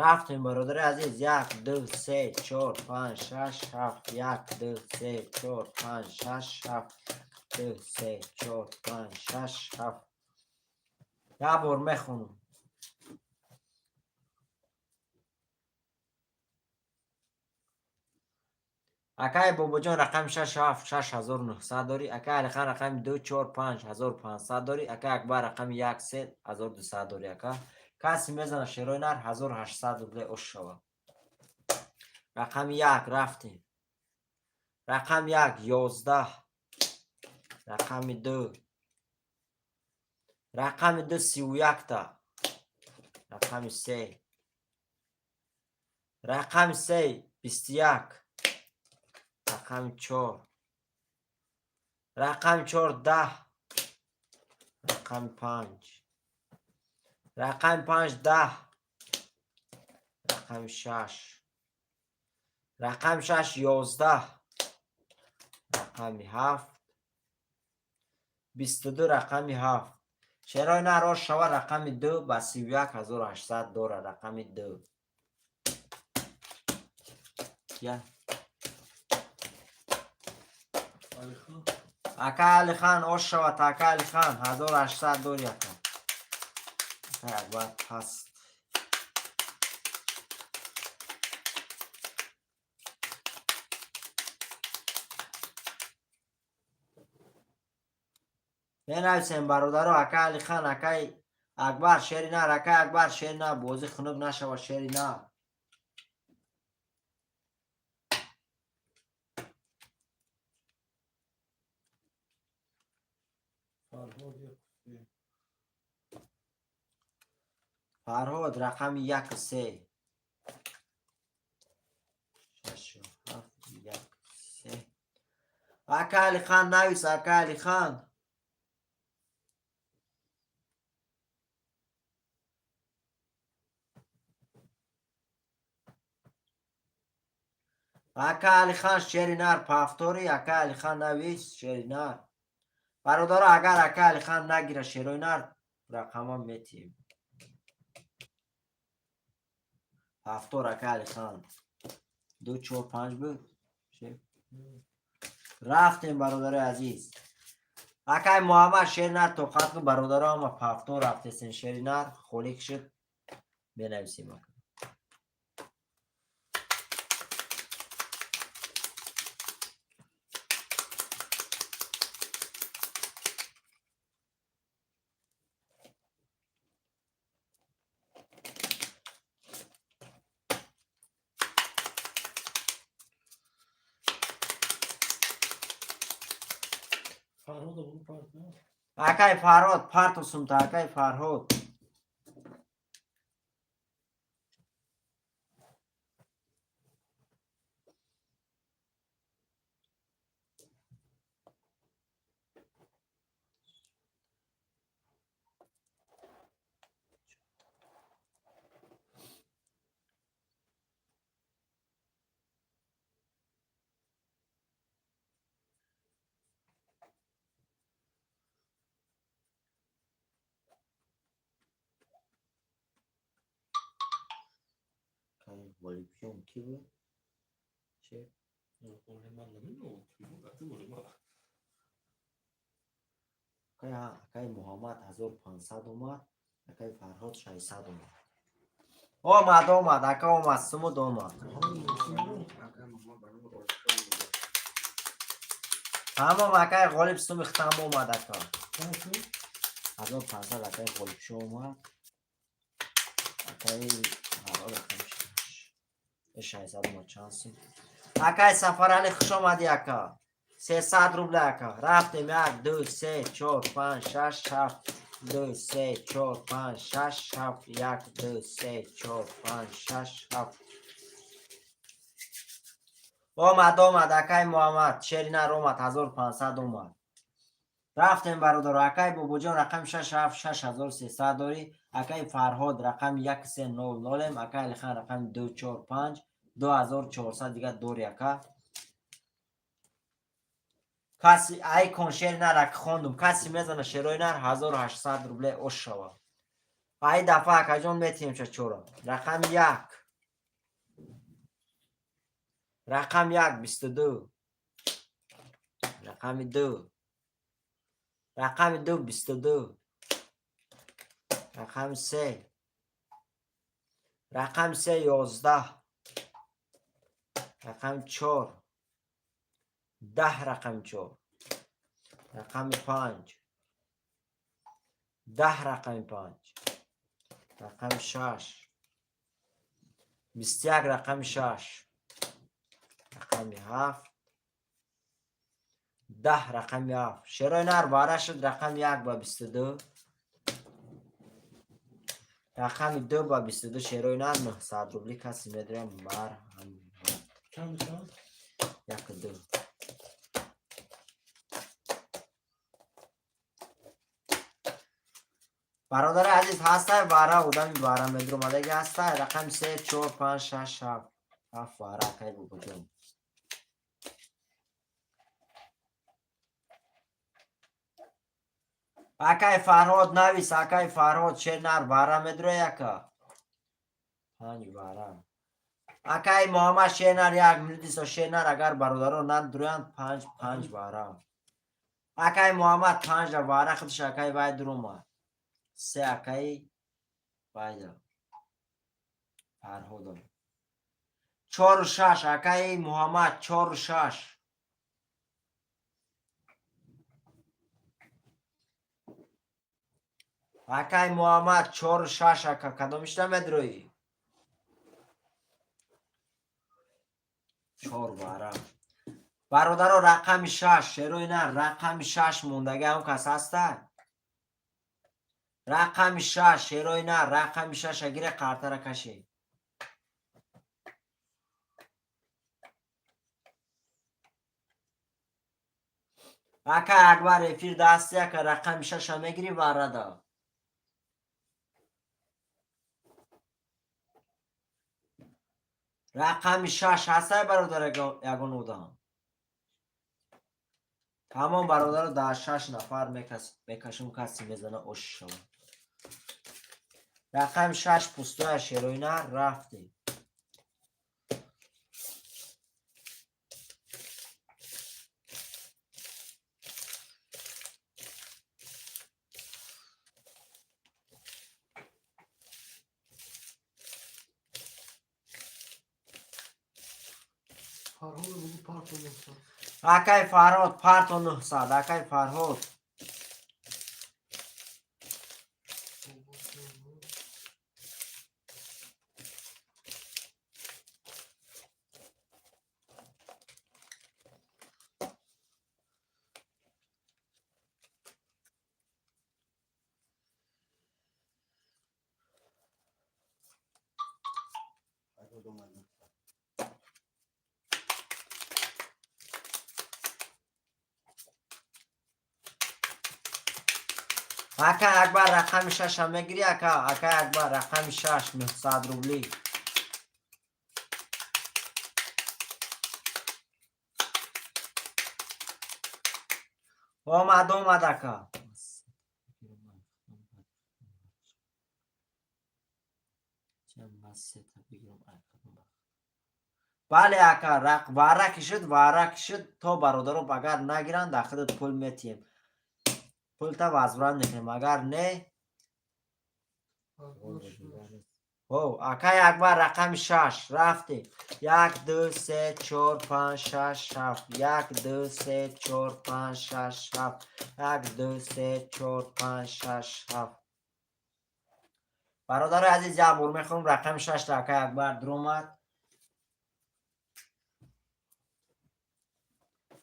Speaker 1: Рафтем, бародари азиз. Як, ду, се, чор, панҷ, шаш, ҳафт. Як, ду, се, чор, панҷ, шаш, ҳафт. Ду, се, чор, панҷ, шаш, ҳафт. Як бор мехонам. Акай Бобоҷон, рақами шаш, ҳафт, 6900 дорӣ. Акай Алихан, рақами ду, чор, панҷ, 1500 дорӣ. Акай Акбар, рақами як, се, 1200 дорӣ. Ака, касе мезана шерои нар, 1800 рубле ош шава. Рақами як, рафтем. Рақами як, 11. Рақами ду, рақами ду, 31-та. Рақами се, рақами се, 21. Рақами чор, рақами чор, 10. Рақами панҷ, рақами панҷ, 10. Рақами шаш, рақами шаш, 11. Рақами ҳафт, 22. Рақами ҳафт, шерои нар ош шава. Рақами ду ба 31 800 дора. Рақами ду я.
Speaker 2: Алихан.
Speaker 1: Ака Алихан, ош шавад. Ака Алихан, 1800 дори. Ака, ака Акбар паст. Менависем, бародаро. Ака Алихан, акай Акбар, шери нар. Акай Акбар, шери нар. Бозӣ хунук нашавад, шери нар.
Speaker 2: Фарҳод, як, се.
Speaker 1: Фарҳод, рақами як, се. Шашу, ҳафт, як, се. Ака Алихан, навис, ака Алихан. Ака Алихан, шери нар, повтори. Ака Алихан, навис, шери нар. Бародаро, агар ака Алихан нагира шерои нар, рақама метиҳем. Повтор, ака Алихан. Ду, чор, панҷ буд. Рафтем, бародарои азиз. Акай Муҳаммад, шери нар, тоқат кун. Бародаро, ама повтор рафтесен, шери нар холик шуд, менависем, ака.
Speaker 2: Фарҳода бугу, парт.
Speaker 1: Акай Фарҳод, парту сумта, акай Фарҳод. Ғолибшон кӣ буд? Че?
Speaker 2: Ман намедонам, ки буд, ати Ғолиба.
Speaker 1: Акай Муҳаммад 1500 омад, акай Фарҳод 600 омад. Омад, омад, ака, омад, сумуд омад. Тамом, акай Ғолиб, суми хитам омад, ака. 1500 акай Ғолибшо омад. Акай Фарҳод рақами 600 омад, чанд сум? Акай Сафаралӣ, хуш омадӣ, ака. 300 рубля, ака. Рафтем: як, ду, се, чор, панҷ, шаш, ҳафт. Ду, се, чор, панҷ, шаш, ҳафт. Як, ду, се, чор, панҷ, шаш, ҳафт. Омад, омад, акай Муҳаммад, шери нар омад, 1500 омад. Рафтем, бародаро. Акай Бобоҷон, рақами шаш, ҳафт, 6300 дорӣ. Акай Фарҳод, рақами як, се, нол, нолем. Акай Алихан, рақами ду, чор, панҷ, 2400 дига дорӣ, ака. Каси ай кон, шери нар, ака, хондум. Каси мезана шерои нар, 1800 рубле ош шава. Ай дафъа, акаҷон, метиҳем чора. Рақами як, рақами як 22, рақами ду, рақами ду 22, рақами се, рақами се 11, рақами чор 10, рақами чор, рақами панҷ 10, рақами панҷ, рақами шаш 21, рақами шаш, рақами ҳафт 10, рақами ҳафт. Шерои нар бара шуд. Рақами як ба 22, рақами ду ба 22. Шерои нар, 900 рубли каси медорем, марҳамат.
Speaker 2: Чанд чанд?
Speaker 1: Яку ду. Бародари азиз, ҳастай бара? Одами бара медуромадаги ҳастай? Рақами се, чор, панҷ, шаш, ҳафт, ҳафт бара, акай бобоҷон. Акай Фарҳод, навис. Акай Фарҳод, шер нар бара медурои, ака? Панҷ бара, акай Муҳаммад. Шернар, як минутисо. Шернар, агар бародарон надуроянд, панҷ, панҷ бара, акай Муҳаммад. Панҷа бара худш, акай вай дуромад. Се, акаи вайда Фарҳодо. Чору шаш, акаи Муҳаммад, чору шаш. Акаи Муҳаммад, чору шаш. Ака, кадомишта медроӣ? Чор бара, бародаро. Рақами шаш, шерои на, рақами шаш мондаги ҳам кас ҳаста? Рақами шаш, шерои на, рақами шаша гире, қартара каше. Ака Акбар, эфир дасти, ака, рақами шаша мегирӣ варада? Рақами шаш ҳастай, бародар, ягон одам? Тамом, бародаро, дар шаш нафар мекашем. Каси мезана, ош шавад. Рақами шаш пустоя, шероина. Рафтем.
Speaker 2: Фарҳод, бугу парто 900.
Speaker 1: Акай Фарҳод, парто 900, акай Фарҳод.
Speaker 4: Фарҳод омад 900.
Speaker 1: Ака Акбар, рақами шаша мегирӣ, ака? Акай Акбар, рақами шаш, 900 рубли. Омад, омад, ака. Бале, ака, вара ки шуд, вара ки шуд, то бародаро агар нагиранд, дар худат пул метиҳем, пулта возврат мекунем, агар не. О, акай Акбар, рақами шаш. Рафтем. Як, ду, се, чор, панҷ, шаш, ҳафт. Як, ду, се, чор, панҷ, шаш, ҳафт. Як, ду, се, чор, панҷ, шаш, ҳафт. Бародари азиз, як бор мехоҳам рақами шашта. Акай Акбар дуромад.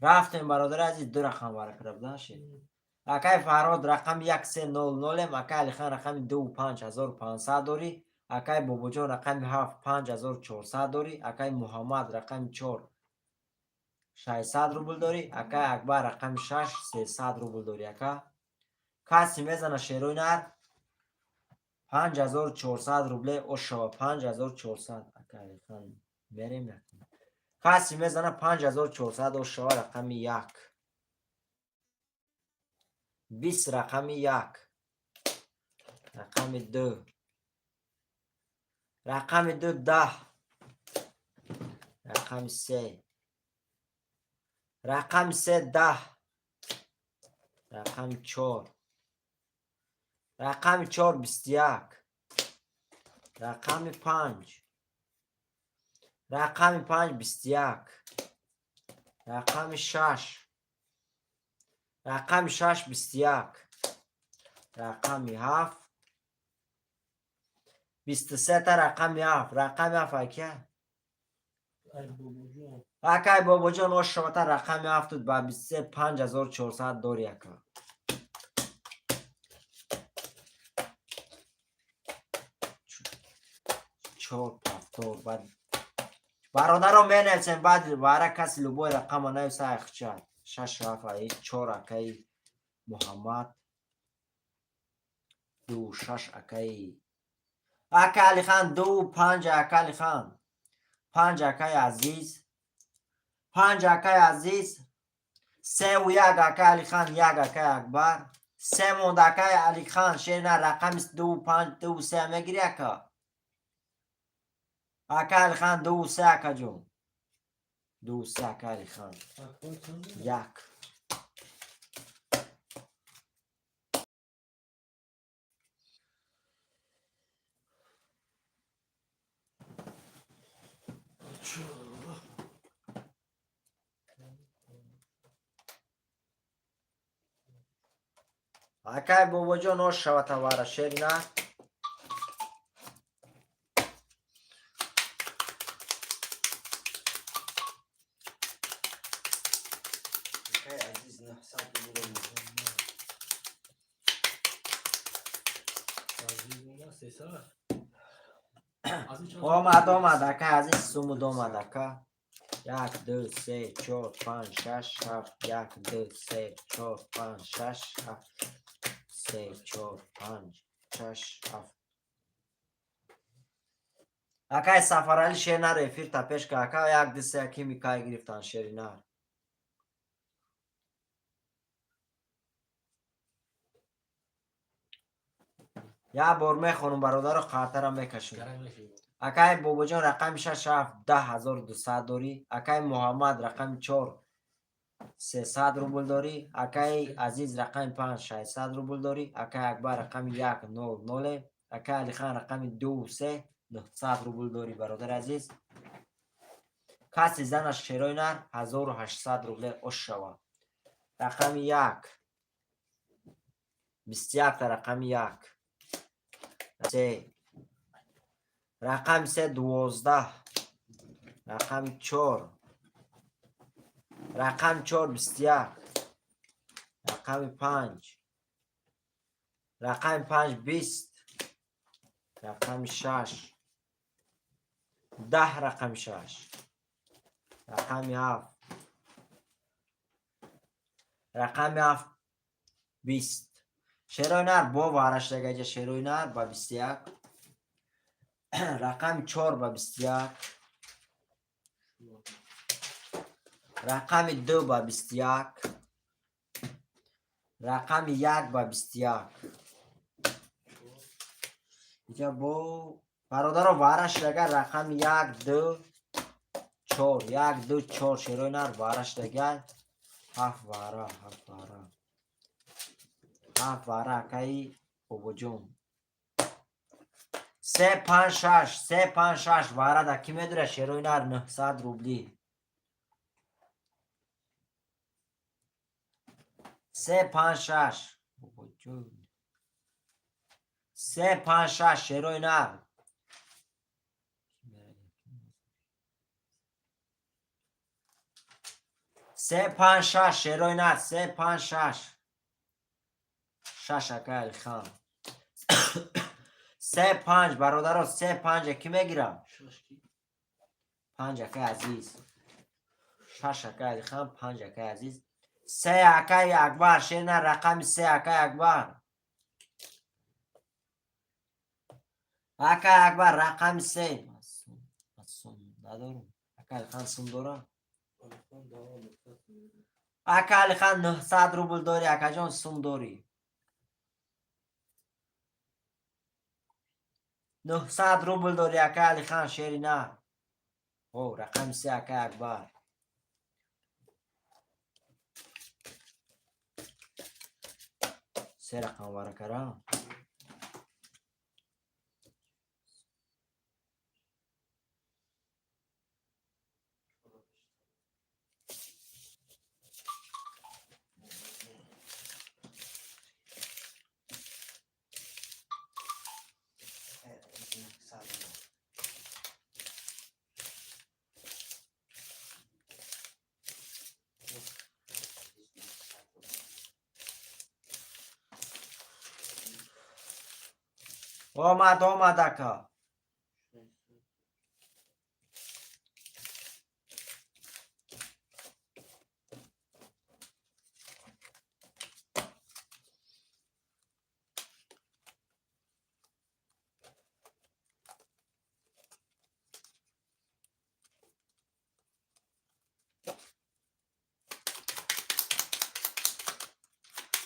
Speaker 1: Рафтем, бародари азиз. Ду рақам вара карда будан шед. Акай Фарҳод, рақами як се нол нолем. Акай Алихан, рақами ду 5500 дорӣ. Акай Бобоҷон, рақами ҳафт 5400 дорӣ. Акай Муҳаммад, рақами чор 600 рубл дорӣ. Акай Акбар, рақами шаш 300 рубл дорӣ. Ака, касе мезана, шерои нар, 5400 рубле ошава. 5400, акай Алихан, мерем. Касе мезана, 5400 ошава. Рақами як 20, рақами як, Рақами ду, рақами ду 10. Рақами се, рақами се 10. Рақами чор, рақами чор 21. Рақами панҷ, рақами панҷ 21. Рақами шаш, рақами шаш 21. Рақами ҳафт 23-та. Рақами ҳафт, рақами ҳафт акя.
Speaker 2: Ай бобоҷон.
Speaker 1: Акай бобоҷон, ошовата рақами ҳафтуд ба 23, 5400 дори, ака. Чор повтор баъд, бародаро, менависем. Баъд вара каси любой рақама нависа, айхча шаш, ҳафт, ай чор, акаи Муҳаммад, ду, шаш, акаи ака Алихан, ду, панҷ, ака Алихан, панҷ, акаи Азиз, панҷ, акаи Азиз, севу як, акаи Алихан, як, акаи Акбар, се монд. Акаи Алихан, шерна, рақами ду, панҷ, ду, се мегири, ака? Ака Алихан, ду, се, акаҷон, ду, се, ака Алихан.
Speaker 2: Акбар чанд?
Speaker 1: Як.
Speaker 2: Чор.
Speaker 1: Акай бобоҷон, ош шава тавара шерина.
Speaker 4: Акай Азиз 900 рубл.
Speaker 2: Азиз мома 300. Азиз чанд?
Speaker 1: Омад, омад, акай Азиз, сумуд омад, ака. Як, ду, се, чор, панҷ, шаш, ҳафт. Як, ду, се, чор, панҷ, шаш, ҳафт. Се, чор, панҷ, шаш, ҳафт. Акай Сафарали, шернар, эфир та пеш ка, ака. Як, ду, се, кими кай гирифтан шеринар? Як бор мехонум, бародаро, қартара мекашем.
Speaker 2: Гаранг мешавад.
Speaker 1: Акай бобоҷон, рақами шаш, ҳафт, 10 200 дорӣ. Акай Муҳаммад, рақами чор, 300 рубл дорӣ. Акаи Азиз, рақами панҷ, 600 рубл дорӣ. Акаи Акбар, рақами як, нол ноле. Акаи Алихан, рақами ду, се, 900 рубл дорӣ. Бародари азиз, каси занаш шерои нар, 1800 рубле ош шавад. Рақами як, 21-та. Рақами як, се, рақами се 12. Рақами чор, рақами чор 21. Рақами панҷ, рақами панҷ 20. Рақами шаш 10. Рақами шаш. Рақами ҳафт, рақами ҳафт 20. Шерои нар бо вараштагаҷа. Шерои нар ба 21. Рақами чор ба 21. Рақами ду ба 21. Рақами як ба 21. Иҷа бо, бародаро, вараштага рақами як, ду, чор. Як, ду, чор. Шерои нар вараштага ҳафт вара, ҳафт вара, ҳафт вара. Акаи бобоҷон, се, панҷ, шаш. Се, панҷ, шаш вара да кӣ медора? Шерои нар, 900 рубли. Се, панҷ, шаш, бобоҷон, се, панҷ, шаш, шерои нар. Се, панҷ, шаш, шерои нар. Се, панҷ, шаш. Шаш, акаи Алихан. Се, панҷ, бародаро, се, панҷа кӣ мегирам?
Speaker 2: Шаш ки?
Speaker 1: Панҷ, акаи Азиз. Шаш, акаи Алихан, панҷ, акаи Азиз. Се, акаи Акбар. Шерна, рақами се, акаи Акбар. Акаи Акбар, рақами се. Ман сум надорам. Акаи Алихан сум дора?
Speaker 2: Алихан дава 900.
Speaker 1: Ака Алихан, 900 рубл дорӣ, акаҷон, сум дорӣ. 900 рубл дори, ака Алихан, шери нар. О, рақами се, ака Акбар. Се рақам варакара. Омад, омад, ака.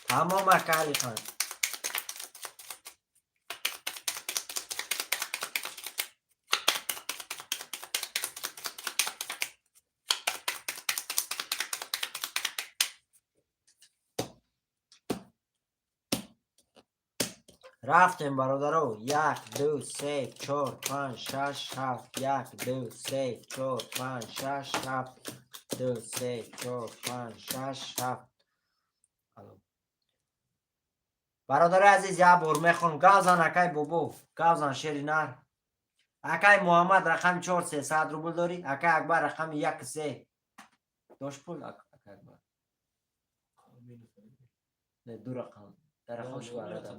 Speaker 1: Тамом, ака Алихан. Рафтем, бародаро. Як, ду, се, чор, панҷ, шаш, ҳафт. Як, ду, се, чор, панҷ, шаш, ҳафт. Ду, се, чор, панҷ, шаш, ҳафт. Бародари азиз, як бор мехонам. Гавзан, акай бобо, гавзан, шери нар. Акай Муҳаммад, рақами чор, 300 рубл дорӣ. Акай Акбар, рақами як, се дошт пул. Акай Акбар, не, ду рақам дар рақам шуарада.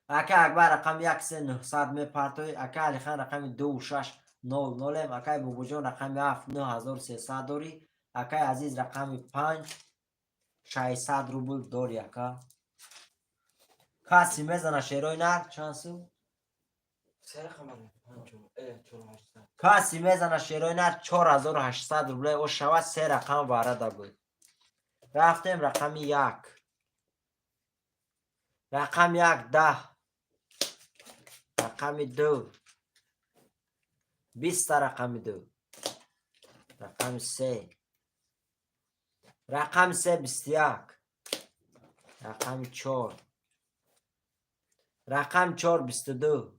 Speaker 1: Ака Акбар, рақами як, се, 900 мепартоӣ. Ака Алихан, рақами ду, шаш, нол, нолем. Акай Бобоҷон, рақами ҳафт, 9300 дорӣ. Акай Азиз, рақами панҷ, 600 рубл дорӣ. Ака, каси мезана шерои нар? Чанд сум? Каси мезана шерои нар? 4800 рубле о шавад. Се рақам варада буд. Рафтем, рақами як. Рақами як, 10. Рақами ду, 20-та. Рақами ду, рақами се, рақами се, 21. Рақами чор, рақами чор, 22.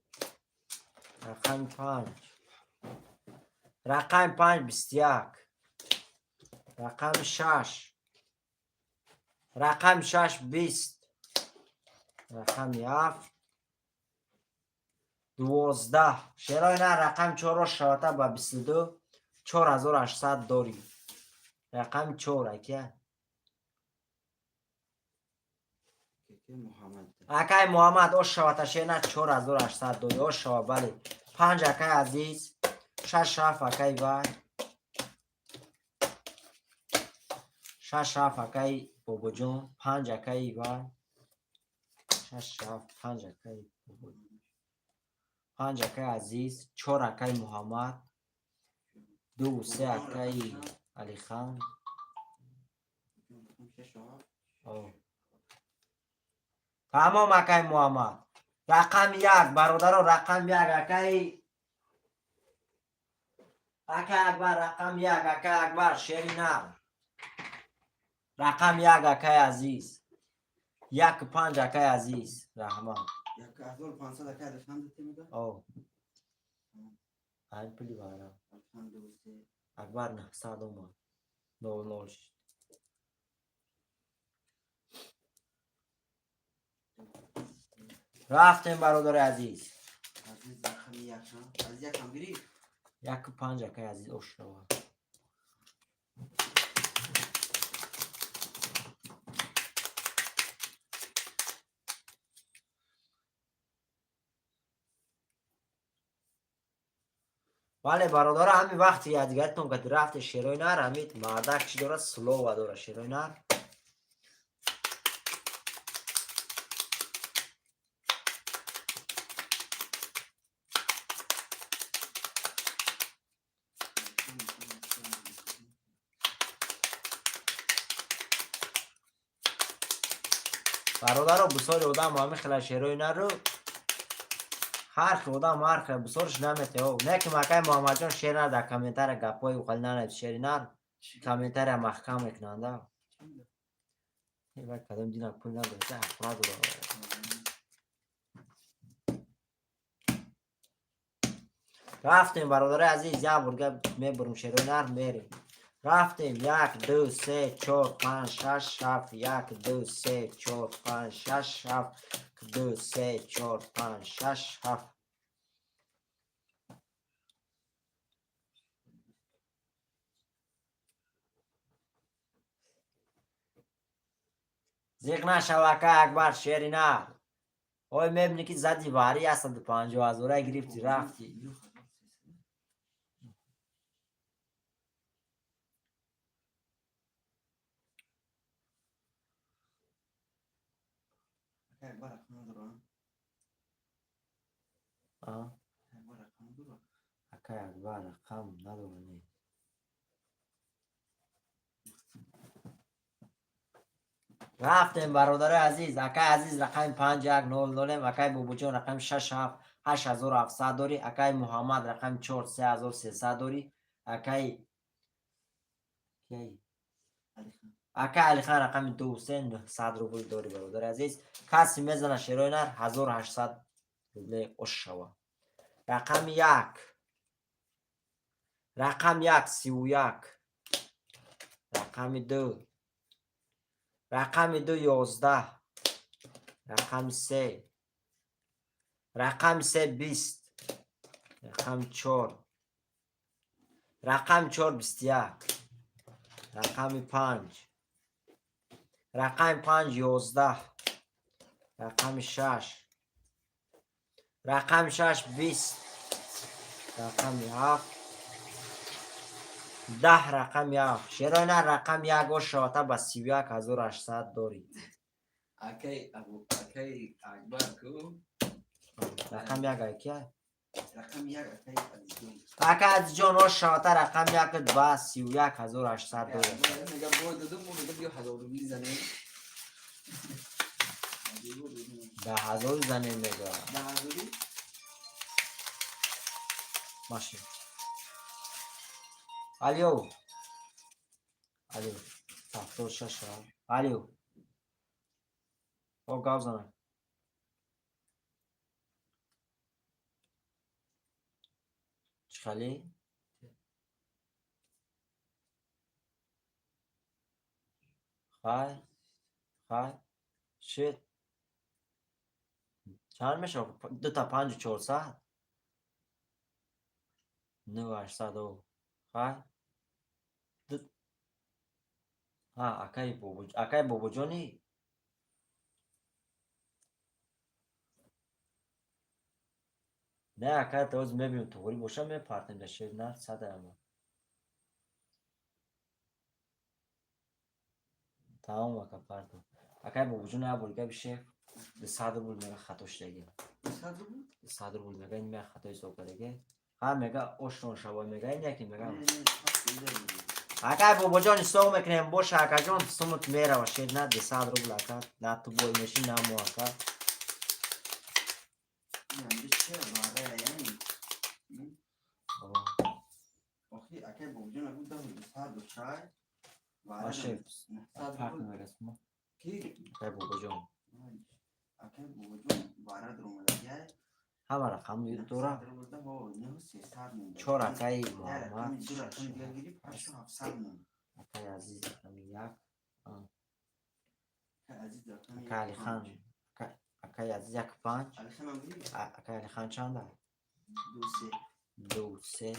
Speaker 1: Рақами панҷ, рақами панҷ, 21. Рақами шаш, рақами шаш, 20. Рақами ҳафт, 12. Шерои на, рақами чорро шавата ба 22, 4800 дорӣ. Рақами чор, акия? Акай Муҳаммад, ош шавата, шена, 4800 дорӣ. Ош шава, бале. Панҷ, акай Азиз. Шаш, ҳафт, акай вай. Шаш, ҳафт, акай Бобоҷон. Панҷ, акай вай. Шаш, ҳафт, панҷ, акай Бобоҷон, панҷ, акай Азиз. Чор, акай Муҳаммад. Ду, се, акай Алихан. О. Тамом, акай Муҳаммад. Рақами як, бародаро, рақами як, акай Акбар. Рақами як, акай Акбар, шери нар. Рақами як, акай Азиз. Як, панҷ, акай Азиз, раҳмат. О, ай пули вара. Акбар 900 омад, нол нол шид. Рафтем, бародари азиз. Яку панҷ, акай Азиз, ошнова. Бале, бародаро, ҳамин вақти якдигаритон ка рафте, шерои нар, ҳамин мардак чӣ дорад? Слова дорад шерои нар. Бародаро, бисёри одам ҳамин хела шерои нару Ҳар хел одам ҳар хел бисёрш намете. Не ки акай Муҳаммадҷон шернар дар комментария гапҳои ухали нанавис, шеринар комментария маҳкам мекунанда. Вай кадом дина пул надорад, ҳақ надорад. Рафтем, бародарои азиз, як бурга мебурем, шерои нар мерем. Рафтем: як, ду, се, чор, панҷ, шаш, ҳафт. Як, ду, се, чор, панҷ, шаш, ҳафт. Ду, се, чор, панҷ, шаш, ҳафт. Зиқ нашав, ака Акбар, шери нар. Ой, мебинӣ ки зади вари 150 ҳазора гирифтӣ, рафтӣ.
Speaker 4: Акай рақам надорам.
Speaker 1: А?
Speaker 4: Акай рақам надорам.
Speaker 1: Акай Акбар рақам надора, не. Рафтем, бародарои азиз. Акай Азиз рақами 5100-ем, акай Бобоҷон рақами шаш ҳафт 8700 дорӣ, акай Муҳаммад рақами чор 3300 дорӣ, акай кай
Speaker 4: Алихан.
Speaker 1: Акай Алихан рақами ду се 900 рубл дорӣ. Бародари азиз, касе мезана, шерои нар 1800 рубле ош шава. Рақами як, рақам як 31, рақами ду, рақами ду 11, рақами се, рақами се 20, рақами чор, рақами чор 21, рақами панҷ, рақами панҷ 11, рақами шаш, рақами шаш 20, рақами ҳафт 10, рақами ҳафт. Шерои нар рақами як ош шавата ба 31 800 дорӣ.
Speaker 4: Акай Абу, акай Акбар ку.
Speaker 1: Рақами як акия?
Speaker 4: Рақами як акай Азизҷон.
Speaker 1: Ака Азизҷон, ош шавата рақами як ба 31 800 дорӣ.
Speaker 4: Мега бой додум, мо мега биё 1000 рубли занем.
Speaker 1: 10 ҳазори занем, мега.
Speaker 4: 10 ҳазори?
Speaker 1: Машин. Алё, алё, 76. Алё, о, гап занак. Чӣ хеле? Хай, хай, шит. Чанд мешавад? Дута панҷу чорсад? Ну 800, о. Хай? Ҳа, акаи бобо, акаи бобоҷони? Не, ака, тоз мебинем, туғрӣ боша, мепартем дар шер нар садаама. Тамом, ака, партом. Акаи бобоҷон як бор габи шеф 200 рубл мега хато шудаги.
Speaker 4: 100 рубл?
Speaker 1: 100 рубл мега, ин мега хато ҳисоб кардаги. Ҳа, мега ошон шава, мега ин яки мега. Акай бобоҷон, ҳисоб мекунем, боша, акаҷон, сумут мерава, шер на 200 рубл, ака, на ту бой мешӣ, на мо, ака.
Speaker 4: Чера барая яъне?
Speaker 1: О,
Speaker 4: Охи акай бобоҷон агу даҳу дусаду шай.
Speaker 1: Ба шеф,
Speaker 4: 900
Speaker 1: фарқ
Speaker 4: рубл.
Speaker 1: намега сума.
Speaker 4: Ки?
Speaker 1: Акай бобоҷон.
Speaker 4: Акай бобоҷон бара дуромадагиай.
Speaker 1: Ҳама рақам дора.
Speaker 4: 900 рубл даҳо нӯҳу сесад монда.
Speaker 1: Чор акаи
Speaker 4: Як
Speaker 1: Муҳаммад.
Speaker 4: рақами, ду рақами дигар гирифт, ҳашту ҳафтсад монд.
Speaker 1: Акаи Азиз рақами як.
Speaker 4: Акай Азиз рақами
Speaker 1: Акаи
Speaker 4: як
Speaker 1: Алихан.
Speaker 4: панҷ.
Speaker 1: Акаи Азиз як панҷ.
Speaker 4: Алиханам гирифт?
Speaker 1: Акаи Алихан чанда?
Speaker 4: Ду се.
Speaker 1: Ду се.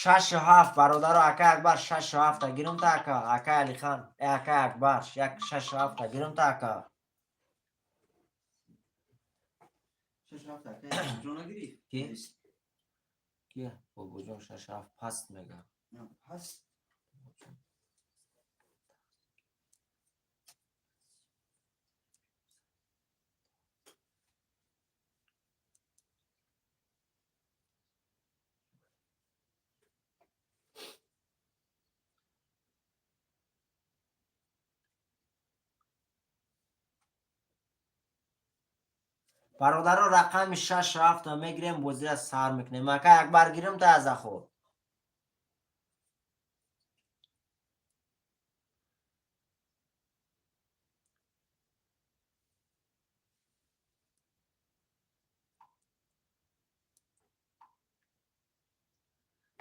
Speaker 1: Шашу ҳафт, бародаро, акаи Акбар шашу ҳафта гирумта, ака, акаи Алихан, акаи Акбар, як шашу ҳафта гирумта, ака.
Speaker 4: Шашу ҳафт акай бобоҷон гирифт?
Speaker 1: Ки? Ки? Бобоҷон шашу ҳафт паст мега.
Speaker 4: Паст.
Speaker 1: Бародаро, рақами шаш ҳафта мегирем, бозира сар мекунем. Ака Акбар, гирим та аз аход.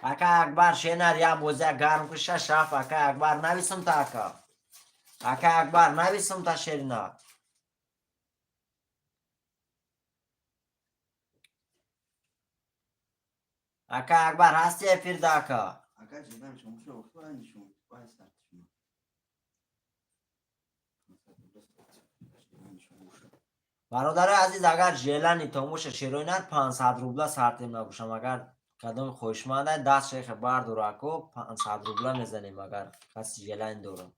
Speaker 1: Ака Акбар, шенар, я бозия гарм ку. Шаш ҳафт, ака Акбар, нависм та. Ака Акбар, нависм та, шерина. Ака Акбар, ҳасти эфирда, ака?
Speaker 4: Ака, ҷидам шумо шо вай шумо вай сарт шумо.
Speaker 1: Бародарои азиз, агар желание томоша шероинар, 500 рубла сартем набошам. Агар кадом хоҳишманда, даст шайха бардор, ако, 500 рубла мезанем, агар каси желание дорад.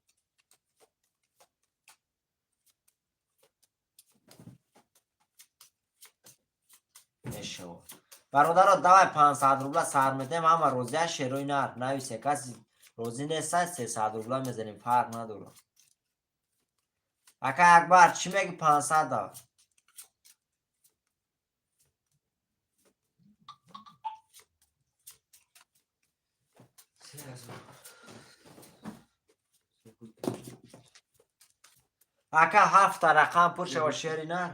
Speaker 1: Мешавад, бародаро, давай 500 рубла сар метем. Ҳама розия, шерои нар, нависе. Каси розӣ неста, 300 рубла мезанем, фарқ надорад. Ака Акбар, чӣ меги, 500-а?
Speaker 4: 3000.
Speaker 1: Ака, ҳафта рақам пур шава, шери нар.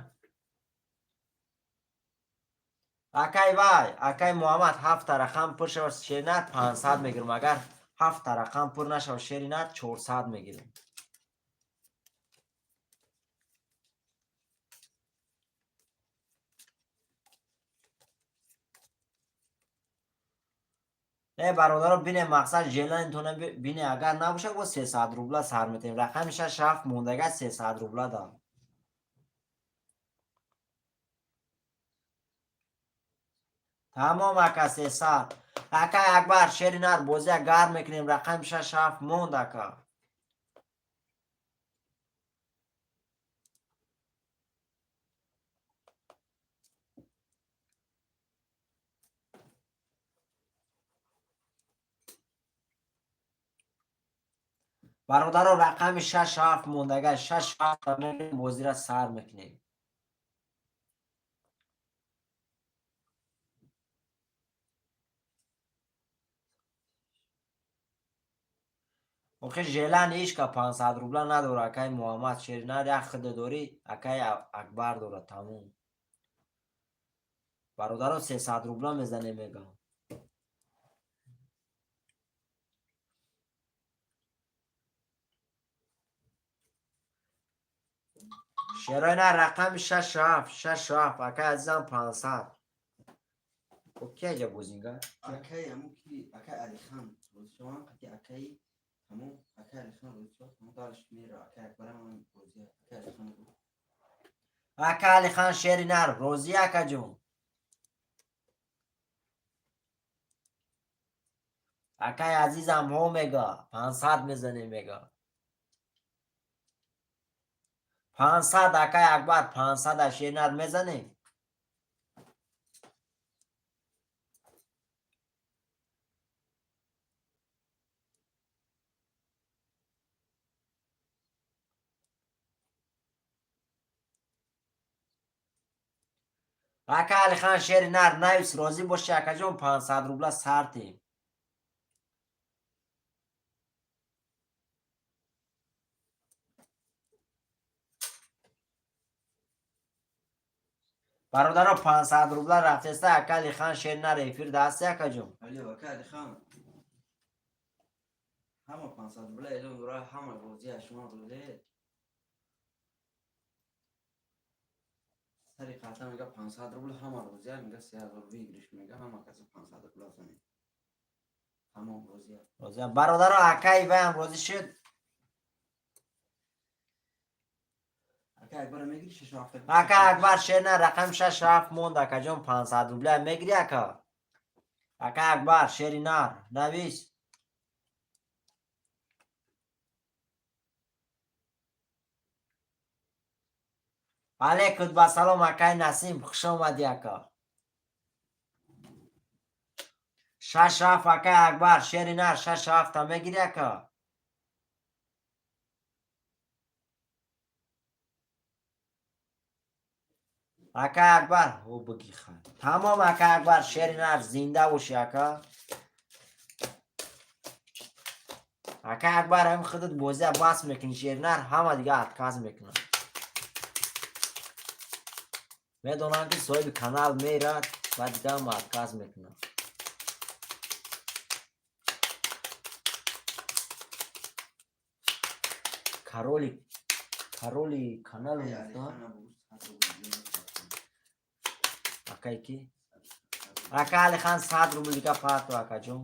Speaker 1: Акай вай, акай Муҳаммад, ҳафта рақам пур шава, шери нар, 500 мегирам. Агар ҳафта рақам пур нашава, шери нар, 400 мегирем. Не, бародаро, бине, мақсад желание тона бине. Агар набошад, бо 300 рубла сар метем. Рақами шаш ҳафт мондага, 300 рубла да. Тамом, ака, 300. Ака Акбар, шери нар, бозия гарм мекунем. Рақами шаш ҳафт монд, ака. Бародаро, рақами шаш ҳафт мондага, шаш ҳафт бозира сар мекунем. Охи, желание ишка 500 рубла надора. Акай Муҳаммад, шеринар, як хида дорӣ, акай Акбар дорад, тамом. Бародаро, 300 рубла мезанем, мегам. Шероина, рақами шаш ҳафт, шаш ҳафт, акай азизам, 500. Ки аҷа бозинга?
Speaker 4: Акай аму ки акай Алихан розишаван қати акай тамом, акай Алихан розишава, тамом, дарш мера, акай Акбарам розия, акай Алихан.
Speaker 1: Ака Алихан, шери нар, розӣ, акаҷон? Акай азизам, ҳо мега, 500 мезанем, мега, 500. Акай Акбар, 500-а, шеринар, мезанем. Ака Алихан, шери нар, навис, розӣ боши, акаҷон, 500 рубла сартем. Бародаро, 500 рубла рафтеста. Ака Алихан, шери нар, эфир даҳасти, акаҷон?
Speaker 4: Алё, ака Алихан. Ҳама 500 рубла эълон дора, ҳама розия, шумо розия. Сари қата мега 500 рубл, ҳама розия, мега 3000 выигрыш, мега, ҳама каси 500 рубла занед. Тамом, розия.
Speaker 1: Розия, бародаро, акаи ваям розӣ шуд.
Speaker 4: Ака Акбара мегири шаш ҳафта.
Speaker 1: Ака Акбар, шерна, рақам шаш ҳафт монд, акаҷон, 500 рубля мегири, ака? Ака Акбар, шери нар, навис. Алейкум ба салом, акай Насим, хуш омадӣ, ака. Шаш ҳафт, акай Акбар, шери нар, шаш ҳафта мегири, ака? Ака Акбар, ҳо бигӣ хай. Тамом, ака Акбар, шери нар, зинда бошӣ, ака. Ака Акбар, ҳамин худат бозия бас мекунӣ, шери нар, ҳама дига отказ мекунанд. Медонанд, ки соҳиби канал мерад ва дига ҳама отказ мекунанд. Короли каналу
Speaker 4: Акаи
Speaker 1: гуфта.
Speaker 4: Алихана бугӯ 100 рубл мепартам.
Speaker 1: Акай ки? Ака Алихан 100 рубл дига парту, акаҷон.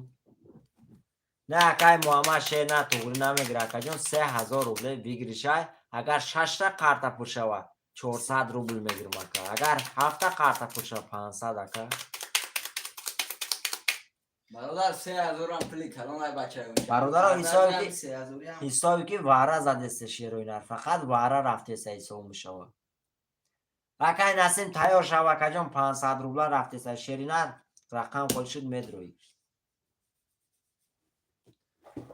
Speaker 1: Не, акай Муҳаммад, шер на туғрӣ намегира, акаҷон, 3000 рубле выигрыш ай. Агар шашта карта пур шава, 400 рубл мегирам, ака. Агар ҳафта карта пур шава, 500, ака.
Speaker 5: Бародар, 3000-ам пули калон ай, бача.
Speaker 1: Бародаро, ҳисобе ки
Speaker 4: 3000-иам.
Speaker 1: Ҳисобе ки вара задеста, шерои нар, фақат вара рафтеса ҳисоб мешавад. Акай Насим, тайёр шав, акаҷон, 500 рубла рафтеса. Шери нар рақам қол шуд, медроӣ.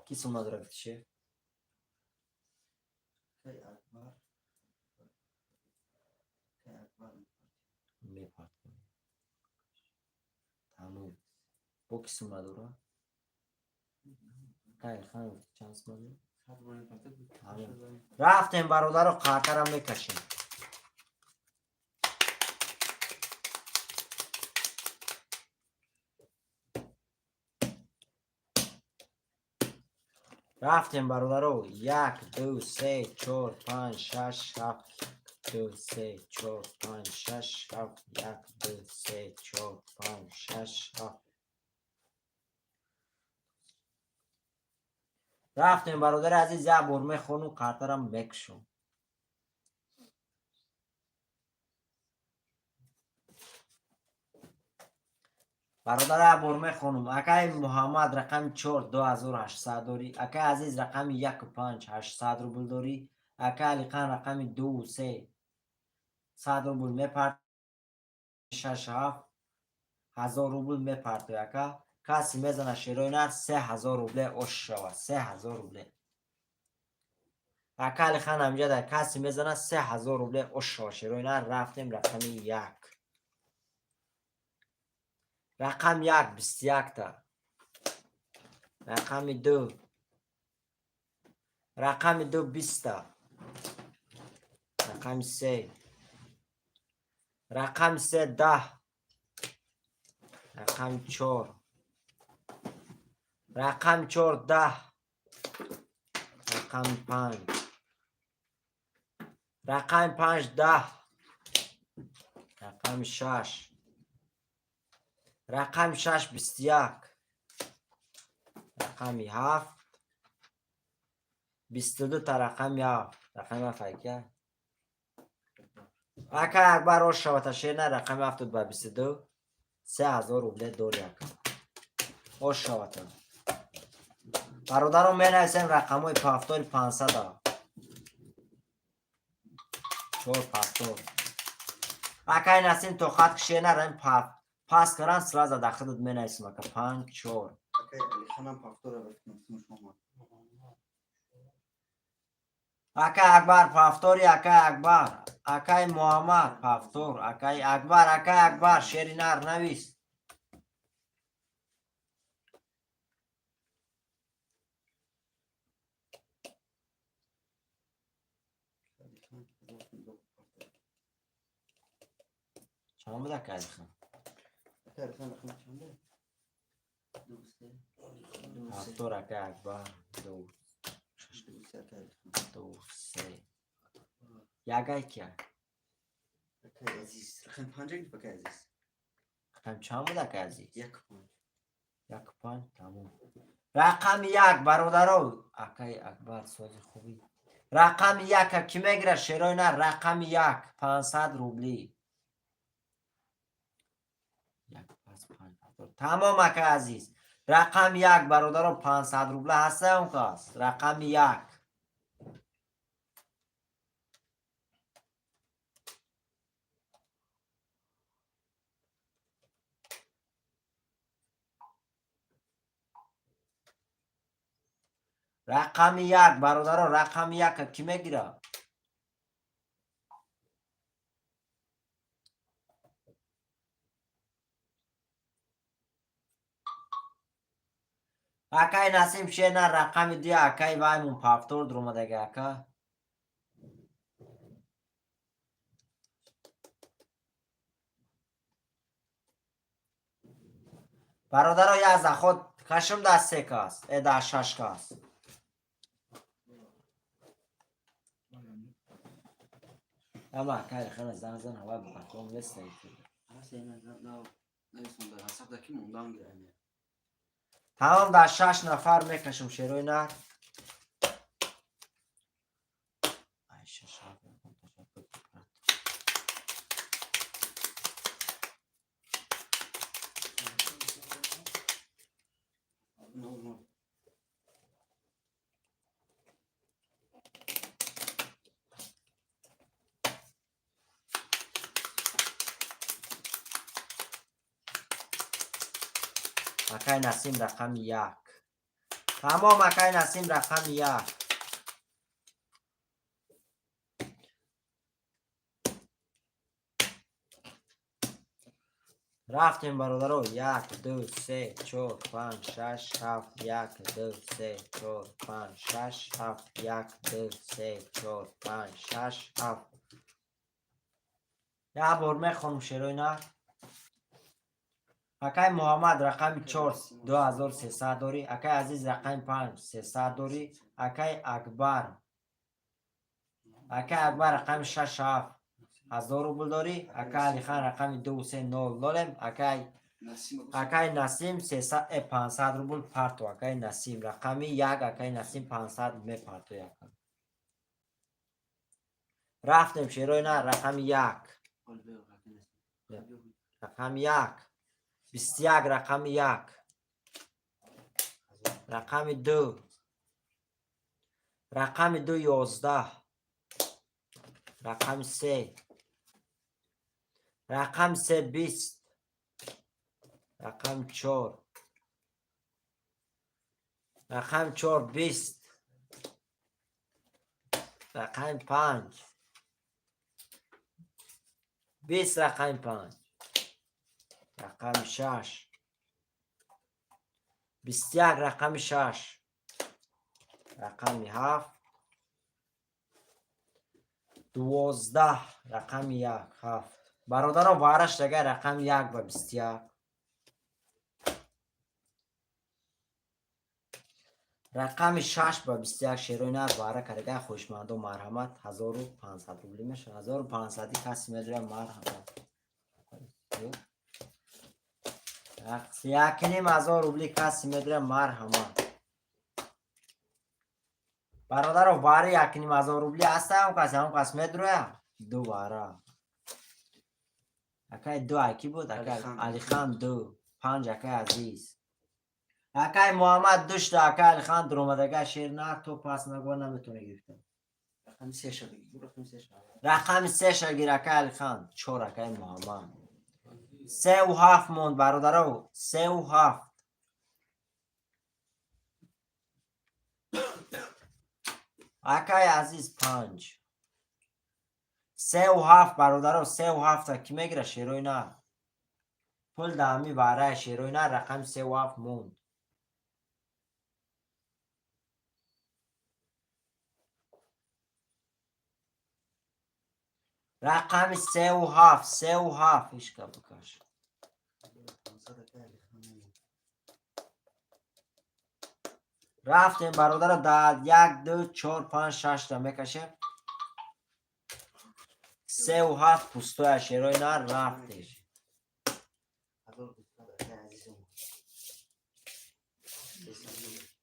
Speaker 1: Ки сума дора, гуфти, шер?
Speaker 4: Акаи Акбар. Акаи Акбар.
Speaker 1: Мепартоӣ. Тамом. Бо ки сума дора? Акай Алихан гуфти, чанд сума дора?
Speaker 4: 100 рубл мепартад.
Speaker 1: Тамом. Рафтем, бародаро, қартара мекашем. Рафтем, бародаро, як, ду, се, чор, панҷ, шаш, ҳафт, ду, се, чор, панҷ, шаш, ҳафт, як, ду, се, чор, панҷ, шаш, ҳафт. Рафтем, бародари азиз, як бор мехонум, қартарам мекушом. Бародар, як бор мехонум. Акаи Муҳаммад, рақами чор, 2800 дорӣ. Акаи Азиз, рақами яку панҷ, 800 рубл дорӣ. Акаи Алиқан, рақами дуву се, 100 рубл мепарт, шаш, ҳафт ҳазор рубл мепартои, ака. Касе мезана, шерои нар, 3000 рубле ош шавад, 3000 рубле. Ака Алихан ҳамҷада, касе мезана, 3000 рубле ош шавад, шерои нар. Рафтем, рақами як. Рақами як, 21-та. Рақами ду. Рақами ду, 20-та. Рақами се. Рақами се, 10. Рақами чор. Рақами чор, 10. Рақами панҷ. Рақами панҷ, 10. Рақами шаш. Рақами шаш, 21. Рақами ҳафт. 22-та рақами ҳафт. Рақами ҳафт айка? Ака Акбар, ош шавата, шер на, рақами ҳафтуд ба 22. 3000 рубле дори, ака. Ош шавата. Бародарон, менависем рақамҳои повтор и 500-а. Чор повтор. Акай Насим, тоқат кишер на, рам пас каран сразу да худат менависем, ака, панҷ, чор.
Speaker 4: Акаи Алиханам повтор а бикунам, сумаш омад.
Speaker 1: Акай Акбар, повтор и, акай Акбар. Акай Муҳаммад, повтор. Акай Акбар, акай Акбар, шери нар, навис.
Speaker 4: Алихан 1000 сум дод повтор.
Speaker 1: Чанд буд, акай Алихан?
Speaker 4: Акаи Алихан рақами чанде? Ду, се. Ду, се.
Speaker 1: Повтор, акай Акбар. Ду,
Speaker 4: Ду, се, акаи Алихан.
Speaker 1: ду, се. Ягай кия?
Speaker 4: Акаи Азиз. Рақами панҷа гирифт, акаи Азиз.
Speaker 1: Рақами чанд буд, акай Азиз?
Speaker 4: Як панҷ.
Speaker 1: Як панҷ, тамом. Рақами як, бародаро. Акай Акбар, сози хубӣ. Рақами яка кӣ мегирад, шерои нар, рақами як, 500 рубли. Як пас панҷ повтор. Тамом, акай Азиз. Рақами як, бародаро, 500 рубла ҳаста он кас. Рақами як. Рақами як, бародаро, рақами яка кӣ мегирад? Акай Насим шернар рақами ду, акай ваймун повтор дуромадаги ака. Бародаро, як заход кашм дар се кас, э дар шаш кас. Ама акай хана зан зан ҳавай бухатом неста. Тамом, дар шаш нафар мекашам шерои нар. Ай, шаш ҳафт, ташаккур, брат.
Speaker 4: Нол нол.
Speaker 1: Акай Насим рақами як. Тамом, акай Насим рақами як. Рафтем, бародаро. Як, ду, се, чор, панҷ, шаш, ҳафт, як, ду, се, чор, панҷ, шаш, ҳафт, як, ду, се, чор, панҷ, шаш, ҳафт. Як бор мехонам шерои нар. Акай Муҳаммад рақами чор, 2300 дорӣ. Акай Азиз рақами панҷ, 300 дорӣ. Акай Акбар. Акай Акбар рақами шаш, ҳафт, 1000 рубл дорӣ. Акай Алихан рақами ду, се, нол нолем. Акай Насим 300, 500 рубл парто. Акай Насим рақами як, акай Насим 500 мепарто яка. Рафтем шерои нар рақами як. Рақами як. 21 рақами як. Рақами ду. Рақами ду 11. Рақами се. Рақами се 20. Рақами чор. Рақами чор 20. Рақами панҷ. 20 рақами панҷ. Рақами шаш. 21 рақами шаш. Рақами ҳафт. 12 рақами як, ҳафт. Бародаро, вараш дагар рақами як ба 21. Рақами шаш ба 21 шерои нар вара кардага хоҳишмандо марҳамат 1500 рубли мешавад. 1500 каси медорад марҳамат. 1500 рубли каси медорад марҳамат. Бародаро, вари 1500 рубли ҳаста ҳам кас, ҳам кас медроя? Ду вара. Акай ду аки буд? Акай
Speaker 4: Алихан.
Speaker 1: Алихан ду. Панҷ акай Азиз. Акай Муҳаммад душта, акай Алихан дуромадага шер нар то пас нагва наметавона гирифта.
Speaker 4: Рақами се ша бигир. Рақами се ша.
Speaker 1: Рақами се ша гир акай Алихан. Чор акай Муҳаммад. Сеу ҳафт монд бародаро. Сеу ҳафт. Акай Азиз панҷ. Сеу ҳафт бародаро, сеу ҳафта ки мегира шерои нар? Пул даҳами вараи шерои нар рақами сеу ҳафт монд. Рақами сеу ҳафт, сеу ҳафт. Ишка бикаш.
Speaker 4: 500 акай Алихан.
Speaker 1: Рафтем бародаро, дар як, ду, чор, панҷ, шашта мекашем. Сеу ҳафт пустоя шерои нар рафтем.
Speaker 4: 1200 акай Азизум. 300.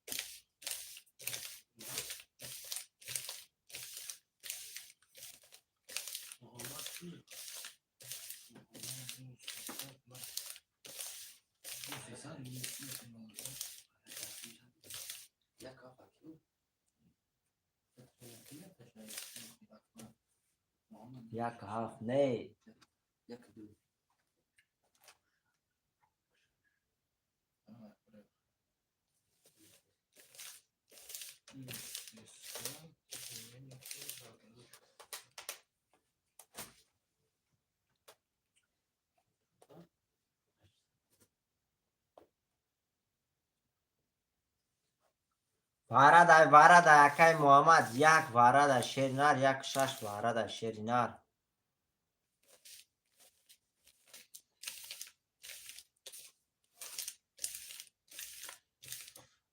Speaker 2: Муҳаммад ки? Муҳаммад ду сесад ма. Ду сесад минус нол.
Speaker 4: Як ҳафт аки.
Speaker 1: Як ҳафт не.
Speaker 4: Як ду.
Speaker 1: Варадай, варадай, акай Муҳаммад, як варадай, шери нар, як шаш варадай, шери нар.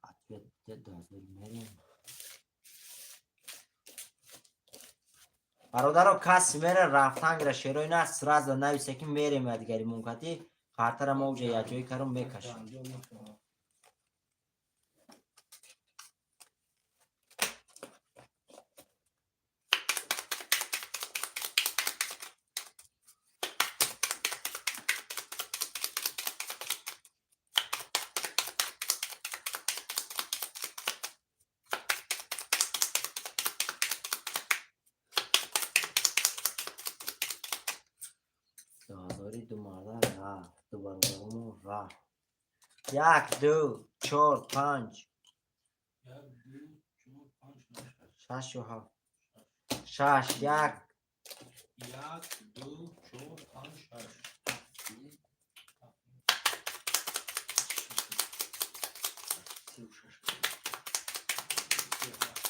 Speaker 1: Ответ 2000 мерем. Бародаро, каси мере рафтан гира, шерои нар, сразу нависе, ки мерем. Дигари мумкати қартара мо уҷа якҷоӣ каром мекашем.
Speaker 2: Анҷом мешавад.
Speaker 1: 2000-и ду марда рафт, ду бародаромо рафт. Як, ду, чор, панҷ.
Speaker 2: Як, ду, чор, панҷ, шаш.
Speaker 1: Шаш ё ҳафт? Шаш, як.
Speaker 2: Як, ду, чор, панҷ, шаш.
Speaker 4: 36.
Speaker 2: Се, ҳафт.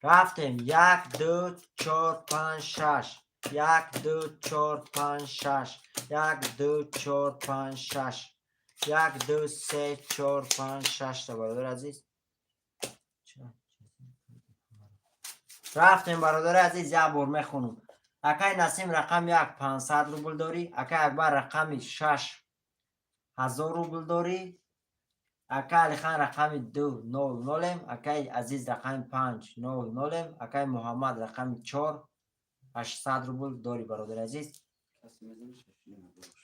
Speaker 1: Рафтем. Як, ду, чор, панҷ, шаш. Як, ду, чор, панҷ, шаш. Як, ду, чор, панҷ, шаш. Як, ду, се, чор, панҷ, шашта, бародари азиз. Рафтем, бародари азиз, як бор мехонам. Акай Насим, рақами як, 500 рубл дорӣ. Акай Акбар, рақами шаш, 1000 рубл дорӣ. Акай Алихан, рақами ду, нол нолем. Акай Азиз, рақами панҷ, нол нолем. Акай Муҳаммад, рақами чор, 800 рубл дорӣ, бародари азиз.
Speaker 4: Каси мезани, 6,5 ҳазор.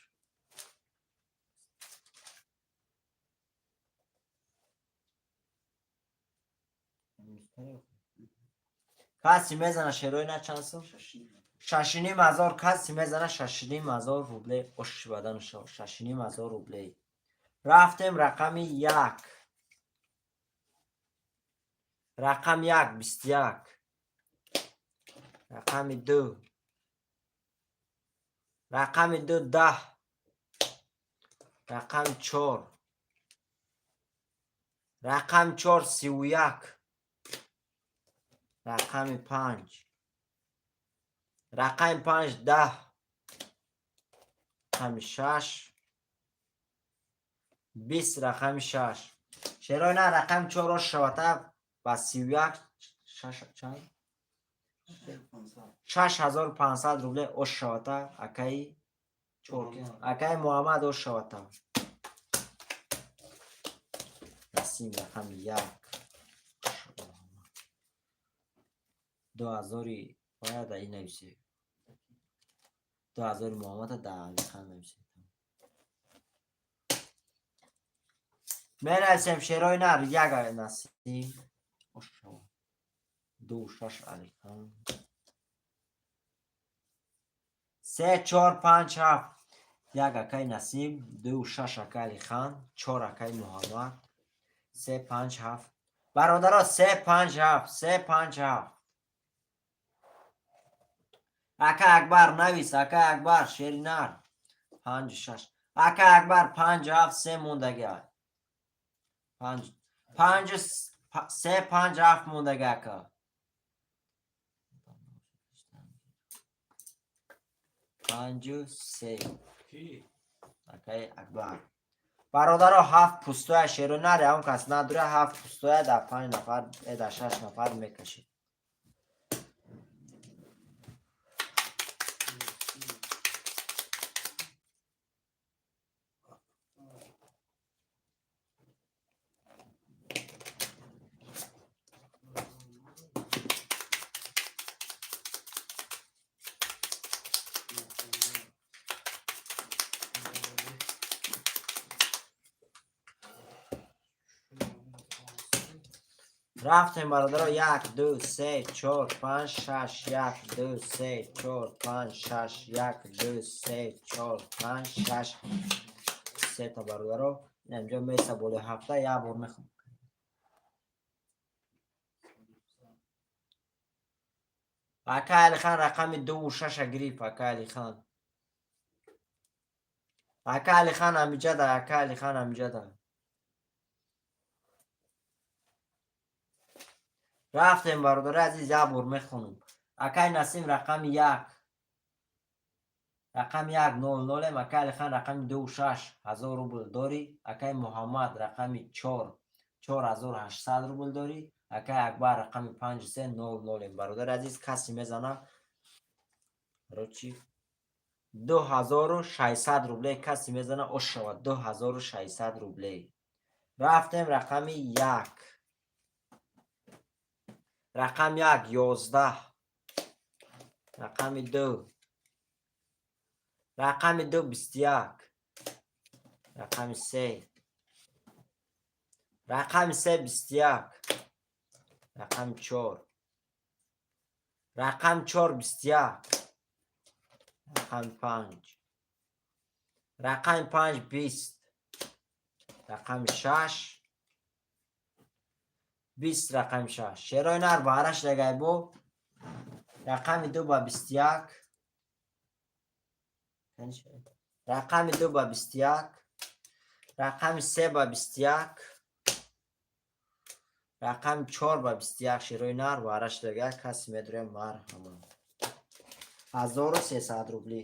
Speaker 1: Каси мезана, шерои на, чанд сум?
Speaker 4: 6,5 ҳазор.
Speaker 1: 6,5 ҳазор. Каси мезана, 6,5 ҳазор рубле. Оши бадан шо, 6,5 ҳазор рубле. Рафтем, рақами як. Рақами як, 21. Рақами ду. Рақами ду, 10. Рақами чор. Рақами чор, 31. Рақами панҷ. Рақами панҷ, 10. Рақами шаш, 20. Рақами шаш. Шерои на, рақами чорро шавата ба 31, шаш чанд?
Speaker 4: 500.
Speaker 1: 6500 рубле ош шавата, акаи чор. Акаи Муҳаммад, ош шавата. Насим, рақами як. 2000-и бояд ин нависе. 2000-и Муҳаммада да Алихан нависе. Менависем, шерои нар, як, Насим. Ош шава. Ду, шаш, Алихан. Се, чор, панҷ, ҳафт. Як, акаи Насим, ду, шаш, акаи Алихан, чор, акаи Муҳаммад, се, панҷ, ҳафт. Бародаро, се, панҷ, ҳафт, се, панҷ, ҳафт. Ака Акбар, навис, ака Акбар, шери нар. Панҷ, шаш. Ака Акбар, панҷ, ҳафт, се мондаги. Панҷ, панҷ, се, панҷ, ҳафт мондаги, ака. Панҷу се.
Speaker 2: Ки?
Speaker 1: Акаи Акбар. Бародаро, ҳафт пустоя, шеру наре, он кас надура, ҳафт пустоя дар панҷ нафар, дар шаш нафар мекашид. Рафтем, бародаро. Як, ду, се, чор, панҷ, шаш. Як, ду, се, чор, панҷ, шаш. Як, ду, се, чор, панҷ, шаш, сета, бародаро. Инҷо меса болои ҳафта, як бор мехонам. Акай Алихан рақами дуву шаша гирифт, акай Алихан. Акай Алихан амиҷада, акай Алихан амиҷада. Рафтем, бародари азиз, як бор мехонам. Акай Насим рақами як. Рақами як нол нолем, акай Алихан рақами дуву шаш ҳазор рубл дорӣ, акай Муҳаммад рақами чор 4800 рубл дорӣ, акай Акбар рақами панҷу се нол нолем. Бародари азиз, касе мезана, короче, 2600 рублей касе мезана, ош шавад 2600 рублей. Рафтем рақами як. Рақами як 11. Рақами ду. Рақами ду 21. Рақами се. Рақами се 21. Рақами чор. Рақами чор 21. Рақами панҷ. Рақами панҷ 20. Рақами шаш. 20 рақами шаш. Шерои нар баҳраш дагай бо. Рақами ду ба 21. Рақами ду ба 21. Рақами се ба 21. Рақами чор ба 21. Шерои нар баҳраш дагай, касе медурем, марҳамат. 1300 рубли.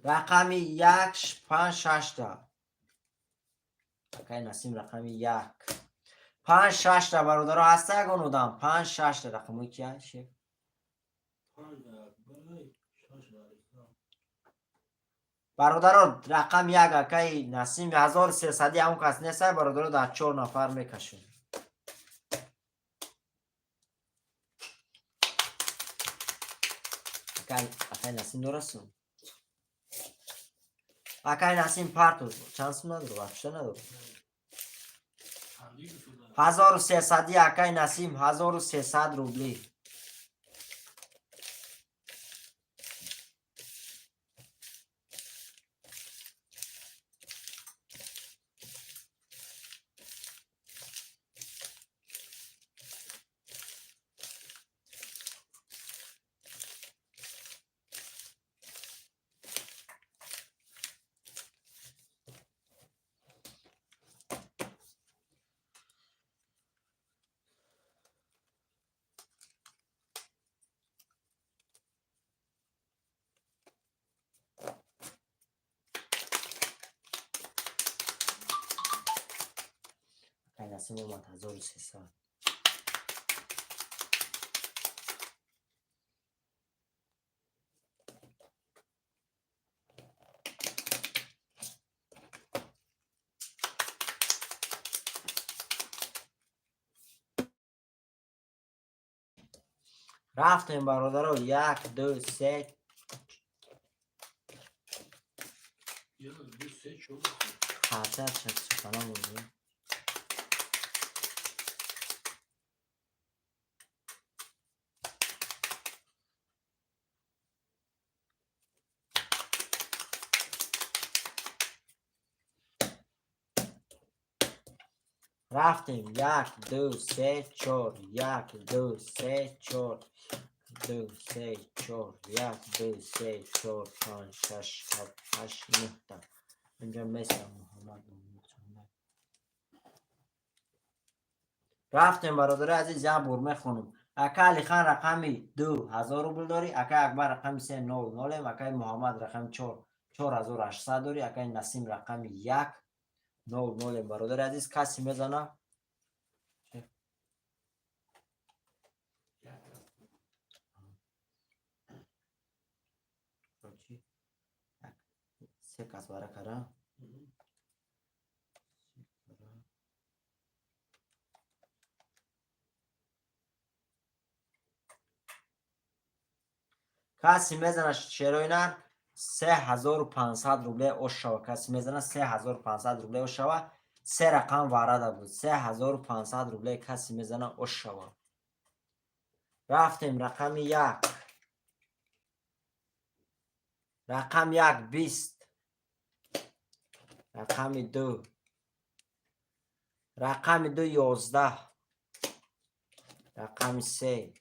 Speaker 1: Рақами як панҷ шашта. Акай Насим рақами як. Панҷ шашта, бародаро, ҳаста ягон одам? Панҷ шашта рақамои кия, шеф?
Speaker 2: Панҷ Акбарай, шаш Алихан.
Speaker 1: Бародаро, рақами як акаи Насим 1300 ҳамон кас нестай, бародаро, дар чор нафар мекашем. Акай Насим дорасум? Акай Насим парту чанд сум надору? Вообще надору. 1300 акай Насим, 1300 рубли. Акай Насим омад 1300. Рафтем, бародаро, як, ду, се.
Speaker 2: Як, ду, се, чор.
Speaker 1: Хатар сухана бурди. Рафтем, як, ду, се, чор, як, ду, се, чор, ду, се, чор, як, ду, се, чор, панҷ, шаш, ҳафт, ҳашт, нӯҳта. Инҷа месам Муҳаммад. Рафтем, бародари азиз, як бор мехонам. Ака Алихан рақами ду ҳазор рубл дорӣ, акай Акбар рақами се нол нолем, акай Муҳаммад рақами чор 4800 дорӣ, акай Насим рақами як нол нолем. Бародари азиз, касе мезана? Се кас бара кара. Касе мезана, шерои нар 3500 рубле ош шава. Касе мезана 3500 рубле ош шава. Се рақам варада буд. 3500 рубле касе мезана ош шава. Рафтем рақами як. Рақам як 20. Рақами ду. Рақами ду 11. Рақами се,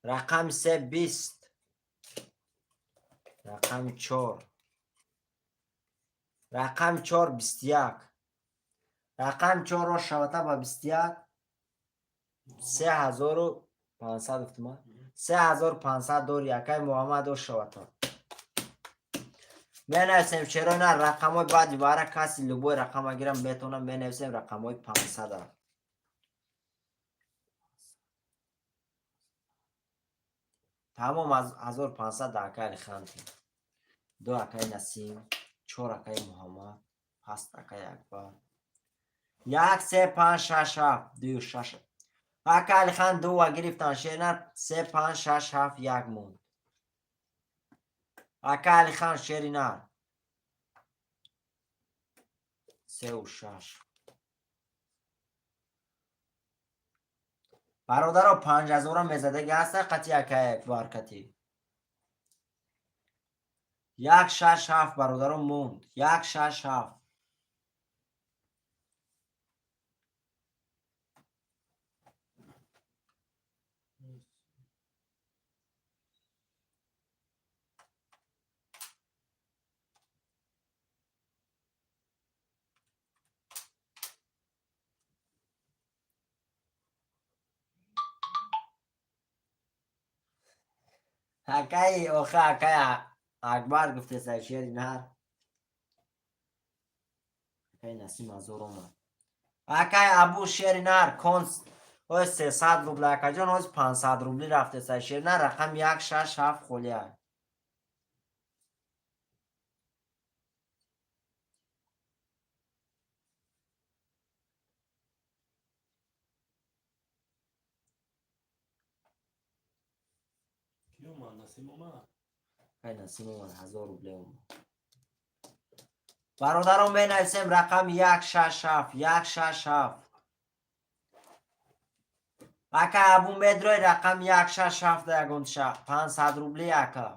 Speaker 1: рақами се 20, рақами чор, рақами чор 21, рақами чорро шавата ба 21, 3500 гуфтума, 3500 дори акай Муҳаммад шавата. Менависем, чаро на, рақамҳои баъди бара каси любой рақама гирам метавонам. Менависем рақамҳои 500-а. Тамом, 1500 акай Алиханти, ду акай Насим, чор акай Муҳаммад, ҳаст акай Акбар, як, се, панҷ, шаш, ҳафт, ду, шаш. Ака Алихан дува гирифтан, шернар, се, панҷ, шаш, ҳафт, як монд. Ака Алихан, шеринар, сеу шаш. Бародаро, 5000-а мезадаги ҳаста қати акай Акбар кати. Як, шаш, ҳафт, бародаро, монд як, шаш, ҳафт. Акаи оха, акай Акбар гуфтеса, шери нар. Акаи Насим ҳазор омад. Акаи Абу, шери нар, конс ҳоз 300 рубла, акаҷон, ҳоз 500 рубли рафтеса, шери нар, рақами як, шаш, ҳафт холия.
Speaker 2: Ки омад? Насим омад?
Speaker 1: Акаи Насим омад, 1000 рубле омад. Бародарон, менависем рақами як, шаш, ҳафт, як, шаш, ҳафт. Ака Абу, медрой рақами як, шаш, ҳафт, ягонша 500 рубли, ака.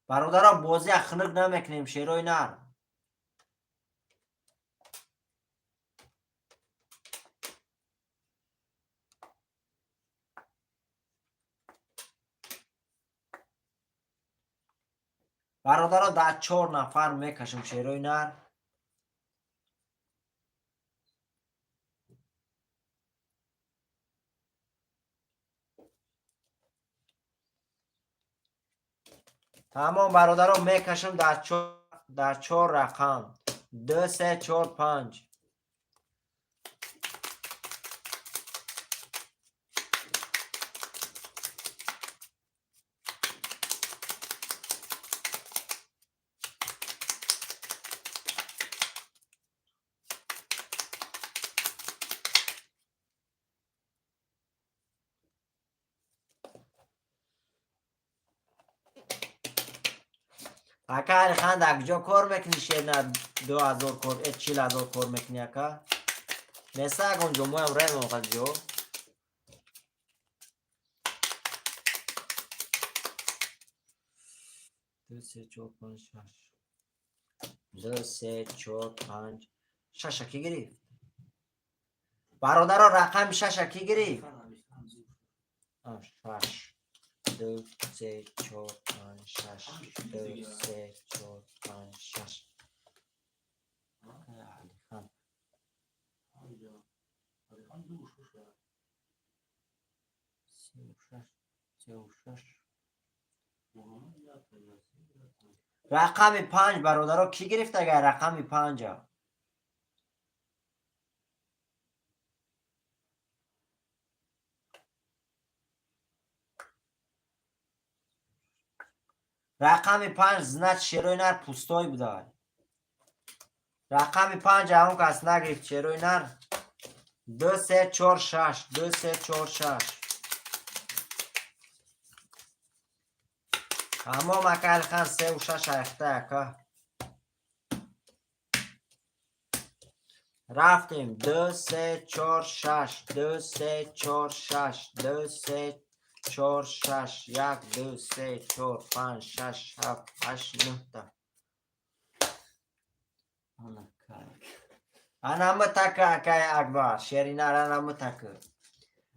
Speaker 1: Бародаро, бозия хунук намекунем, шерои нар. Бародаро, дар чор нафар мекашем, шерои нар. Тамом, бародаро, мекашем дар чор рақам: ду, се, чор, панҷ. Ака Алихан, дар куҷо кор мекунӣ, шерна? 2000 кор, 40 000 кор мекунӣ, ака? Неста ягон ҷо моям раем онқадр ҷо. Ду, се, чор, панҷ, шаш. Ду, се, чор, панҷ, шаша ки гирифт? Бародаро, рақами шаша ки гирифт? Шаш, ду, се, чор, панҷ, шаш, ду, се, чор, панҷ, шаш. Алихан.
Speaker 2: Алихан ду шаша.
Speaker 1: Сеу шаш, сеу шаш.
Speaker 2: Муҳаммад якта, Насим якта.
Speaker 1: Рақами панҷ, бародаро, кӣ гирифт агар рақами панҷа? Рақами панҷ, значит, шерои нар пустой будай. Рақами панҷ ҳамон кас нагирифт, шерои нар. Ду, се, чор, шаш, ду, се, чор, шаш. Тамом, ака Алихан, сеу шаш айхта, ака. Рафтем: ду, се, чор, шаш, ду, се, чор, шаш, ду, се. Чор, шаш, як, ду, се, чор, панҷ, шаш, ҳафт, ҳашт, нӯҳта. Анамы така, акай Акбар, шеринар анамы така.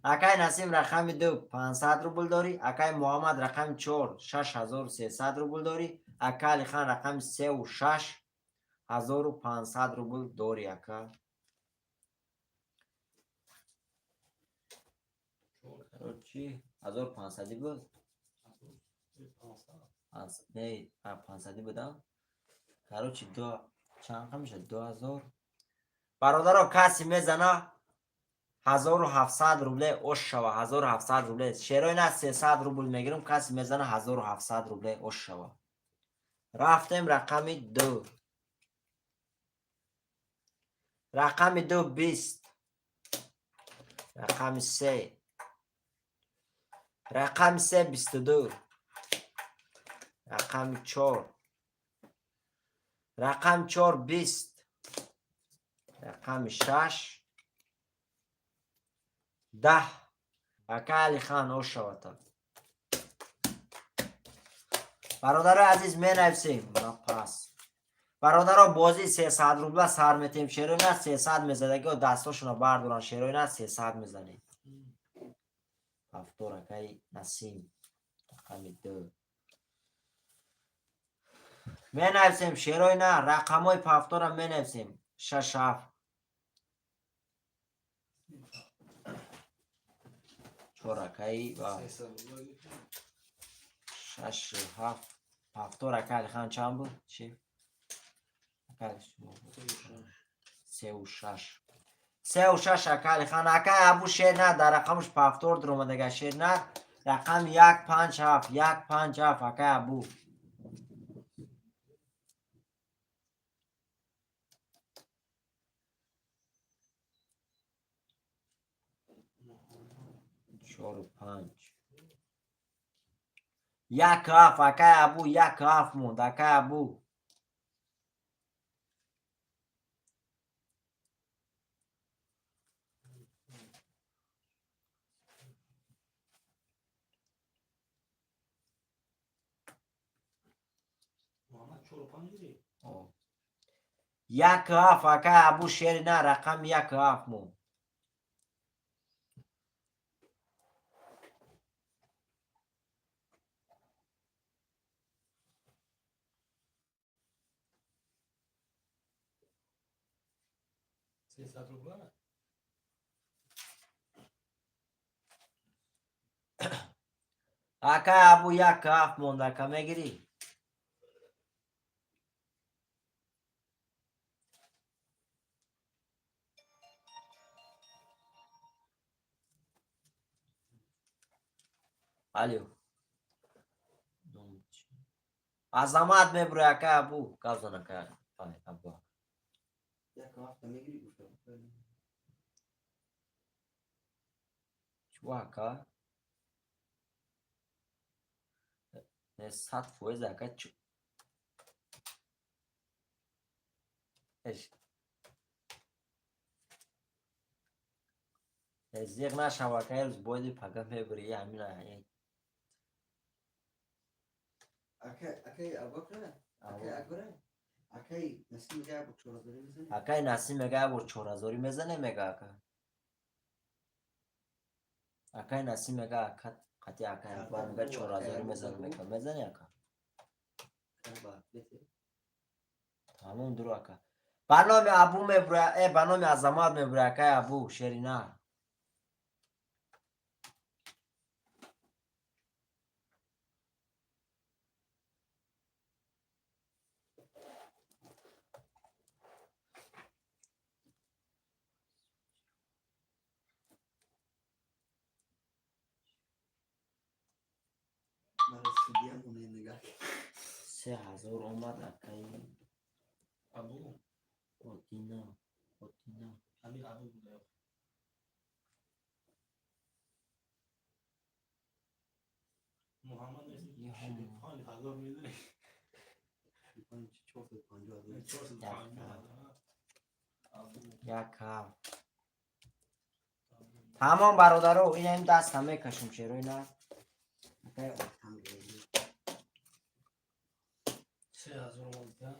Speaker 1: Акай Насим рақами ду 500 рубл дорӣ, акай Муҳаммад рақами чор 6300 рубл дорӣ, ака Алихан рақами сеу 6500 рубл дорӣ, ака. Короче, 1500 буд? Не, 500 буда? Короче, ду чанд қа мешавад? 2000. Бародаро, касе мезана 1700 рубле ош шава, 1700 рубле. Шерои на 300 рубл мегирам, касе мезана 1700 рубле ош шава. Рафтем рақами ду. Рақами ду 20. Рақами се. Рақами се 22. Рақами чор. Рақами чор 20. Рақами шаш 10. Ака Алихан ошавата. Бародарои азиз, менависем пас. Бародаро, бозӣ 300 рубла сар метем. Шерои на 300 мезадагиҳо дастошонро бардоранд. Шерои на 300 мезанем. Ҳафтор, акаи Насим. Рақами ду. Менависем шерои на рақамҳои пафтора менависем. Шаш, ҳафт. Чор, акаи ва шаш, ҳафт. Пафтор, ака Алихан чанд буд? Чи? Сеу шаш. Сеу шаш, ака Алихан. Акаи Абу шер на дар рақамаш пафтор дуромадага шер на рақам як панҷ ҳафт, як панҷ ҳафт, акаи Абу. Чору панҷ. Як ҳафт, акаи Абу, як ҳафт монд, акаи Абу. Як ҳафт, акаи Абу, шери на рақами як ҳафт монд.
Speaker 2: 300 рубла?
Speaker 1: Акаи Абу, як ҳафт монд, ака, мегирӣ? Алё. Азамат мебурӣ, акаи Абу. Гап зан, акаи Абу.
Speaker 4: Як ҳафта мегирӣ, гуфтам.
Speaker 1: Чӯ, ака? Не, 100%, ака, чӯ. Эш. Зиқ нашав, ака, рӯз боиди пага мебурӣ, ҳамина.
Speaker 4: Акаи Абубакр? Акаи Акбар? Акаи Насим мега бо 4000 мезанӣ?
Speaker 1: Акаи Насим мега бо 4000 мезане, мега, ака. Акаи Насим мега, ака, қати акаи Акбар мега 4000 мезане, мега. Мезани, ака? Тамом, дуру, ака. Ба номи Абу мебура, ба номи Азамат мебура, акаи Абу, шерина.
Speaker 4: Мара судья монед нигоҳ.
Speaker 1: 3000 омад, акаи
Speaker 2: Абу.
Speaker 1: Одина. Одина.
Speaker 2: Ҳамин Абу буда. Муҳаммад 5000 мезанӣ?
Speaker 4: 450 000.
Speaker 2: 450 000. Абу.
Speaker 1: Як ҳафт. Тамом, бародаро, инаим даста мекашем, шерои на.
Speaker 4: Акай Охтам гирди.
Speaker 2: 3000 омада.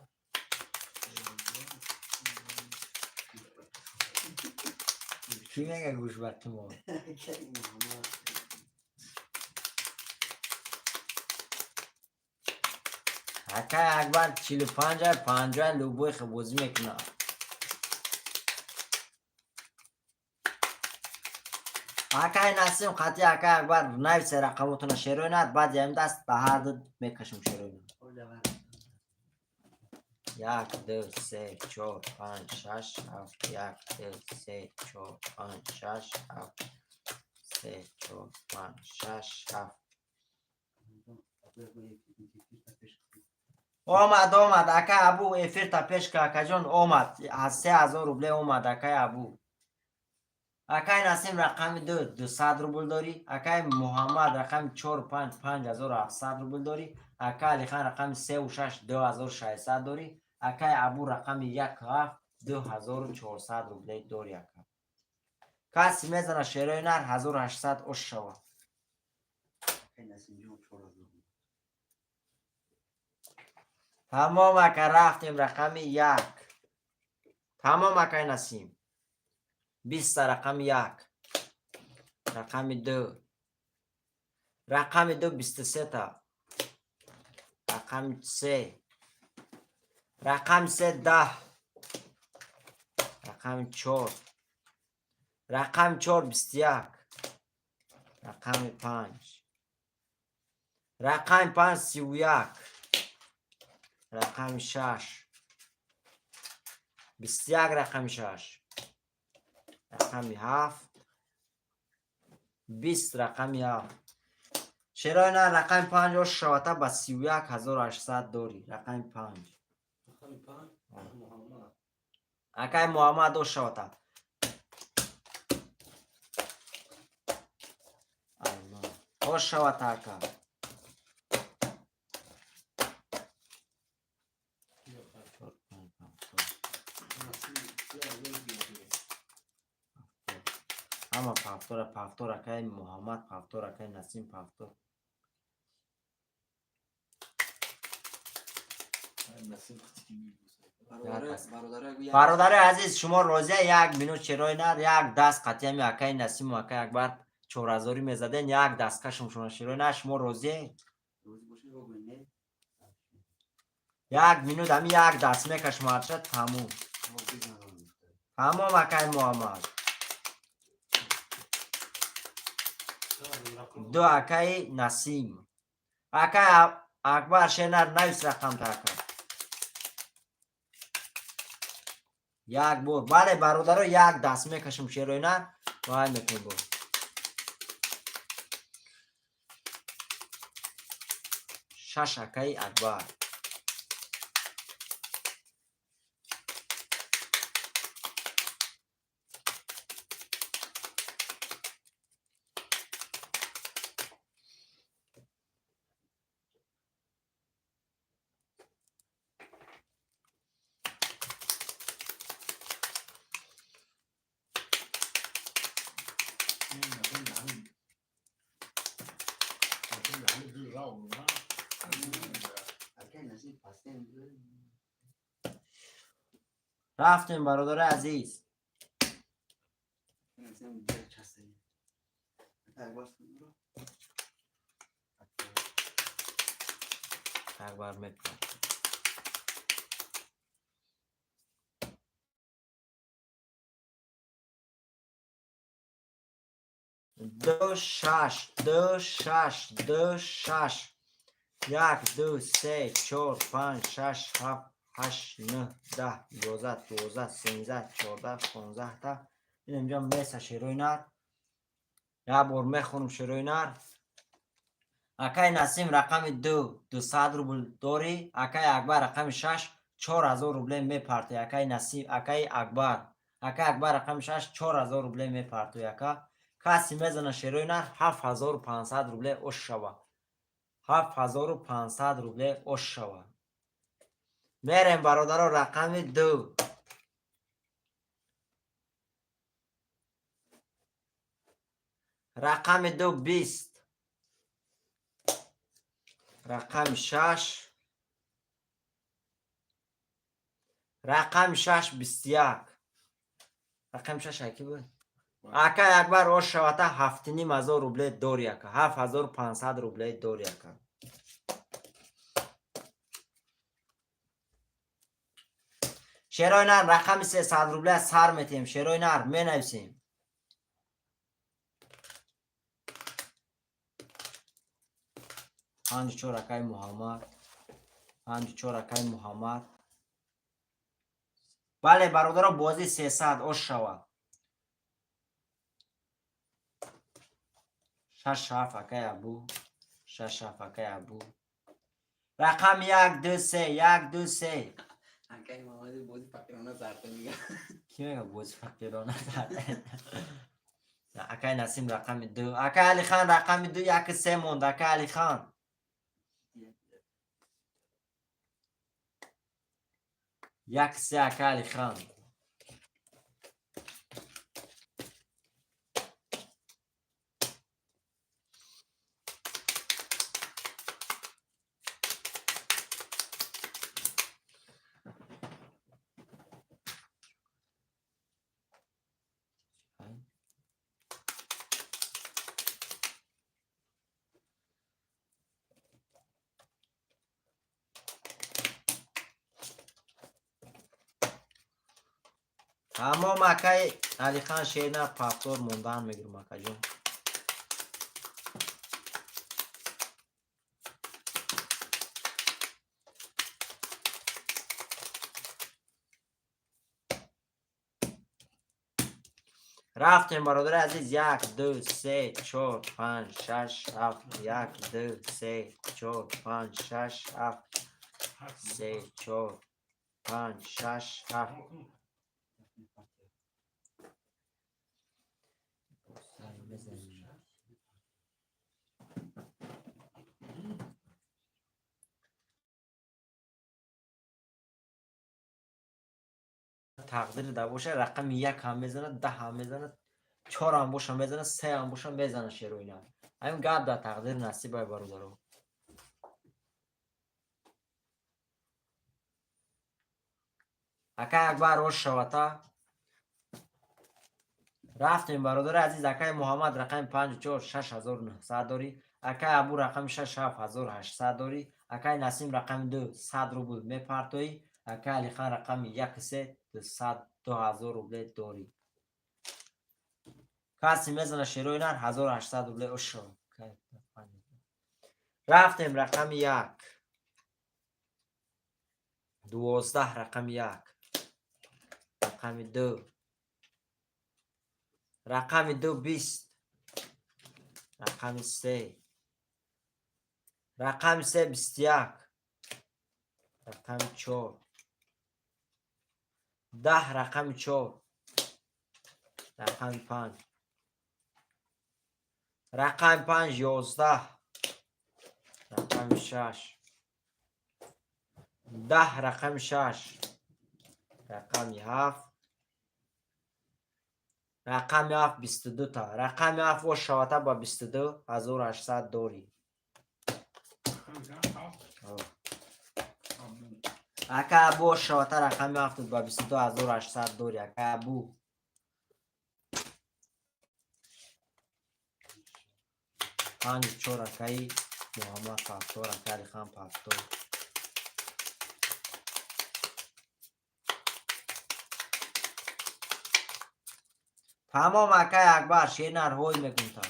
Speaker 1: Кӣ мега гӯш ба қимор?
Speaker 4: Акай Муҳаммад.
Speaker 1: Акай Акбар 45 50 любой бозӣ мекунад. Акай Насим қатъи акай Акбар нависе рақамотона шерои нар, баъд ям даст ба ҳар ду мекашам шерои нар. Як, ду, се, чор, панҷ, шаш, ҳафт, як, ду, се, чор, панҷ, шаш, ҳафт, се, чор, панҷ, шаш, ҳафт. Омад, омад, акай Абу, эфирта пеш ка, акаҷон, омад. Аз 3000 рубле омад, акай Абу. Акай Насим рақами ду, 200 рубл дорӣ. Акай Муҳаммад рақами чор, панҷ, 5700 рубл дорӣ. Акай Алихан рақами севу шаш, 2600 дорӣ. Акай Абу рақами як ҳафт, 2400 рубле дорӣ, ака. Каси мезана шерои нар 1800 ош шава.
Speaker 4: Акай Насимҷон 4000.
Speaker 1: Тамом, ака, рафтем рақами як. Тамом, акай Насим. 20-та рақами як. Рақами ду. Рақами ду 23-та. Рақами се. Рақами се 10. Рақами чор. Рақами чор 21. Рақами панҷ. Рақами панҷ 31. Рақами шаш. 21 рақами шаш. Рақами ҳафт. 20 рақами ҳафт. Шерои на рақами панҷ ош шавата ба 31 800 дорӣ. Рақами панҷ.
Speaker 2: Рақами панҷ Муҳаммад.
Speaker 1: Акай Муҳаммад ош шавата. Айман. Ош шавата, ака. Чор, панҷ, ҳафт.
Speaker 2: Насим 3000 гирди.
Speaker 1: Ҳама пафтора, пафтор, акай Муҳаммад пафтор, акай Насим пафтор.
Speaker 2: Насим хатики мебусад.
Speaker 1: Бародарои азиз, шумо розия як минут шерои нар, як даст қатъиями акай Насиму акай Акбар чорҳазорӣ мезаден, як даст кашум шумо шерои нар, шумо розие?
Speaker 4: Розӣ бошед, богӯед, не?
Speaker 1: Як минут ҳами як даст мекашум ҳарча тамом. Тамом, акай Муҳаммад. Ду акаи Насим. Акай Акбар шернар навис рақамта, ака. Як бор. Бале, бародаро, як даст мекашем шерои нар, вай мекунем бо. Шаш акаи Акбар.
Speaker 4: Акай Насим пастен.
Speaker 1: Рафтем, бародари азиз.
Speaker 4: Насим часта. Акай Акбар сумро.
Speaker 1: Акбар мекунад. Ду шаш, ду шаш, ду шаш. Як, ду, се, чор, панҷ, шаш, ҳафт, ҳашт, нӯҳ, 10, 11, 12, 13, 14, 15-та. Ин инҷа меса шерои нар. Як бор мехонам шерои нар. Акай Насим рақами ду, 200 рубл дорӣ. Акай Акбар рақами шаш, 4000 рубле мепартои. Акай Насим, акай Акбар. Акай Акбар рақами шаш, 4000 рубле мепартои, ака. Каси мезана шерои нар, 7500 рубле ош шава. 7500 рубле ош шава. Мерем, бародаро, рақами ду. Рақами ду 20. Рақами шаш. Рақами шаш 21. Рақами шаш аки буд? Ака Акбар ош шавата 7500 рубле дори ака. 7500 рубле дори ака. Шерои нар рақами 300 рубле сар метиҳем. Шерои нар менависем. Панҷу чор акаи Муҳаммад. Панҷу чор акаи Муҳаммад. Бале, бародаро, бозӣ 300 ош шавад. Шаш ҳафт акаи Абу. Шаш ҳафт акаи Абу. Рақам як, ду, се, як, ду, се.
Speaker 5: Акаи Муҳаммади бози фақирона зарта мега.
Speaker 1: Ки мега бози фақирона зарта? Акаи Насим рақами ду. Акаи Алихан рақами ду, як се монд. Акаи Алихан. Як се акаи Алихан. Тамом акаи Алихан шерна пафтор мондан мегирм акаҷон. Рафтем бародари азиз як, ду, се, чор, панҷ, шаш, ҳафт, як, ду, се, чор, панҷ, шаш, ҳафт, се, чор, панҷ, шаш, ҳафт. Тақдир да боша рақами як ҳам мезанад, даҳ ҳам мезанад, чор ҳам боша мезанад, се ҳам боша мезанад шероина. Ҳамин гап дар тақдир насибай бародаро. Акай Акбар ош шавата. Рафтем бародари азиз акаи Муҳаммад рақами панҷу чор 6900 дорӣ. Акаи Абу рақами шаш ҳафт 1800 дорӣ. Акаи Насим рақами ду 100 рубл мепартоӣ. Акаи Алихан рақами як се дусад 2000 рубле дорӣ. Касе мезана шерои нар 1800 рубле ошо. Рафтем рақами як. 12 рақами як. Рақами ду. Рақами ду бист. Рақами се. Рақами се 21. Рақами чор. 10 рақами чор. Рақами панҷ. Рақами панҷ 11. Рақами шаш. 10 рақами шаш. Рақами ҳафт. Рақами ҳафт 22 та. Рақами ҳафт ош шавата ба 22800 дорӣ. Ака Абу ош шавата рақами ҳафт ба 22800 дорӣ. Ака Абу. Панҷу чор акаи Муҳаммад Пафтор, акаи Алихан Пафтор. Тамом акаи Акбар шернар ҳой мекун та.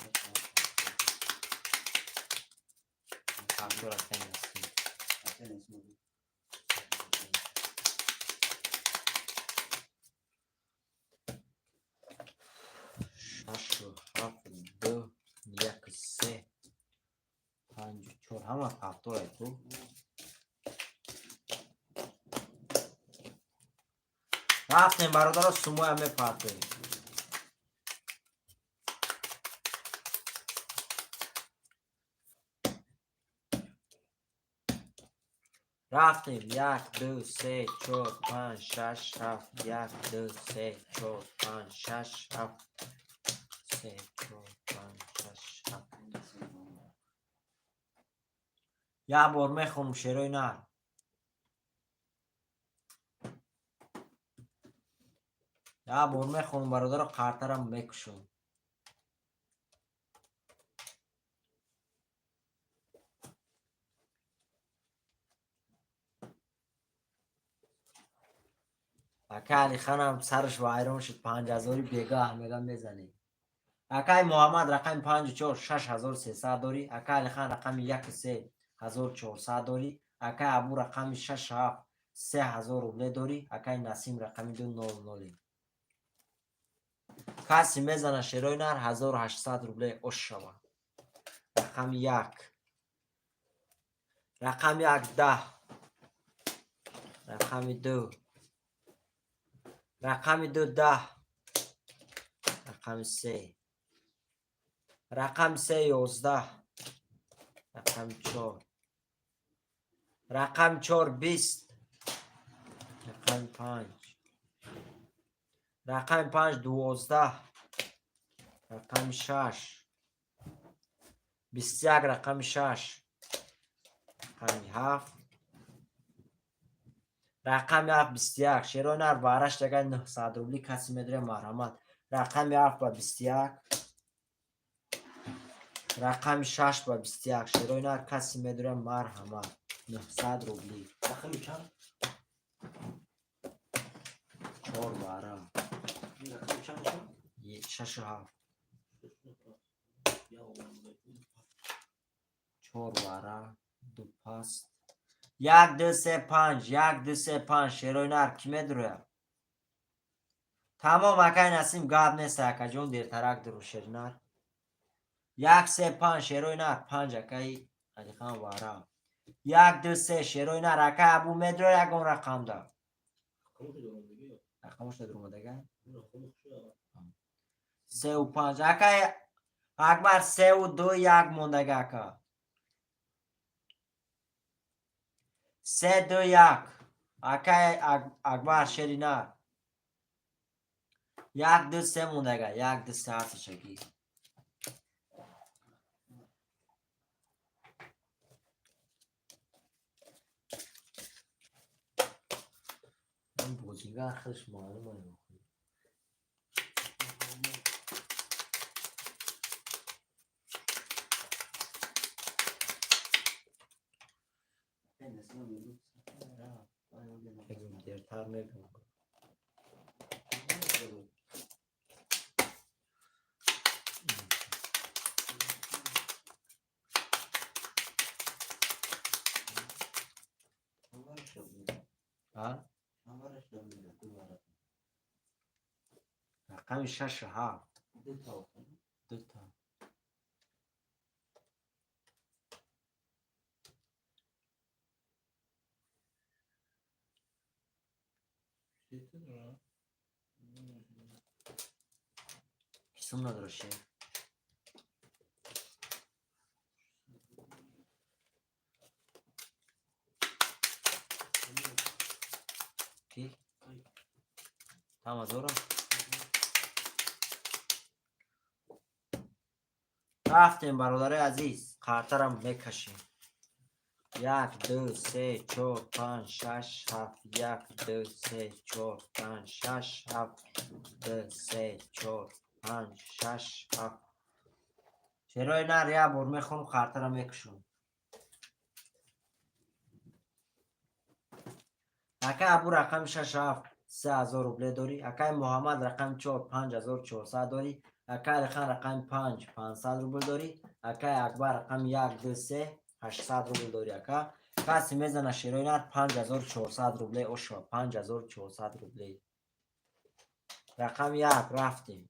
Speaker 1: Пафтор акаи Насим. Шашу ҳафт ду як се панҷу чор ҳама пафтор ай ку. Рафтем бародаро сумоя мепартоем. Рафтем як, ду, се, чор, панҷ, шаш, ҳафт, як, ду, се, чор, панҷ, шаш, ҳафт, се, чор, панҷ, шаш, ҳафт. Як бор мехонам, шерои нар. Як бор мехонам, бародаро, қартарам мекушам. Ака Алиханам сараш вайрон шуд, 5000-и бегаҳ мега мезанӣ. Акаи Муҳаммад рақами панҷу чор 6300 дорӣ. Акаи Алихан рақами яку се 1400 дорӣ. Акаи Абу рақами шашу ҳафт 3000 рубле дорӣ. Акаи Насим рақами ду нол ноле. Касе мезана, шерои нар, 1800 рубле ош шава. Рақами як. Рақами як 10. Рақами ду. Рақами ду 10. Рақами се. Рақами се 11. Рақами чор. Рақами чор 20. Рақами панҷ. Рақами панҷ 12. Рақами шаш. 21, рақами шаш. Рақами ҳафт. Рақами ҳафт 21. Шерои нар бараш дагай 900 рубли касе медоря, марҳамат. Рақами ҳафт ба 21. Рақами шаш ба 21. Шерои нар, касе медоря, марҳамат. 900 рубли.
Speaker 2: Рақами чанд?
Speaker 1: Чор бара.
Speaker 2: Рақами чанд шуд?
Speaker 1: Шашу ҳафт.
Speaker 2: Я омада.
Speaker 1: Чор бара. Ду паст. Як, ду, се, панҷ. Як, ду, се, панҷ. Шерои нар, кӣ медуроя? Тамом, акай Насим, гап нест, акаҷон, дертарак дуру, шери нар. Як, се, панҷ, шерои нар, панҷ, акаи Алихан вара. Як, ду, се, шерои нар, акай Абу медуроя ягон рақамда.
Speaker 2: Рақамошо даромадагӣ.
Speaker 1: Рақамошо даромадага?
Speaker 2: Рақами хуша.
Speaker 1: Сеу панҷ. Акай Акбар, сеу ду як мондага, ака. Се, ду, як. Акай Акбар, шери нар. Як, ду, се мондага. Як, ду, се ҳасташаки. Ин бозингар худаш маълум аст. Мегӯм, дертар мегӯм. А? Рақами шашу ҳафт. Дута.
Speaker 2: Сета дора.
Speaker 1: Кисум надора, шер. Ки? Тама дора? Рафтем, бародарои азиз, қартарам мекашем. Як, ду, се, чор, панҷ, шаш, ҳафт. Як, ду, се, чор, панҷ, шаш, ҳафт. Ду, се, чор, панҷ, шаш, ҳафт. Шерои нар, як бор мехонам, қартара мекушам. Акай Абу рақами шаш ҳафт 3000 рубле дорӣ. Акай Муҳаммад рақами чор 5400 дорӣ. Акай Алихан рақами панҷ 500 рубл дорӣ. Акай Акбар рақами як, ду, се 800 рубл дорӣ, ака. Касе мезана, шерои нар, 5400 рубле ошва, 5400 рубле. Рақами як рафтем.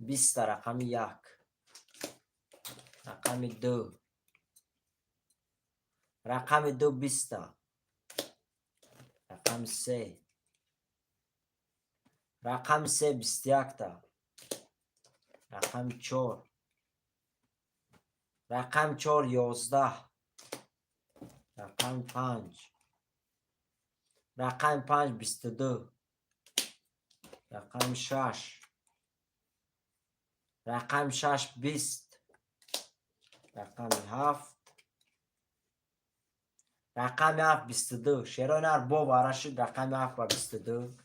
Speaker 1: 20-та, рақами як. Рақами ду. Рақами ду 20-та. Рақами се. Рақами се 21-та. Рақами чор. Рақами чор 11. Рақами панҷ. Рақами панҷ 22. Рақами шаш. Рақами шаш 20. Рақами ҳафт. Рақами ҳафт 22. Шерои нар бо вара шуд, рақами ҳафт ба 22.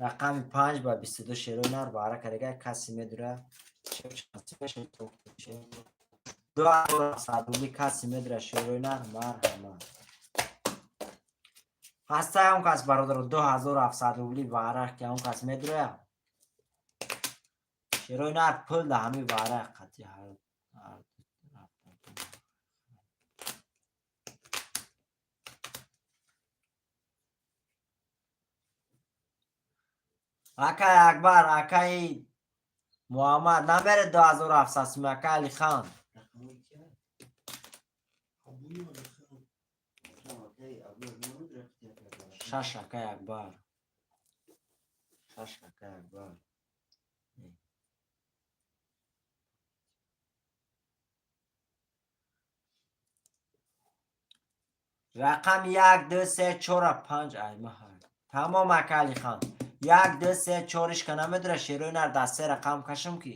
Speaker 1: Рақами панҷ ба 22 шерои нар вара кардага, касе медура. 2700 рубли касе медура, шерои нар, марҳамат. Ҳастае он кас, бародаро, 2700 рубли вара ки он кас медура. Шерои нар пул да ҳами вара қатъи ҳар. Акай Акбар, акаи Муҳаммад намере 2700 суми, акай Алихан.
Speaker 4: Рақамҳои кия?
Speaker 2: Абуи Алихан.
Speaker 4: Акай Абу намедура қити акай Акбар.
Speaker 1: Шаш, акай Акбар. Шаш, акай Акбар. Рақами як, ду, се, чора, панҷ, аймаҳа. Тамом, ака Алихан. Як, ду, се, чоришка намедура, шерои нар дар се рақам кашам ки.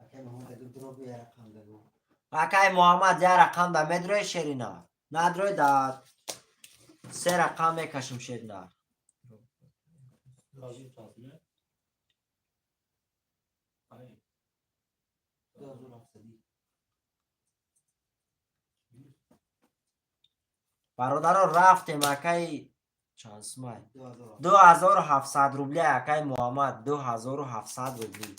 Speaker 4: Акай Муҳаммад аги дроби я рақам дагу.
Speaker 1: Акай Муҳаммад, я рақам да медрои, шеринар. Надрои, дар се рақам мекашам, шеринар.
Speaker 2: Разим чанд Ай.
Speaker 4: 2700.
Speaker 1: Бародаро, рафтем, акаи чанд сумай?
Speaker 4: 2700.
Speaker 1: 2700 рубли, акаи Муҳаммад, 2700 рубли.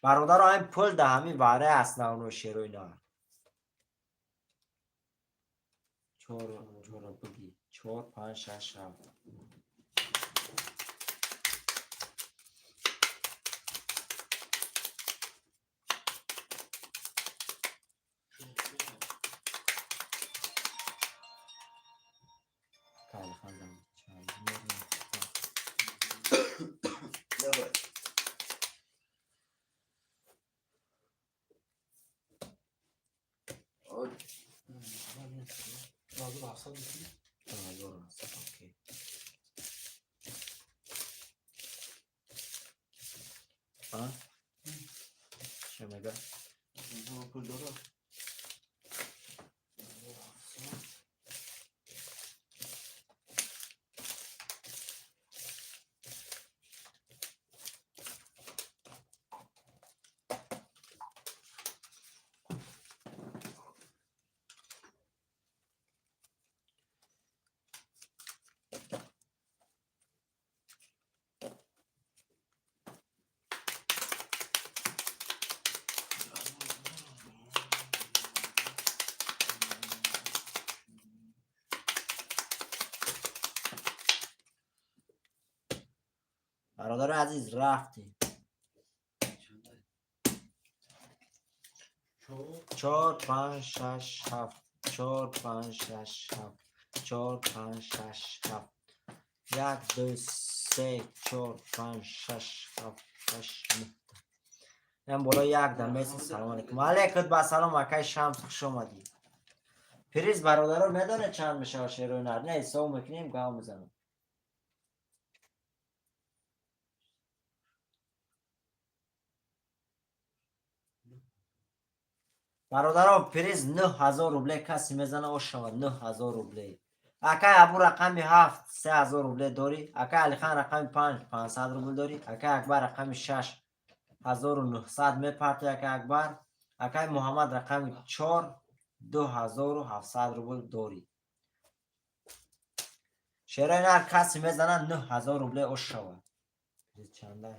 Speaker 1: Бародаро, ҳамин пул да ҳамин вараи основной шерои нар. Чор, чора биги. Чор, панҷ, шаш, ҳафт. Акай Алихан чанд медонам.
Speaker 4: Давай. Ой.
Speaker 2: 2700 бити?
Speaker 1: 2700, окей. А? Чӣ мега?
Speaker 4: Пул дора.
Speaker 2: 2700.
Speaker 1: Бародари азиз, рафтем.
Speaker 2: Чор.
Speaker 1: Чор, панҷ, шаш, ҳафт. Чор, панҷ, шаш, ҳафт. Чор, панҷ, шаш, ҳафт. Як, ду, се, чор, панҷ, шаш, ҳафт, ҳашт, нӯҳ. Ям боло як дам меси. Салом алейкум. Алейкум ба салом, акай Шамс, хуш омадӣ. Приз, бародаро, медонед чанд мешавад, шерои нар? Не, ҳисоб мекунем, гав мезанам. Бародаро, приз 9000 рубле, касе мезана, ош шавад, 9000 рубле. Акай Абу рақами ҳафт 3000 рубле дорӣ, акай Алихан рақами панҷ 500 рубл дорӣ, акай Акбар рақами шаш 1900 мепартои, акай Акбар, акай Муҳаммад рақами чор 2700 рубл дорӣ. Шерои нар, касе мезана, 9000 рубле, ош шавад. Приз чандай?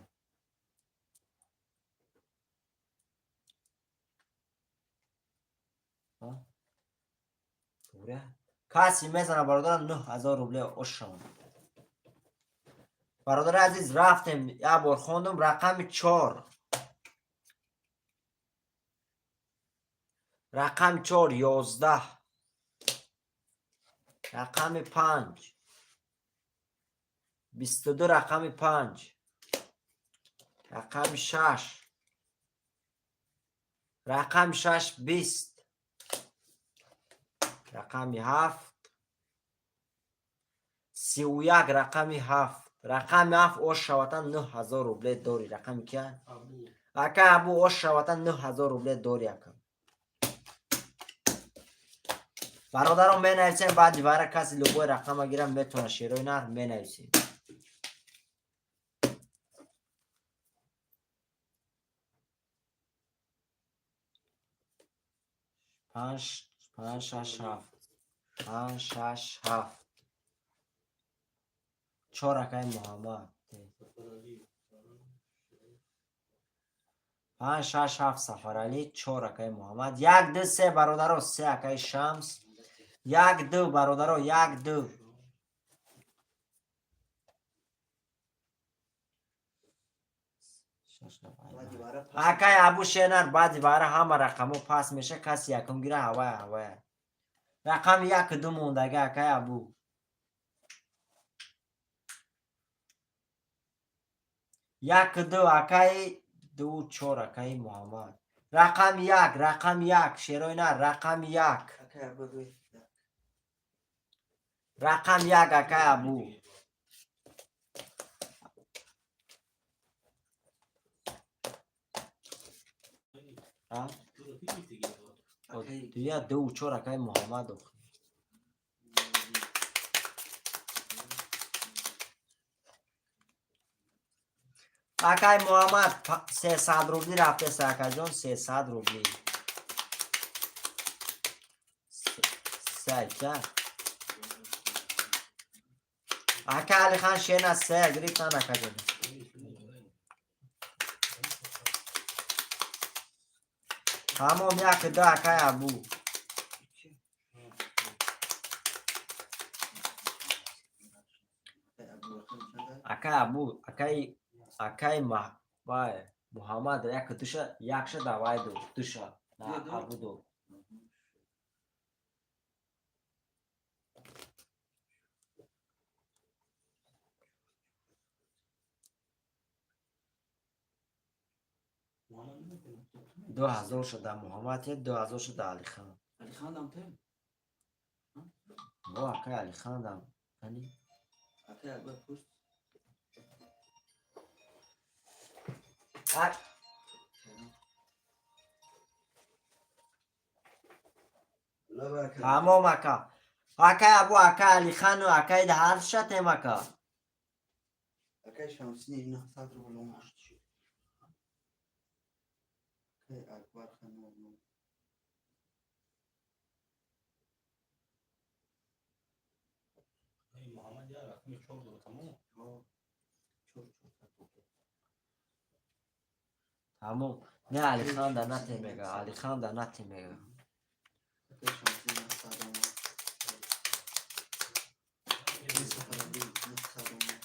Speaker 1: А? Туғри? Касе мезана, бародарам, 9000 рубле, ош шавад. Бародари азиз, рафтем, як бор хондум рақами чор. Рақами чор 11. Рақами панҷ. 22, рақами панҷ. Рақами шаш. Рақами шаш, 20. Рақами ҳафт. 31, рақами ҳафт. Рақами ҳафт ош шаватан 9000 рубле дорӣ. Рақами кия?
Speaker 2: Абу.
Speaker 1: Ака Абу, ош шаватан 9000 рубле дорӣ, ака. Бародарон, менависем, баъди вара каси любой рақама гирам метавона, шерои нар менависем. Панҷ, панҷ, шаш, ҳафт. Панҷ, шаш, ҳафт. Чор, акаи Муҳаммад.
Speaker 2: Сафаралӣ.
Speaker 1: Панҷ, шаш, ҳафт, Сафаралӣ, чор, акаи Муҳаммад. Як, ду, се, бародаро, се, акаи Шамс. Як, ду, бародаро, як, ду. Шаш, ҳафт,
Speaker 4: Баъди
Speaker 1: ҳашт.
Speaker 4: вара пас.
Speaker 1: Акай Абу Шенар, баъди вара ҳама рақамҳо пас меша, каси якум гира, ҳавая, ҳавая. Рақами як, ду мондага, акай Абу. Як, ду, акаи ду, чор, акаи Муҳаммад. Рақами як, рақами як, шерои нар, рақами як.
Speaker 4: Акай Абу гӯй.
Speaker 1: Рақами як, акай Абу. А?
Speaker 4: Акай
Speaker 1: Дуя, ду, чор, акаи Муҳаммад охи. Акай Муҳаммад, 300 рубли рафтеса, акаҷон, 300 рубли. Се, ака. Ака Алихан шена се гирифтан, акаҷон. Тамом, як, ду, акай Абу.
Speaker 4: Акай Абу рақами чанд аст?
Speaker 1: Акай Абу, акаи вай Муҳаммад як душа, якша давай ду, душа. На,
Speaker 4: Ду, ду.
Speaker 1: Абу ду. 2000 шуда Муҳаммад, 2000 шуда Алихан.
Speaker 5: Алихан дам тем.
Speaker 1: Во, акай Алихан дам. Ани?
Speaker 4: Акай Акбар пурс.
Speaker 1: А, тамом, ака. Акай Абу, акай Алихану, акай ҳар шатем, ака.
Speaker 4: Акай Шамсини 900 рубл омад. Акай Акбар хан нол.
Speaker 2: Муҳаммад як рақами чор дора, тамом.
Speaker 4: Чор, 400 рубл.
Speaker 1: Тамом. Не, Алихан да нате мега, Алихан да нате мега.
Speaker 4: Акай Шамсини 900 омад. Акай Сафаралӣ 900 омад.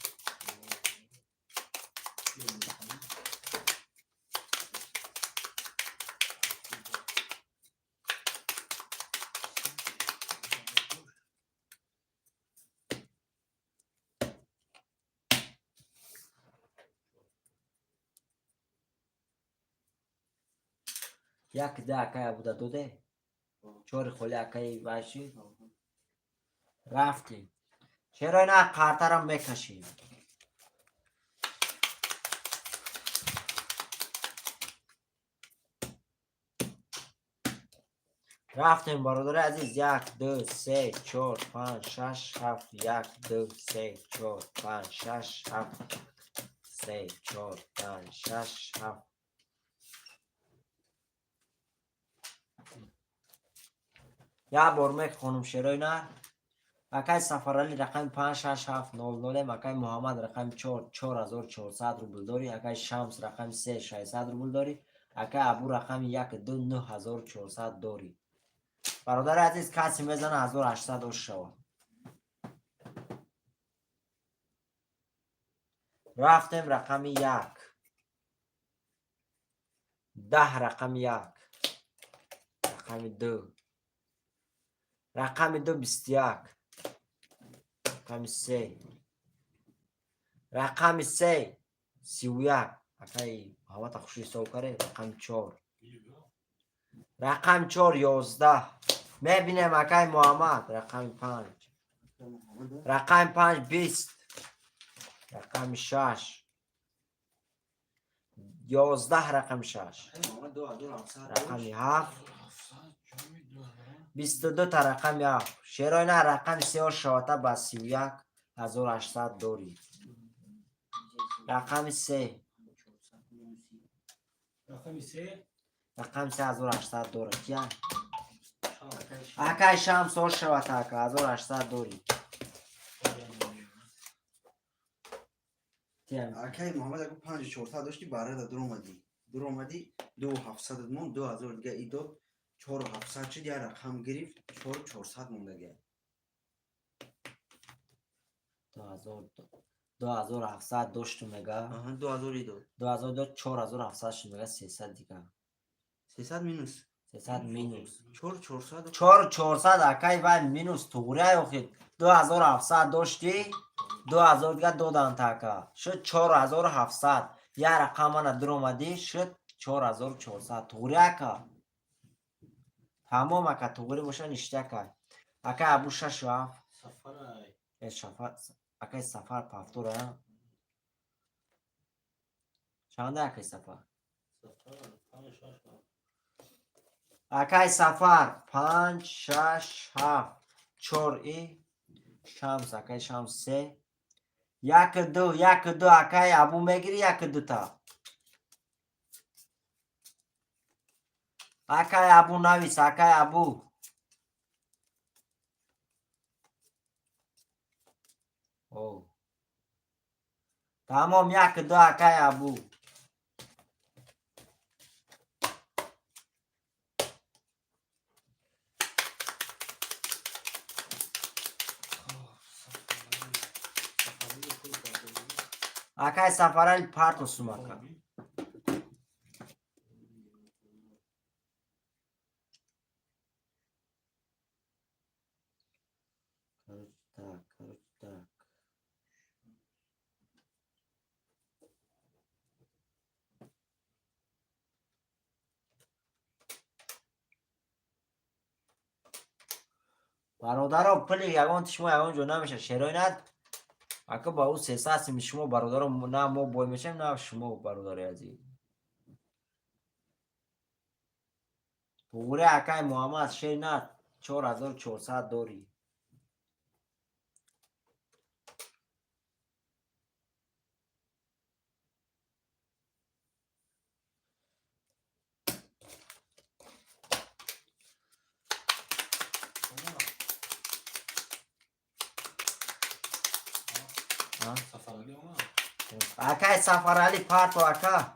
Speaker 1: Як да, акай Абу да доде? Чори холи акаи ваши? Рафтем. Чаро ина қартарам мекашем? Рафтем, бародари азиз, як, ду, се, чор, панҷ, шаш, ҳафт, як, ду, се, чор, панҷ, шаш, ҳафт, се, чор, панҷ, шаш, ҳафт. Як бор мехонум, шерои нар. Акай Сафаралӣ рақами панҷ, шаш, ҳафт, нол, нолем, акай Муҳаммад рақами чор, 4400 рубл дорӣ, акай Шамс рақами се, 600 рубл дорӣ, акай Абу рақами як, ду, 9400 дорӣ. Бародари азиз, касе мезана, 1800 ош шавад. Рафтем, рақами як. 10, рақами як. Рақами ду. Рақами ду, 21. Рақами се. Рақами се. 31. Акай ҳавата хуши ҳисоб каре. Рақами чор. Рақами чор 11. Мебинем акай Муҳаммад. Рақами панҷ. Рақами панҷ 20. Рақами шаш. 11 рақами шаш. Рақами ҳафт. 22 та рақами ҳафт. Шероина рақами сео шавата ба 31 800 дорӣ. Рақами се.
Speaker 2: Рақами се.
Speaker 1: Рақами се 1800 дорад. Кия? Акай Шамс о шавата ака 1800 дорӣ.
Speaker 4: Акай Муҳаммад аку 5400 дошти, барада дуромадӣ. Дуромадӣ, 2700 мон, 2000 дига и дод, 4700 шуд, як рақам гирифт, 4400 мондага.
Speaker 1: 2700 дошту мега.
Speaker 4: Аҳа, 2000 и дод.
Speaker 1: 2000 дод, 4700 шуд мега, 300 дига.
Speaker 4: 300 минус.
Speaker 1: 300 минус.
Speaker 4: 4400.
Speaker 1: 4400 акай вай минус туғрия охир. 2700 дошти, 2000 дига додан така. Шуд 4700. Як рақам мана дуромадӣ, шуд 4400. Туғри ака. Тамом ака, туғри боша ништяка. Ака Абу шашу ҳафт.
Speaker 2: Сафарай.
Speaker 1: Э, шафар, акай Сафар пафтура. Чанда акай Сафар?
Speaker 2: Сафар панҷ шаш ҳафт.
Speaker 1: Акай Сафар панҷ шаш ҳафт чор и Шамс акай Шамс се як ду як ду акай Абу мегири як дута. Акай Абу навис, акай Абу. О. Тамом як ду акай Абу.
Speaker 2: Сафарали пул карда.
Speaker 1: Акай Сафарали парто сумака. Короче так, короче так. Бародаро, пули ягон шумо ягон ҷо намеша. Шероинат ака ба ӯ сесад сими шумо бародаро на мо бой мешавем, на шумо бародари азиз. Туғри акай Муҳаммад шеринат 4400 дорӣ. А?
Speaker 2: Сафарали омад.
Speaker 1: Акай Сафарали парто ака.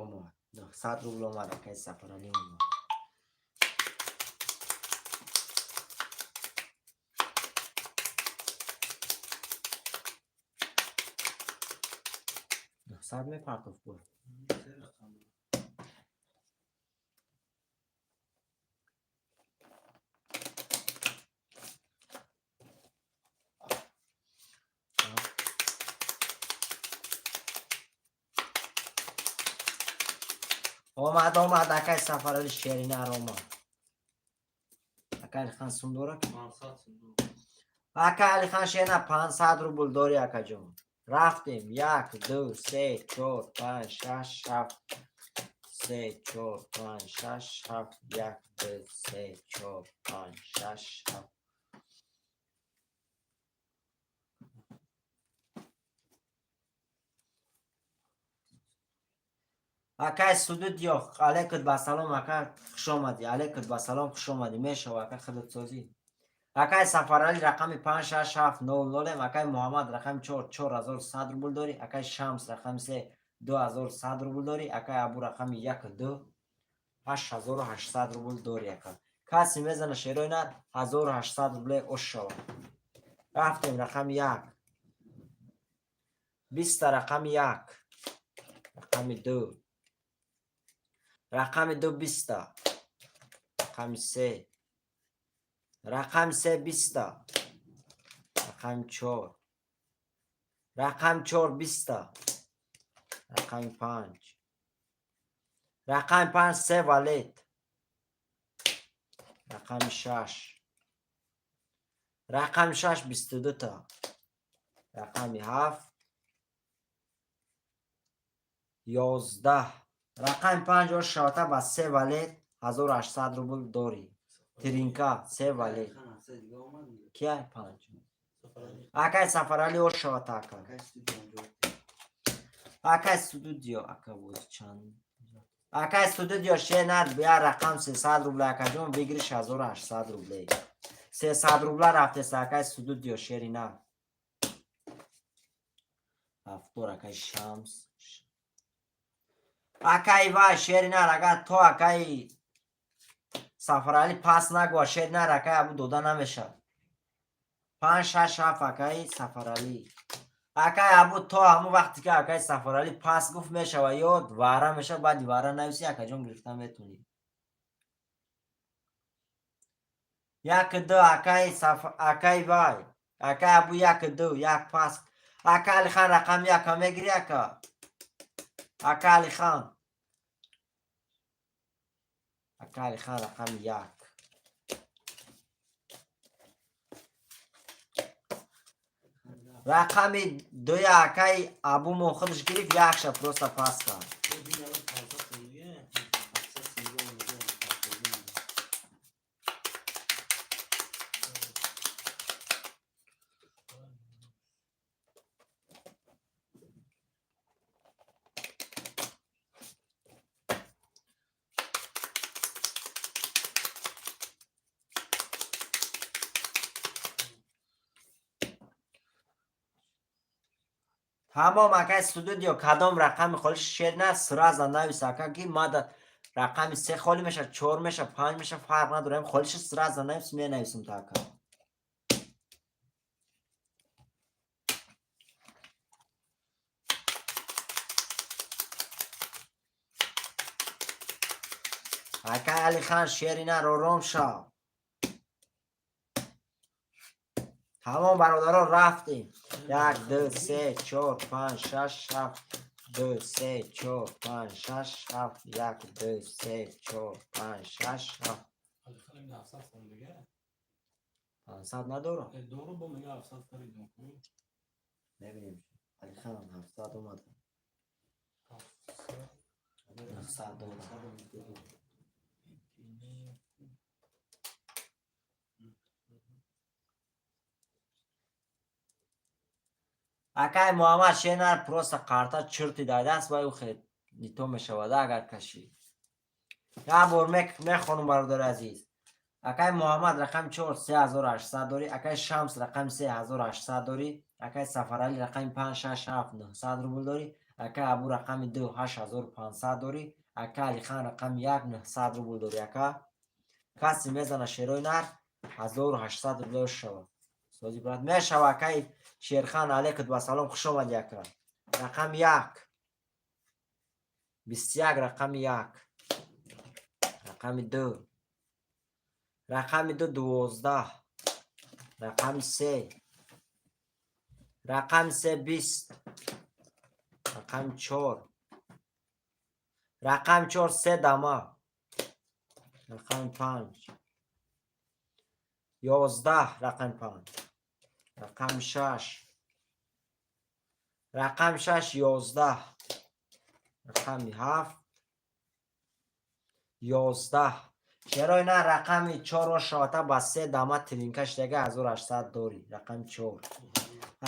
Speaker 1: Омад. 900 рубл омад акай Сафарали омад. 900 мепартофт буд.
Speaker 2: Се рақам.
Speaker 1: Омад, омад акай Сафарали шеринар омад. Акай Алихан сум дорад?
Speaker 2: 500 сум.
Speaker 1: Акай Алихан шерина 500 рубл дори акаҷон. Рафтем. Як, ду, се, чор, панҷ, шаш, ҳафт. Се, чор, панҷ, шаш, ҳафт. Як, ду, се, чор, панҷ, шаш, ҳафт. Акай Судудиё, алейкум ба салом, ака, хуш омадӣ. Алейкум ба салом, хуш омадӣ. Мешава, ака, худат созӣ. Акай Сафаралӣ, рақами панҷ, шаш, ҳафт, нол, нолем. Акай Муҳаммад, рақами чор, 4100 рубл дорӣ. Акай Шамс, рақами се, 2100 рубл дорӣ. Акай Абу, рақами як, ду, 8800 рубл дорӣ, ака. Касе мезана, шерои нар, 1800 рубле ош шава. Рафтем, рақами як, 20-та. Рақами як, рақами ду, рақами ду, 20-та. Рақами се, рақами се, 20-та. Рақами чор, рақами чор, 20-та. Рақами панҷ, рақами панҷ, се валет. Рақами шаш, рақами шаш, 22-та. Рақами ҳафт, 11. Рақами панҷ ош шавата ба се валет, 1800 рубл дорӣ. Тринка, се валет. Кия панҷ? Акай Сафаралӣ, ош шавата, ака. Акай Студио, ака, боз чанд? Акай Студио, шенар бия, рақам 300 рубла, акаҷон, выигрыш 1800 рубле. 300 рубла рафтеса, акай Студио, шерина ҳафтор. Акай Шамс, акай вай, шеринар, агар то акай Сафаралӣ пас нагӯа, шеринар, акай Абу дода намешавад. Панҷ, шаш, ҳафт, акай Сафаралӣ. Акай Абу, то ҳамон вақте ки акай Сафаралӣ пас гуфт, мешава ё вара мешава. Баъди вара нависи, акаҷон, гирифта метонӣ. Як, ду, акай, акай вай, акай Абу, як, ду, як пас. Ака Алихан, рақами яка мегирӣ, ака? Ака Алихан, ака Алихан, рақами як. Рақами дуя акай Абумо худаш гирифт, якша просто пас кард.
Speaker 2: Бинава, 500 сомиге.
Speaker 5: 700 сомиге омада, 700.
Speaker 1: Тамом, акай Студио, кадом рақами холиш, шер на, сразу навис, ака, ки мада рақами се холӣ меша, чор меша, панҷ меша, фарқ надорам. Холиша сразу навис, менависам та, ака. Акай Алихан, шери нар, ором шав. Тамом, бародарон, рафтем. Як, ду, се, чор, панҷ, шаш, ҳафт. Ду, се, чор, панҷ, шаш, ҳафт. Як, ду, се, чор, панҷ, шаш, ҳафт.
Speaker 2: Алихан ин 700 сом дига.
Speaker 1: 500 надорам.
Speaker 2: Дору бо мега 700 харидам.
Speaker 1: Мебинем, Алихан 700 омада.
Speaker 2: 700.
Speaker 1: 900 дорам.
Speaker 2: Ини.
Speaker 1: Акай Муҳаммад, шенар, просто қарта чирти дар даст вай ухе нито мешавад, агар кашӣ. Як бор мехонум, бародари азиз. Акай Муҳаммад, рақами чор, 3800 дорӣ. Акай Шамс, рақами се, 1800 дорӣ. Акай Сафаралӣ, рақами панҷ, шаш, ҳафт, 900 рубл дорӣ. Акай Абу, рақами ду, 8500 дорӣ. Ака Алихан, рақами як, 900 рубл дорӣ. Ака, касе мезана, шерои нар, 1800 рубл шавад. Сози, брат, мешава. Акай Шерхан, алейкум ба салом, хуш омадӣ, ака. Рақами як, 21, рақами як, рақами ду, рақами ду, 12, рақами се, рақами се, 20, рақами чор, рақами чор, се дама, рақами панҷ, 11, рақами панҷ, рақами шаш, рақами шаш, 11, рақами ҳафт, 11. Чаро на, рақами чорро шоата ба се дама тринка шидага, 1800 дорӣ. Рақами чор,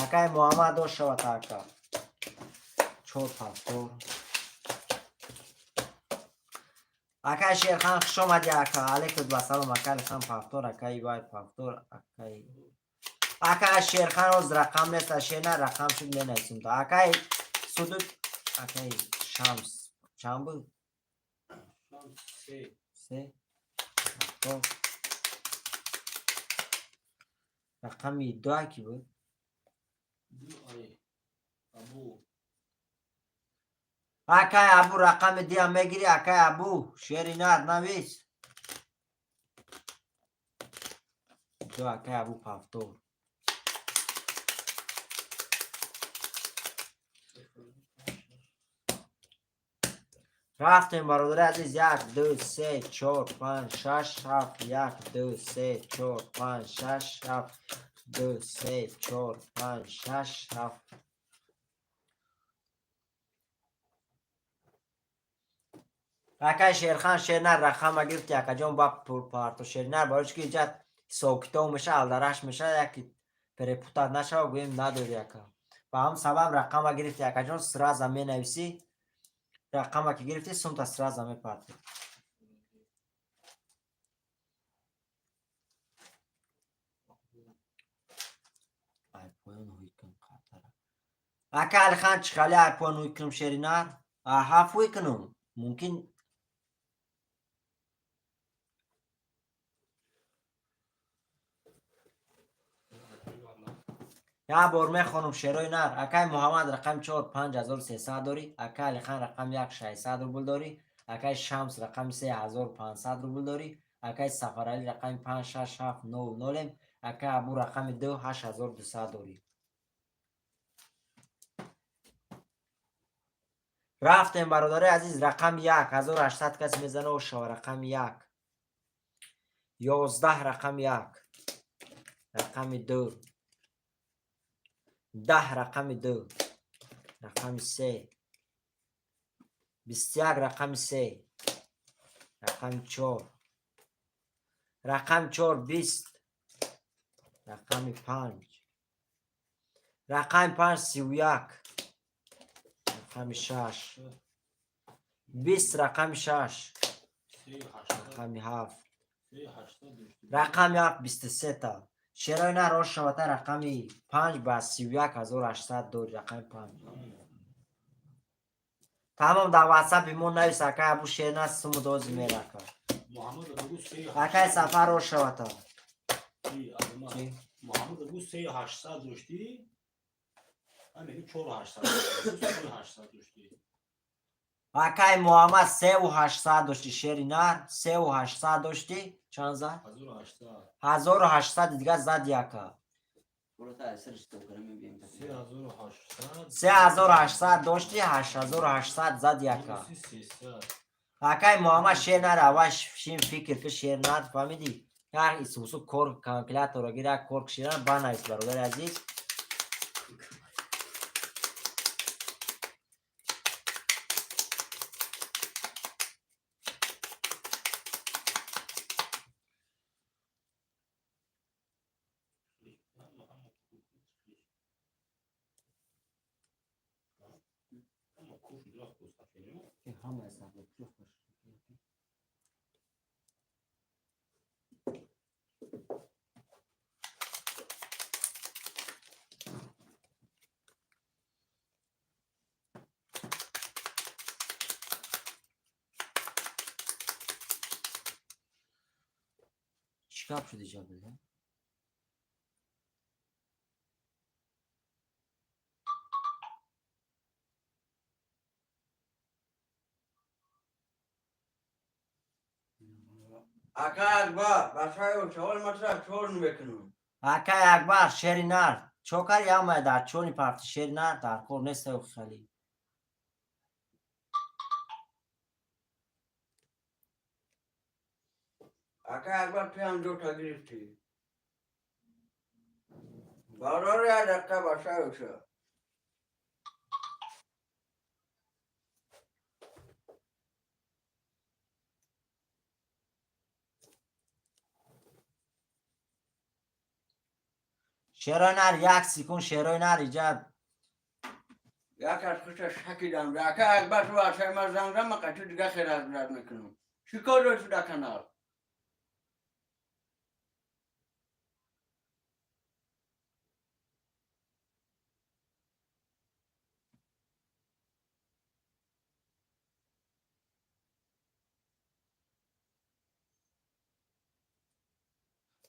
Speaker 1: акай Муҳаммад, шавата, ака. Чор, пафтор. Акай Шерхан, хуш омадӣ, ака. Алейкум вассалом, ака Алихан, повтор, акай вай, повтор, акай. Акай Шерхан, оз рақам нест, шена рақам шуд, менависем. Акай Судуд, акай Шамс. Чанд буд?
Speaker 2: Шамс се.
Speaker 1: Се. Повтор. Рақами ду ки буд?
Speaker 2: Ду ай. Абу.
Speaker 1: Акай Абу, рақами диам мегирӣ, акай Абу, шери нар навис. Ду, акай Абу, повтор. Рафтем, бародари азиз: як, ду, се, чор, панҷ, шаш, ҳафт. Як, ду, се, чор, панҷ, шаш, ҳафт. Ду, се, чор, панҷ, шаш, ҳафт. Акай Шерхан, шернар рақама гирифти, акаҷон, ба пурпарто шернар, барои ки иҷа ҳисобкитоб меша, алдараш меша, яки перепутать нашава, гӯем надори, ака. Ба ҳам сабаб рақама гирифти, акаҷон, сразу менависӣ. Рақама ки гирифти, сумта сразу мепарти. Ай поён ҳуй кун қатара. Ака Алихан, чӣ хали ай поён ҳуй кунам, шеринар? Ҳафт ҳуй кунам мумкин. Як бор мехонам, шерои нар. Акай Муҳаммад, рақами чор, 5300 дорӣ. Акай Алихан, рақами як, 600 рубл дорӣ. Акай Шамс, рақами се, 1500 рубл дорӣ. Акай Сафаралӣ, рақами панҷ, шаш, ҳафт, нол, нолем. Акай Абу, рақами ду, 8200 дорӣ. Рафтем, бародари азиз. Рақами як, 1800 кас мезана, ошава. Рақами як, 11, рақами як, рақами ду, 10, рақами ду, рақами се, 21, рақами се, рақами чор, рақами чор, 20, рақами панҷ, рақами панҷ, 31, рақами шаш, 20, рақами шаш, рақами ҳафт, рақами ҳафт, 23-та. Шерои нар, ошавата. Рақами панҷ ба 31 800 дори. Рақами панҷ тамом. Дар ватсапи мо навис, акай Абу, шерна суму дози мерака. Акай Сафар, ошавата.
Speaker 2: Муҳаммад, бу 3800 доштӣ, меги 4800, 3800 доштӣ.
Speaker 1: Акай Муҳаммад, 3800 дошти, шери нар, 3800 доштӣ. Чанд зад? 1800 дига зад, яка. 3800 дошти, 8800 зад, яка. Акай Муҳаммад, шер нар, аввал шин фикр ки, шер нар, фаҳмидӣ? Як исусу кор, калькулятора гир, як кор кшидан банавис, бародари азиз. Ҳама сафед. Чӣ гап шуд иҷа, била?
Speaker 4: Ака Акбар, бачаё, чавол матра чор мекунам.
Speaker 1: Акай Акбар, шери нар, чо кари? Ҳамае дар чони парти, шери нар, дар кор нестаю хали.
Speaker 4: Ака Акбар, ту ҳам ҷота гирифтӣ. Барори, як дақиқа, бачаё ша.
Speaker 1: Шерои нар, як секунд, шерои нар, иҷа.
Speaker 4: Як аз хуша шакидам. Ака Акбар, ту бачаи ма занг зан, ма қачу дига хел разбирать мекунам. Чӣ кор дошт дар канал?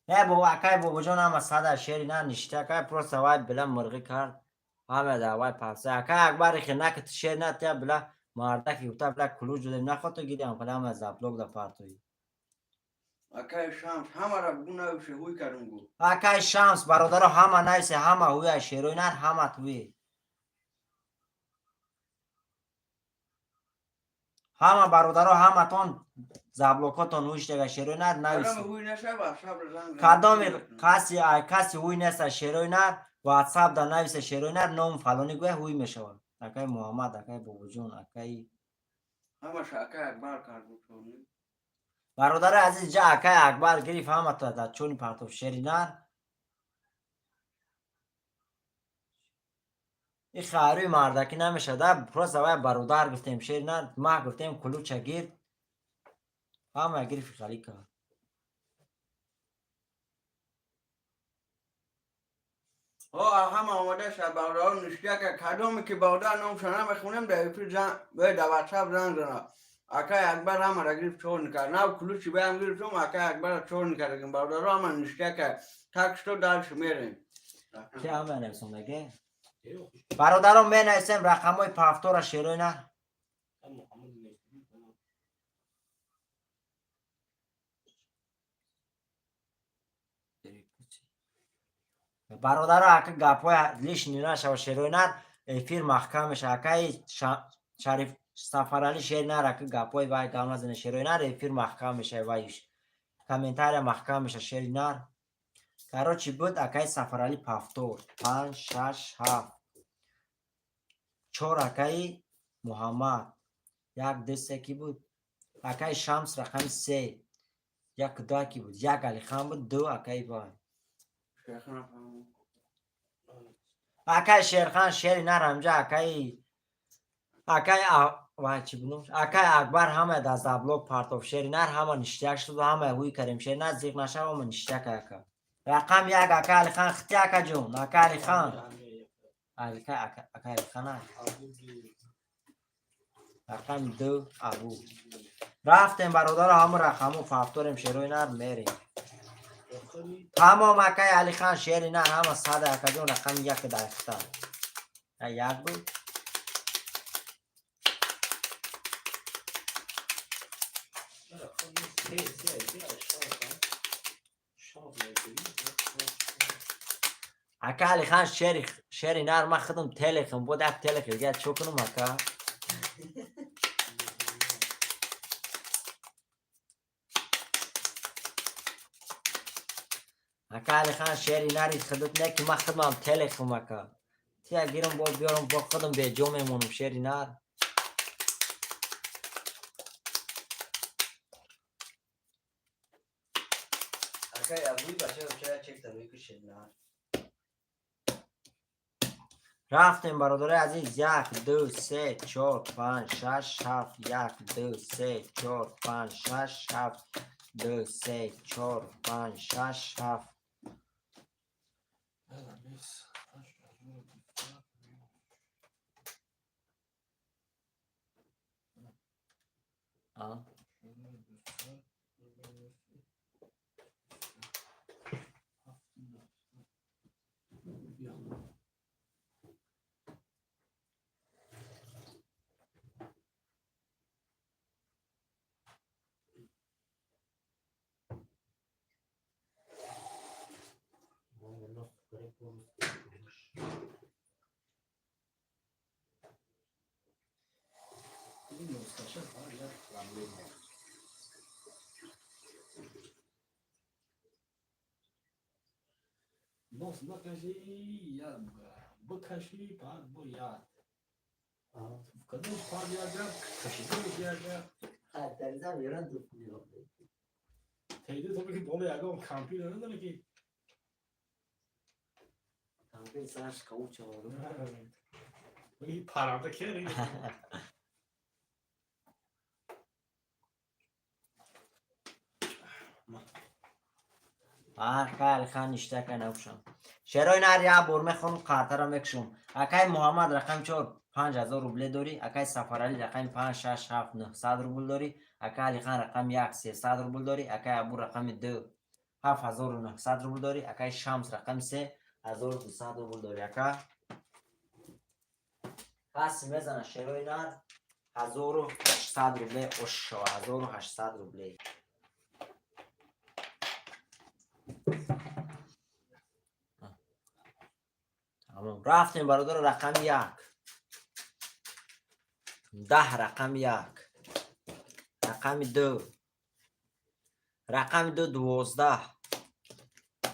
Speaker 1: Не бобо, акай бобоҷон, ҳама сада шери на ништа, акай просто вай била мурғӣ кард, ҳама да вай пафса. Акай Акбар, хе наки ту шер на тя била мардаки гуфта била кулуҷ додем, наход ту гидиам хеле ҳама заблок да партои.
Speaker 4: Акай Шамс, ҳамара бугу навише, ҳуй кардум гу.
Speaker 1: Акай Шамс, бародаро, ҳама нависе, ҳама ҳуя шерои нар, ҳама туи. Ҳама бародаро, ҳаматон заблокотон ҳуй шудага, шерои нар нависе.
Speaker 4: Кадоме ҳуй нашава, шабра занг занам.
Speaker 1: Кадоми каси ай каси ҳуй неста, шерои нар ватсап да нависе, шерои нар ном фалони гӯя, ҳуй мешавад. Акай Муҳаммад, акай Бобоҷон, акай
Speaker 4: Ҳамаша акай Акбар кард гу.
Speaker 1: Бародари азиз, ҷа акай Акбар гирифт, ҳамата дар чуни партоф, шери нар. И хайрӯи мардакӣ намешада, просто вай бародар гуфтем, шери нар ма гуфтем, кулуча гирд, ҳама гирифти, халӣ кард.
Speaker 4: Ҳо, ҳама омода шад, бародаро, ништяка. Кадоме ки бародар номша намехонем, дар эфир зан дар ватсап занг зана. Акай Акбар ҳамара гирифт, чор никард, нав ключи баям гирифтум, акай Акбара чор никардагим. Бародаро, ҳама ништяка, так что дальше мерем.
Speaker 1: Ки ҳама нависондаге? Бародаро, менависем рақамҳои пафтора, шерои нар.
Speaker 2: Муҳаммад навиштагӣ.
Speaker 1: Бародаро, ака гапҳои лишний нашава, шерои нар, эфир маҳкам меша. Акаи Шариф Сафаралӣ, шери нар, ака гапҳои вай гап назане, шерои нар, эфир маҳкам меша, вай комментария маҳкам меша, шери нар. Короче, буд акаи Сафаралӣ пафтор, панҷ, шаш, ҳафт, чор, акаи Муҳаммад, як, ду, се ки буд, акаи Шамс рақами се, як, ду ки буд, як Алихан буд, ду акаи вай. Акаи Шерхан, шери нар, ҳамҷа акаи вай чӣ буд номаш, акаи Акбар ҳама дар заблок партоф, шери нар, ҳама ништяк шуд, ҳама ҳуй кардем, шери нар, зиқ нашава, ҳама ништяк. Ака рақам як, ака Алихан, хити, акаҷон, ака Алихан, ака Алихан, рақами ду абу. Рафтем, бародаро, ҳамун рақаму пафторем, шерои нар, мерем. Тамом, акаи Алихан, шери нар, ҳама сада, акаҷон, рақами як дақиқа як буд. Ака Алихан, шери нар, ман худам телехм буд, як телех дига чо кунам, ака? Ака Алихан, шери нари, худут не ки ман худам телехм, ака, тия гирам, бо биёрам, бо худам беҷо мемонам, шери нар.
Speaker 5: Акай Абуи бача вообще чек дарои ки шери нар.
Speaker 1: Рафтем, бародари азиз, як, ду, се, чор, панҷ, шаш, ҳафт, як, ду, се, чор, панҷ, шаш, ҳафт, ду, се, чор, панҷ, шаш, ҳафт. А?
Speaker 2: Нос накаши, я бикаши, баъд бо яд. Кадом пар яга, кашида яга.
Speaker 3: Даризам еран ду.
Speaker 2: Тейде то ки боло ягон компютер надоре ки.
Speaker 3: Компютер сараш кауча.
Speaker 2: Баги паранда кери.
Speaker 1: Акай Алихан ништака напушам. Шерои нар як бор мехонам, қартара мекушам. Акай Муҳаммад рақами чор 5000 рубле дорӣ, акай Сафаралӣ рақами панҷ шаш ҳафт 900 рубл дорӣ, акай Алихан рақами як 300 рубл дорӣ, акай Абу рақами ду 7900 рубл дорӣ, акай Шамс рақами се 1200 рубл дорӣ. Ака каси мезана шерои нар 1800 рубле ошо 1800 рубле. Тамом. Рафтем бародаро рақами як. 10 рақами як. Рақами ду. Рақами ду 12.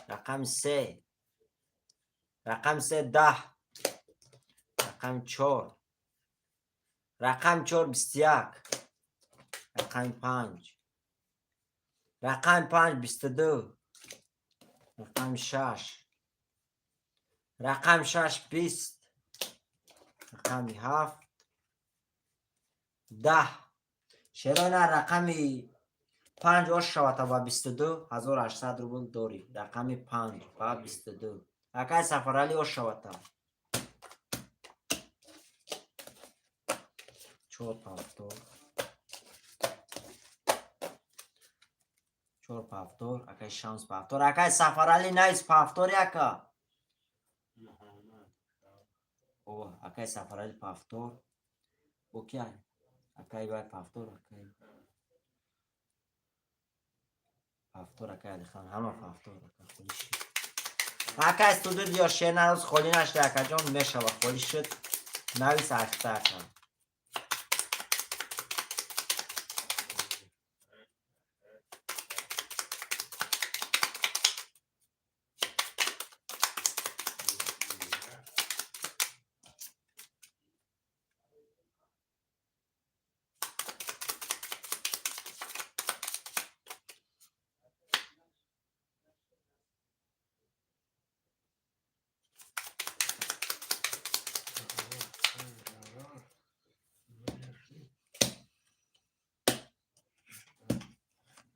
Speaker 1: Рақами се. Рақами се 10. Рақами чор. Рақами чор 21. Рақами панҷ. Рақами панҷ 22. Рақами шаш. Рақами шаш 20. Рақами ҳафт. 10. Шерона рақами панҷ ош шавата ба 22 1800 рубл дорӣ. Рақами панҷ ба 22. Акай Сафаралӣ ош шавата. Чор пафтор. Чор пафтор. Акай Шамс пафтор. Акай Сафаралӣ найс пафтор яка.
Speaker 2: Муҳаммад.
Speaker 1: О, акай Сафаралӣ пафтор. Окей. Акай вай пафтор, акай. Пафтор, акай Алихан, ҳама пафтор, акай холӣ шуд. Акай студио шер нароз холӣ нашда, акаҷон мешава, холӣ шуд. Навис ахта ака.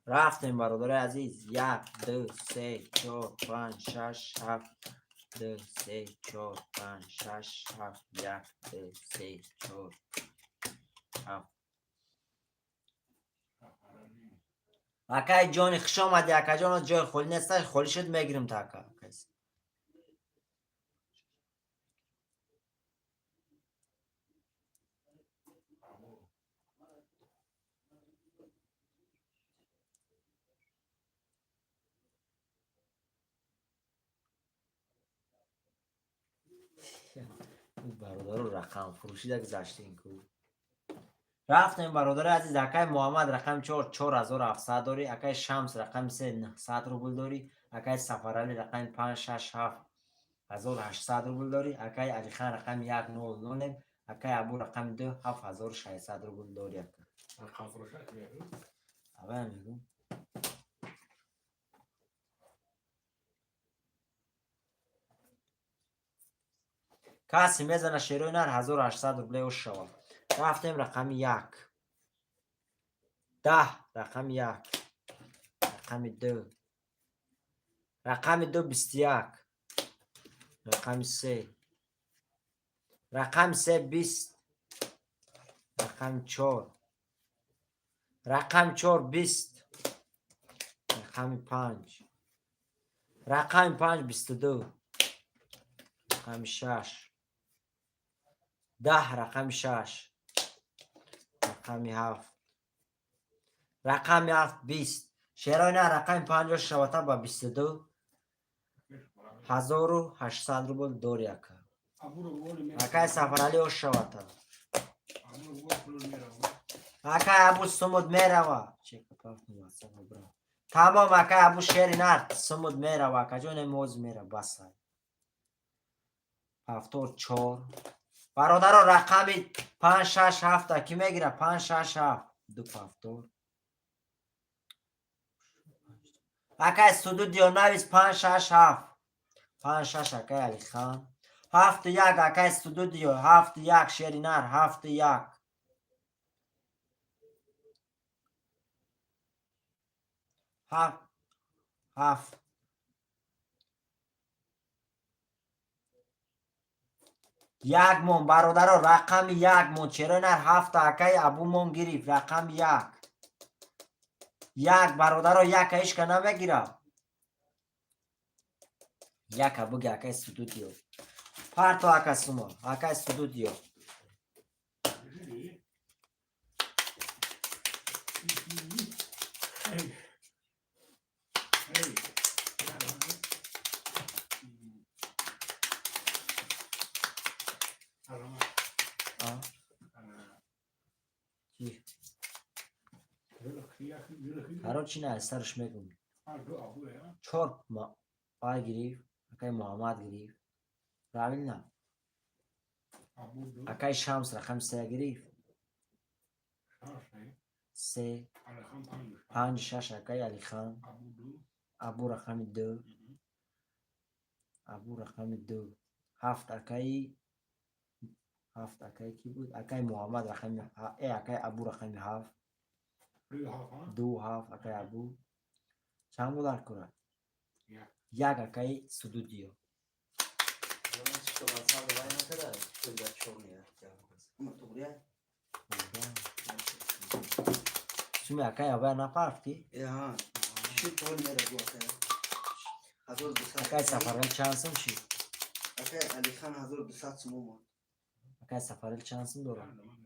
Speaker 1: Рафтем бародари азиз. Як, ду, се, чор, панҷ, шаш, ҳафт, ду, се, чор, панҷ, шаш, ҳафт, як, ду, се, чор, ҳафт. Акай ҷони хуш омадӣ, акаҷон, ҷои холӣ неста, холӣ шуд мегирим та ака. Бародару рақам фурӯшида гузаштем ку. Рафтем бародари азиз, акай Муҳаммад рақами чор 4700 дорӣ, акай Шамс рақами се 900 рубл дорӣ, акай Сафаралӣ рақами панҷ шаш ҳафт 1800 рубл дорӣ, акай Алихан рақами як нол нолем, акай Абу рақами ду 7600 рубл дорӣ ака.
Speaker 2: Рақам фурӯшак мегӯ.
Speaker 1: Аввал мегӯм. Касе мезана шерои нар 1800 рубле ош шавад. Рафтем рақами як. 10 рақами як. Рақами ду. Рақами ду 21. Рақами се. Рақами се 20. Рақами чор. Рақами чор 20. Рақами панҷ. Рақами панҷ 22. Рақами шаш. 10 рақами шаш. Рақами ҳафт. Рақами ҳафт 20. Шерои нар рақами панҷ ош шавата ба 22 1800 рубл дорӣ ака.
Speaker 2: Абуро воли мерава.
Speaker 1: Акай Сафаралӣ ош шавата.
Speaker 2: Абуро воли пул мерава.
Speaker 1: Акай Абу сумуд мерава. Тамом акай Абу шери нар сумуд мерава. Акаҷон моз мера басай. Ҳафтор чор. Бародаро рақами панҷ шаш ҳафта ки мегира? Панҷ шаш ҳафт. Ду пафтор. Акай Судудиё навис панҷ шаш ҳафт. Панҷ шаш акай Алихан. Ҳафту як акай Судудиё, ҳафту як шери нар, ҳафту як. Ҳафт. Ҳафт. Як мон, бародаро, рақами як мон. Чаро нар ҳафта акаи Абумон гирифт? Рақами як. Як, бародаро, яка ҳичка намегирад. Яка буги, акаи Судудиё. Парто, ака, сумо, акаи Судудиё. А? Ки? Короче, на сарш мегум. Чор ай гирифт, акаи Муҳаммад гирифт. Правильно? Акаи Шамс рақами се гирифт. Се, панҷ, шаш акаи Алихан. Абу рақами ду. Абу рақами ду. Ҳафт акаи, ҳафт акаи кӣ буд? Акаи Муҳаммад рақами акаи Абу рақами ҳафт. Ду ҳафт акаи Абу. Чанд будар кунад? Як акаи Судудиё.
Speaker 5: Что WhatsApp вай накарда? Что дар чор меяд?
Speaker 4: Туғрия?
Speaker 1: Суми акаи Абая напарфтӣ?
Speaker 4: Ҳа. Ши тол мера бу акай. 1200.
Speaker 1: Акаи Сафарали чанд сум шид?
Speaker 4: Акай Алихан 1200 сум омад.
Speaker 1: Акаи Сафарали чанд сум дорад?
Speaker 5: 1200.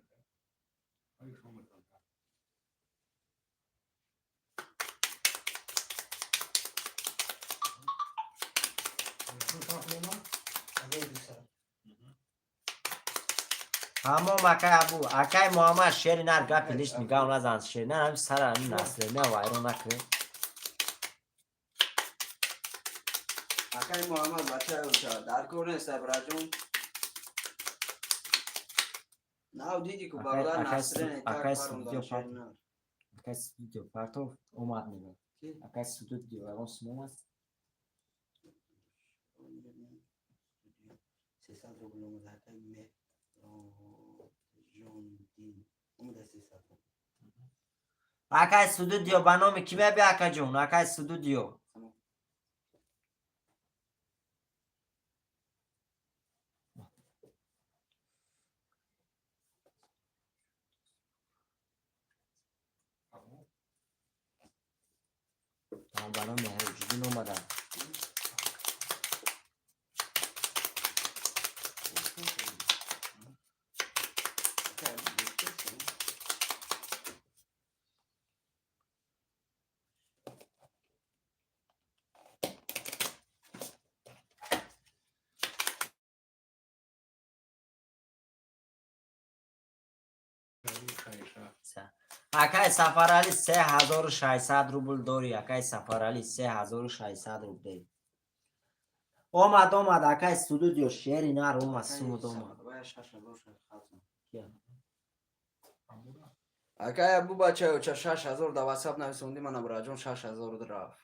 Speaker 1: Ҳамом, акаи Абу, акаи Муҳаммад, шери нар, гапи лиш нигоҳ назан, шери нар, ҳами сара ҳами наслена вайрон накун.
Speaker 4: Акай Муҳаммад, бачаи оша, дар кор нест, браҷон. Нав диди ку бародар насрене так
Speaker 1: акай
Speaker 4: парондан
Speaker 1: Судудиё.
Speaker 4: шери нар.
Speaker 1: Акаи Судудиё партов омад мега.
Speaker 4: Ки?
Speaker 1: Акаи Судудиё ягон сум омад?
Speaker 4: 300 рубл омада, акай Меҳроҷондин. Омада 300 рубл.
Speaker 1: Акаи Судудиё, ба номи кӣ мебия, акаҷон? Акаи Судудиё.
Speaker 4: Тамом.
Speaker 1: Тамом, ба номи Меҳроҷиддин омада.
Speaker 4: Акай Абу, бехтар.
Speaker 1: Акаи Сафарали, 3600 рубл дорӣ, акаи Сафарали, 3600 рубл омад, омад, акаи Судудиё, шери нар омад, сумуд омад.
Speaker 4: Вая 6000 шад хатм.
Speaker 1: Кия?
Speaker 4: Акай Абу, бачаи оча, 6000 да WhatsApp нависонди мана, браҷон, 6000 рафт.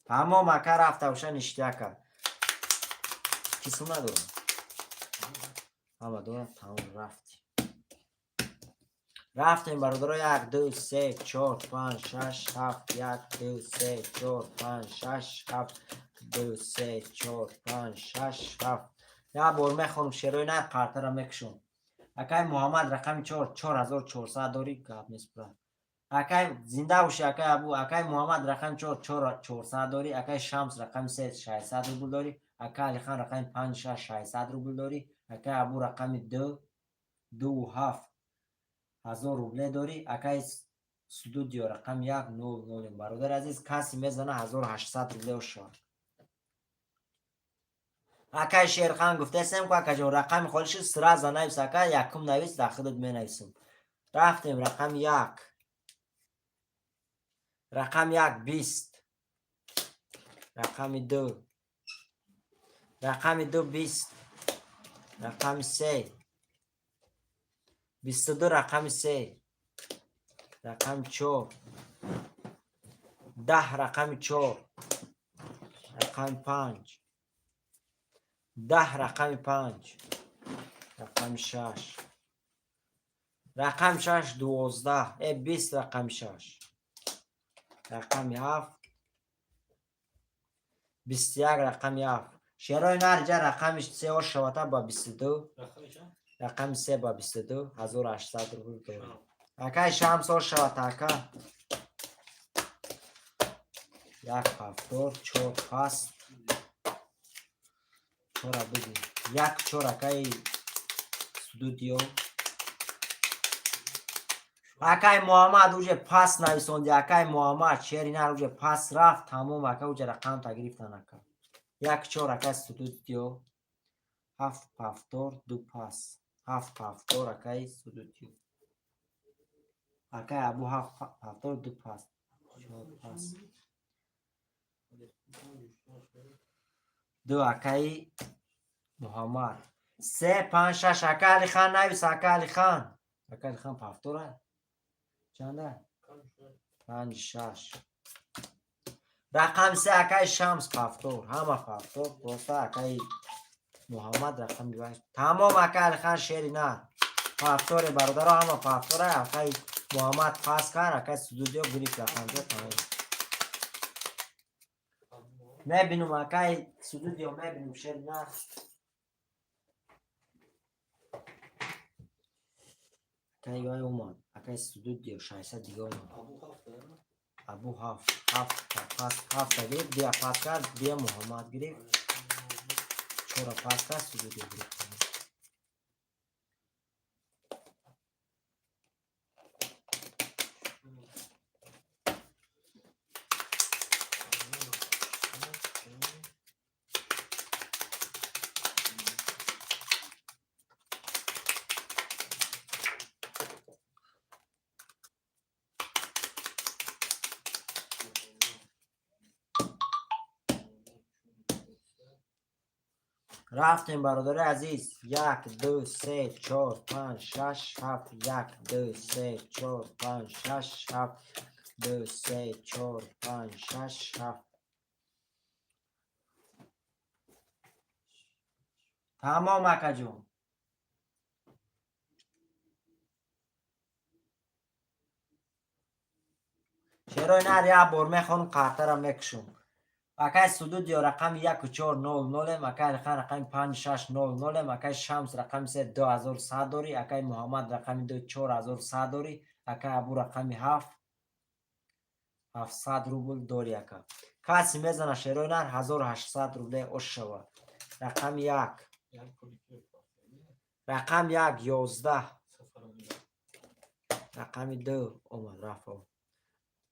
Speaker 1: Тамом, ака, рафта оша ништяка. Ки сум надорам? Ҳама дорам, тамом, рафтем. Рафтем, бародаро, як, ду, се, чор, панҷ, шаш, ҳафт, як, ду, се, чор, панҷ, шаш, ҳафт, ду, се, чор, панҷ, шаш, ҳафт. Як бор мехонам, шерои нар, қартара мекушам. Акаи Муҳаммад рақами чор, 4400 дорӣ, гап нест, брат. Акай, зинда бошӣ, акаи Абу, акаи Муҳаммад рақами чор, чор чорсад дорӣ, акаи Шамс рақами се, 600 рубл дорӣ, акаи Алихан рақами панҷ, шаш, 600 рубл дорӣ, акаи Абу рақами ду, дуву ҳафт ҳазор рубле дорӣ, акаи Судудиё рақами як, нол нолем. Бародари азиз, касе мезана, 1800 рубле шавад. Акаи Шерхан, гуфтасем ку, акаҷон, рақами холиши сразу навис, ака, якум навис, дар худат менависам. Рафтем, рақами як. Рақами як 20. Рақами ду. Рақами ду 20. Рақами се. 22, рақами се. Рақами чор. 10, рақами чор. Рақами панҷ. 10, рақами панҷ. Рақами шаш. Рақами шаш 12, 20 рақами шаш. Рақами ҳафт 21 рақами ҳафт. Шерои нар ҷа рақами се ош шавата ба 22. Рақами се ба 22 1800 рубл дорӣ. Акай Шамс ош шавата ака. Як ҳафтор, чор паст. Чора биди. Як чор акаи студио. Акай Муҳаммад уже пас нависонди. Акай Муҳаммад шери нар уже пас рафт, тамом ака уже рақамта гирифтан ака. Як чор акай студио. Ҳафт пафтор, ду пас. Ҳафт пафтор акай студио. Акай Абу ҳафт пафтор, ду пас. Чор пас. Ду акаи Муҳаммад. Се панҷ шаш ака Алихан навис ака Алихан. Ака Алихан пафтора? Чанда? Панҷ шаш. Рақами се акаи Шамс пафтор. Ҳама пафтор. Просто акаи Муҳаммад рақами ваш. Тамом ака Алихан шери нар. Пафторе бародаро ҳама пафтора. Акаи Муҳаммад пас кард, акаи студио гирифт рақамҷо тамом. Мебинум акаи студио мебинум шери нар. Акаи вай омад. Акаи студио 600 дига омад. Абу ҳафт. Ҳафт пас ҳафта гирифт, дия пас кард, дия Муҳаммад гирифт. Чора пас кард, студио гирифт. Рафтем бародари азиз. Як, ду, се, чор, панҷ, шаш, ҳафт. Як, ду, се, чор, панҷ, шаш, ҳафт. Ду, се, чор, панҷ, шаш, ҳафт. Тамом акаҷон. Шерои нар як бор мехонам, қартара мекушам. Акай Судудио рақами яку чор нол нолем, акай Алихан рақами панҷ шаш нол нолем, акай Шамс рақами се 2100 дорӣ, акай Муҳаммад рақами ду 4100 дорӣ, акай Абу рақами ҳафт 700 рубл дорӣ ака. Касе мезана шерои нар 1800 рубле ош шавад. Рақами як. Рақами як 11. Рақами ду омад рафт.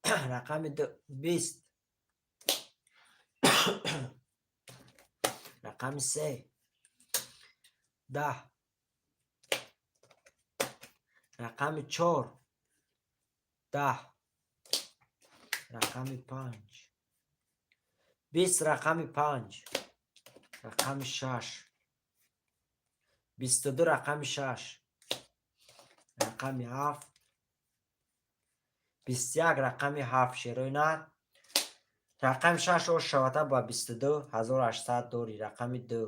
Speaker 1: Рақами ду 20. Рақами се 10. Рақами чор 10. Рақами панҷ 20. Рақами панҷ. Рақами шаш 22. Рақами шаш. Рақами ҳафт 21. Рақами ҳафт шерои нар. Рақами шаш ош шавата ба 22 1800 дорӣ. Рақами ду.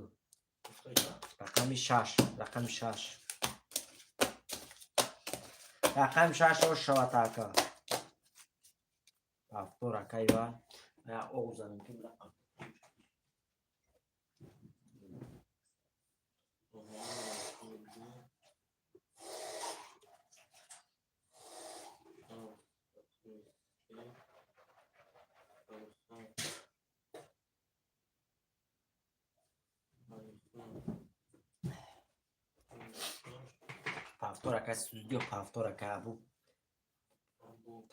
Speaker 1: Рақами шаш. Рақами шаш. Рақами шаш ош шавата ака. Ҳафтор акай ва. Я оғ занам ки рақам. Пафтор акай студио пафтор акай Абу.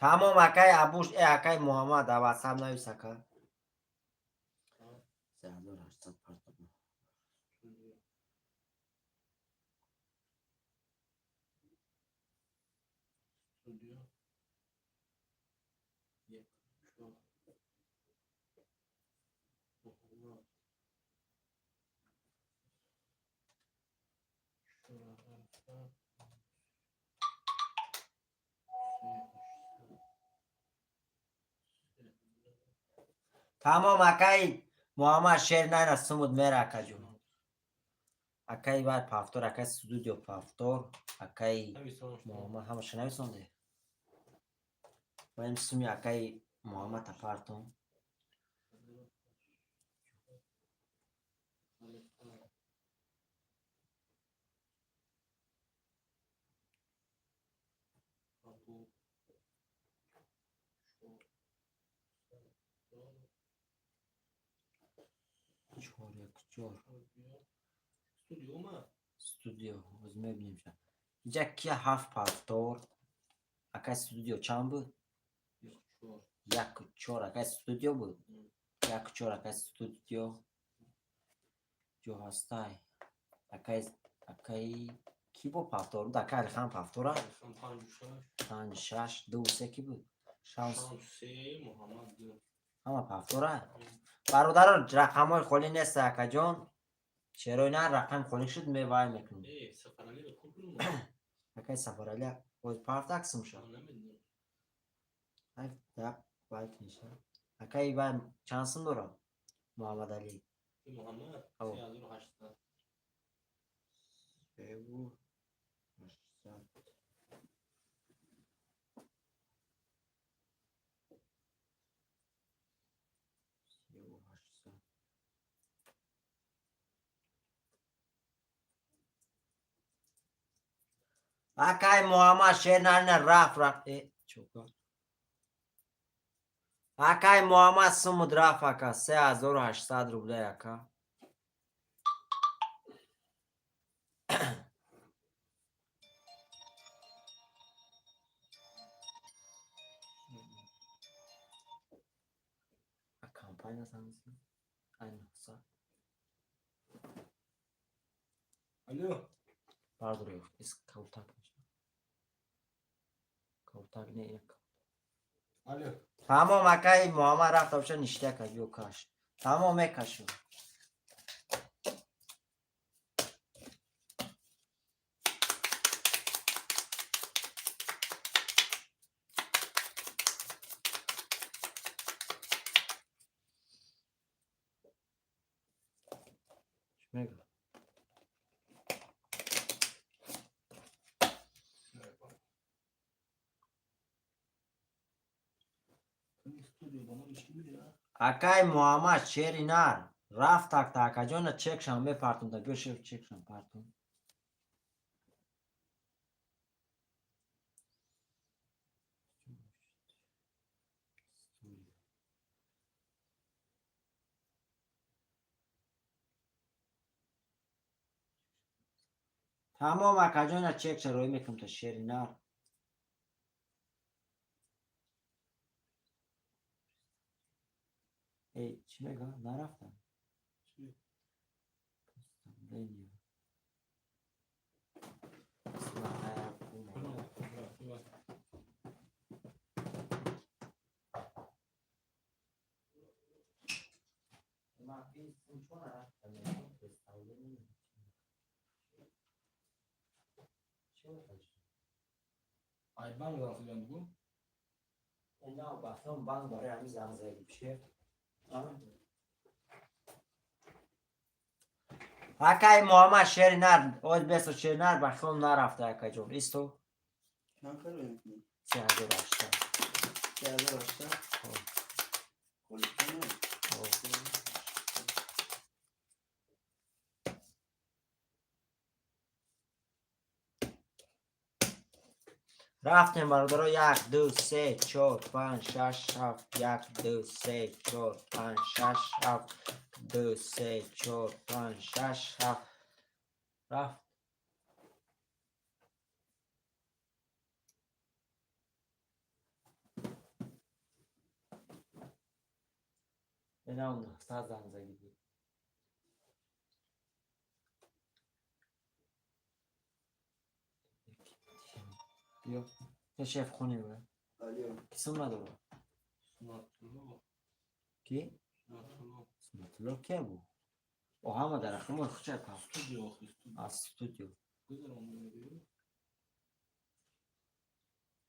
Speaker 1: Тамом акай Абуш, акай Муҳаммад а WhatsApp навис ака. 3800 партоб. Тамом акай Муҳаммад шер найна сумуд мера акаҷон. Акай вай пафтор, акай студио пафтор, Акаи Муҳаммад ҳамаша нависонде. Ваем суми акаи Муҳаммад апартон. Чор як чор. Студио ҳоз мебинем. Иҷа кия ҳафт пафтор. Акай студио чанд буд? Яку чор. Акай студио буд. Яку чор акай студио. Ҷо ҳастай. Акай акай ки бо пафтор буд? Акай Алихан пафтора? Панҷ шаш ду се ки буд? Шамс. Ҳама пафтора? Бародарон, рақамҳои холӣ нест, акаҷон. Шерои нар рақам холӣ шуд, мевай мекунем. Акай Сафарали боз пафтак сум шуд. Вай книша. Акай вай чанд сум дорад? Муҳаммадалӣ.
Speaker 2: Муҳаммад 3800.
Speaker 1: 3800. 3800. Акай Муҳаммад шернарина рафт рафт. Э, чӯка. Акай Муҳаммад сумуд рафт ака 3800 рубля ака. Компания занг ай 900.
Speaker 2: Алло.
Speaker 1: Бардор, ис каутак мешавад. Каутак не як.
Speaker 2: Алло.
Speaker 1: Тамом акай Муҳаммад рафта боша ништяка ё каш. Тамом мекашу. Чӣ мегӯ? Акай Муҳаммад шери нар рафт такта акаҷона чекшам мепартум да биё шеф чекшам партум. Тамом акаҷона чекша роӣ мекунам та шери нар. Эй, чӣ мега? Нарафтам. Представление.
Speaker 2: Ай банк занг задан бугу?
Speaker 1: На, бафтам банк барои ҳамин занг зади пишев. Акай Муҳаммад шери нар, оз бесо шери нар ба хилом нарафта акаҷон. Исто
Speaker 4: Чанд хел мекунӣ?
Speaker 1: 3800.
Speaker 4: 3800?
Speaker 1: Хо.
Speaker 4: Холӣ кунӣ?
Speaker 1: Хо. Рафтем бародаро як, ду, се, чор, панҷ, шаш, ҳафт, як, ду, се, чор, панҷ, шаш, ҳафт, ду, се, чор, панҷ, шаш, ҳафт. Рафт. Инам 900 занг задидӣ. Биё. Те шеф хунӣ бе.
Speaker 4: Алло.
Speaker 1: Ки сум надорад?
Speaker 2: Сунатулло.
Speaker 1: Ки?
Speaker 2: Сунатулло.
Speaker 1: Сунатулло ке бу? О ҳама дар рақамҳои хуча па.
Speaker 2: Студио охи студио.
Speaker 1: Аз студио.
Speaker 2: Гузарон мегӯю.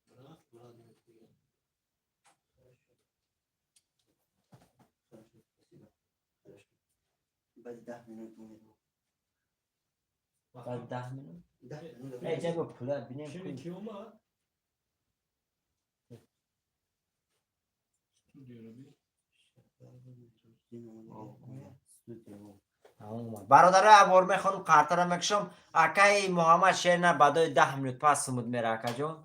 Speaker 2: Брат, брат мегӯяд.
Speaker 4: Хорошо, спасибо. Хорошо. Баъди 10 минут меравам.
Speaker 1: Баъд 10 минут? Не, ҷа бо пула бинем.
Speaker 2: Шери ки омад? Студиоро би.
Speaker 1: Бародарои абор мехонам, қартара мекушам. Акаи Муҳаммад Шерна баъдои 10 минут пас сумуд мера, акаҷон.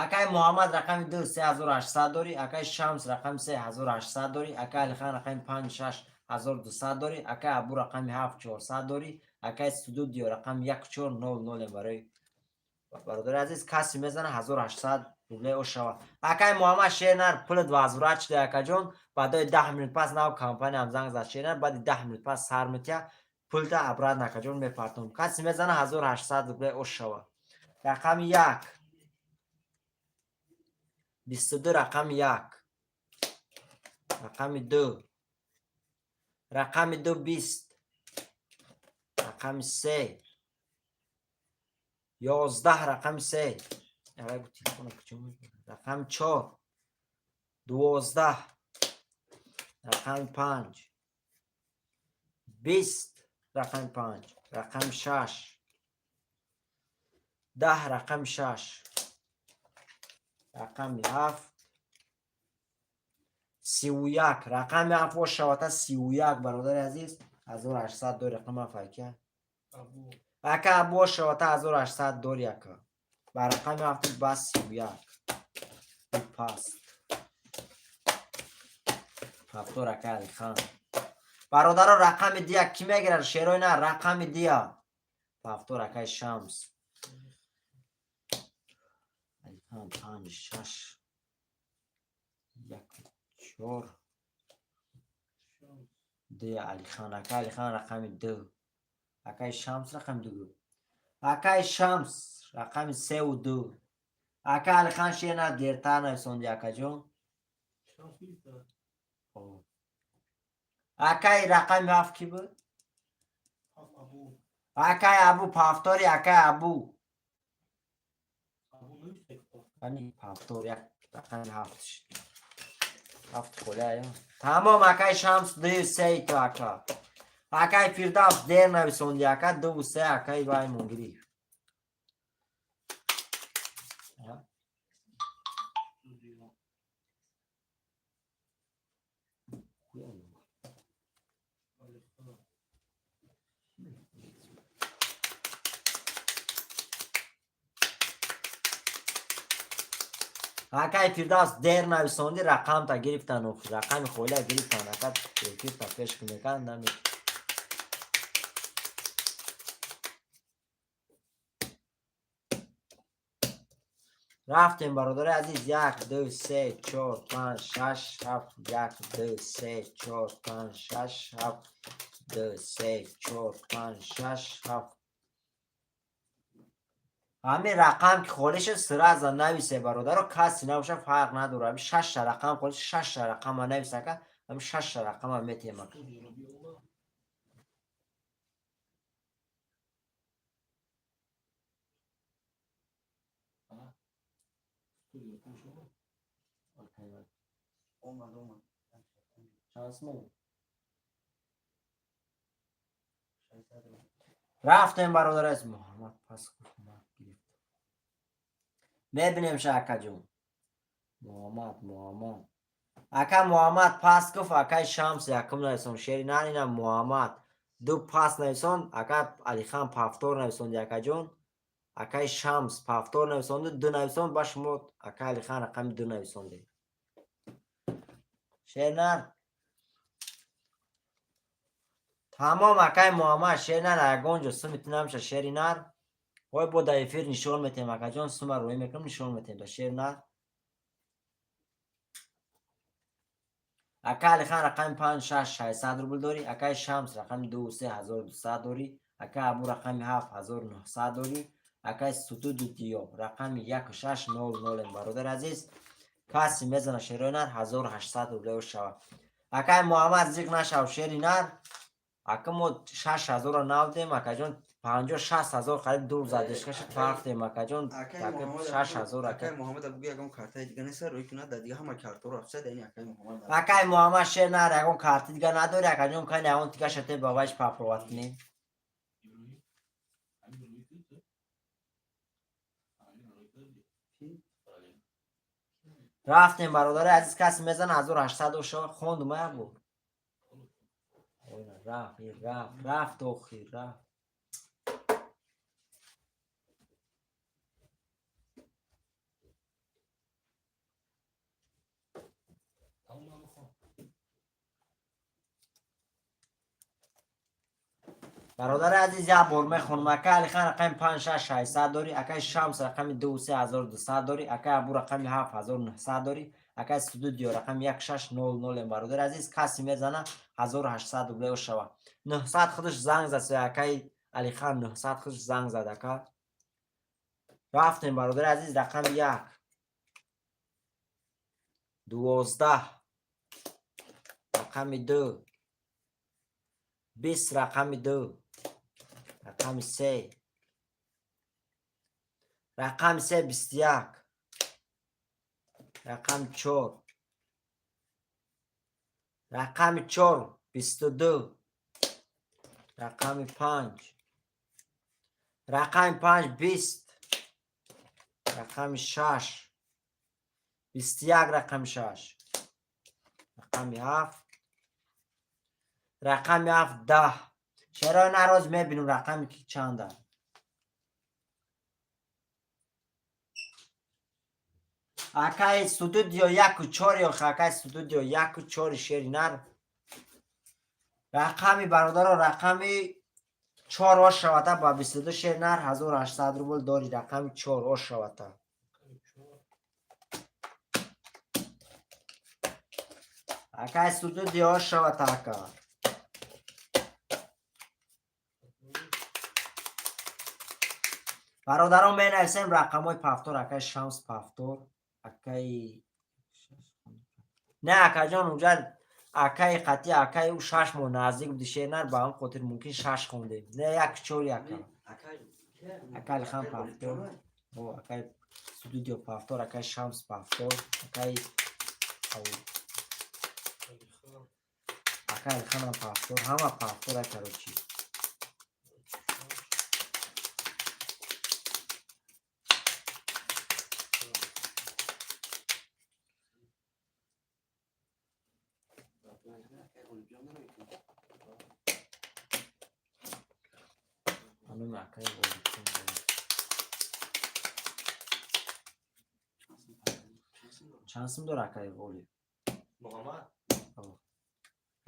Speaker 1: Акаи Муҳаммад рақами ду 3800 дорӣ, акаи Шамс рақами се 1800 дорӣ, акаи Алихан рақами панҷ 6200 дорӣ, акаи Абу рақами ҳафт 400 дорӣ, акаи Студио рақами як 400. Барои бародари азиз, касе мезана, 1800 рубле ошава. Акаи Муҳаммад Шернар, пулат возврат шуда, акаҷон. Баъдои 10 минут пас нав компаниям занг зад. Шернар, баъди 10 минут пас сар метия, пулта обратно, акаҷон, мепартом. Касе мезана, 1800 рубле ошава. Рақами як 22, рақами як, рақами ду, рақами ду 20, рақами се 11, рақами се, рақами чор 12, рақами панҷ 20, рақами панҷ, рақами шаш 10, рақами шаш, рақами ҳафт 31, рақами ҳафт ошавата 31. Бародари азиз, 1800 дори рақами ҳафт, ака.
Speaker 2: Абу.
Speaker 1: Ака Абу, ошавата 1800 дори, ака. Ба рақами ҳафти ба 31 паст ҳафтор, ака Алихан. Бародаро, рақами дия кӣ мегирад? Шерои на, рақами дия ҳафтор, акаи Шамс. Алихан панҷ шаш як чор
Speaker 2: Шамс.
Speaker 1: Ду, Алихан. Акаи Алихан рақами ду, акаи Шамс рақами ду, акаи Шамс рақами сеу ду. Ака Алихан, шена дертар нависонди, акаҷон.
Speaker 2: Шамс гирифта.
Speaker 1: Акаи рақами ҳафт кӣ буд?
Speaker 2: Ҳафт Абу.
Speaker 1: Акаи Абу пафтори, акаи Абу.
Speaker 2: Абу навишта ки.
Speaker 1: Ани пафтор як рақами ҳафт шуд. Ҳафт холия. Тамом, акаи Шамс, ду сей то, ака. Акаи Фирдавс дер нависонди, ака, дуву се, акаи ваймон гирифт.
Speaker 2: Студио. Алихан.
Speaker 1: Акаи Фирдавс дер нависонди, рақамта гирифтан, рақами холия гирифтан, ака. Эфирта пеш мекард нами. Рафтем, бародари азиз: як, ду, се, чор, панҷ, шаш, ҳафт, як, ду, се, чор, панҷ, шаш, ҳафт, ду, се, чор, панҷ, шаш, ҳафт. Ҳамин рақам ки холӣ шуд, сразу нависе, бародаро. Касе набоша, фарқ надорад. Ҳамин шашта рақам холӣ шуд, шашта рақама навис, ака. Ҳамин шашта рақама метиҳем, ака.
Speaker 2: Студиоро би омад. А? Студио пуш омад.
Speaker 5: Омад, омад.
Speaker 1: Чанд сум?
Speaker 5: 600 рубл.
Speaker 1: Рафтем, бародар азиз. Муҳаммад пас гуфт, ман гирифт. Мебинем ша, акаҷон. Муҳаммад, Муҳаммад, ака Муҳаммад пас гуфт. Акаи Шамс якум нависон, шери нарина. Муҳаммад ду пас нависон, ака Алихан пафтор нависонди, акаҷон. Акаи Шамс пафтор нависонду, ду нависон ба шумо. Ака Алихан рақами ду нависонде, шернар. Тамом, акаи Муҳаммад Шернар, ягон ҷо суми ту намеша, шери нар. Ой, бо дар эфир нишон метем, акаҷон. Сума рӯӣ мекунам, нишон метем да шернар. Ака Алихан рақами панҷ шаш 600 рубл дорӣ, акаи Шамс рақами ду се 1200 дорӣ, ака Абу рақами ҳафт 1900 дорӣ, акаи Сутуду Диё рақами як шаш нол нолем. Бародари азиз, касе мезана, шерои нар, 1800 рубле шавад. Акаи Муҳаммад, зиқ нашав, шери нар. Ака, мо 6000-ро навдем, акаҷон, 50-60 ҳазор қариб дур задишкаши пафтем, акаҷон. 6000.
Speaker 5: Акай Муҳаммад, бугӯ, ягон картаи дига неста, рӯй кунад, дар дига ҳама картаро рафта, дар ин акай Муҳаммад.
Speaker 1: Акай Муҳаммад Шернар, ягон карти дига надори, акаҷон? Кани, ягон тигашате ба вайш папроват кунем.
Speaker 2: Иброҳим. Ҳамин рӯй кардӣ? Ҳамин рӯй кардӣ? Бале.
Speaker 1: Рафтем, бародари азиз, касе мезана, 1800 шава. Хондум ябо. Рафт, рафт, рафт, охир рафт.
Speaker 2: Тамом нахон.
Speaker 1: Бародари азиз, як бор мехонам. Акай Алихан рақами 5 6 600 дорӣ, акай Шамс рақами 2 3200 дорӣ, акай Абу рақами 7900 дорӣ, акай Студио рақами 1600. Бародари азиз, касе мезана, 1800 рубле шава. 900 худаш занг зад, акай Алихан 900 худаш занг зад, ака. Рафтем, бародари азиз, рақами 1, 12, рақами 2, 20, рақами 2, рақами 3, рақами 3, 21, рақами 4, рақами 4, 22, рақами 5, рақами 5, 20, рақами 6, 21, рақами 6, рақами 7, рақами 7, 10. Чаро нароз мебинем рақами ки чанда. Акай Студио 1-4 ё акай Студио 1-4 шери нар рақами, бародаро, рақами 4 ош шавата ба 22 шери нар 1800 рубл дори. Рақами 4 ош шавата. Акай Студио, ош шавата, ака. Бародарон, менависем рақамҳои пафтор. Акай Шамс пафтор, акай, не, акаҷон, уҷа акаи қатъи акаи ӯ 6 моҳ наздик буди, шернар, ба ҳам хотир мумкин шаш хондем. Не, як чори, ака. Акай Алихан пафтор, акай Студио пафтор, акай Шамс пафтор, акай Алиханам пафтор, ҳама пафтор, короче. Ануми акаи Ғолибҷон. Чанд сум дора акаи Ғолиб?
Speaker 3: Муҳаммад.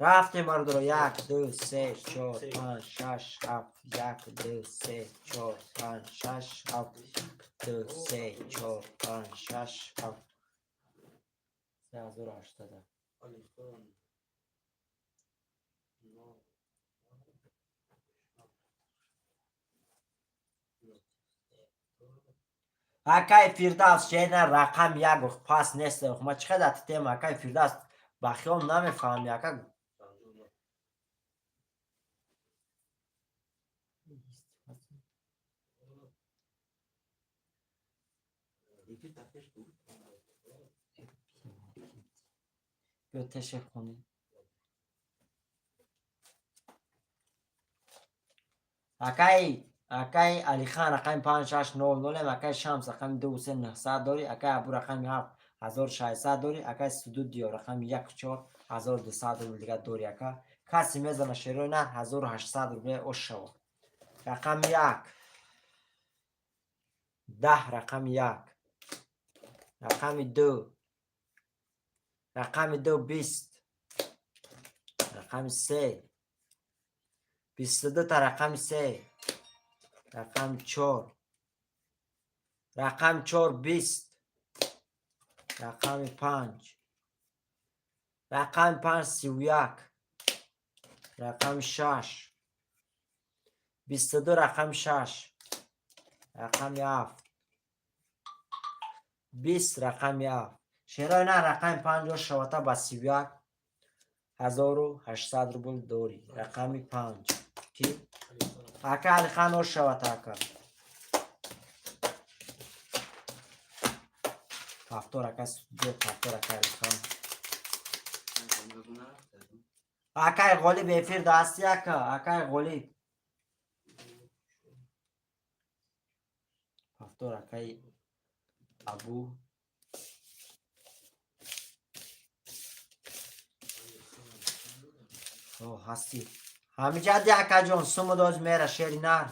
Speaker 1: Рафтем, бародаро: як, ду, се, чор, панҷ, шаш, ҳафт, як, ду, се, чор, панҷ, шаш, ҳафт, ду, се, чор, панҷ, шаш, ҳафт, 3800.
Speaker 2: Алихан. Но.
Speaker 1: Акай Фирдавс шена рақам як пас нест. Ма чӣ қадар титем, акай Фирдавс, ба хиёл намефаҳми, ака.
Speaker 2: 59.
Speaker 5: Эфир дар пеш буд.
Speaker 1: Биё, теше хонӣ. Акай Алихан рақами 5600-ем, акай Шамс рақами 2 3900 дорӣ, акай Абу рақами 7600 дорӣ, акай Студио рақами 1 4200 рубл дига дорӣ, ака. Касе мезана, шерои на 1800 рубле ош шава. Рақами 1, 10, рақами 1, рақами 2, рақами 2, 20, рақами 3, 22 та, рақами 3, рақами 4, рақами 4, 20, рақами 5, рақами 5, 31, рақами 6, 22, рақами 6, рақами 7, 20, рақами 7. Шерои на рақами 5 шавата ба 31. 1800 рубл дорӣ. Рақами панҷ ки? Ака Алихан, ош шавад, ака. Повтор, ака Студио, повтор, ака Алихан. Акай Ғолиб, эфир дасти, ака, акай Ғолиб. Повтор, акай Абу. О, ҳастӣ. Ҳамиҷади, акаҷон, суму доз мера шери нар.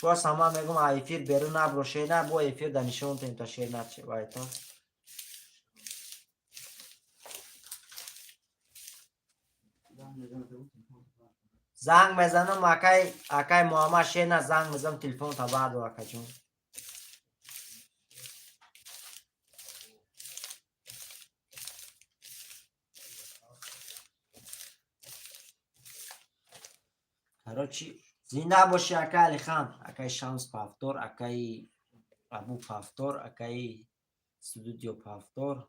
Speaker 1: Боз ҳама мегум, а эфир берун набро, шери нар, бо эфир да нишон тем та шери нар вайто. Занг мезанам, акай, акай Муҳаммад шер нар, занг мезанам, телефон та бардор, акаҷон. Короче, зинда боши, акай Алихан, акай Шамс повтор, акай Абу повтор, акай Студио повтор.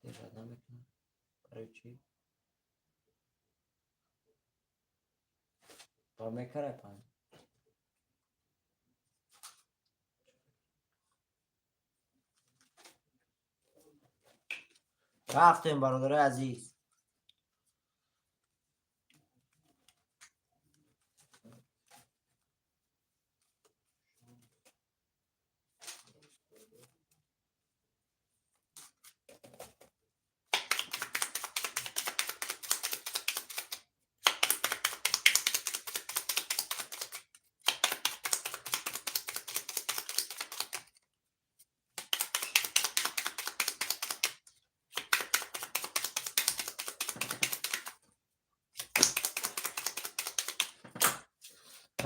Speaker 1: Держать намекна. Короче. Па мекара пан. Рафтем, бародари азиз.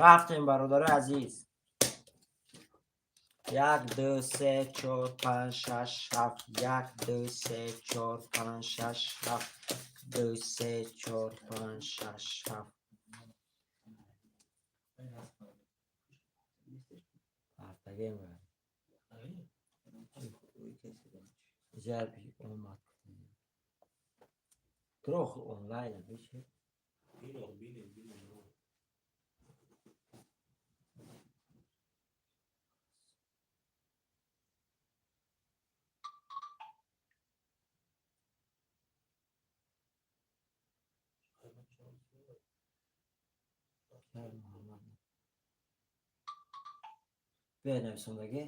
Speaker 1: Рафтем, бародари азиз. Як, ду, се, чор, панҷ, шаш, ҳафт. Як, ду, се, чор, панҷ, шаш, ҳафт. Ду, се, чор, панҷ, шаш, ҳафт. Ҳафтагем. Зарби омад. Трох онлайн бичи.
Speaker 2: Бинем, бинем.
Speaker 1: Биёед, нависондагӣ.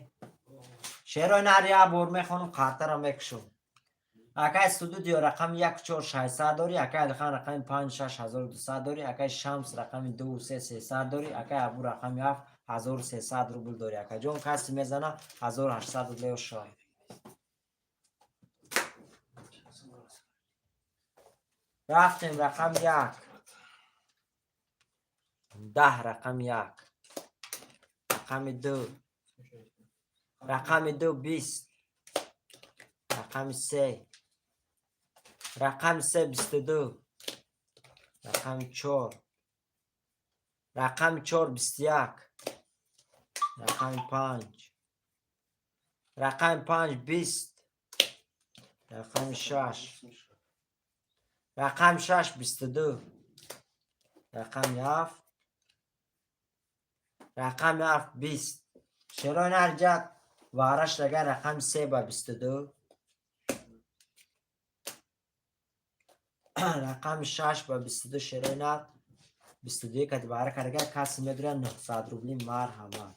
Speaker 1: Шерои нар як бор мехонам, қартара мекушам. Акай Студио рақами як чор шашсад дорӣ, акай Алихан рақами панҷ шаш 1200 дорӣ, акай Шамс рақами ду се 300 дорӣ, акай Абу рақами ҳафт 1300 рубл дорӣ. Акаҷон, касе мезана, 1800 рубл ёшай. Рафтем, рақами як. 10, рақами як. Рақами ду. Рақами ду 20. Рақами се. Рақами се 22. Рақами чор. Рақами чор 21. Рақами панҷ. Рақами панҷ 20. Рақами шаш. Рақами шаш 22. Рақами ҳафт. Рақами ҳафт 20. Шерои нарҷат вараш дагар рақами се ба 22. Рақами шаш ба 22, шерои нар 22 кати баҳра кардага, касе медуря, 900 рубли, марҳамат.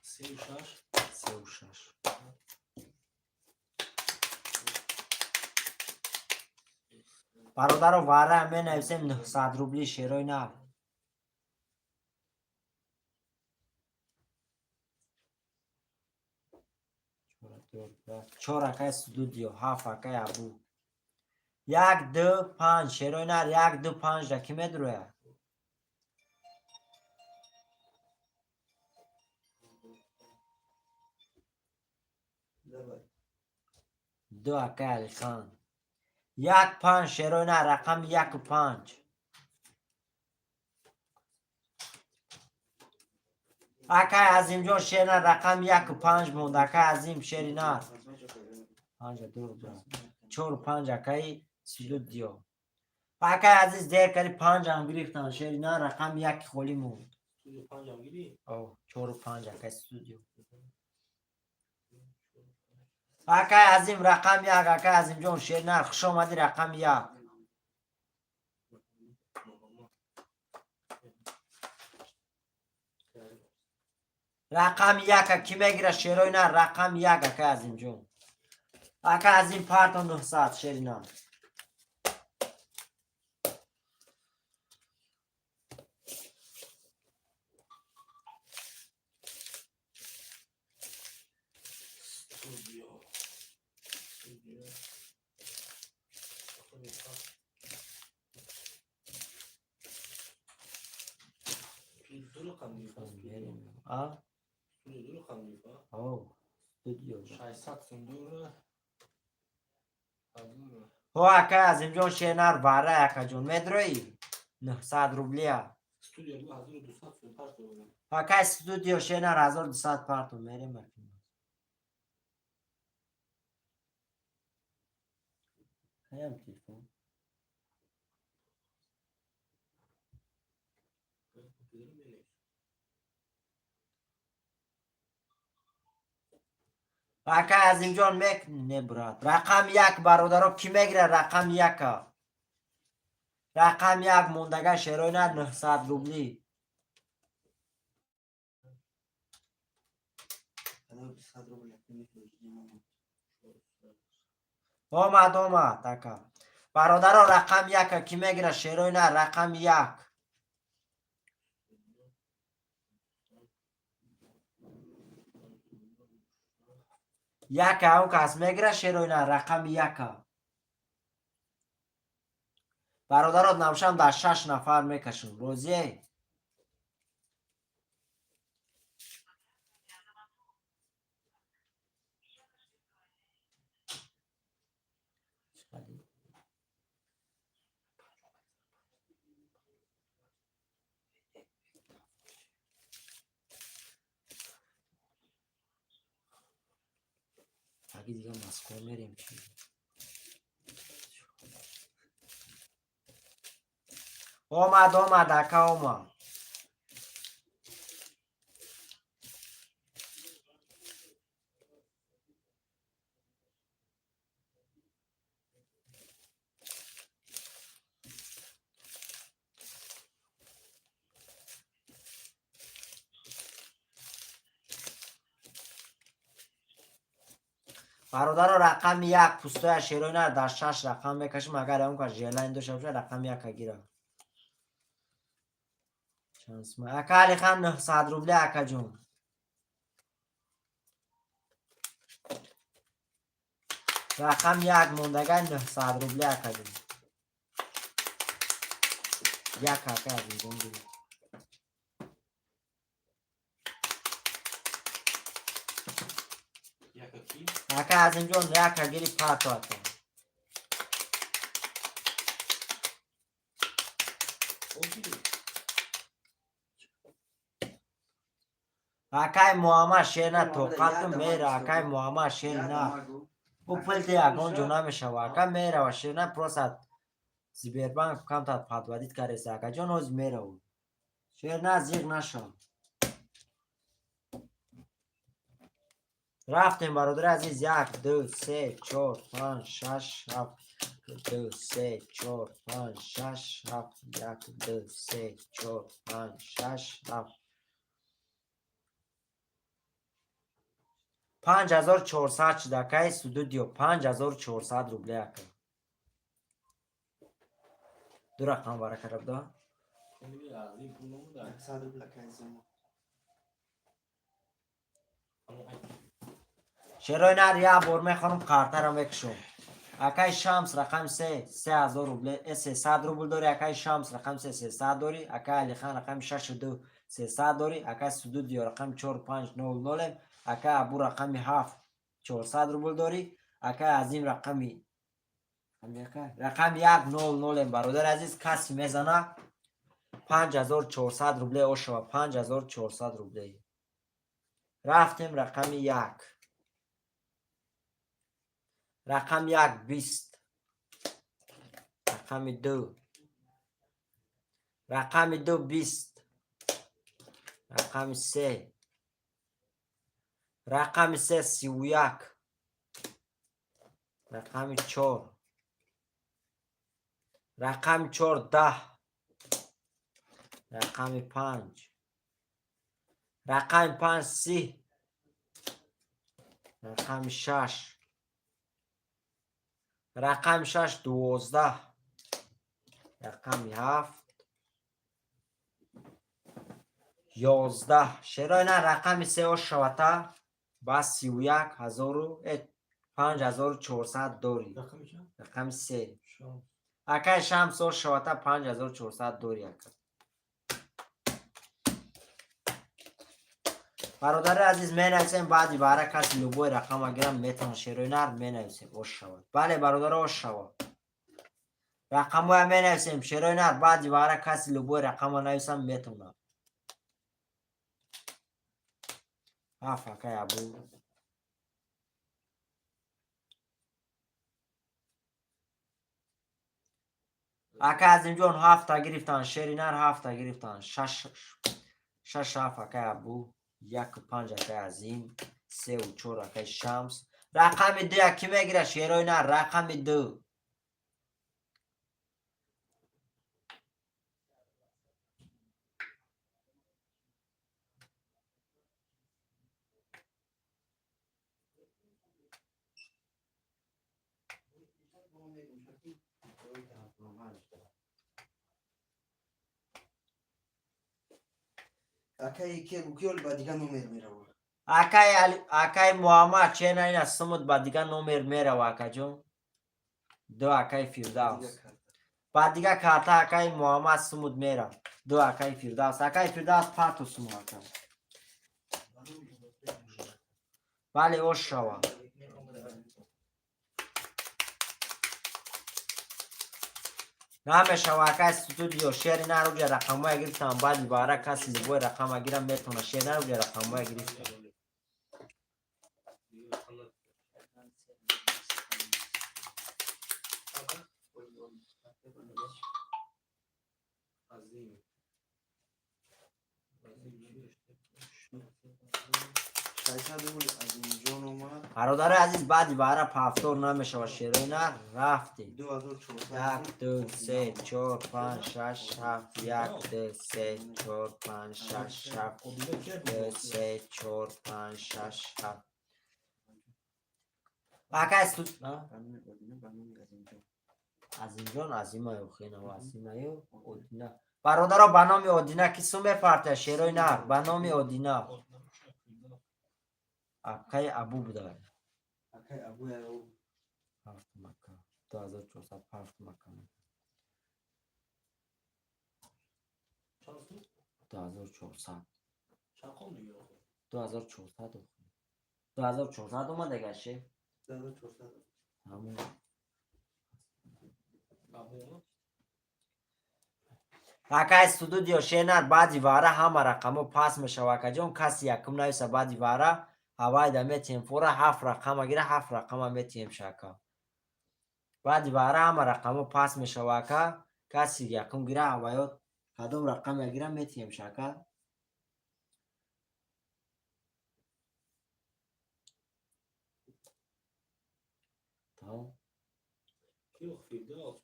Speaker 2: Сею шаш.
Speaker 1: Сеу шаш. Бародаро, вара менависем, 900 рубли, шерои нар. Чор акай Студио, ҳафт акай Абу. Як, ду, панҷ, шерои нар, як, ду, панҷ да кӣ медурояд? Ду, акай Алихан. Як панҷ, шерои нар, рақами яку панҷ. Акай Азимҷон, шери нар, рақами яку панҷ монд. Акай Азим, шери нар. Панҷа ду, чору панҷ, акаи Судудиё. Акай Азиз, дер карди, панҷам гирифтан, шери нар, рақами яки холӣ монд.
Speaker 2: Студио панҷам гирӣ?
Speaker 1: Чору панҷ, акай Студио. Акай Азим, рақами як, акай Азимҷон, шери нар, хуш омадӣ, рақами як. Рақами яка кӣ мегирад, шерои нар, рақами як, акай Азимҷон. Акай Азим, парто 900, шери нар.
Speaker 2: Студио. Студио. Рақами ҳафт. Ду рақам гирифт, студио.
Speaker 1: А?
Speaker 2: Студио ду рақам гирифт, а?
Speaker 1: О, студио.
Speaker 2: 600 сум дура. Ҳазор.
Speaker 1: Ҳо, акай Азимҷон, шери нар, вара, акаҷон, медроӣ? 900 рублия.
Speaker 2: Студио бу 1200 сум парто.
Speaker 1: Акай Студио, шери нар, 1200 парто, мерем акин. Каям телефон? Акай Азимҷон, мек не, брат. Рақами як, бародаро, кӣ мегирад рақами яка? Рақами як мондага, шерои нар, 900 рубли.
Speaker 5: 100 рубля.
Speaker 1: Омад, омад, ака. Бародаро, рақами яка кӣ мегирад, шерои нар, рақами як. Яка он кас мегирад, шерои нар, рақами яка. Бародаро, навшам дар шаш нафар мекашам. Розие? Аги дига Москва мерем чи? Омад, омад, ака, омад. Бародаро, рақами як пустоя, шерои нар, дар шаш рақам мекашим. Агар он кас желание дошта бошад, рақами яка гира. Ака Алихан, 900 рубля, акаҷон. Рақами як мондага, 900 рубля, акаҷон. Як, ака Азимҷон, гирифт.
Speaker 2: Яка ки?
Speaker 1: Ака Азимҷон, яка гири, парто, ака.
Speaker 2: О, гирӣ?
Speaker 1: Акай Муҳаммад, шер на, тоқату мера, акай Муҳаммад, шери на. Ӯ пулти ягон ҷо намешава, ака, мерава, шер на, просто Сбербанк камтар подводить кареса, акаҷон, ҳози мераву. Шер на, зиқ нашав. Рафтем, бародари азиз, як, ду, се, чор, панҷ, шаш, ҳафт, ду, се, чор, панҷ, шаш, ҳафт, як, ду, се, чор, панҷ, шаш, ҳафт. 5400 шуд, акаи Судудиё, 5400 рубля, ака. Ду рақам вара карда буда?
Speaker 2: Азим пул намуда.
Speaker 5: 100 рубля кайзимо.
Speaker 1: Шерои нар, як бор мехонам, картаро мекушом. Акаи Шамс, рақами се, 3000 рубле, 300 рубл дорӣ, акаи Шамс, рақами се, 300 дорӣ, акаи Алихан, рақами шашу ду, 300 дорӣ, акаи Судудиё, рақами чор панҷ нол нолем, акаи Абу, рақами ҳафт, 400 рубл дорӣ, Акай Азим, рақами як нол нолем, бародари азиз. Каси мезана, 5400 рубле ошава, 5400 рубле. Рафтем, рақами як, рақами як 20, рақами ду, рақами ду 20, рақами се, рақами се 31, рақами чор, рақами чор 10, рақами панҷ, рақами панҷ 30, рақами шаш, рақами шаш 12, рақами ҳафт 11. Шерои на, рақами се ошавата ба сиву як ҳазору 5400 дорӣ. Рақами се, акай Шамс, ошавата 5400 дорӣ, ака. Бародари азиз, менависем баъди баъра, каси любой рақама гирам метавон. Шерои нар, менависем, ош шавад. Бале, бародаро, ош шавад. Рақамҳоя менависем, шерои нар. Баъди баъра каси любой рақама нависам метавонам. Ҳафт, акай Абу. Ака Азимҷон, ҳафта гирифтан. Шери нар, ҳафта гирифтан. Шаш, шаш, ҳафт, акай Абу, яку панҷ, акай Азим, сеу чор, акай Шамс. Рақами дуя кӣ мегирад, шерои нар? Рақами ду.
Speaker 5: Акай ки гукиёл ба дигар номер мерава.
Speaker 1: Акай акай Муҳаммад, чена ина сумут ба дигар номер мерава, акаҷон. Ду, акай Фирдавс, ба дигар карта, акай Муҳаммад, сумут мера. Ду, акай Фирдавс. Акай Фирдавс, парту суму, ака. Бале, ош шава. Намешава, акай студио. Шери наруҷа рақамҳоя гирифтам. Баъди баъра каси любой рақама гирам метавона. Шери наруҷа рақамҳоя гирифтам.
Speaker 2: Азим.
Speaker 5: 600 рубл Азимҷон омад.
Speaker 1: Бародари азиз, баъди баъра повтор намешава, шерои нар. Рафтем.
Speaker 5: 2400.
Speaker 1: Як, ду, се, чор, панҷ, шаш, ҳафт. Як, ду, се, чор, панҷ, шаш, ҳафт. Ду, се, чор, панҷ, шаш, ҳафт. Акай студ
Speaker 5: Ба номи Азимҷон.
Speaker 1: Азимҷон, Азимаю, хенава Азимаю, Одина. Бародаро, ба номи Одина ки сум мепартя, шерои нар? Ба номи Одина. Акай Абу буда.
Speaker 5: Акай Абуя.
Speaker 1: Ҳафт мака, 2400, ҳафт мака, 2400, 2400, 2400 омадага, ше.
Speaker 5: 2400.
Speaker 1: Ҳамон. Акай студио, шернар, баъди вара ҳама рақамҳо паст мешава, акаҷон. Каси якум нависа, баъди вара ҳавайда метиҳем фора. Ҳафт рақама гира, ҳафт рақама метиҳем шака. Баъди вара ҳама рақамҳо паст мешава, ака. Каси якум гира, ҳаваёт кадом рақаме гира, метиҳем шака. Тамом.
Speaker 2: Фирдавс.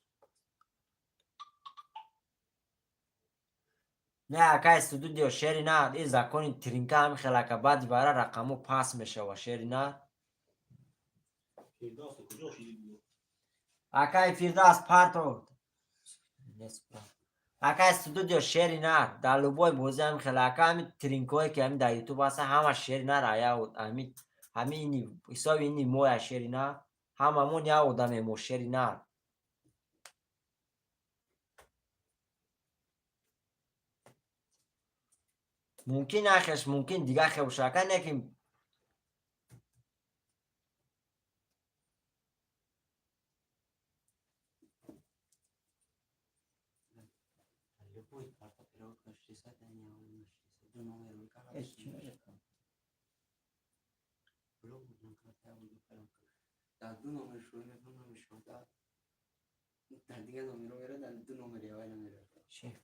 Speaker 1: Не, акай студио, шери на, и закони тринка ҳами хел, ака. Баъди вара рақамҳо паст мешава, шери на.
Speaker 2: Фирдавс куҷо шиди буд?
Speaker 1: Акай Фирдавс, парто. Акай студио, шери нар, дар любой бозӣ ҳами хел, ака. Ҳами тринкое ки ҳами дар ютуб ҳаста, ҳама шери нар ая ҳами ҳами ини ҳисоби ини моя, шери нар. Ҳамамон як одамем мо, шери нар. Мумкин ахеш, мумкин дигар хел боша, ака, не ки.
Speaker 5: Любой карта перевод кар 60, не 62 номер
Speaker 1: Э,
Speaker 5: кар.
Speaker 1: чӣ мегӯям?
Speaker 5: Блок будам карта буду кардам. Дар ду номер шурӯъ мекунам, намешавад. Дар дигар номерҳо мерад, дар ду номер явай намерад.
Speaker 1: Шеф.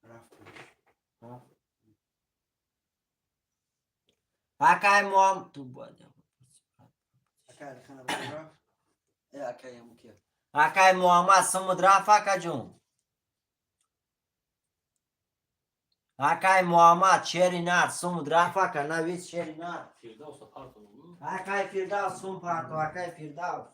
Speaker 5: Рафт.
Speaker 1: Акай моам ту бояд як бор пурсӣ, брат.
Speaker 5: Акай Алихана буду рафт. Э, акай Ямукия.
Speaker 1: Акай Муҳаммад, сумуд рафт, акаҷон. Акай Муҳаммад, шери нар, сумуд рафт, ака, навис шери нар.
Speaker 2: Фирдавса парту.
Speaker 1: Акай Фирдавс, сум парту, акай Фирдавс.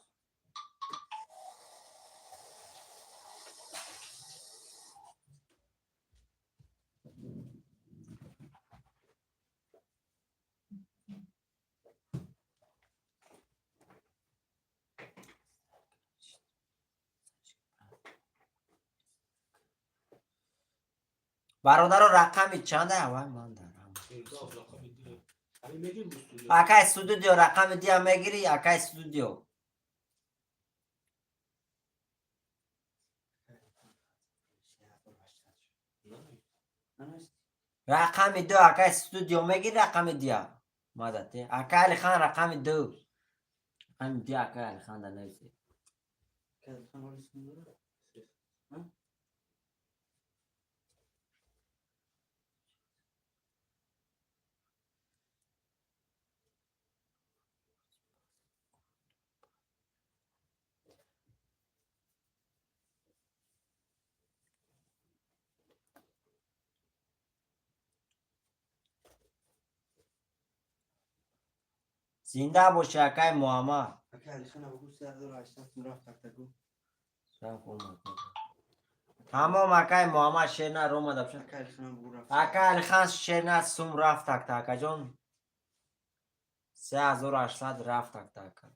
Speaker 1: Бародаро, рақами чанда? Аввал ман дарам.
Speaker 2: Фирдавс рақами ду. Ҳамин мегирим студио.
Speaker 1: Акай студио, рақами дия мегирӣ, акай студио. Рақами ду, акай студио мегирӣ, рақами дия. Мадад, э? Акай Алихан, рақами ду. Рақами дия, акай Алихан да нависе.
Speaker 5: Акай Алихан ҳоли сум дорад?
Speaker 1: Зинда бошӣ, акай Муҳаммад.
Speaker 5: Акай Алихана бугу 3800 сум рафт тактагу.
Speaker 1: Тамом, акай Муҳаммад, шернар омада бошад.
Speaker 5: Акай Алихана бугу рафт.
Speaker 1: Акай Алихан, шернар, сум рафт такта, акаҷон. 3800 рафт такта, ака.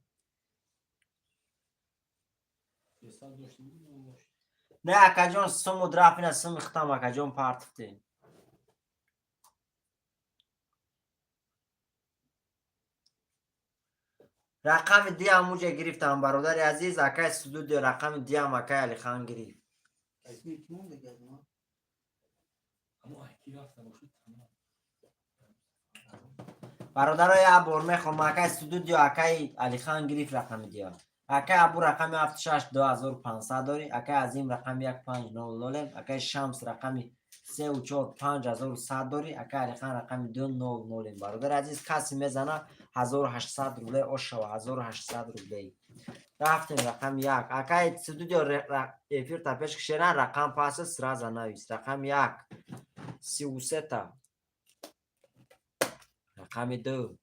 Speaker 2: Сесад доштем.
Speaker 1: Не, акаҷон, сумуд рафт, ина суми хитам, акаҷон, партифте. Рақами диам уҷа гирифтам, бародари азиз, акай студио, рақами диам акай Алихан гирифт.
Speaker 5: Исми ки мондаги аз ма?
Speaker 2: Ҳамо ки рафта бошад, тамом.
Speaker 1: Бародаро, як бор мехоҳам, акай студио, акай Алихан гирифт рақами диам. Акай Абу рақами 76 2500 дорӣ, акай Азим рақами 1500, акай Шамс рақами 3 4 5100 дорӣ, акай Алихан рақами 200. Бародари азиз, касе мезана 1800 рублей ошава, 1800 рублей. Рафтем, рақами як. Акай студио, эфир та пеш кишера, рақам пас сразу навис. Рақами як 33-та. Рақами ду.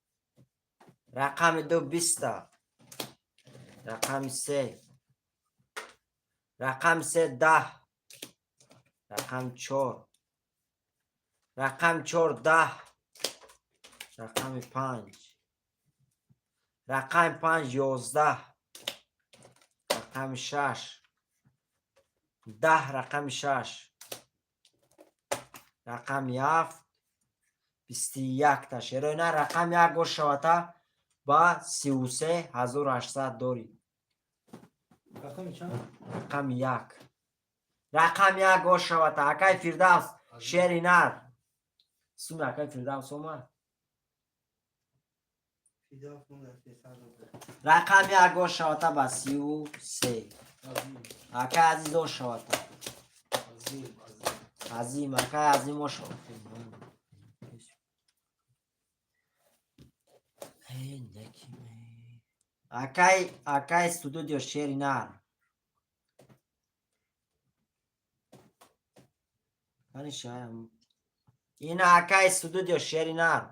Speaker 1: Рақами ду 20-та. Рақами се. Рақами се 10. Рақами чор. Рақами чор 10. Рақами панҷ. Рақами панҷ 11. Рақами шаш. 10, рақами шаш. Рақами ҳафт 21-та. Шерои на, рақами як ошавата ба 33 800 дорӣ.
Speaker 2: Рақами чанд?
Speaker 1: Рақами як. Рақами як ошавата. Акай Фирдавс, шери нар. Суми акай Фирдавс омад.
Speaker 5: Фирдавс монда 300 рубл.
Speaker 1: Рақами як ошавата ба 33.
Speaker 2: Азим.
Speaker 1: Акай Азиз ошавата.
Speaker 2: Азим, Азим.
Speaker 1: Азим, акай Азим ошавата. Э, некиме. Акай студио, шери нар. Кани шаям. Ина акай студио, шери нар.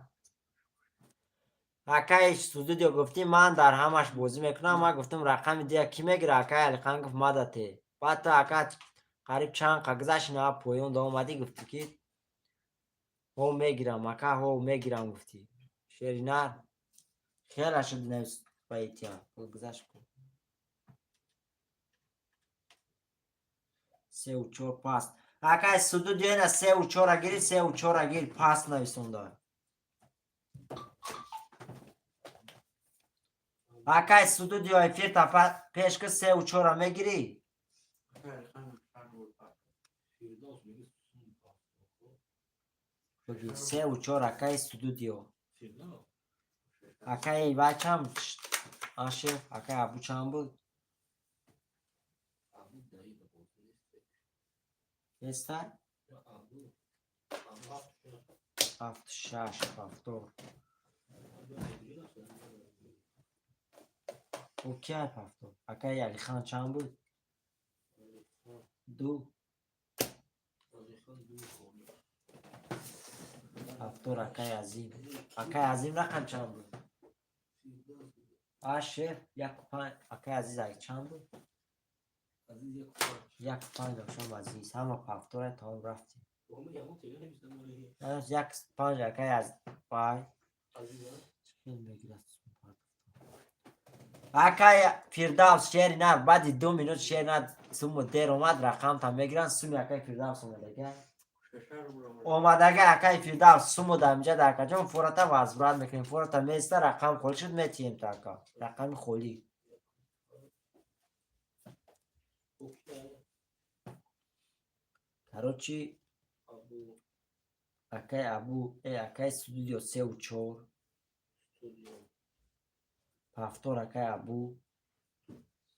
Speaker 1: Акай студио, гуфтӣ ман дар ҳамаш бозӣ мекунам, ман гуфтам рақами дия кӣ мегира, акай Алихан гуфт мадате. Баъд ту, ака, қариб чанд қа гузашт, ина поён да омадӣ, гуфтӣ ки ҳо мегирам, ака, ҳо мегирам гуфтӣ. Шери нар. Хела шуд навис ба ития. Гузашт ку. Сеу чор паст. Акай студио, ина сеу чора гири, сеу чора гир, паст нависонда. Акай студио, эфирта пеш ки, сеу чора мегирӣ.
Speaker 2: Фирдавс меги сум пафто.
Speaker 1: Бигир, сеу чор, акай студио.
Speaker 2: Фирдавс.
Speaker 1: Акай бачам ашеф, акай Абу чанд буд?
Speaker 2: Абу даида бозӣ нест.
Speaker 1: Нестай?
Speaker 2: Я Абу ҳафт шаш.
Speaker 1: Ҳафту шаш, ҳафтор.
Speaker 2: Абу мегирӣ нафта.
Speaker 1: О, кияй ҳафтор? Акай Алихан чанд буд? Ду.
Speaker 2: Алихан ду холӣ.
Speaker 1: Ҳафтор, акай Азим. Акай Азим рақам чанд буд?
Speaker 2: Фирдавс.
Speaker 1: А, шеф, яку панҷ. Акай Азиз ай чанд буд?
Speaker 2: Азиз яку панҷ.
Speaker 1: Яку панҷ дошам Азиз. Ҳама ҳафтора, тамом, рафтем.
Speaker 2: Омад ягон тега нависам моли.
Speaker 1: Як панҷ, акай аз вай.
Speaker 2: Азиз а?
Speaker 1: Чӣ мегирад? Акай Фирдавс, шери нар, баъди 2 минут шер нар суму дер омад, рақамта мегиранд. Суми акай Фирдавс омадага. Омадага, акай Фирдавс, суму дар инҷа дар акаҷон фората возврат мекунем. Фората места, рақам холӣ шуд, метиҳем то ака. Рақами холӣ.
Speaker 2: Окей.
Speaker 1: Короче,
Speaker 2: Абу
Speaker 1: акай Абу, акай студио сеу чор,
Speaker 2: студио
Speaker 1: ҳафтор, акай Абу.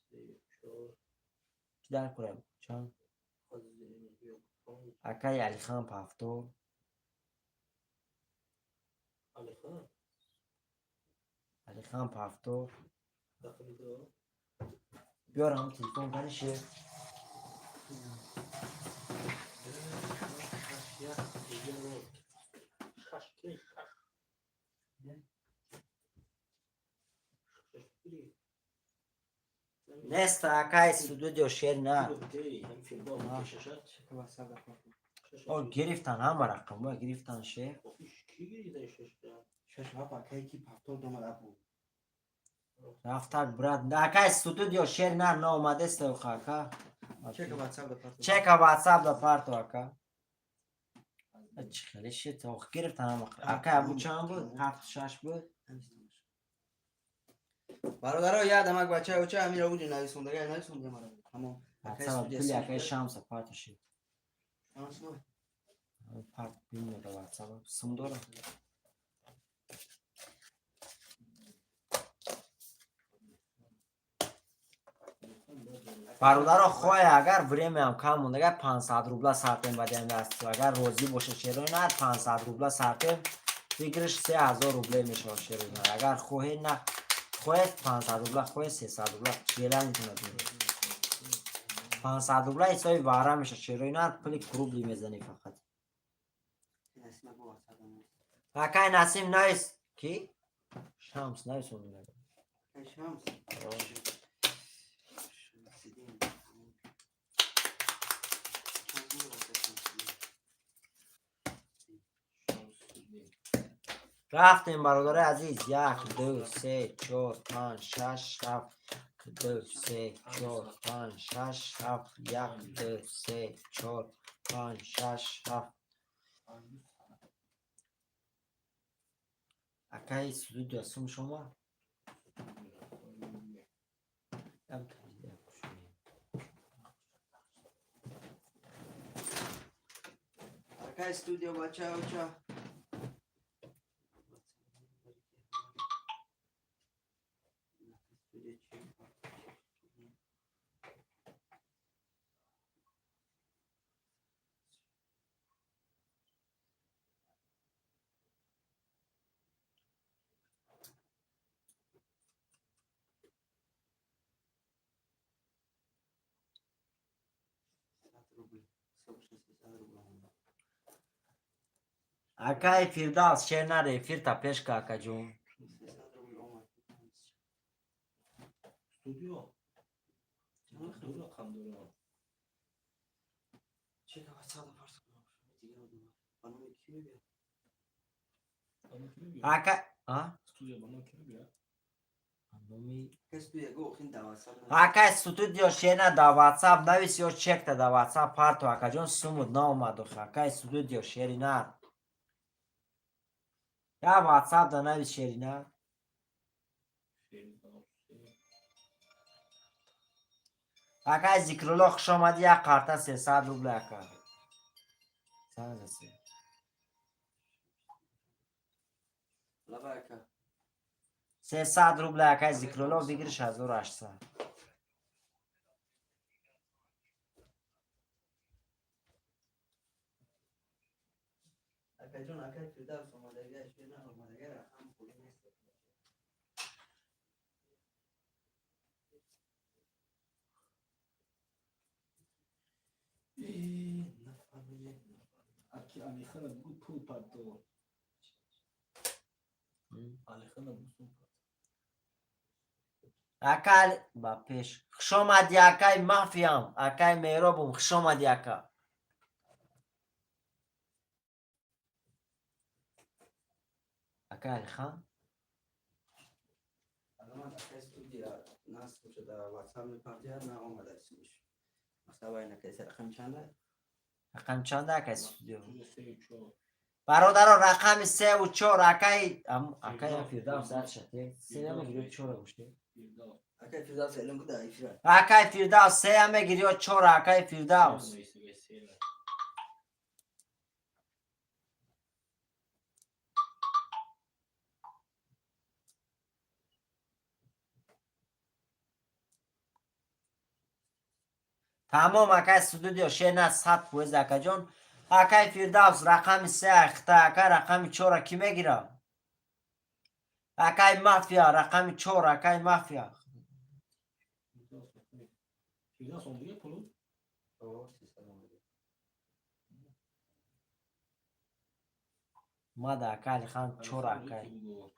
Speaker 2: се чор.
Speaker 1: Чӣ дар кора? Чанд?
Speaker 2: Азиз як панҷ.
Speaker 1: Акай Алихан ҳафтор.
Speaker 2: Алихан
Speaker 1: Алихан ҳафтор.
Speaker 2: рақами ду.
Speaker 1: Биёр ҳам телефон кани, шеф.
Speaker 2: Шаш як дига нол. Шаш ки шаш. Шаш гири.
Speaker 1: Неста, акай студио, шер на. О, гирифтан, ҳама рақамҳо гирифтан, шеф.
Speaker 5: Шаш ҳафт, акай ки ҳафтор домад, Абу.
Speaker 1: Рафтак, брат. Акай студио, шер на наомадеста, ака.
Speaker 5: Чека ватсап да парто.
Speaker 1: Чека ватсап да парто, ака. Чӣ хеле шит, ох, гирифтан ҳама. Акай Абу чанд буд? Ҳафту шаш буд.
Speaker 5: Бародаро, я дамак бача оча амира уҷи нависондага, нависонда мара. Тамом.
Speaker 1: Ватсап пули акай Шамса парто, шит. Парт бинёда ватсап. Сум дора. Бародаро, хоҳе, агар времяам кам мондага, 500 рубла сартем бадиам даст. Агар розӣ боша шерои нар, 500 рубла сартем, фикраш 3000 рубле мешавад, шерои нар. Агар хоҳе, на хоҳед 500 рубла, хоҳед 300 рубла, жела метавонад. 500 рубла ҳисоби ваъра мешавад, шерои нар, пули крупный мезанӣ фақат. Акай Насим навис ки? Шамс навис он.
Speaker 5: Шамс. Шамсиддин. Шамсиддин.
Speaker 1: Рафтем, бародари азиз. Як, ду, се, чор, панҷ, шаш, ҳафт, ду, се, чор, панҷ, шаш, ҳафт, як, ду, се, чор, панҷ, шаш, ҳафт. Акай студио, сум шумо? Ям калида кушоем.
Speaker 5: Акай студио, бача оча. Рубли. 300 рубла.
Speaker 1: Акай Фирдавс, шер наре, эфирта пешка, акаҷон.
Speaker 5: 300 рубл омад.
Speaker 2: Студио. Ду рақам дорам.
Speaker 5: Чека ватсап да парто. Дигар одам. Ба номи ки мебиёд?
Speaker 2: Ба ном ки мебиёд?
Speaker 1: Ака, а?
Speaker 2: Студио ба ном ки мебиёд?
Speaker 1: Номи
Speaker 5: Акай студио го охин да ватсап.
Speaker 1: Акай студио, шена да ватсап навис ё чекта да ватсап парто, акаҷон, сумуд наомад охи. Акай студио, шеринар. Я ватсап да навис, шеринар.
Speaker 2: Шери.
Speaker 1: Акай Зикрулло, хуш омадӣ, як карта 300 рубля, ака. Сад.
Speaker 5: Лаба ака.
Speaker 1: 300 рубля, акай Зикрулло, выигрыш 1800.
Speaker 5: Акаҷон, акай Фирдавс омадагия, шер омадагия, рақам пули нест. Нафаҳмидем.
Speaker 2: Аки Алихана бугу пул пардор. Алихана бугу пул пардор.
Speaker 1: Ака ба пеш. Хуш омадӣ, акай мафиям, акай Меҳробум, хуш омадӣ, ака. Акай Алихан?
Speaker 5: Аломат акай студия нас шуда WhatsApp мепартия на омада исмиш. Масалан вай накайса рақам чанда?
Speaker 1: Рақам чанда, акай студио?
Speaker 2: Се чор.
Speaker 1: Бародаро, рақами севу чор, акай акай Фирдавс аршате. Се намегири, чора гуште.
Speaker 2: Фирдавс.
Speaker 5: Акай Фирдавс эълон куда эфира.
Speaker 1: Акай Фирдавс, сея мегири ё чора, акай Фирдавс?
Speaker 2: Се.
Speaker 1: Тамом, акай студио, шена 100%, акаҷон. Акай Фирдавс, рақами се ахта, акай, рақами чора кӣ мегира? Акай мафия, рақами чор, акай мафия.
Speaker 2: Фирдавс омадагия пулу?
Speaker 5: О, 300 омада.
Speaker 1: Мада, акай Алихан, чор, акай.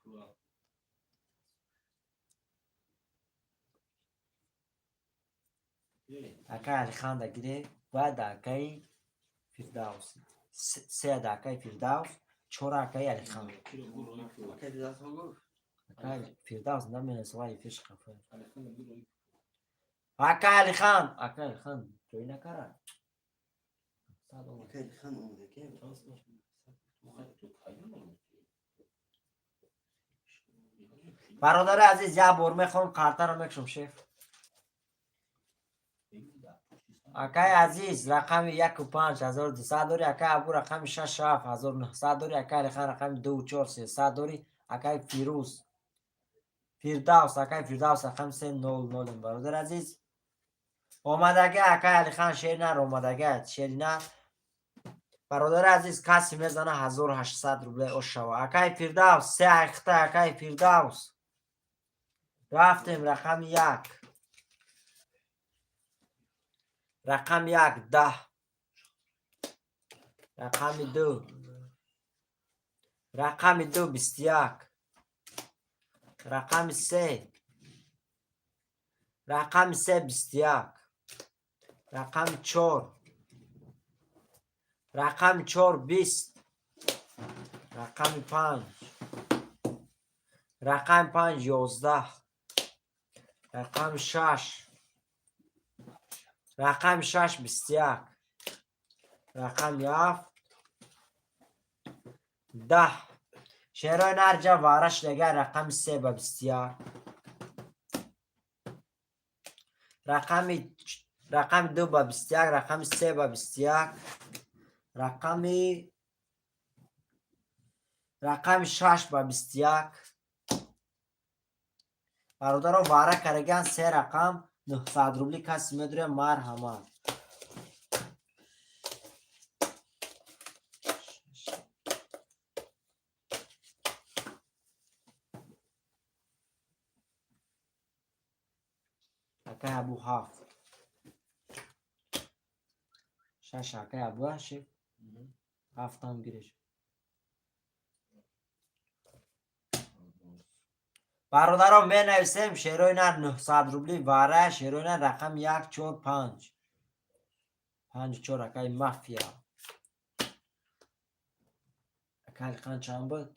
Speaker 2: Пула.
Speaker 1: Акай Алихан да гире, баъд акай Фирдавс. Се да акай Фирдавс, чора акай Алихан.
Speaker 5: Акай Фирдавс гуфт.
Speaker 1: Акай Фирдавс наменесова эфир шқафа. Акай Алихан, акай Алихан ҷой накара.
Speaker 5: Акай Алихан омадагия.
Speaker 1: Бародари азиз, як бор мехоҳам, картаро мекушам, шеф. Акай Азиз, рақами яку панҷ 1200 дорӣ, акай Абу, рақами шаш ҳафт 1900 дорӣ, акай Алихан, рақами ду чор 300 дорӣ, акай Фирӯз Фирдавс, акай Фирдавс, рақами се нол нолем. Бародари азиз, омадага, акай Алихан, шери нар омадага, шери нар. Бародари азиз, касе мезана, 1800 рубле ошава. Акай Фирдавс, се айхта, акай Фирдавс. Рафтем, рақами як. Рақами як 10. Рақами ду. Рақами ду 21. Рақами се. Рақами се 21. Рақами чор. Рақами чор 20. Рақами панҷ. Рақами панҷ 11. Рақами шаш. Рақами шаш 21. Рақами ҳафт 10. Шерои нарҷа вараш дегар, рақами се ба 21. Рақами ду ба 21, рақами се ба 21, рақами шаш ба 21. Бародаро, вара караган се рақам 900 рубли, каси медуря, марҳамат. Акай Абу, ҳафт шаш, акай Абу, шеф, ҳафтам гиреш. Бародаро, менависем, шерои нар 900 рубли вара, шерои нар, рақами як чор панҷ панҷ чор, акай мафия. Акай Алихан чанд буд?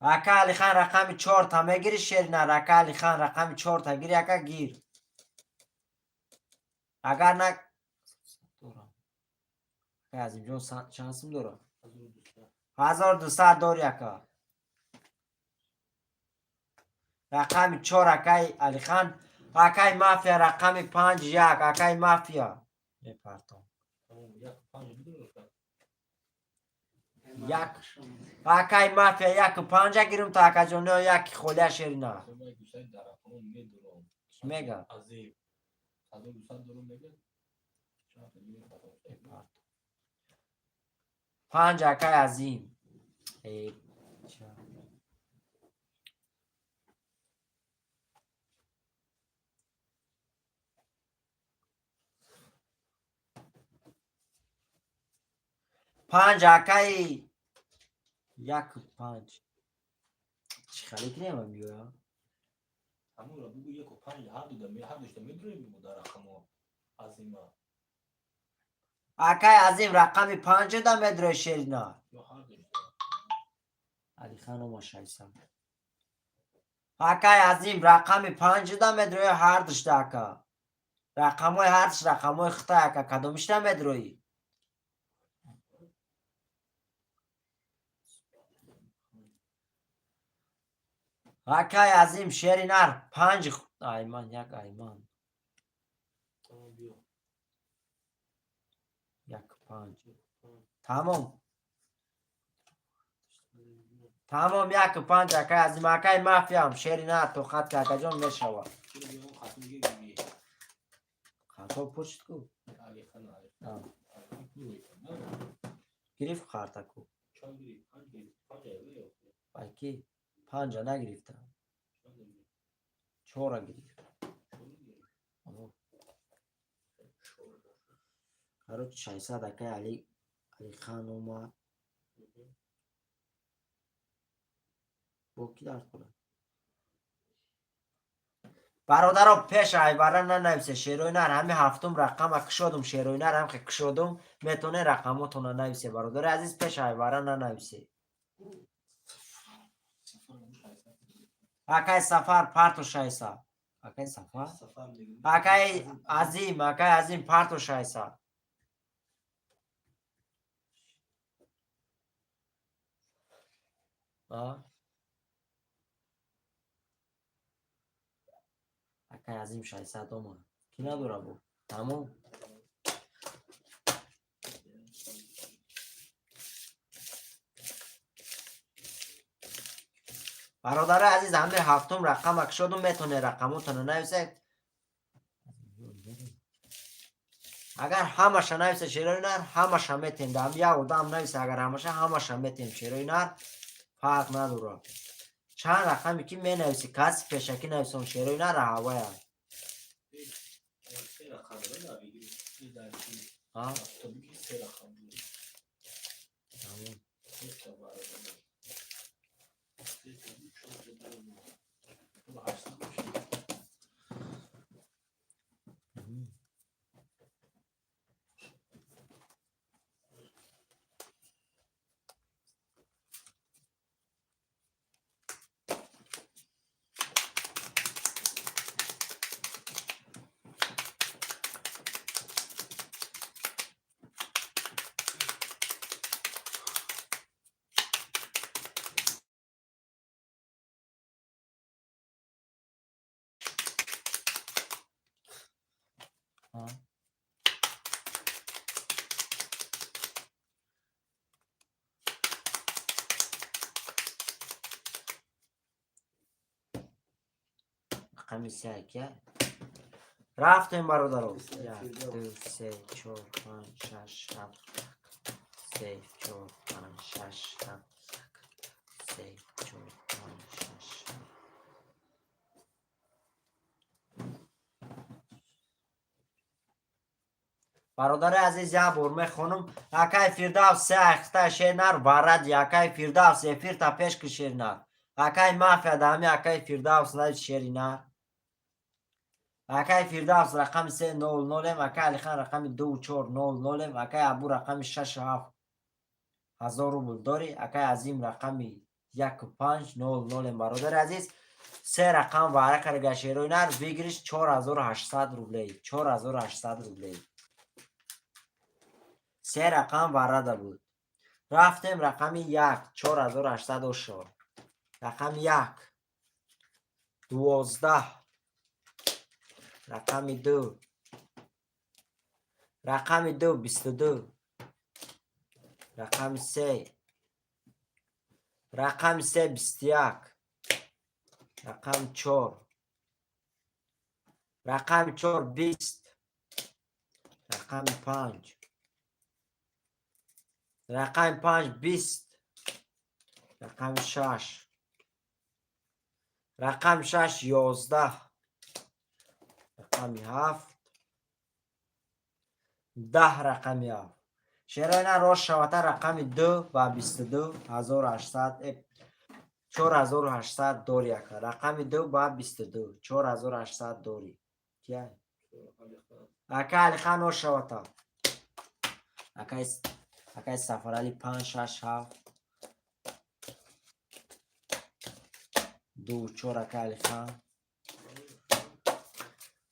Speaker 1: Ака Алихан, рақами чорта мегири, шери нар? Ака Алихан, рақами чорта гири, ака, гир. Агар на дорам. Акай Азимҷон, чанд сум дорам? 1200 дори, ака. Рақами чор, акай Алихан. Акай Мафия, рақами панҷ, як, акай Мафия. Мепартом.
Speaker 2: Тамом, як панҷ бидурӯ.
Speaker 1: Як. Акай Мафия, яку панҷа гирум то, акаҷон, ё яки холия шерина?
Speaker 2: Ман гусай дар рақамон медурам.
Speaker 1: Чӣ мега?
Speaker 2: Азим. 1200 дурум мега. Чанд та мепартом.
Speaker 1: Панҷ, акай Азим. Э, ча. Панҷ, акаи, яку панҷ. Чӣ хеле кунем, биёя?
Speaker 2: Ҳамонро бугӯ, яку панҷ ҳар ду ҳар душта медурем, бугӯ дар рақамо Азима.
Speaker 1: Акай Азим, рақами панҷа да медрои, шерина?
Speaker 2: Ё ҳар душта.
Speaker 1: Алихан ома, шайса. Акай Азим, рақами панҷа да медрои, ҳар душта, ака? Рақамҳои ҳардуш рақамҳои хитай, ака, кадомишта медроӣ? Акай Азим, шери нар, панҷ, айман, як, айман.
Speaker 2: Тамом, биё.
Speaker 1: Як панҷ. Тамом. Тамом, яку панҷ, акай Азим. Акай Мафиям, шери нар, тоқат ка, акаҷон, мешавад.
Speaker 2: Чиро биё, хатм гири.
Speaker 1: Хато пур шуд ку.
Speaker 2: Алихан, Алихан.
Speaker 1: А.
Speaker 2: Алихан пур мекард, на?
Speaker 1: Гирифт қартаку.
Speaker 2: Чанд гирифт? Панҷ гирифт. Панҷ ё?
Speaker 1: Байки панҷа нагирифта.
Speaker 2: Чанд гирифт?
Speaker 1: Чора гирифт.
Speaker 2: Чор гирифт.
Speaker 1: Оҳо. Короче, 600, акай Али, Алихан омад. Бо ки дард хӯрад? Бародаро, пеш айбара нанависе, шерои нар. Ҳами ҳафтум рақама кушодум, шерои нар, ҳам хе кушодум, метоне рақамотона нависе, бародари азиз, пеш айбара нанависе.
Speaker 2: Сафар ҳам 600.
Speaker 1: Акай Сафар, парту 600. Акай Сафар?
Speaker 2: Сафар мегӯ.
Speaker 1: Акай Азим, акай Азим, парту 600. А? Акай Азим 600 омад. Ки надора бу? Тамом. Бародари азиз, ҳамаи ҳафтум рақама кушодум, метоне рақамотона нависед. Агар ҳамаша нависа, шерои нар, ҳамаша метем. Дам як одам нависа, агар ҳамаша, ҳамаша метем, шерои нар, фарқ надорад. Чанд рақаме ки менависи, каси пешакӣ нависон, шерои нар, ҳавая.
Speaker 2: Се рақам дора, на бигири. Се дар чи?
Speaker 1: А?
Speaker 2: То бигири, се рақам буд.
Speaker 1: Тамом.
Speaker 2: Се та бародар. Се та буд, чор та дора буд. Ту 800 бошад.
Speaker 1: А? Рақами се, ки рафтем, бародаро. Як, ду, се, чор, панҷ, шаш, ҳафт, се, чор, панҷ, шаш, ҳафт, як, се, чор, панҷ, шаш, ҳафт. Бародари азиз, як бор мехонам. Акай Фирдавс, се ахта, шернар, варади. Акай Фирдавс, эфирта пеш ки, шернар. Акай Мафия, дами акай Фирдавс наи, шеринар. Акай Фирдавс, рақами се нол нолем. Акай Алихан, рақами ду чор нол нолем. Акай Абу, рақами шаш ҳафт ҳазор рубл дорӣ. Акай Азим, рақами яку панҷ нол нолем. Бародари азиз, се рақам ваъда карда, шерои нар, выигрыш 4800 рублей, 4800 рублей. Се рақам варада буд. Рафтем, рақами як, 4800 ошо. Рақами як. 12, рақами 2, рақами 2, 22, рақами 3, рақами 3, 21, рақами 4, рақами 4, 20, рақами 5, рақами 5, 20, рақами 6, рақами 6, 11, рақами 7, 10, рақами 7. Шерои нар рост шавата. Рақами 2 ба 22 1800, 4800 дори, ака. Рақами 2 ба 22 4800 дори. Кия, ака? Алихан рост шавата. Акай Сафарали, 5, 6, 7, 2, 4. Ака Алихан,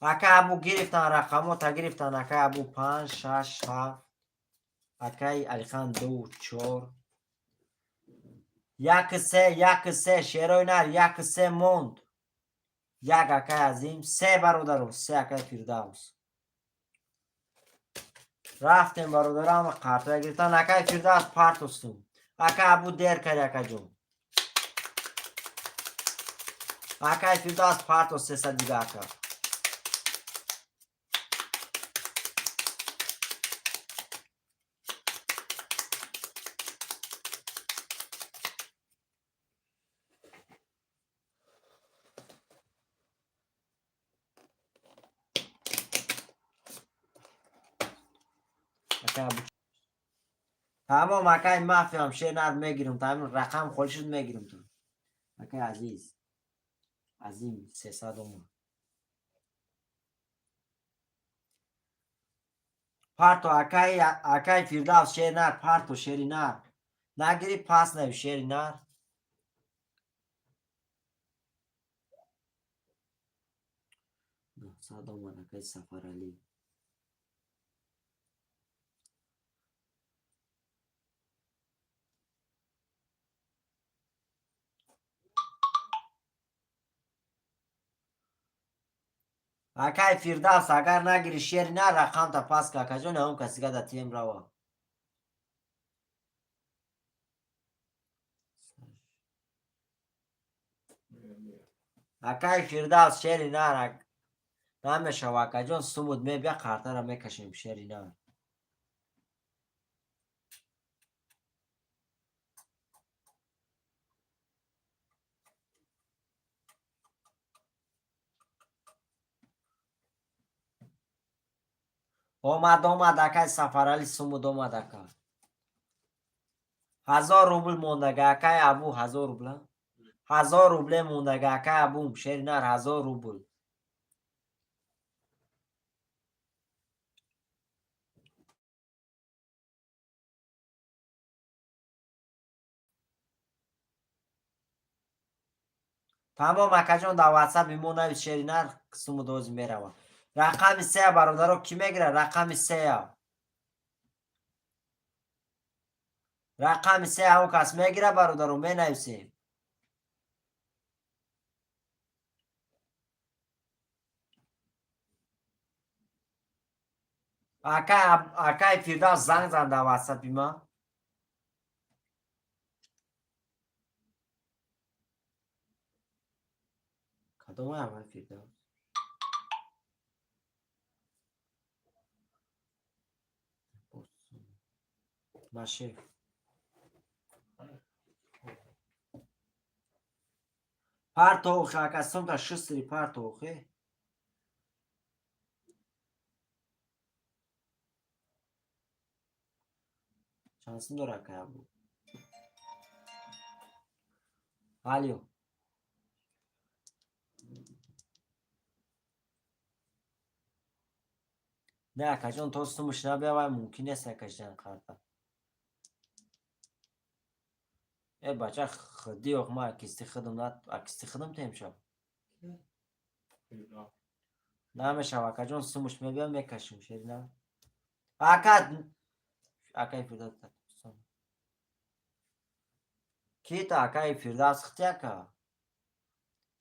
Speaker 1: ака Абу гирифтан, рақамота гирифтан. Акай Абу, 5, 6, 7, акай Алихан, 2, 4, 1, 3, 1, 3. Шерои нар, 1, 3 монд, 1. Акай Азим, 3. Бародаро, 3. Акай Фирдавс, рафтем, бародарам, қартоя гирифтан. Акай Фирдавс, партостум. Ака Абу, дер кари, акаҷон. Акай Фирдавс, партос 300 дига, ака. Акай Абу, тамом. Акай мафиям, шер нар мегирам, тамом, рақам холӣ шуд, мегирам ту. Акай Азиз, Азим, 300 омад. Парто, акай Фирдавс, шери нар, парто, шери нар. Нагири, пас нави, шери нар. 900 омад, акай Сафаралӣ. Акай Фирдавс, агар нагири, шери нар, рақамта пас ка, акаҷон, он касига да тием рава. Акай Фирдавс, шери нар, намешава, акаҷон, сумуд мебия, қартара мекашем, шери нар. Омад, омад, акай Сафарали, сумуд омад, ака. 1000 рубл мондага, акай Абу, 1000 рубла, 1000 рубле мондага, акай Абу, шери нар, 1000 рубл. Тамом, акаҷон, дар ватсапи мо навис, шери нар, сумуд ози мерава. Рақами сея, бародаро, кӣ мегирад рақами сея? Рақами сея он кас мегирад, бародаро, менависем. Акай Фирдавс, занг зан дар ватсапи ман. Кадомай, акай Фирдавс? Машеф. Партохе, ака, сумта шустри, партохе. Чанд сум дора, акай Абу? Алё. Не, акаҷон, то сумуш набиявай, мумкин нест, акаҷон, қарта. Э, бача, хди ох, ма акисти хидм на, акисти хидм темшаб. Намешава, акаҷон, сумуш мебиям, мекашим, шери на. Ака, акай Фирдавс. Кита, акай Фирдавс, хти, ака?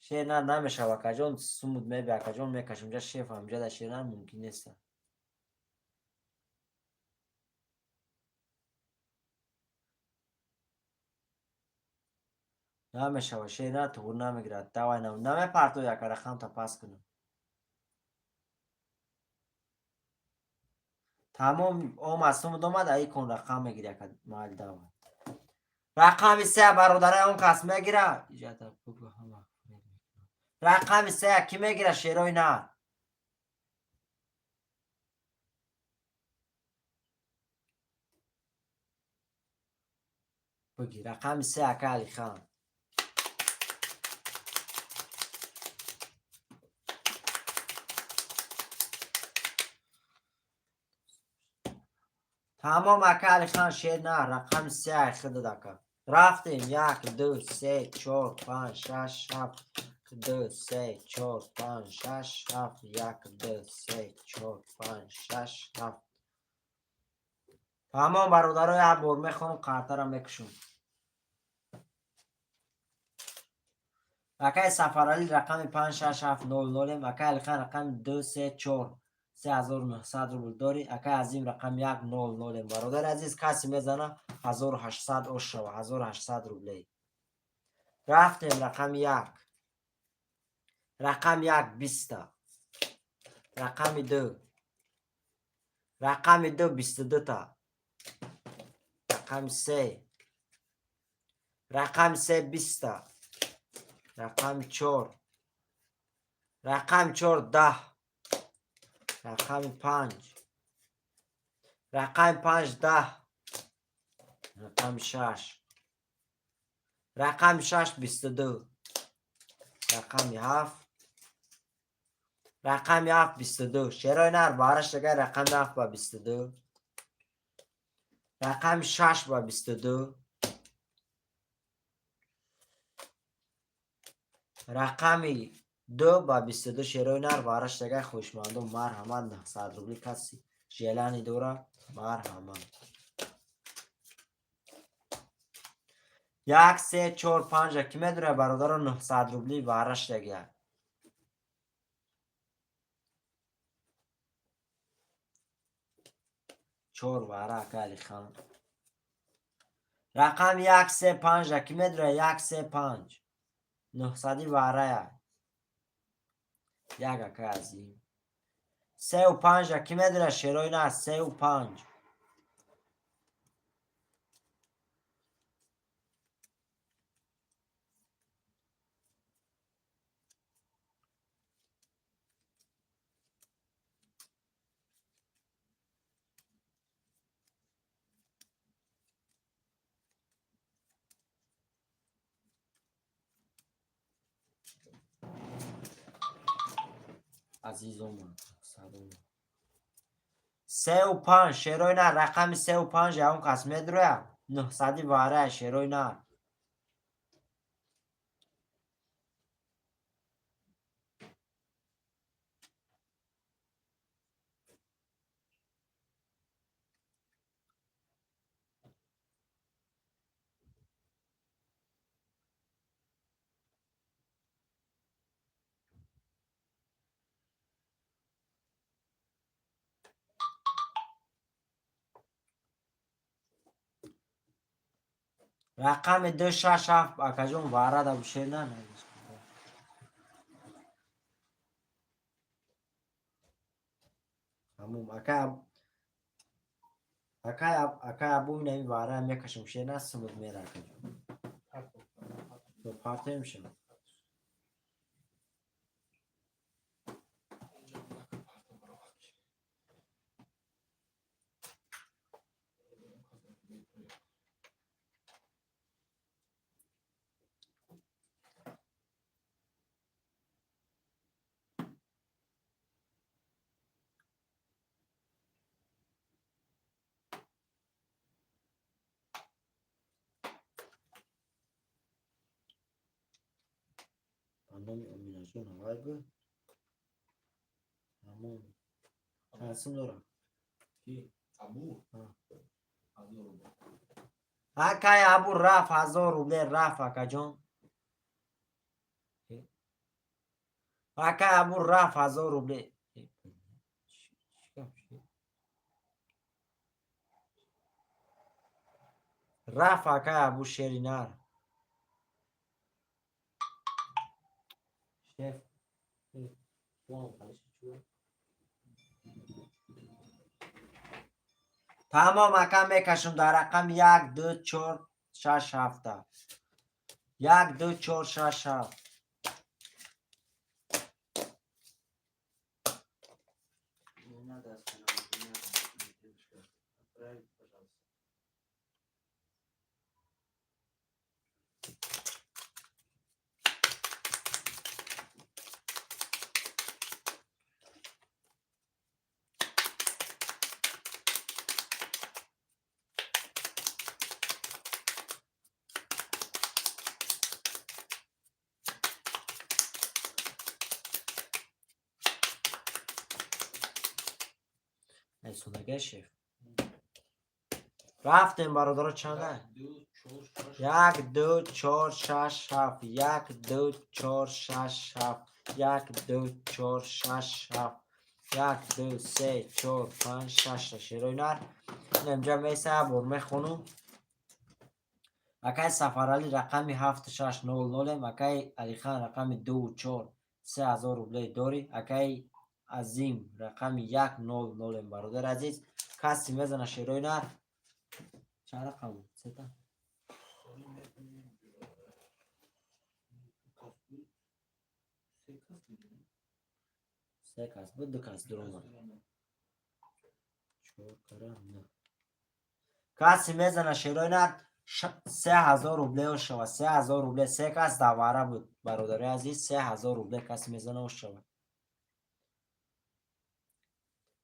Speaker 1: Шер нар намешава, акаҷон, сумуд меби, акаҷон, мекашам ҷа шеф ҳамҷада шер нар мумкин неста. Намешава, шер нар туғур намегирад. Давай, намепартои, ака, рақамта пас кунам. Тамом, омад, сумуд омад, аи кон рақам мегири, ака, майли, давай. Рақами се, бародарай, он кас мегира. Иҷата бугу, ҳама рақами се кӣ мегира, шерои нар? Буги рақами се, ака Алихан. Тамом, ака Алихан, шер нар рақами се айхидад, ака. Рафтем: як, ду, се, чор, панҷ, шаш, ҳафт, ду, се, чор, панҷ, шаш, ҳафт, як, ду, се, чор, панҷ, шаш, ҳафт. Тамом, бародаро, як бор мехонам, қартара мекушам. Акаи Сафаралӣ рақами панҷ, шаш, ҳафт, нол, нолем. Акаи Алихан рақами ду, се, чор, 3900 рубл дорӣ. Акаи Азим рақами як, нол, нолем. Бародари азиз, касе мезана, 1800 ош шава, 1800 рублей. Рафтем, рақами як. Рақами як 20-та. Рақами ду. Рақами ду 22-та. Рақами се. Рақами се 20-та. Рақами чор. Рақами чор 10. Рақами панҷ. Рақами панҷ 10. Рақами шаш. Рақами шаш 22. Рақами ҳафт. Рақами ҳафт 22. Шерои нар бараш дагар рақами ҳафт ба 22. Рақами шаш ба 22. Рақами ду ба 22, шерои нар бараш дагар, хушмандон, марҳамат, 900 рубли каси желание дора, марҳамат. Як, се, чор, панҷа кӣ медонад, бародаро, 900 рубли бараш дагар? Чор вара, ака Алихан. Рақами як, се, панҷа кӣ медонад? Як, се, панҷ. 900-и варая. Як, ака Азим. Сеу панҷа кӣ медонад, шерои нар? Сеу панҷ. Азиз омад. Салом. Сеу панҷ, шерои нар, рақами сеу панҷ ягон кас медрояд? 900-и варая, шерои нар. Рақами ду, шаш, ҳафт, акаҷон, варада бушер на. Тамом, акай Абу, инами вара мекашам, шер на, сумуд мера, акаҷон. Партоем шумо. Ба номи Оминаҷон ҳавай буд. Тамом. Чанд сум дорад?
Speaker 2: Абу?
Speaker 1: А.
Speaker 2: 1000 рубл.
Speaker 1: Акай Абу рафт, 1000 рубле рафт, акаҷон. Ака Абу рафт 1000 рубле. Рафт ака Абу шеринар.
Speaker 3: Шеф. Вон, чу.
Speaker 1: Тамом ака, мекашам дар рақам 1, 2, 4, 6, 7. 1, 2, 4, 6, 7.
Speaker 5: Не надо останавливать, не надо. Девушка, отправить, пожалуйста.
Speaker 1: Айсонага шеф. Рафтем, бародаро, чанда?
Speaker 2: 2, 4, 6.
Speaker 1: Як, ду, чор, шаш, ҳафт. Як, ду, чор, шаш, ҳафт. Як, ду, чор, шаш, ҳафт. Як, ду, се, чор, панҷ, шаш. Шерои нар. Инамҷа меса бор мехонум. Акай Сафаралӣ рақами ҳафту шаш нол нолем. Акай Алихан рақами дуву чор 3000 рубле дорӣ. Акай Азим рақами як нол нолем, бародари азиз. Каси мезана, шерои нар? Чанд рақам буд? Сета?
Speaker 2: Холи мекунем. Кас буд. Се кас буд.
Speaker 1: Се кас буд, ду кас дуромад. Чор кара на. Каси мезана, шерои нар, 3000 рубле шава, 3000 рубле. Се кас давара буд, бародари азиз, 3000 рубле каси мезана шава.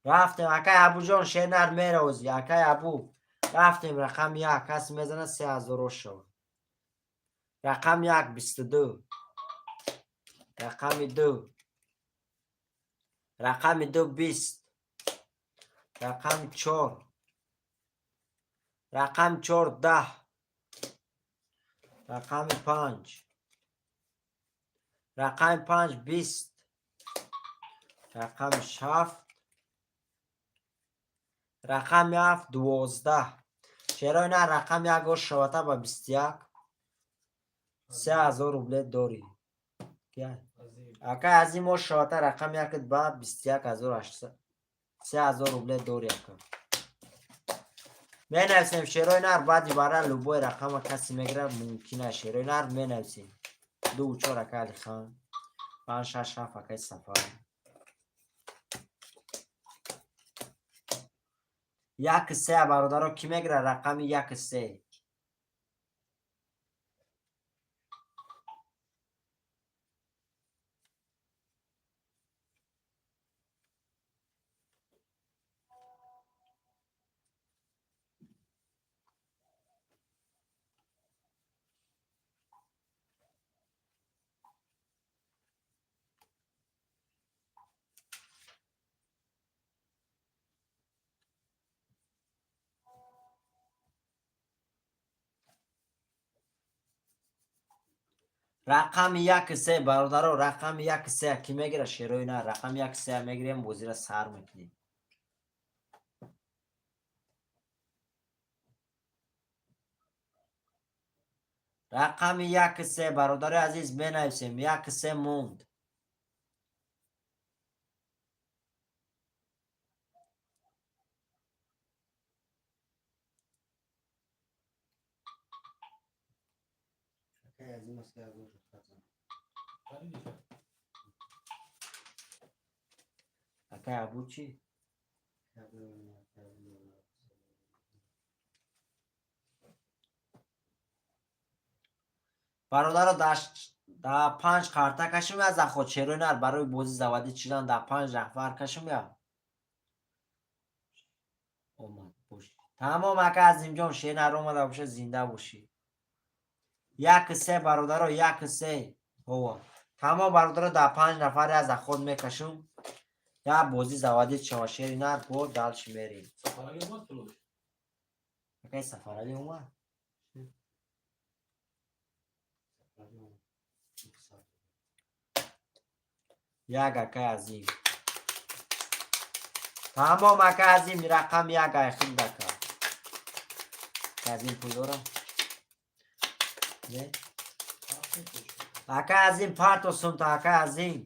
Speaker 1: Рафтем, акай Абуҷон, шернар мерози, акай Абу. Рафтем, рақами як, каси мезана, 3000 шава. Рақами як 22. Рақами ду. Рақами ду 20. Рақами чор. Рақами чор 10. Рақами панҷ. Рақами панҷ 20. Рақами ҳафт. Рақами ҳафт 12. Шерои на, рақами як ош шавата ба 21. 3000 рубле дорӣ. Кия?
Speaker 2: Азим.
Speaker 1: Акай Азим, ош шавата рақами якат ба 21 800. 3000 рубле дорӣ, ака. Менависем, шерои нар, баъди бара любой рақама касе мегирад, мумкин аст. Шерои нар, менависем. Ду чор, акай Алихан. Панҷ, шаш, ҳафт, акай Сафар. Як се, бародаро, кӣ мегирад рақами як се? Рақами як се, бародаро, рақами як се кӣ мегирад, шерои на? Рақами як се мегирем, бозира сар мекунем. Рақами як се, бародари азиз, менависем. Як се монд.
Speaker 5: Акай Азима 3000 хатам.
Speaker 2: Харидиша.
Speaker 1: Акай Абу чӣ?
Speaker 5: Акай Абу.
Speaker 1: Бародаро, да панҷ карта кашим я заход, шерои нар, барои бозӣ заводить шидан да панҷ нафар кашим я. Омад бош. Тамом, ака Азимҷон, шернар омада боша, зинда бошӣ. Як се, бародаро, як се. Ҳова. Тамом, бародаро, да панҷ нафар я заход мекашим. Я бозӣ заводить шава, шери нар, бо дальше мерем.
Speaker 2: Сафарали омад фурӯш.
Speaker 1: Акай Сафаралӣ омад?
Speaker 5: Сафарали омад.
Speaker 1: Як, акай Азим. Тамом, акай Азим, рақами як айхилд, ака. Азим пул дора? Не? Акай Азим, парто сумта, акай Азим.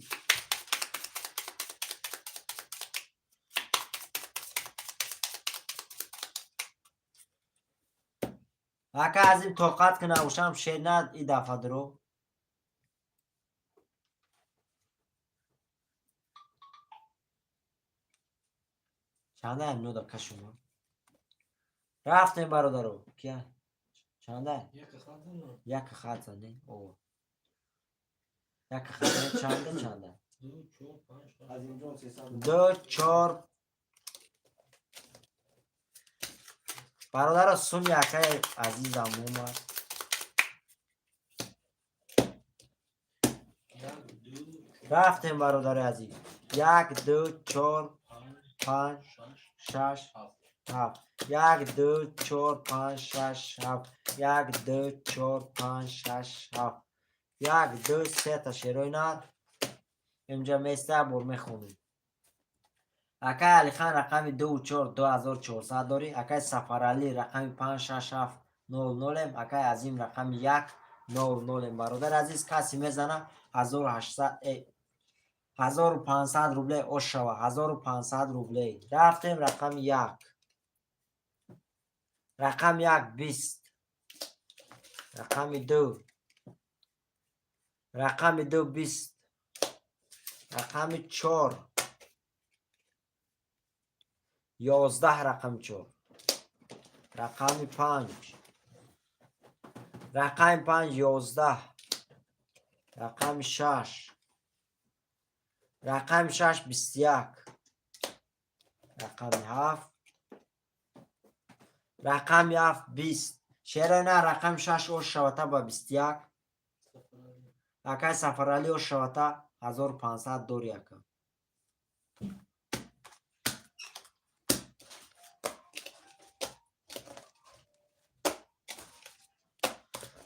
Speaker 1: Ака Азим, тоқат кина, ушам шернад и дафа дуро. Чанда нода кашума? Рафтем, бародаро. Кия? Чанда? Як хат не? О. Як хат чанда, чанда?
Speaker 5: Азимҷон, 300.
Speaker 1: Ду, чор. Бародаро, суми акаи азизам омад. Рафтем, бародари азиз. Як, ду, чор, панҷ, шаш, ҳафт. Як, ду, чор, панҷ, шаш, ҳафт. Як, ду, чор, панҷ, шаш, ҳафт. Як, ду, сета шерои нар. Инҷа места бор мехонем. Акай Алихан рақами ду чор 2400 дорӣ. Акай Сафаралӣ рақами панҷ, шаш, ҳафт, нол, нолем. Акай Азим рақами як, нол, нолем. Бародари азиз, касе мезана 1800, 1500 рубле ош шава, 1500 рубле. Рафтем, рақами як. Рақами як 20. Рақами ду. Рақами ду 20. Рақами чор. 11, рақами чор. Рақами панҷ. Рақами панҷ 11. Рақами шаш. Рақами шаш 21. Рақами ҳафт. Рақами ҳафт 20. Шерои на, рақами шаш ош шавата ба 21. Акай Сафаралӣ ош шавата 1500 дори, ака.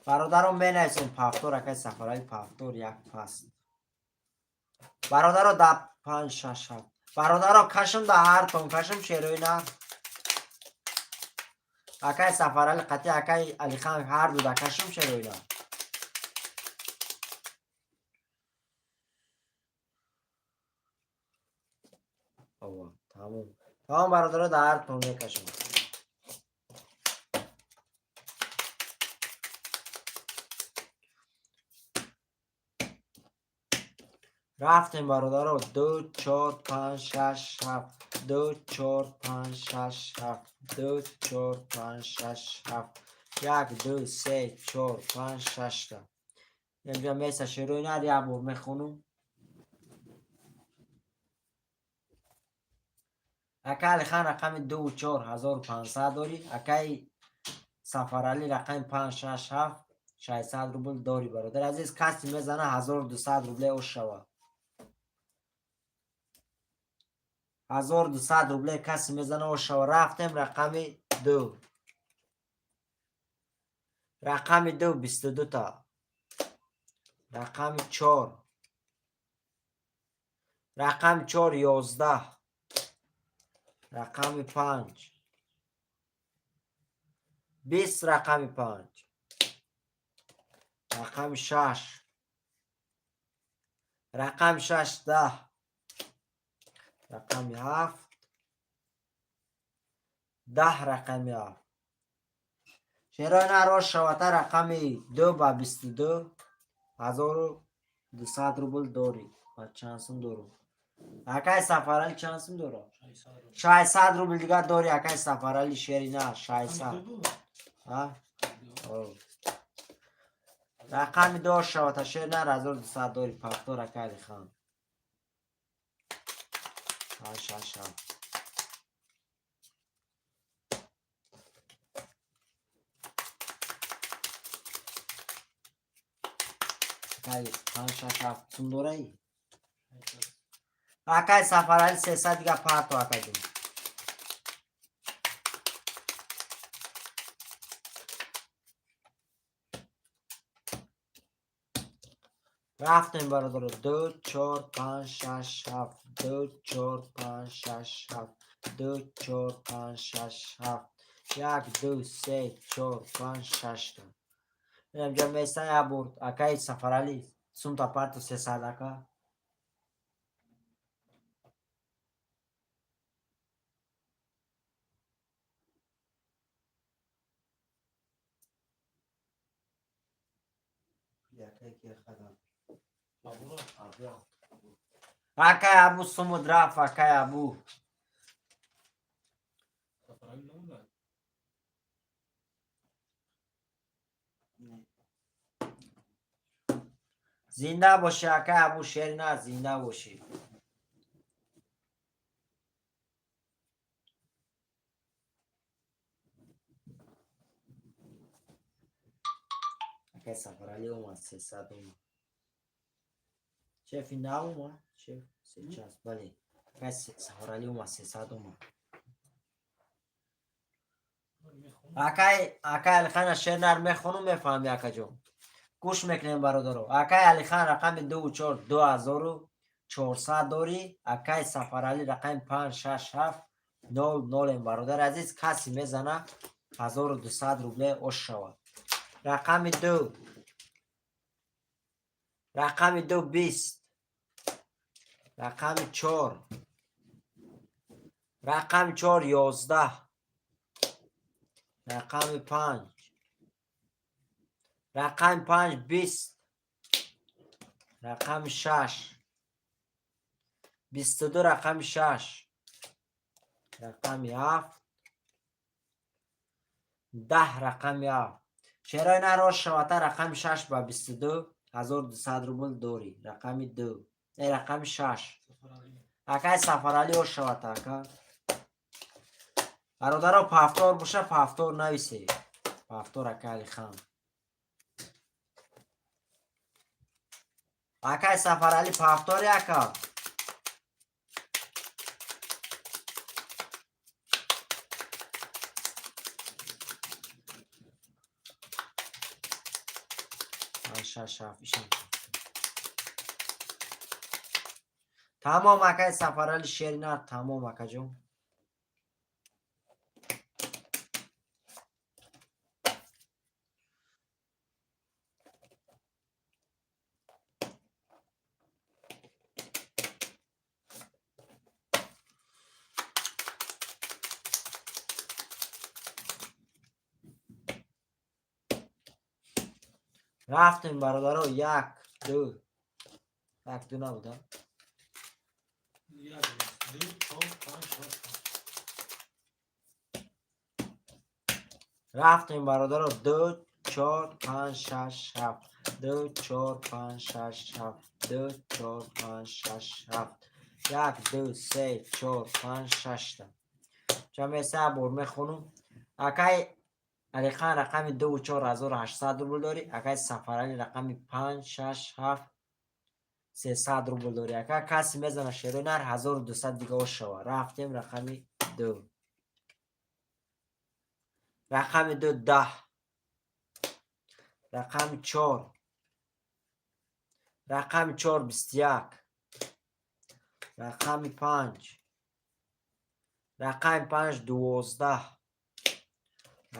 Speaker 1: Бародарон, менависем повтор, акай Сафаралӣ, повтор як паст. Бародаро, да панҷ, шаш, ҳафт. Бародаро, кашм да ҳартон, кашм шерои на. Акай Сафаралӣ қатӣ акай Алихан ҳарду да кашм шерои на. Ова, тамом. Тамом, бародаро, да ҳартон мекашам. Рафтем, бародаро. Ду, чор, панҷ, шаш, ҳафт. Ду, чор, панҷ, шаш, ҳафт. Ду, чор, панҷ, шаш, ҳафт. Як, ду, се, чор, панҷ, шашта. Инҷа меса шерои нар, як бор мехонум. Акай Алихан рақами ду чор 1500 дорӣ. Акай Сафаралӣ рақами панҷ, шаш, ҳафт, 600 рубл дорӣ, бародар азиз. Касе мезана 1200 рубле ош шава. 1200 рубле касе мезана ош шава. Рафтем, рақами ду. Рақами ду 22та. Рақами чор. Рақами чор 11. Рақами панҷ. 20, рақами панҷ. Рақами шаш. Рақами шаш 10. Рақами ҳафт. 10, рақами ҳафт. Шерои нар ош шавата рақами ду ба 22 1200 рубл дорӣ. Ба чанд сум дорум? Акай Сафаралӣ чанд сум дорам? 600 рубл дигар дорӣ, акай Сафаралӣ, шери на, 600. А? Рақами ду ош шавата шер нар 1200 дорӣ, повтор, акай Алихан. Панҷ, шаш, ҳафт. Акай панҷ, шаш, ҳафт сум дораи? Акай Сафаралӣ, 300 дига парто, акайҷон. Рафтем, бародаро. Ду, чор, панҷ, шаш, ҳафт. Ду, чор, панҷ, шаш, ҳафт. Ду, чор, панҷ, шаш, ҳафт. Як, ду, се, чор, панҷ, шашта. Инамҷа места як бурд. Акаи Сафаралӣ, сумта парту 300, ака. Акай Абу сумуд рафт, акай Абу. Зинда бошӣ, акай Абу Шерина, зинда бошӣ. Акай Сафаралӣ омад, 300 омад. Шеф ин омад, шеф сейчас, бале. Акай Сафаралӣ омад, 300 омад. Акай Алихана шер нар мехонум, мефаҳми, акаҷон. Гӯш мекунем, бародаро. Акай Алихан рақами дуву чор 2400 дорӣ. Акай Сафаралӣ рақами панҷ, шаш, ҳафт, нол, нолем. Бародари азиз, касе мезана, 1200 рубле ош шавад. Рақами ду, рақами ду 20, рақами чор, рақами чор 11, рақами панҷ, рақами панҷ 20, рақами шаш 22, рақами шаш, рақами ҳафт 10, рақами ҳафт. Шерои нар ош шавата. Рақами шаш ба 22 1200 рубл дорӣ. Рақами ду, рақами шаш, акай Сафаралӣ, ош шавата, ака. Бародаро, повтор боша, повтор нависе. Повтор, акай Алихан. Акай Сафаралӣ, повтори, ака. Шаш, ҳафт, ишам. Тамом, акай Сафарали Шеринар, тамом, акаҷон. Рафтем, бародаро. Як, ду, як, ду набуда.
Speaker 2: Як, ду, чор, панҷ, шаш.
Speaker 1: Рафтем, бародаро. Ду, чор, панҷ, шаш, ҳафт. Ду, чор, панҷ, шаш, ҳафт. Ду, чор, панҷ, шаш, ҳафт. Як, ду, се, чор, панҷ, шашта. Ҷамъеса бор мехонум. Акай Алихан рақами дуву чор 1800 рубл дорӣ. Акай Сафарали рақами панҷ, шаш, ҳафт 300 рубл дорӣ. Ака, касе мезана, шерои нар, 1200 дига ош шава. Рафтем, рақами ду, рақами ду 10, рақами чор, рақами чор 21, рақами панҷ, рақами панҷ 12,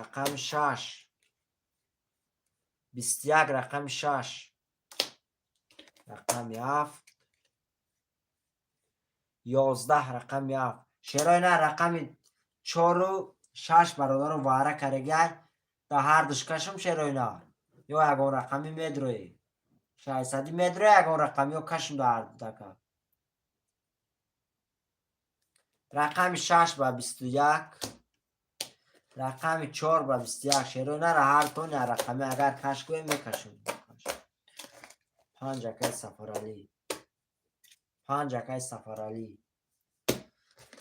Speaker 1: рақами шаш 21, рақами шаш, рақами ҳафт 11, рақами ҳафт. Шерои нар, рақами чору шаш, бародаро, ваъра карегай да ҳар душкашум. Шерои нар, ё ягон рақами медроӣ, шайсади медрои, ягон рақами ё кашум да ҳар дака. Рақами шаш ба 21, рақами чор ба 21. Шерои нара ҳар тони рақами агар каш гӯем, мекашем. Панҷ, акай Сафаралӣ, панҷ, акай Сафаралӣ.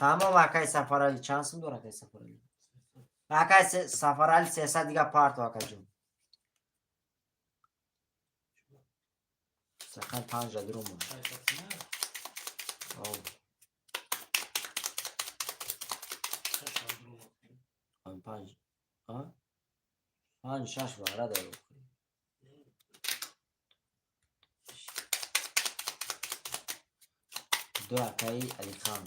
Speaker 1: Тамом, акай Сафаралӣ. Чанд сум дор, акай Сафаралӣ? Акай Сафаралӣ, 300 дига парту, акаҷон. Рақами панҷа дурума.
Speaker 2: Шашсад.
Speaker 1: Ов.
Speaker 2: Шаш.
Speaker 1: Панҷ, а? Панҷ, шаш вара дору. Ду акаи Алихан.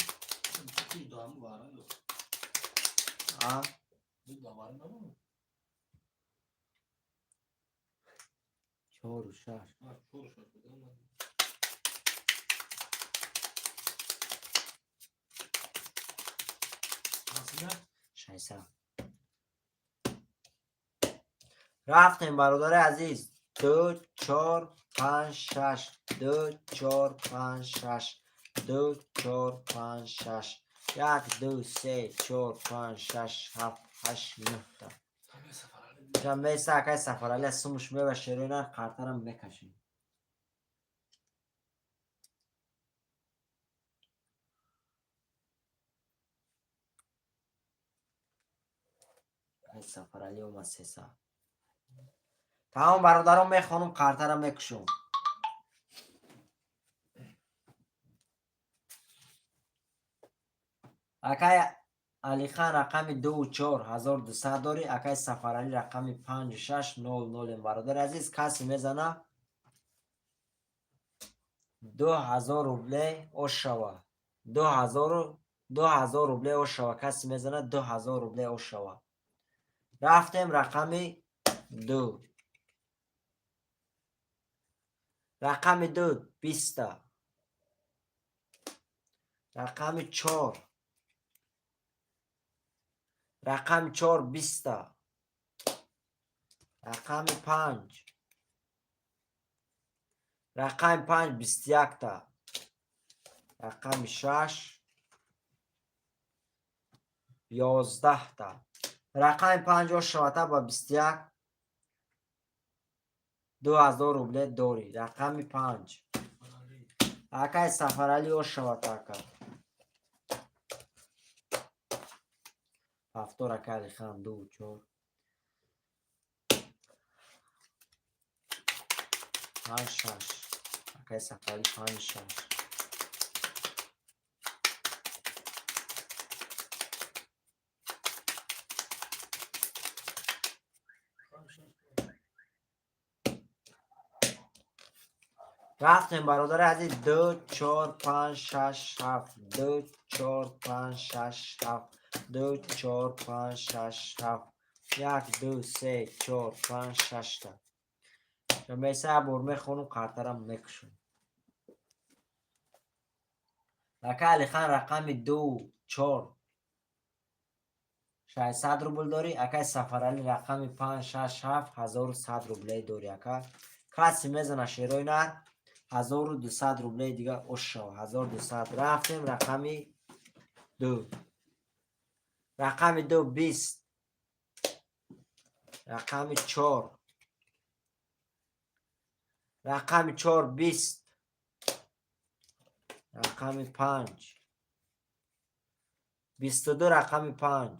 Speaker 1: А? Чору шаш. 600. Рафтем, бародари азиз. Ду, чор, панҷ, шаш. Ду, чор, панҷ, шаш. Ду, чор, панҷ, шаш. Як, ду, се, чор, панҷ, шаш, ҳафт, ҳашт, нӯҳта. Ҷамбеса акай Сафарали сумуш мева шерои нар қартарам мекашем. Акай Сафарали омад 300. Тамом, бародарон, мехонум, қартарам мекушум. Акай Алихан рақами ду чор 1200 дорӣ, акай Сафаралӣ рақами панҷу шаш нол нолем. Бародари азиз, касе мезана, 2000 рубле ошава. 2000, 2000 рубле ошава. Касе мезана, 2000 рубле ошава. Рафтем, рақами ду. Рақами ду 20-та. Рақами чор. Рақами чор 20-та. Рақами панҷ. Рақами панҷ 21-та. Рақами шаш 11-та. Рақами панҷ ошавата ба 21, 2000 рубле дорӣ. Рақами панҷ. Акай Сафаралӣ ошавата, ака. Повтор, акай Алихан, ду, чор. Панҷ, шаш. Акай Сафаралӣ панҷ, шаш. Рафтем, бародари азиз. Ду, чор, панҷ, шаш, ҳафт. Ду, чор, панҷ, шаш, ҳафт. Ду, чор, панҷ, шаш, ҳафт. Як, ду, се, чор, панҷ, шашта. Меса як бор мехонум, қартарам мекушам. Акай Алихан рақами ду, чор 600 рубл дорӣ. Акай Сафаралӣ рақами панҷ, шаш, ҳафт 1100 рубле дорӣ, ака. Касе мезана, шерои нар, 1200 рублеи дига ошава. 1200. Рафтем, рақами ду. Рақами ду 20. Рақами чор. Рақами чор 20. Рақами панҷ. 22, рақами панҷ.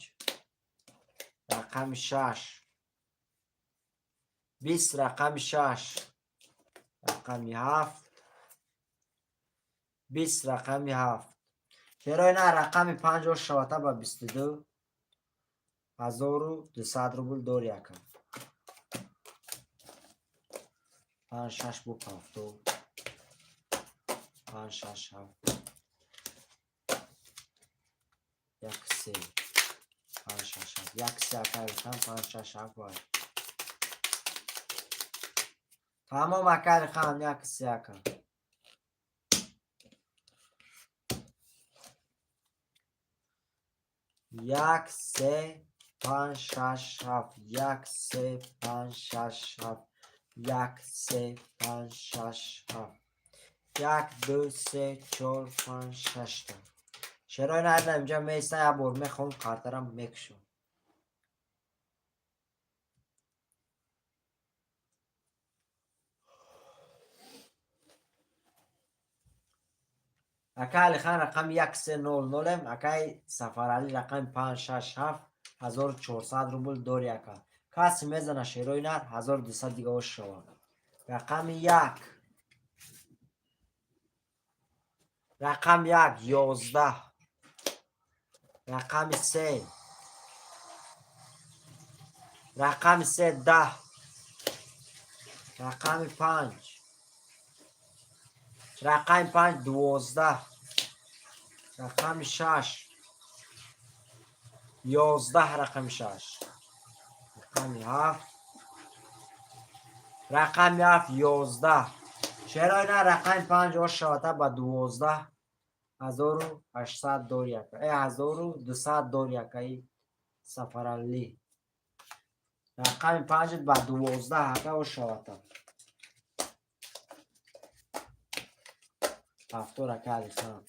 Speaker 1: Рақами шаш. 20, рақами шаш. Рақами ҳафт. 20, рақами ҳафт. Шерои на рақами панҷ ошавата ба 22, 1200 рубл дорӣ, ака. Панҷ, шаш бу пафто. Панҷ, шаш, ҳафт. Як, се. Панҷ, шаш, ҳафт. Як, се, акай Алихан, панҷ, шаш, ҳафт вай. Тамом, акай Алихан, як, се, ака. Як, се, панҷ, шаш, ҳафт. Як, се, панҷ, шаш, ҳафт. Як, се, панҷ, шаш, ҳафт. Як, ду, се, чор, панҷ, шашта. Шерои наҳда инҷа меиста, як бор мехонам, қартарам мекушам. Акай Алихан рақами як се нол нолем, акай Сафаралӣ рақами панҷ, шаш, ҳафт 1400 рубл дорӣ, ака. Касе мезана, шерои нар, 1200 дига ошава. Рақами як. Рақами як 11. Рақами се. Рақами се 10. Рақами панҷ. Рақами панҷ 12. Рақами шаш 11, рақами шаш, рақами ҳафт, рақами ҳафт 11. Шерои нар, рақами панҷ ош шавата ба 12 800 дори ака, 1200 дори, акаи Сафаралӣ. Рақами панҷ ба 12, ака, ош шавата. Ҳафтор, ака Алихан.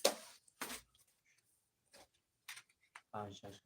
Speaker 1: Панҷ, шаш.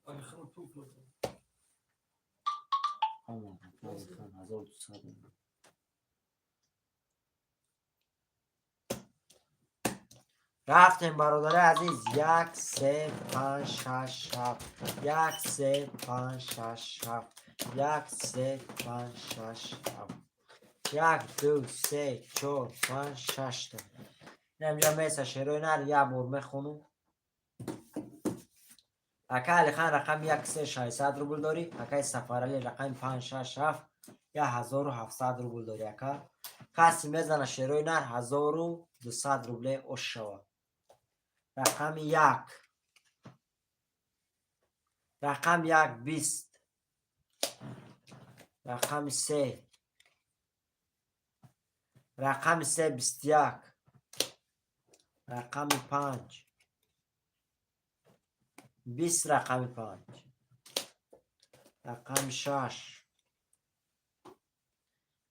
Speaker 2: Алихан пул.
Speaker 1: Омад, ака Алихан, 1200. Рафтем, бародари азиз. Як, се, панҷ, шаш, ҳафт, як, се, панҷ, шаш, ҳафт, як, се, панҷ, шаш, ҳафт, як, ду, се, чор, панҷ, шашта. Инамҷа меса шерои нар, як бор мехонум. Ака Алихан, рақами як, се, 600 рубл дорӣ. Акаи Сафаралӣ, рақами панҷ, шаш, ҳафт, 1700 рубл дорӣ. Ака, касе мезана, шерои нар, 1200 рубле ош шавад. Рақами як, рақами як 20, рақами се, рақами се 21, рақами панҷ 20, рақами панҷ, рақами шаш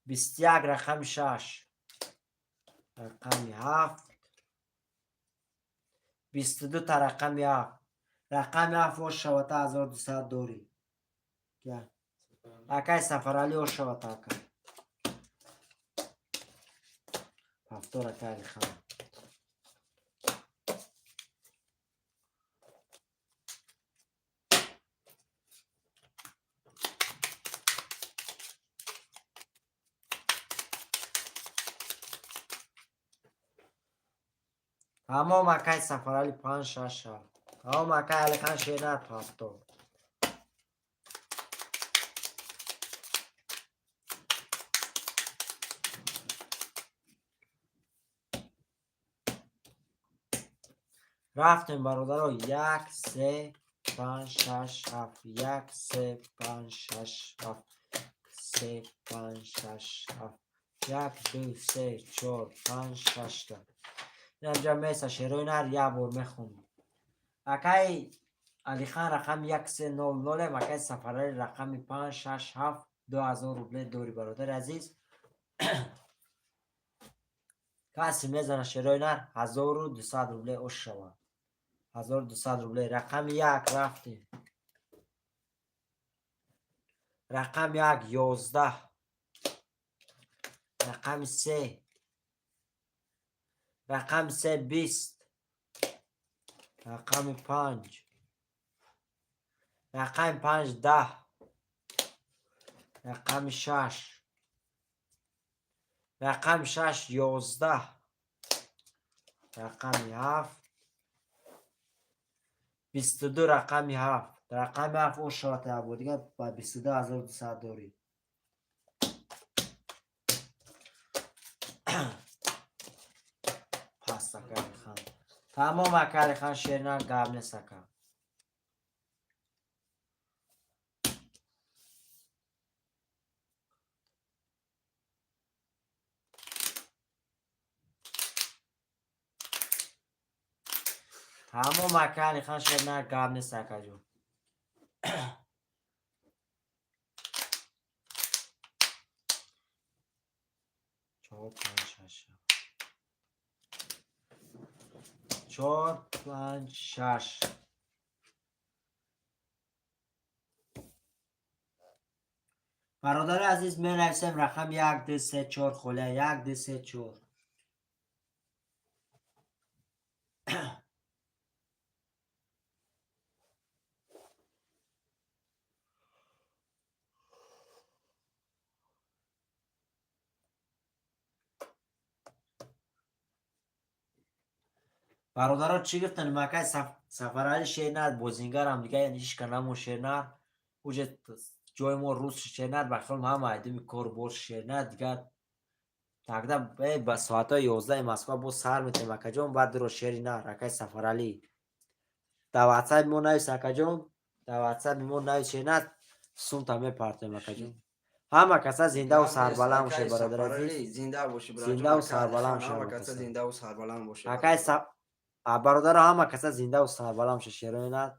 Speaker 1: 21, рақами шаш, рақами ҳафт 22 та, рақами ҳафт, рақами ҳафт ош шавата, 1200 дорӣ. Акай Сафаралӣ, ош шавата, ака. Ҳафтор, акай Алихан. Тамом, акай Сафарали, панҷ, шаш, ҳафт. Тамом, акай Алихан Шернар, ҳафтор. Рафтем, бародаро. Як, се, панҷ, шаш, ҳафт, як, се, панҷ, шаш, ҳафт, се, панҷ, шаш, ҳафт, як, ду, се, чор, панҷ, шашта. Инамҷа меса шерои нар, як бор мехонем. Акаи Алихан, рақами як, се, нол, нолем. Акаи Сафарали, рақами панҷ, шаш, ҳафт, 2000 рубле дори. Бародари азиз, касе мезана, шерои нар, 1200 рубле ош шавад. 1200 рубле. Рақами як, рафтем. Рақами як 11, рақами се, рақами се 20, рақами панҷ, рақами панҷ 10, рақами шаш, рақами шаш 11, рақами ҳафт 22, рақами ҳафт, рақами ҳафт ош шавад, ябо дигар ба 22 200 дорӣ. Пас, ака Алихан. Тамом, ака Алихан Шернар, гап нест, ака. Тамом, ака Алихан Шернар, гап нест, акаҷон. Чор, панҷ, шаш, ҳафт. Чор, панҷ, шаш. Бародари азиз, менависем рақам як, ду, се, чор, холя як, ду, се, чор. Бародаро, чӣ гуфтан? Макай Сафарали шернар бозингарам дига ҳичка намо шернар уже ҷои мо рус шернар ба хиёл ҳама айдими кор бор шернар дигар. Тогда ба соатҳои 11-и Москва боз сар метем, акаҷон, баъд дуро шери нар. Акай Сафаралӣ, дар ватсапи мо навис, акаҷон, дар ватсапи мо навис, шернар сумта мепартоем, акаҷон. Ҳама каса зиндаву сарбаланд бошед, бародар азиз.
Speaker 5: Зинда бошӣ.
Speaker 1: Зиндаву сарбаланд.
Speaker 5: Ҳама каса зиндаву сарбаланд бошед.
Speaker 1: Акай бародаро, ҳама каса зиндаву сарбаланд бошед, шерои нар.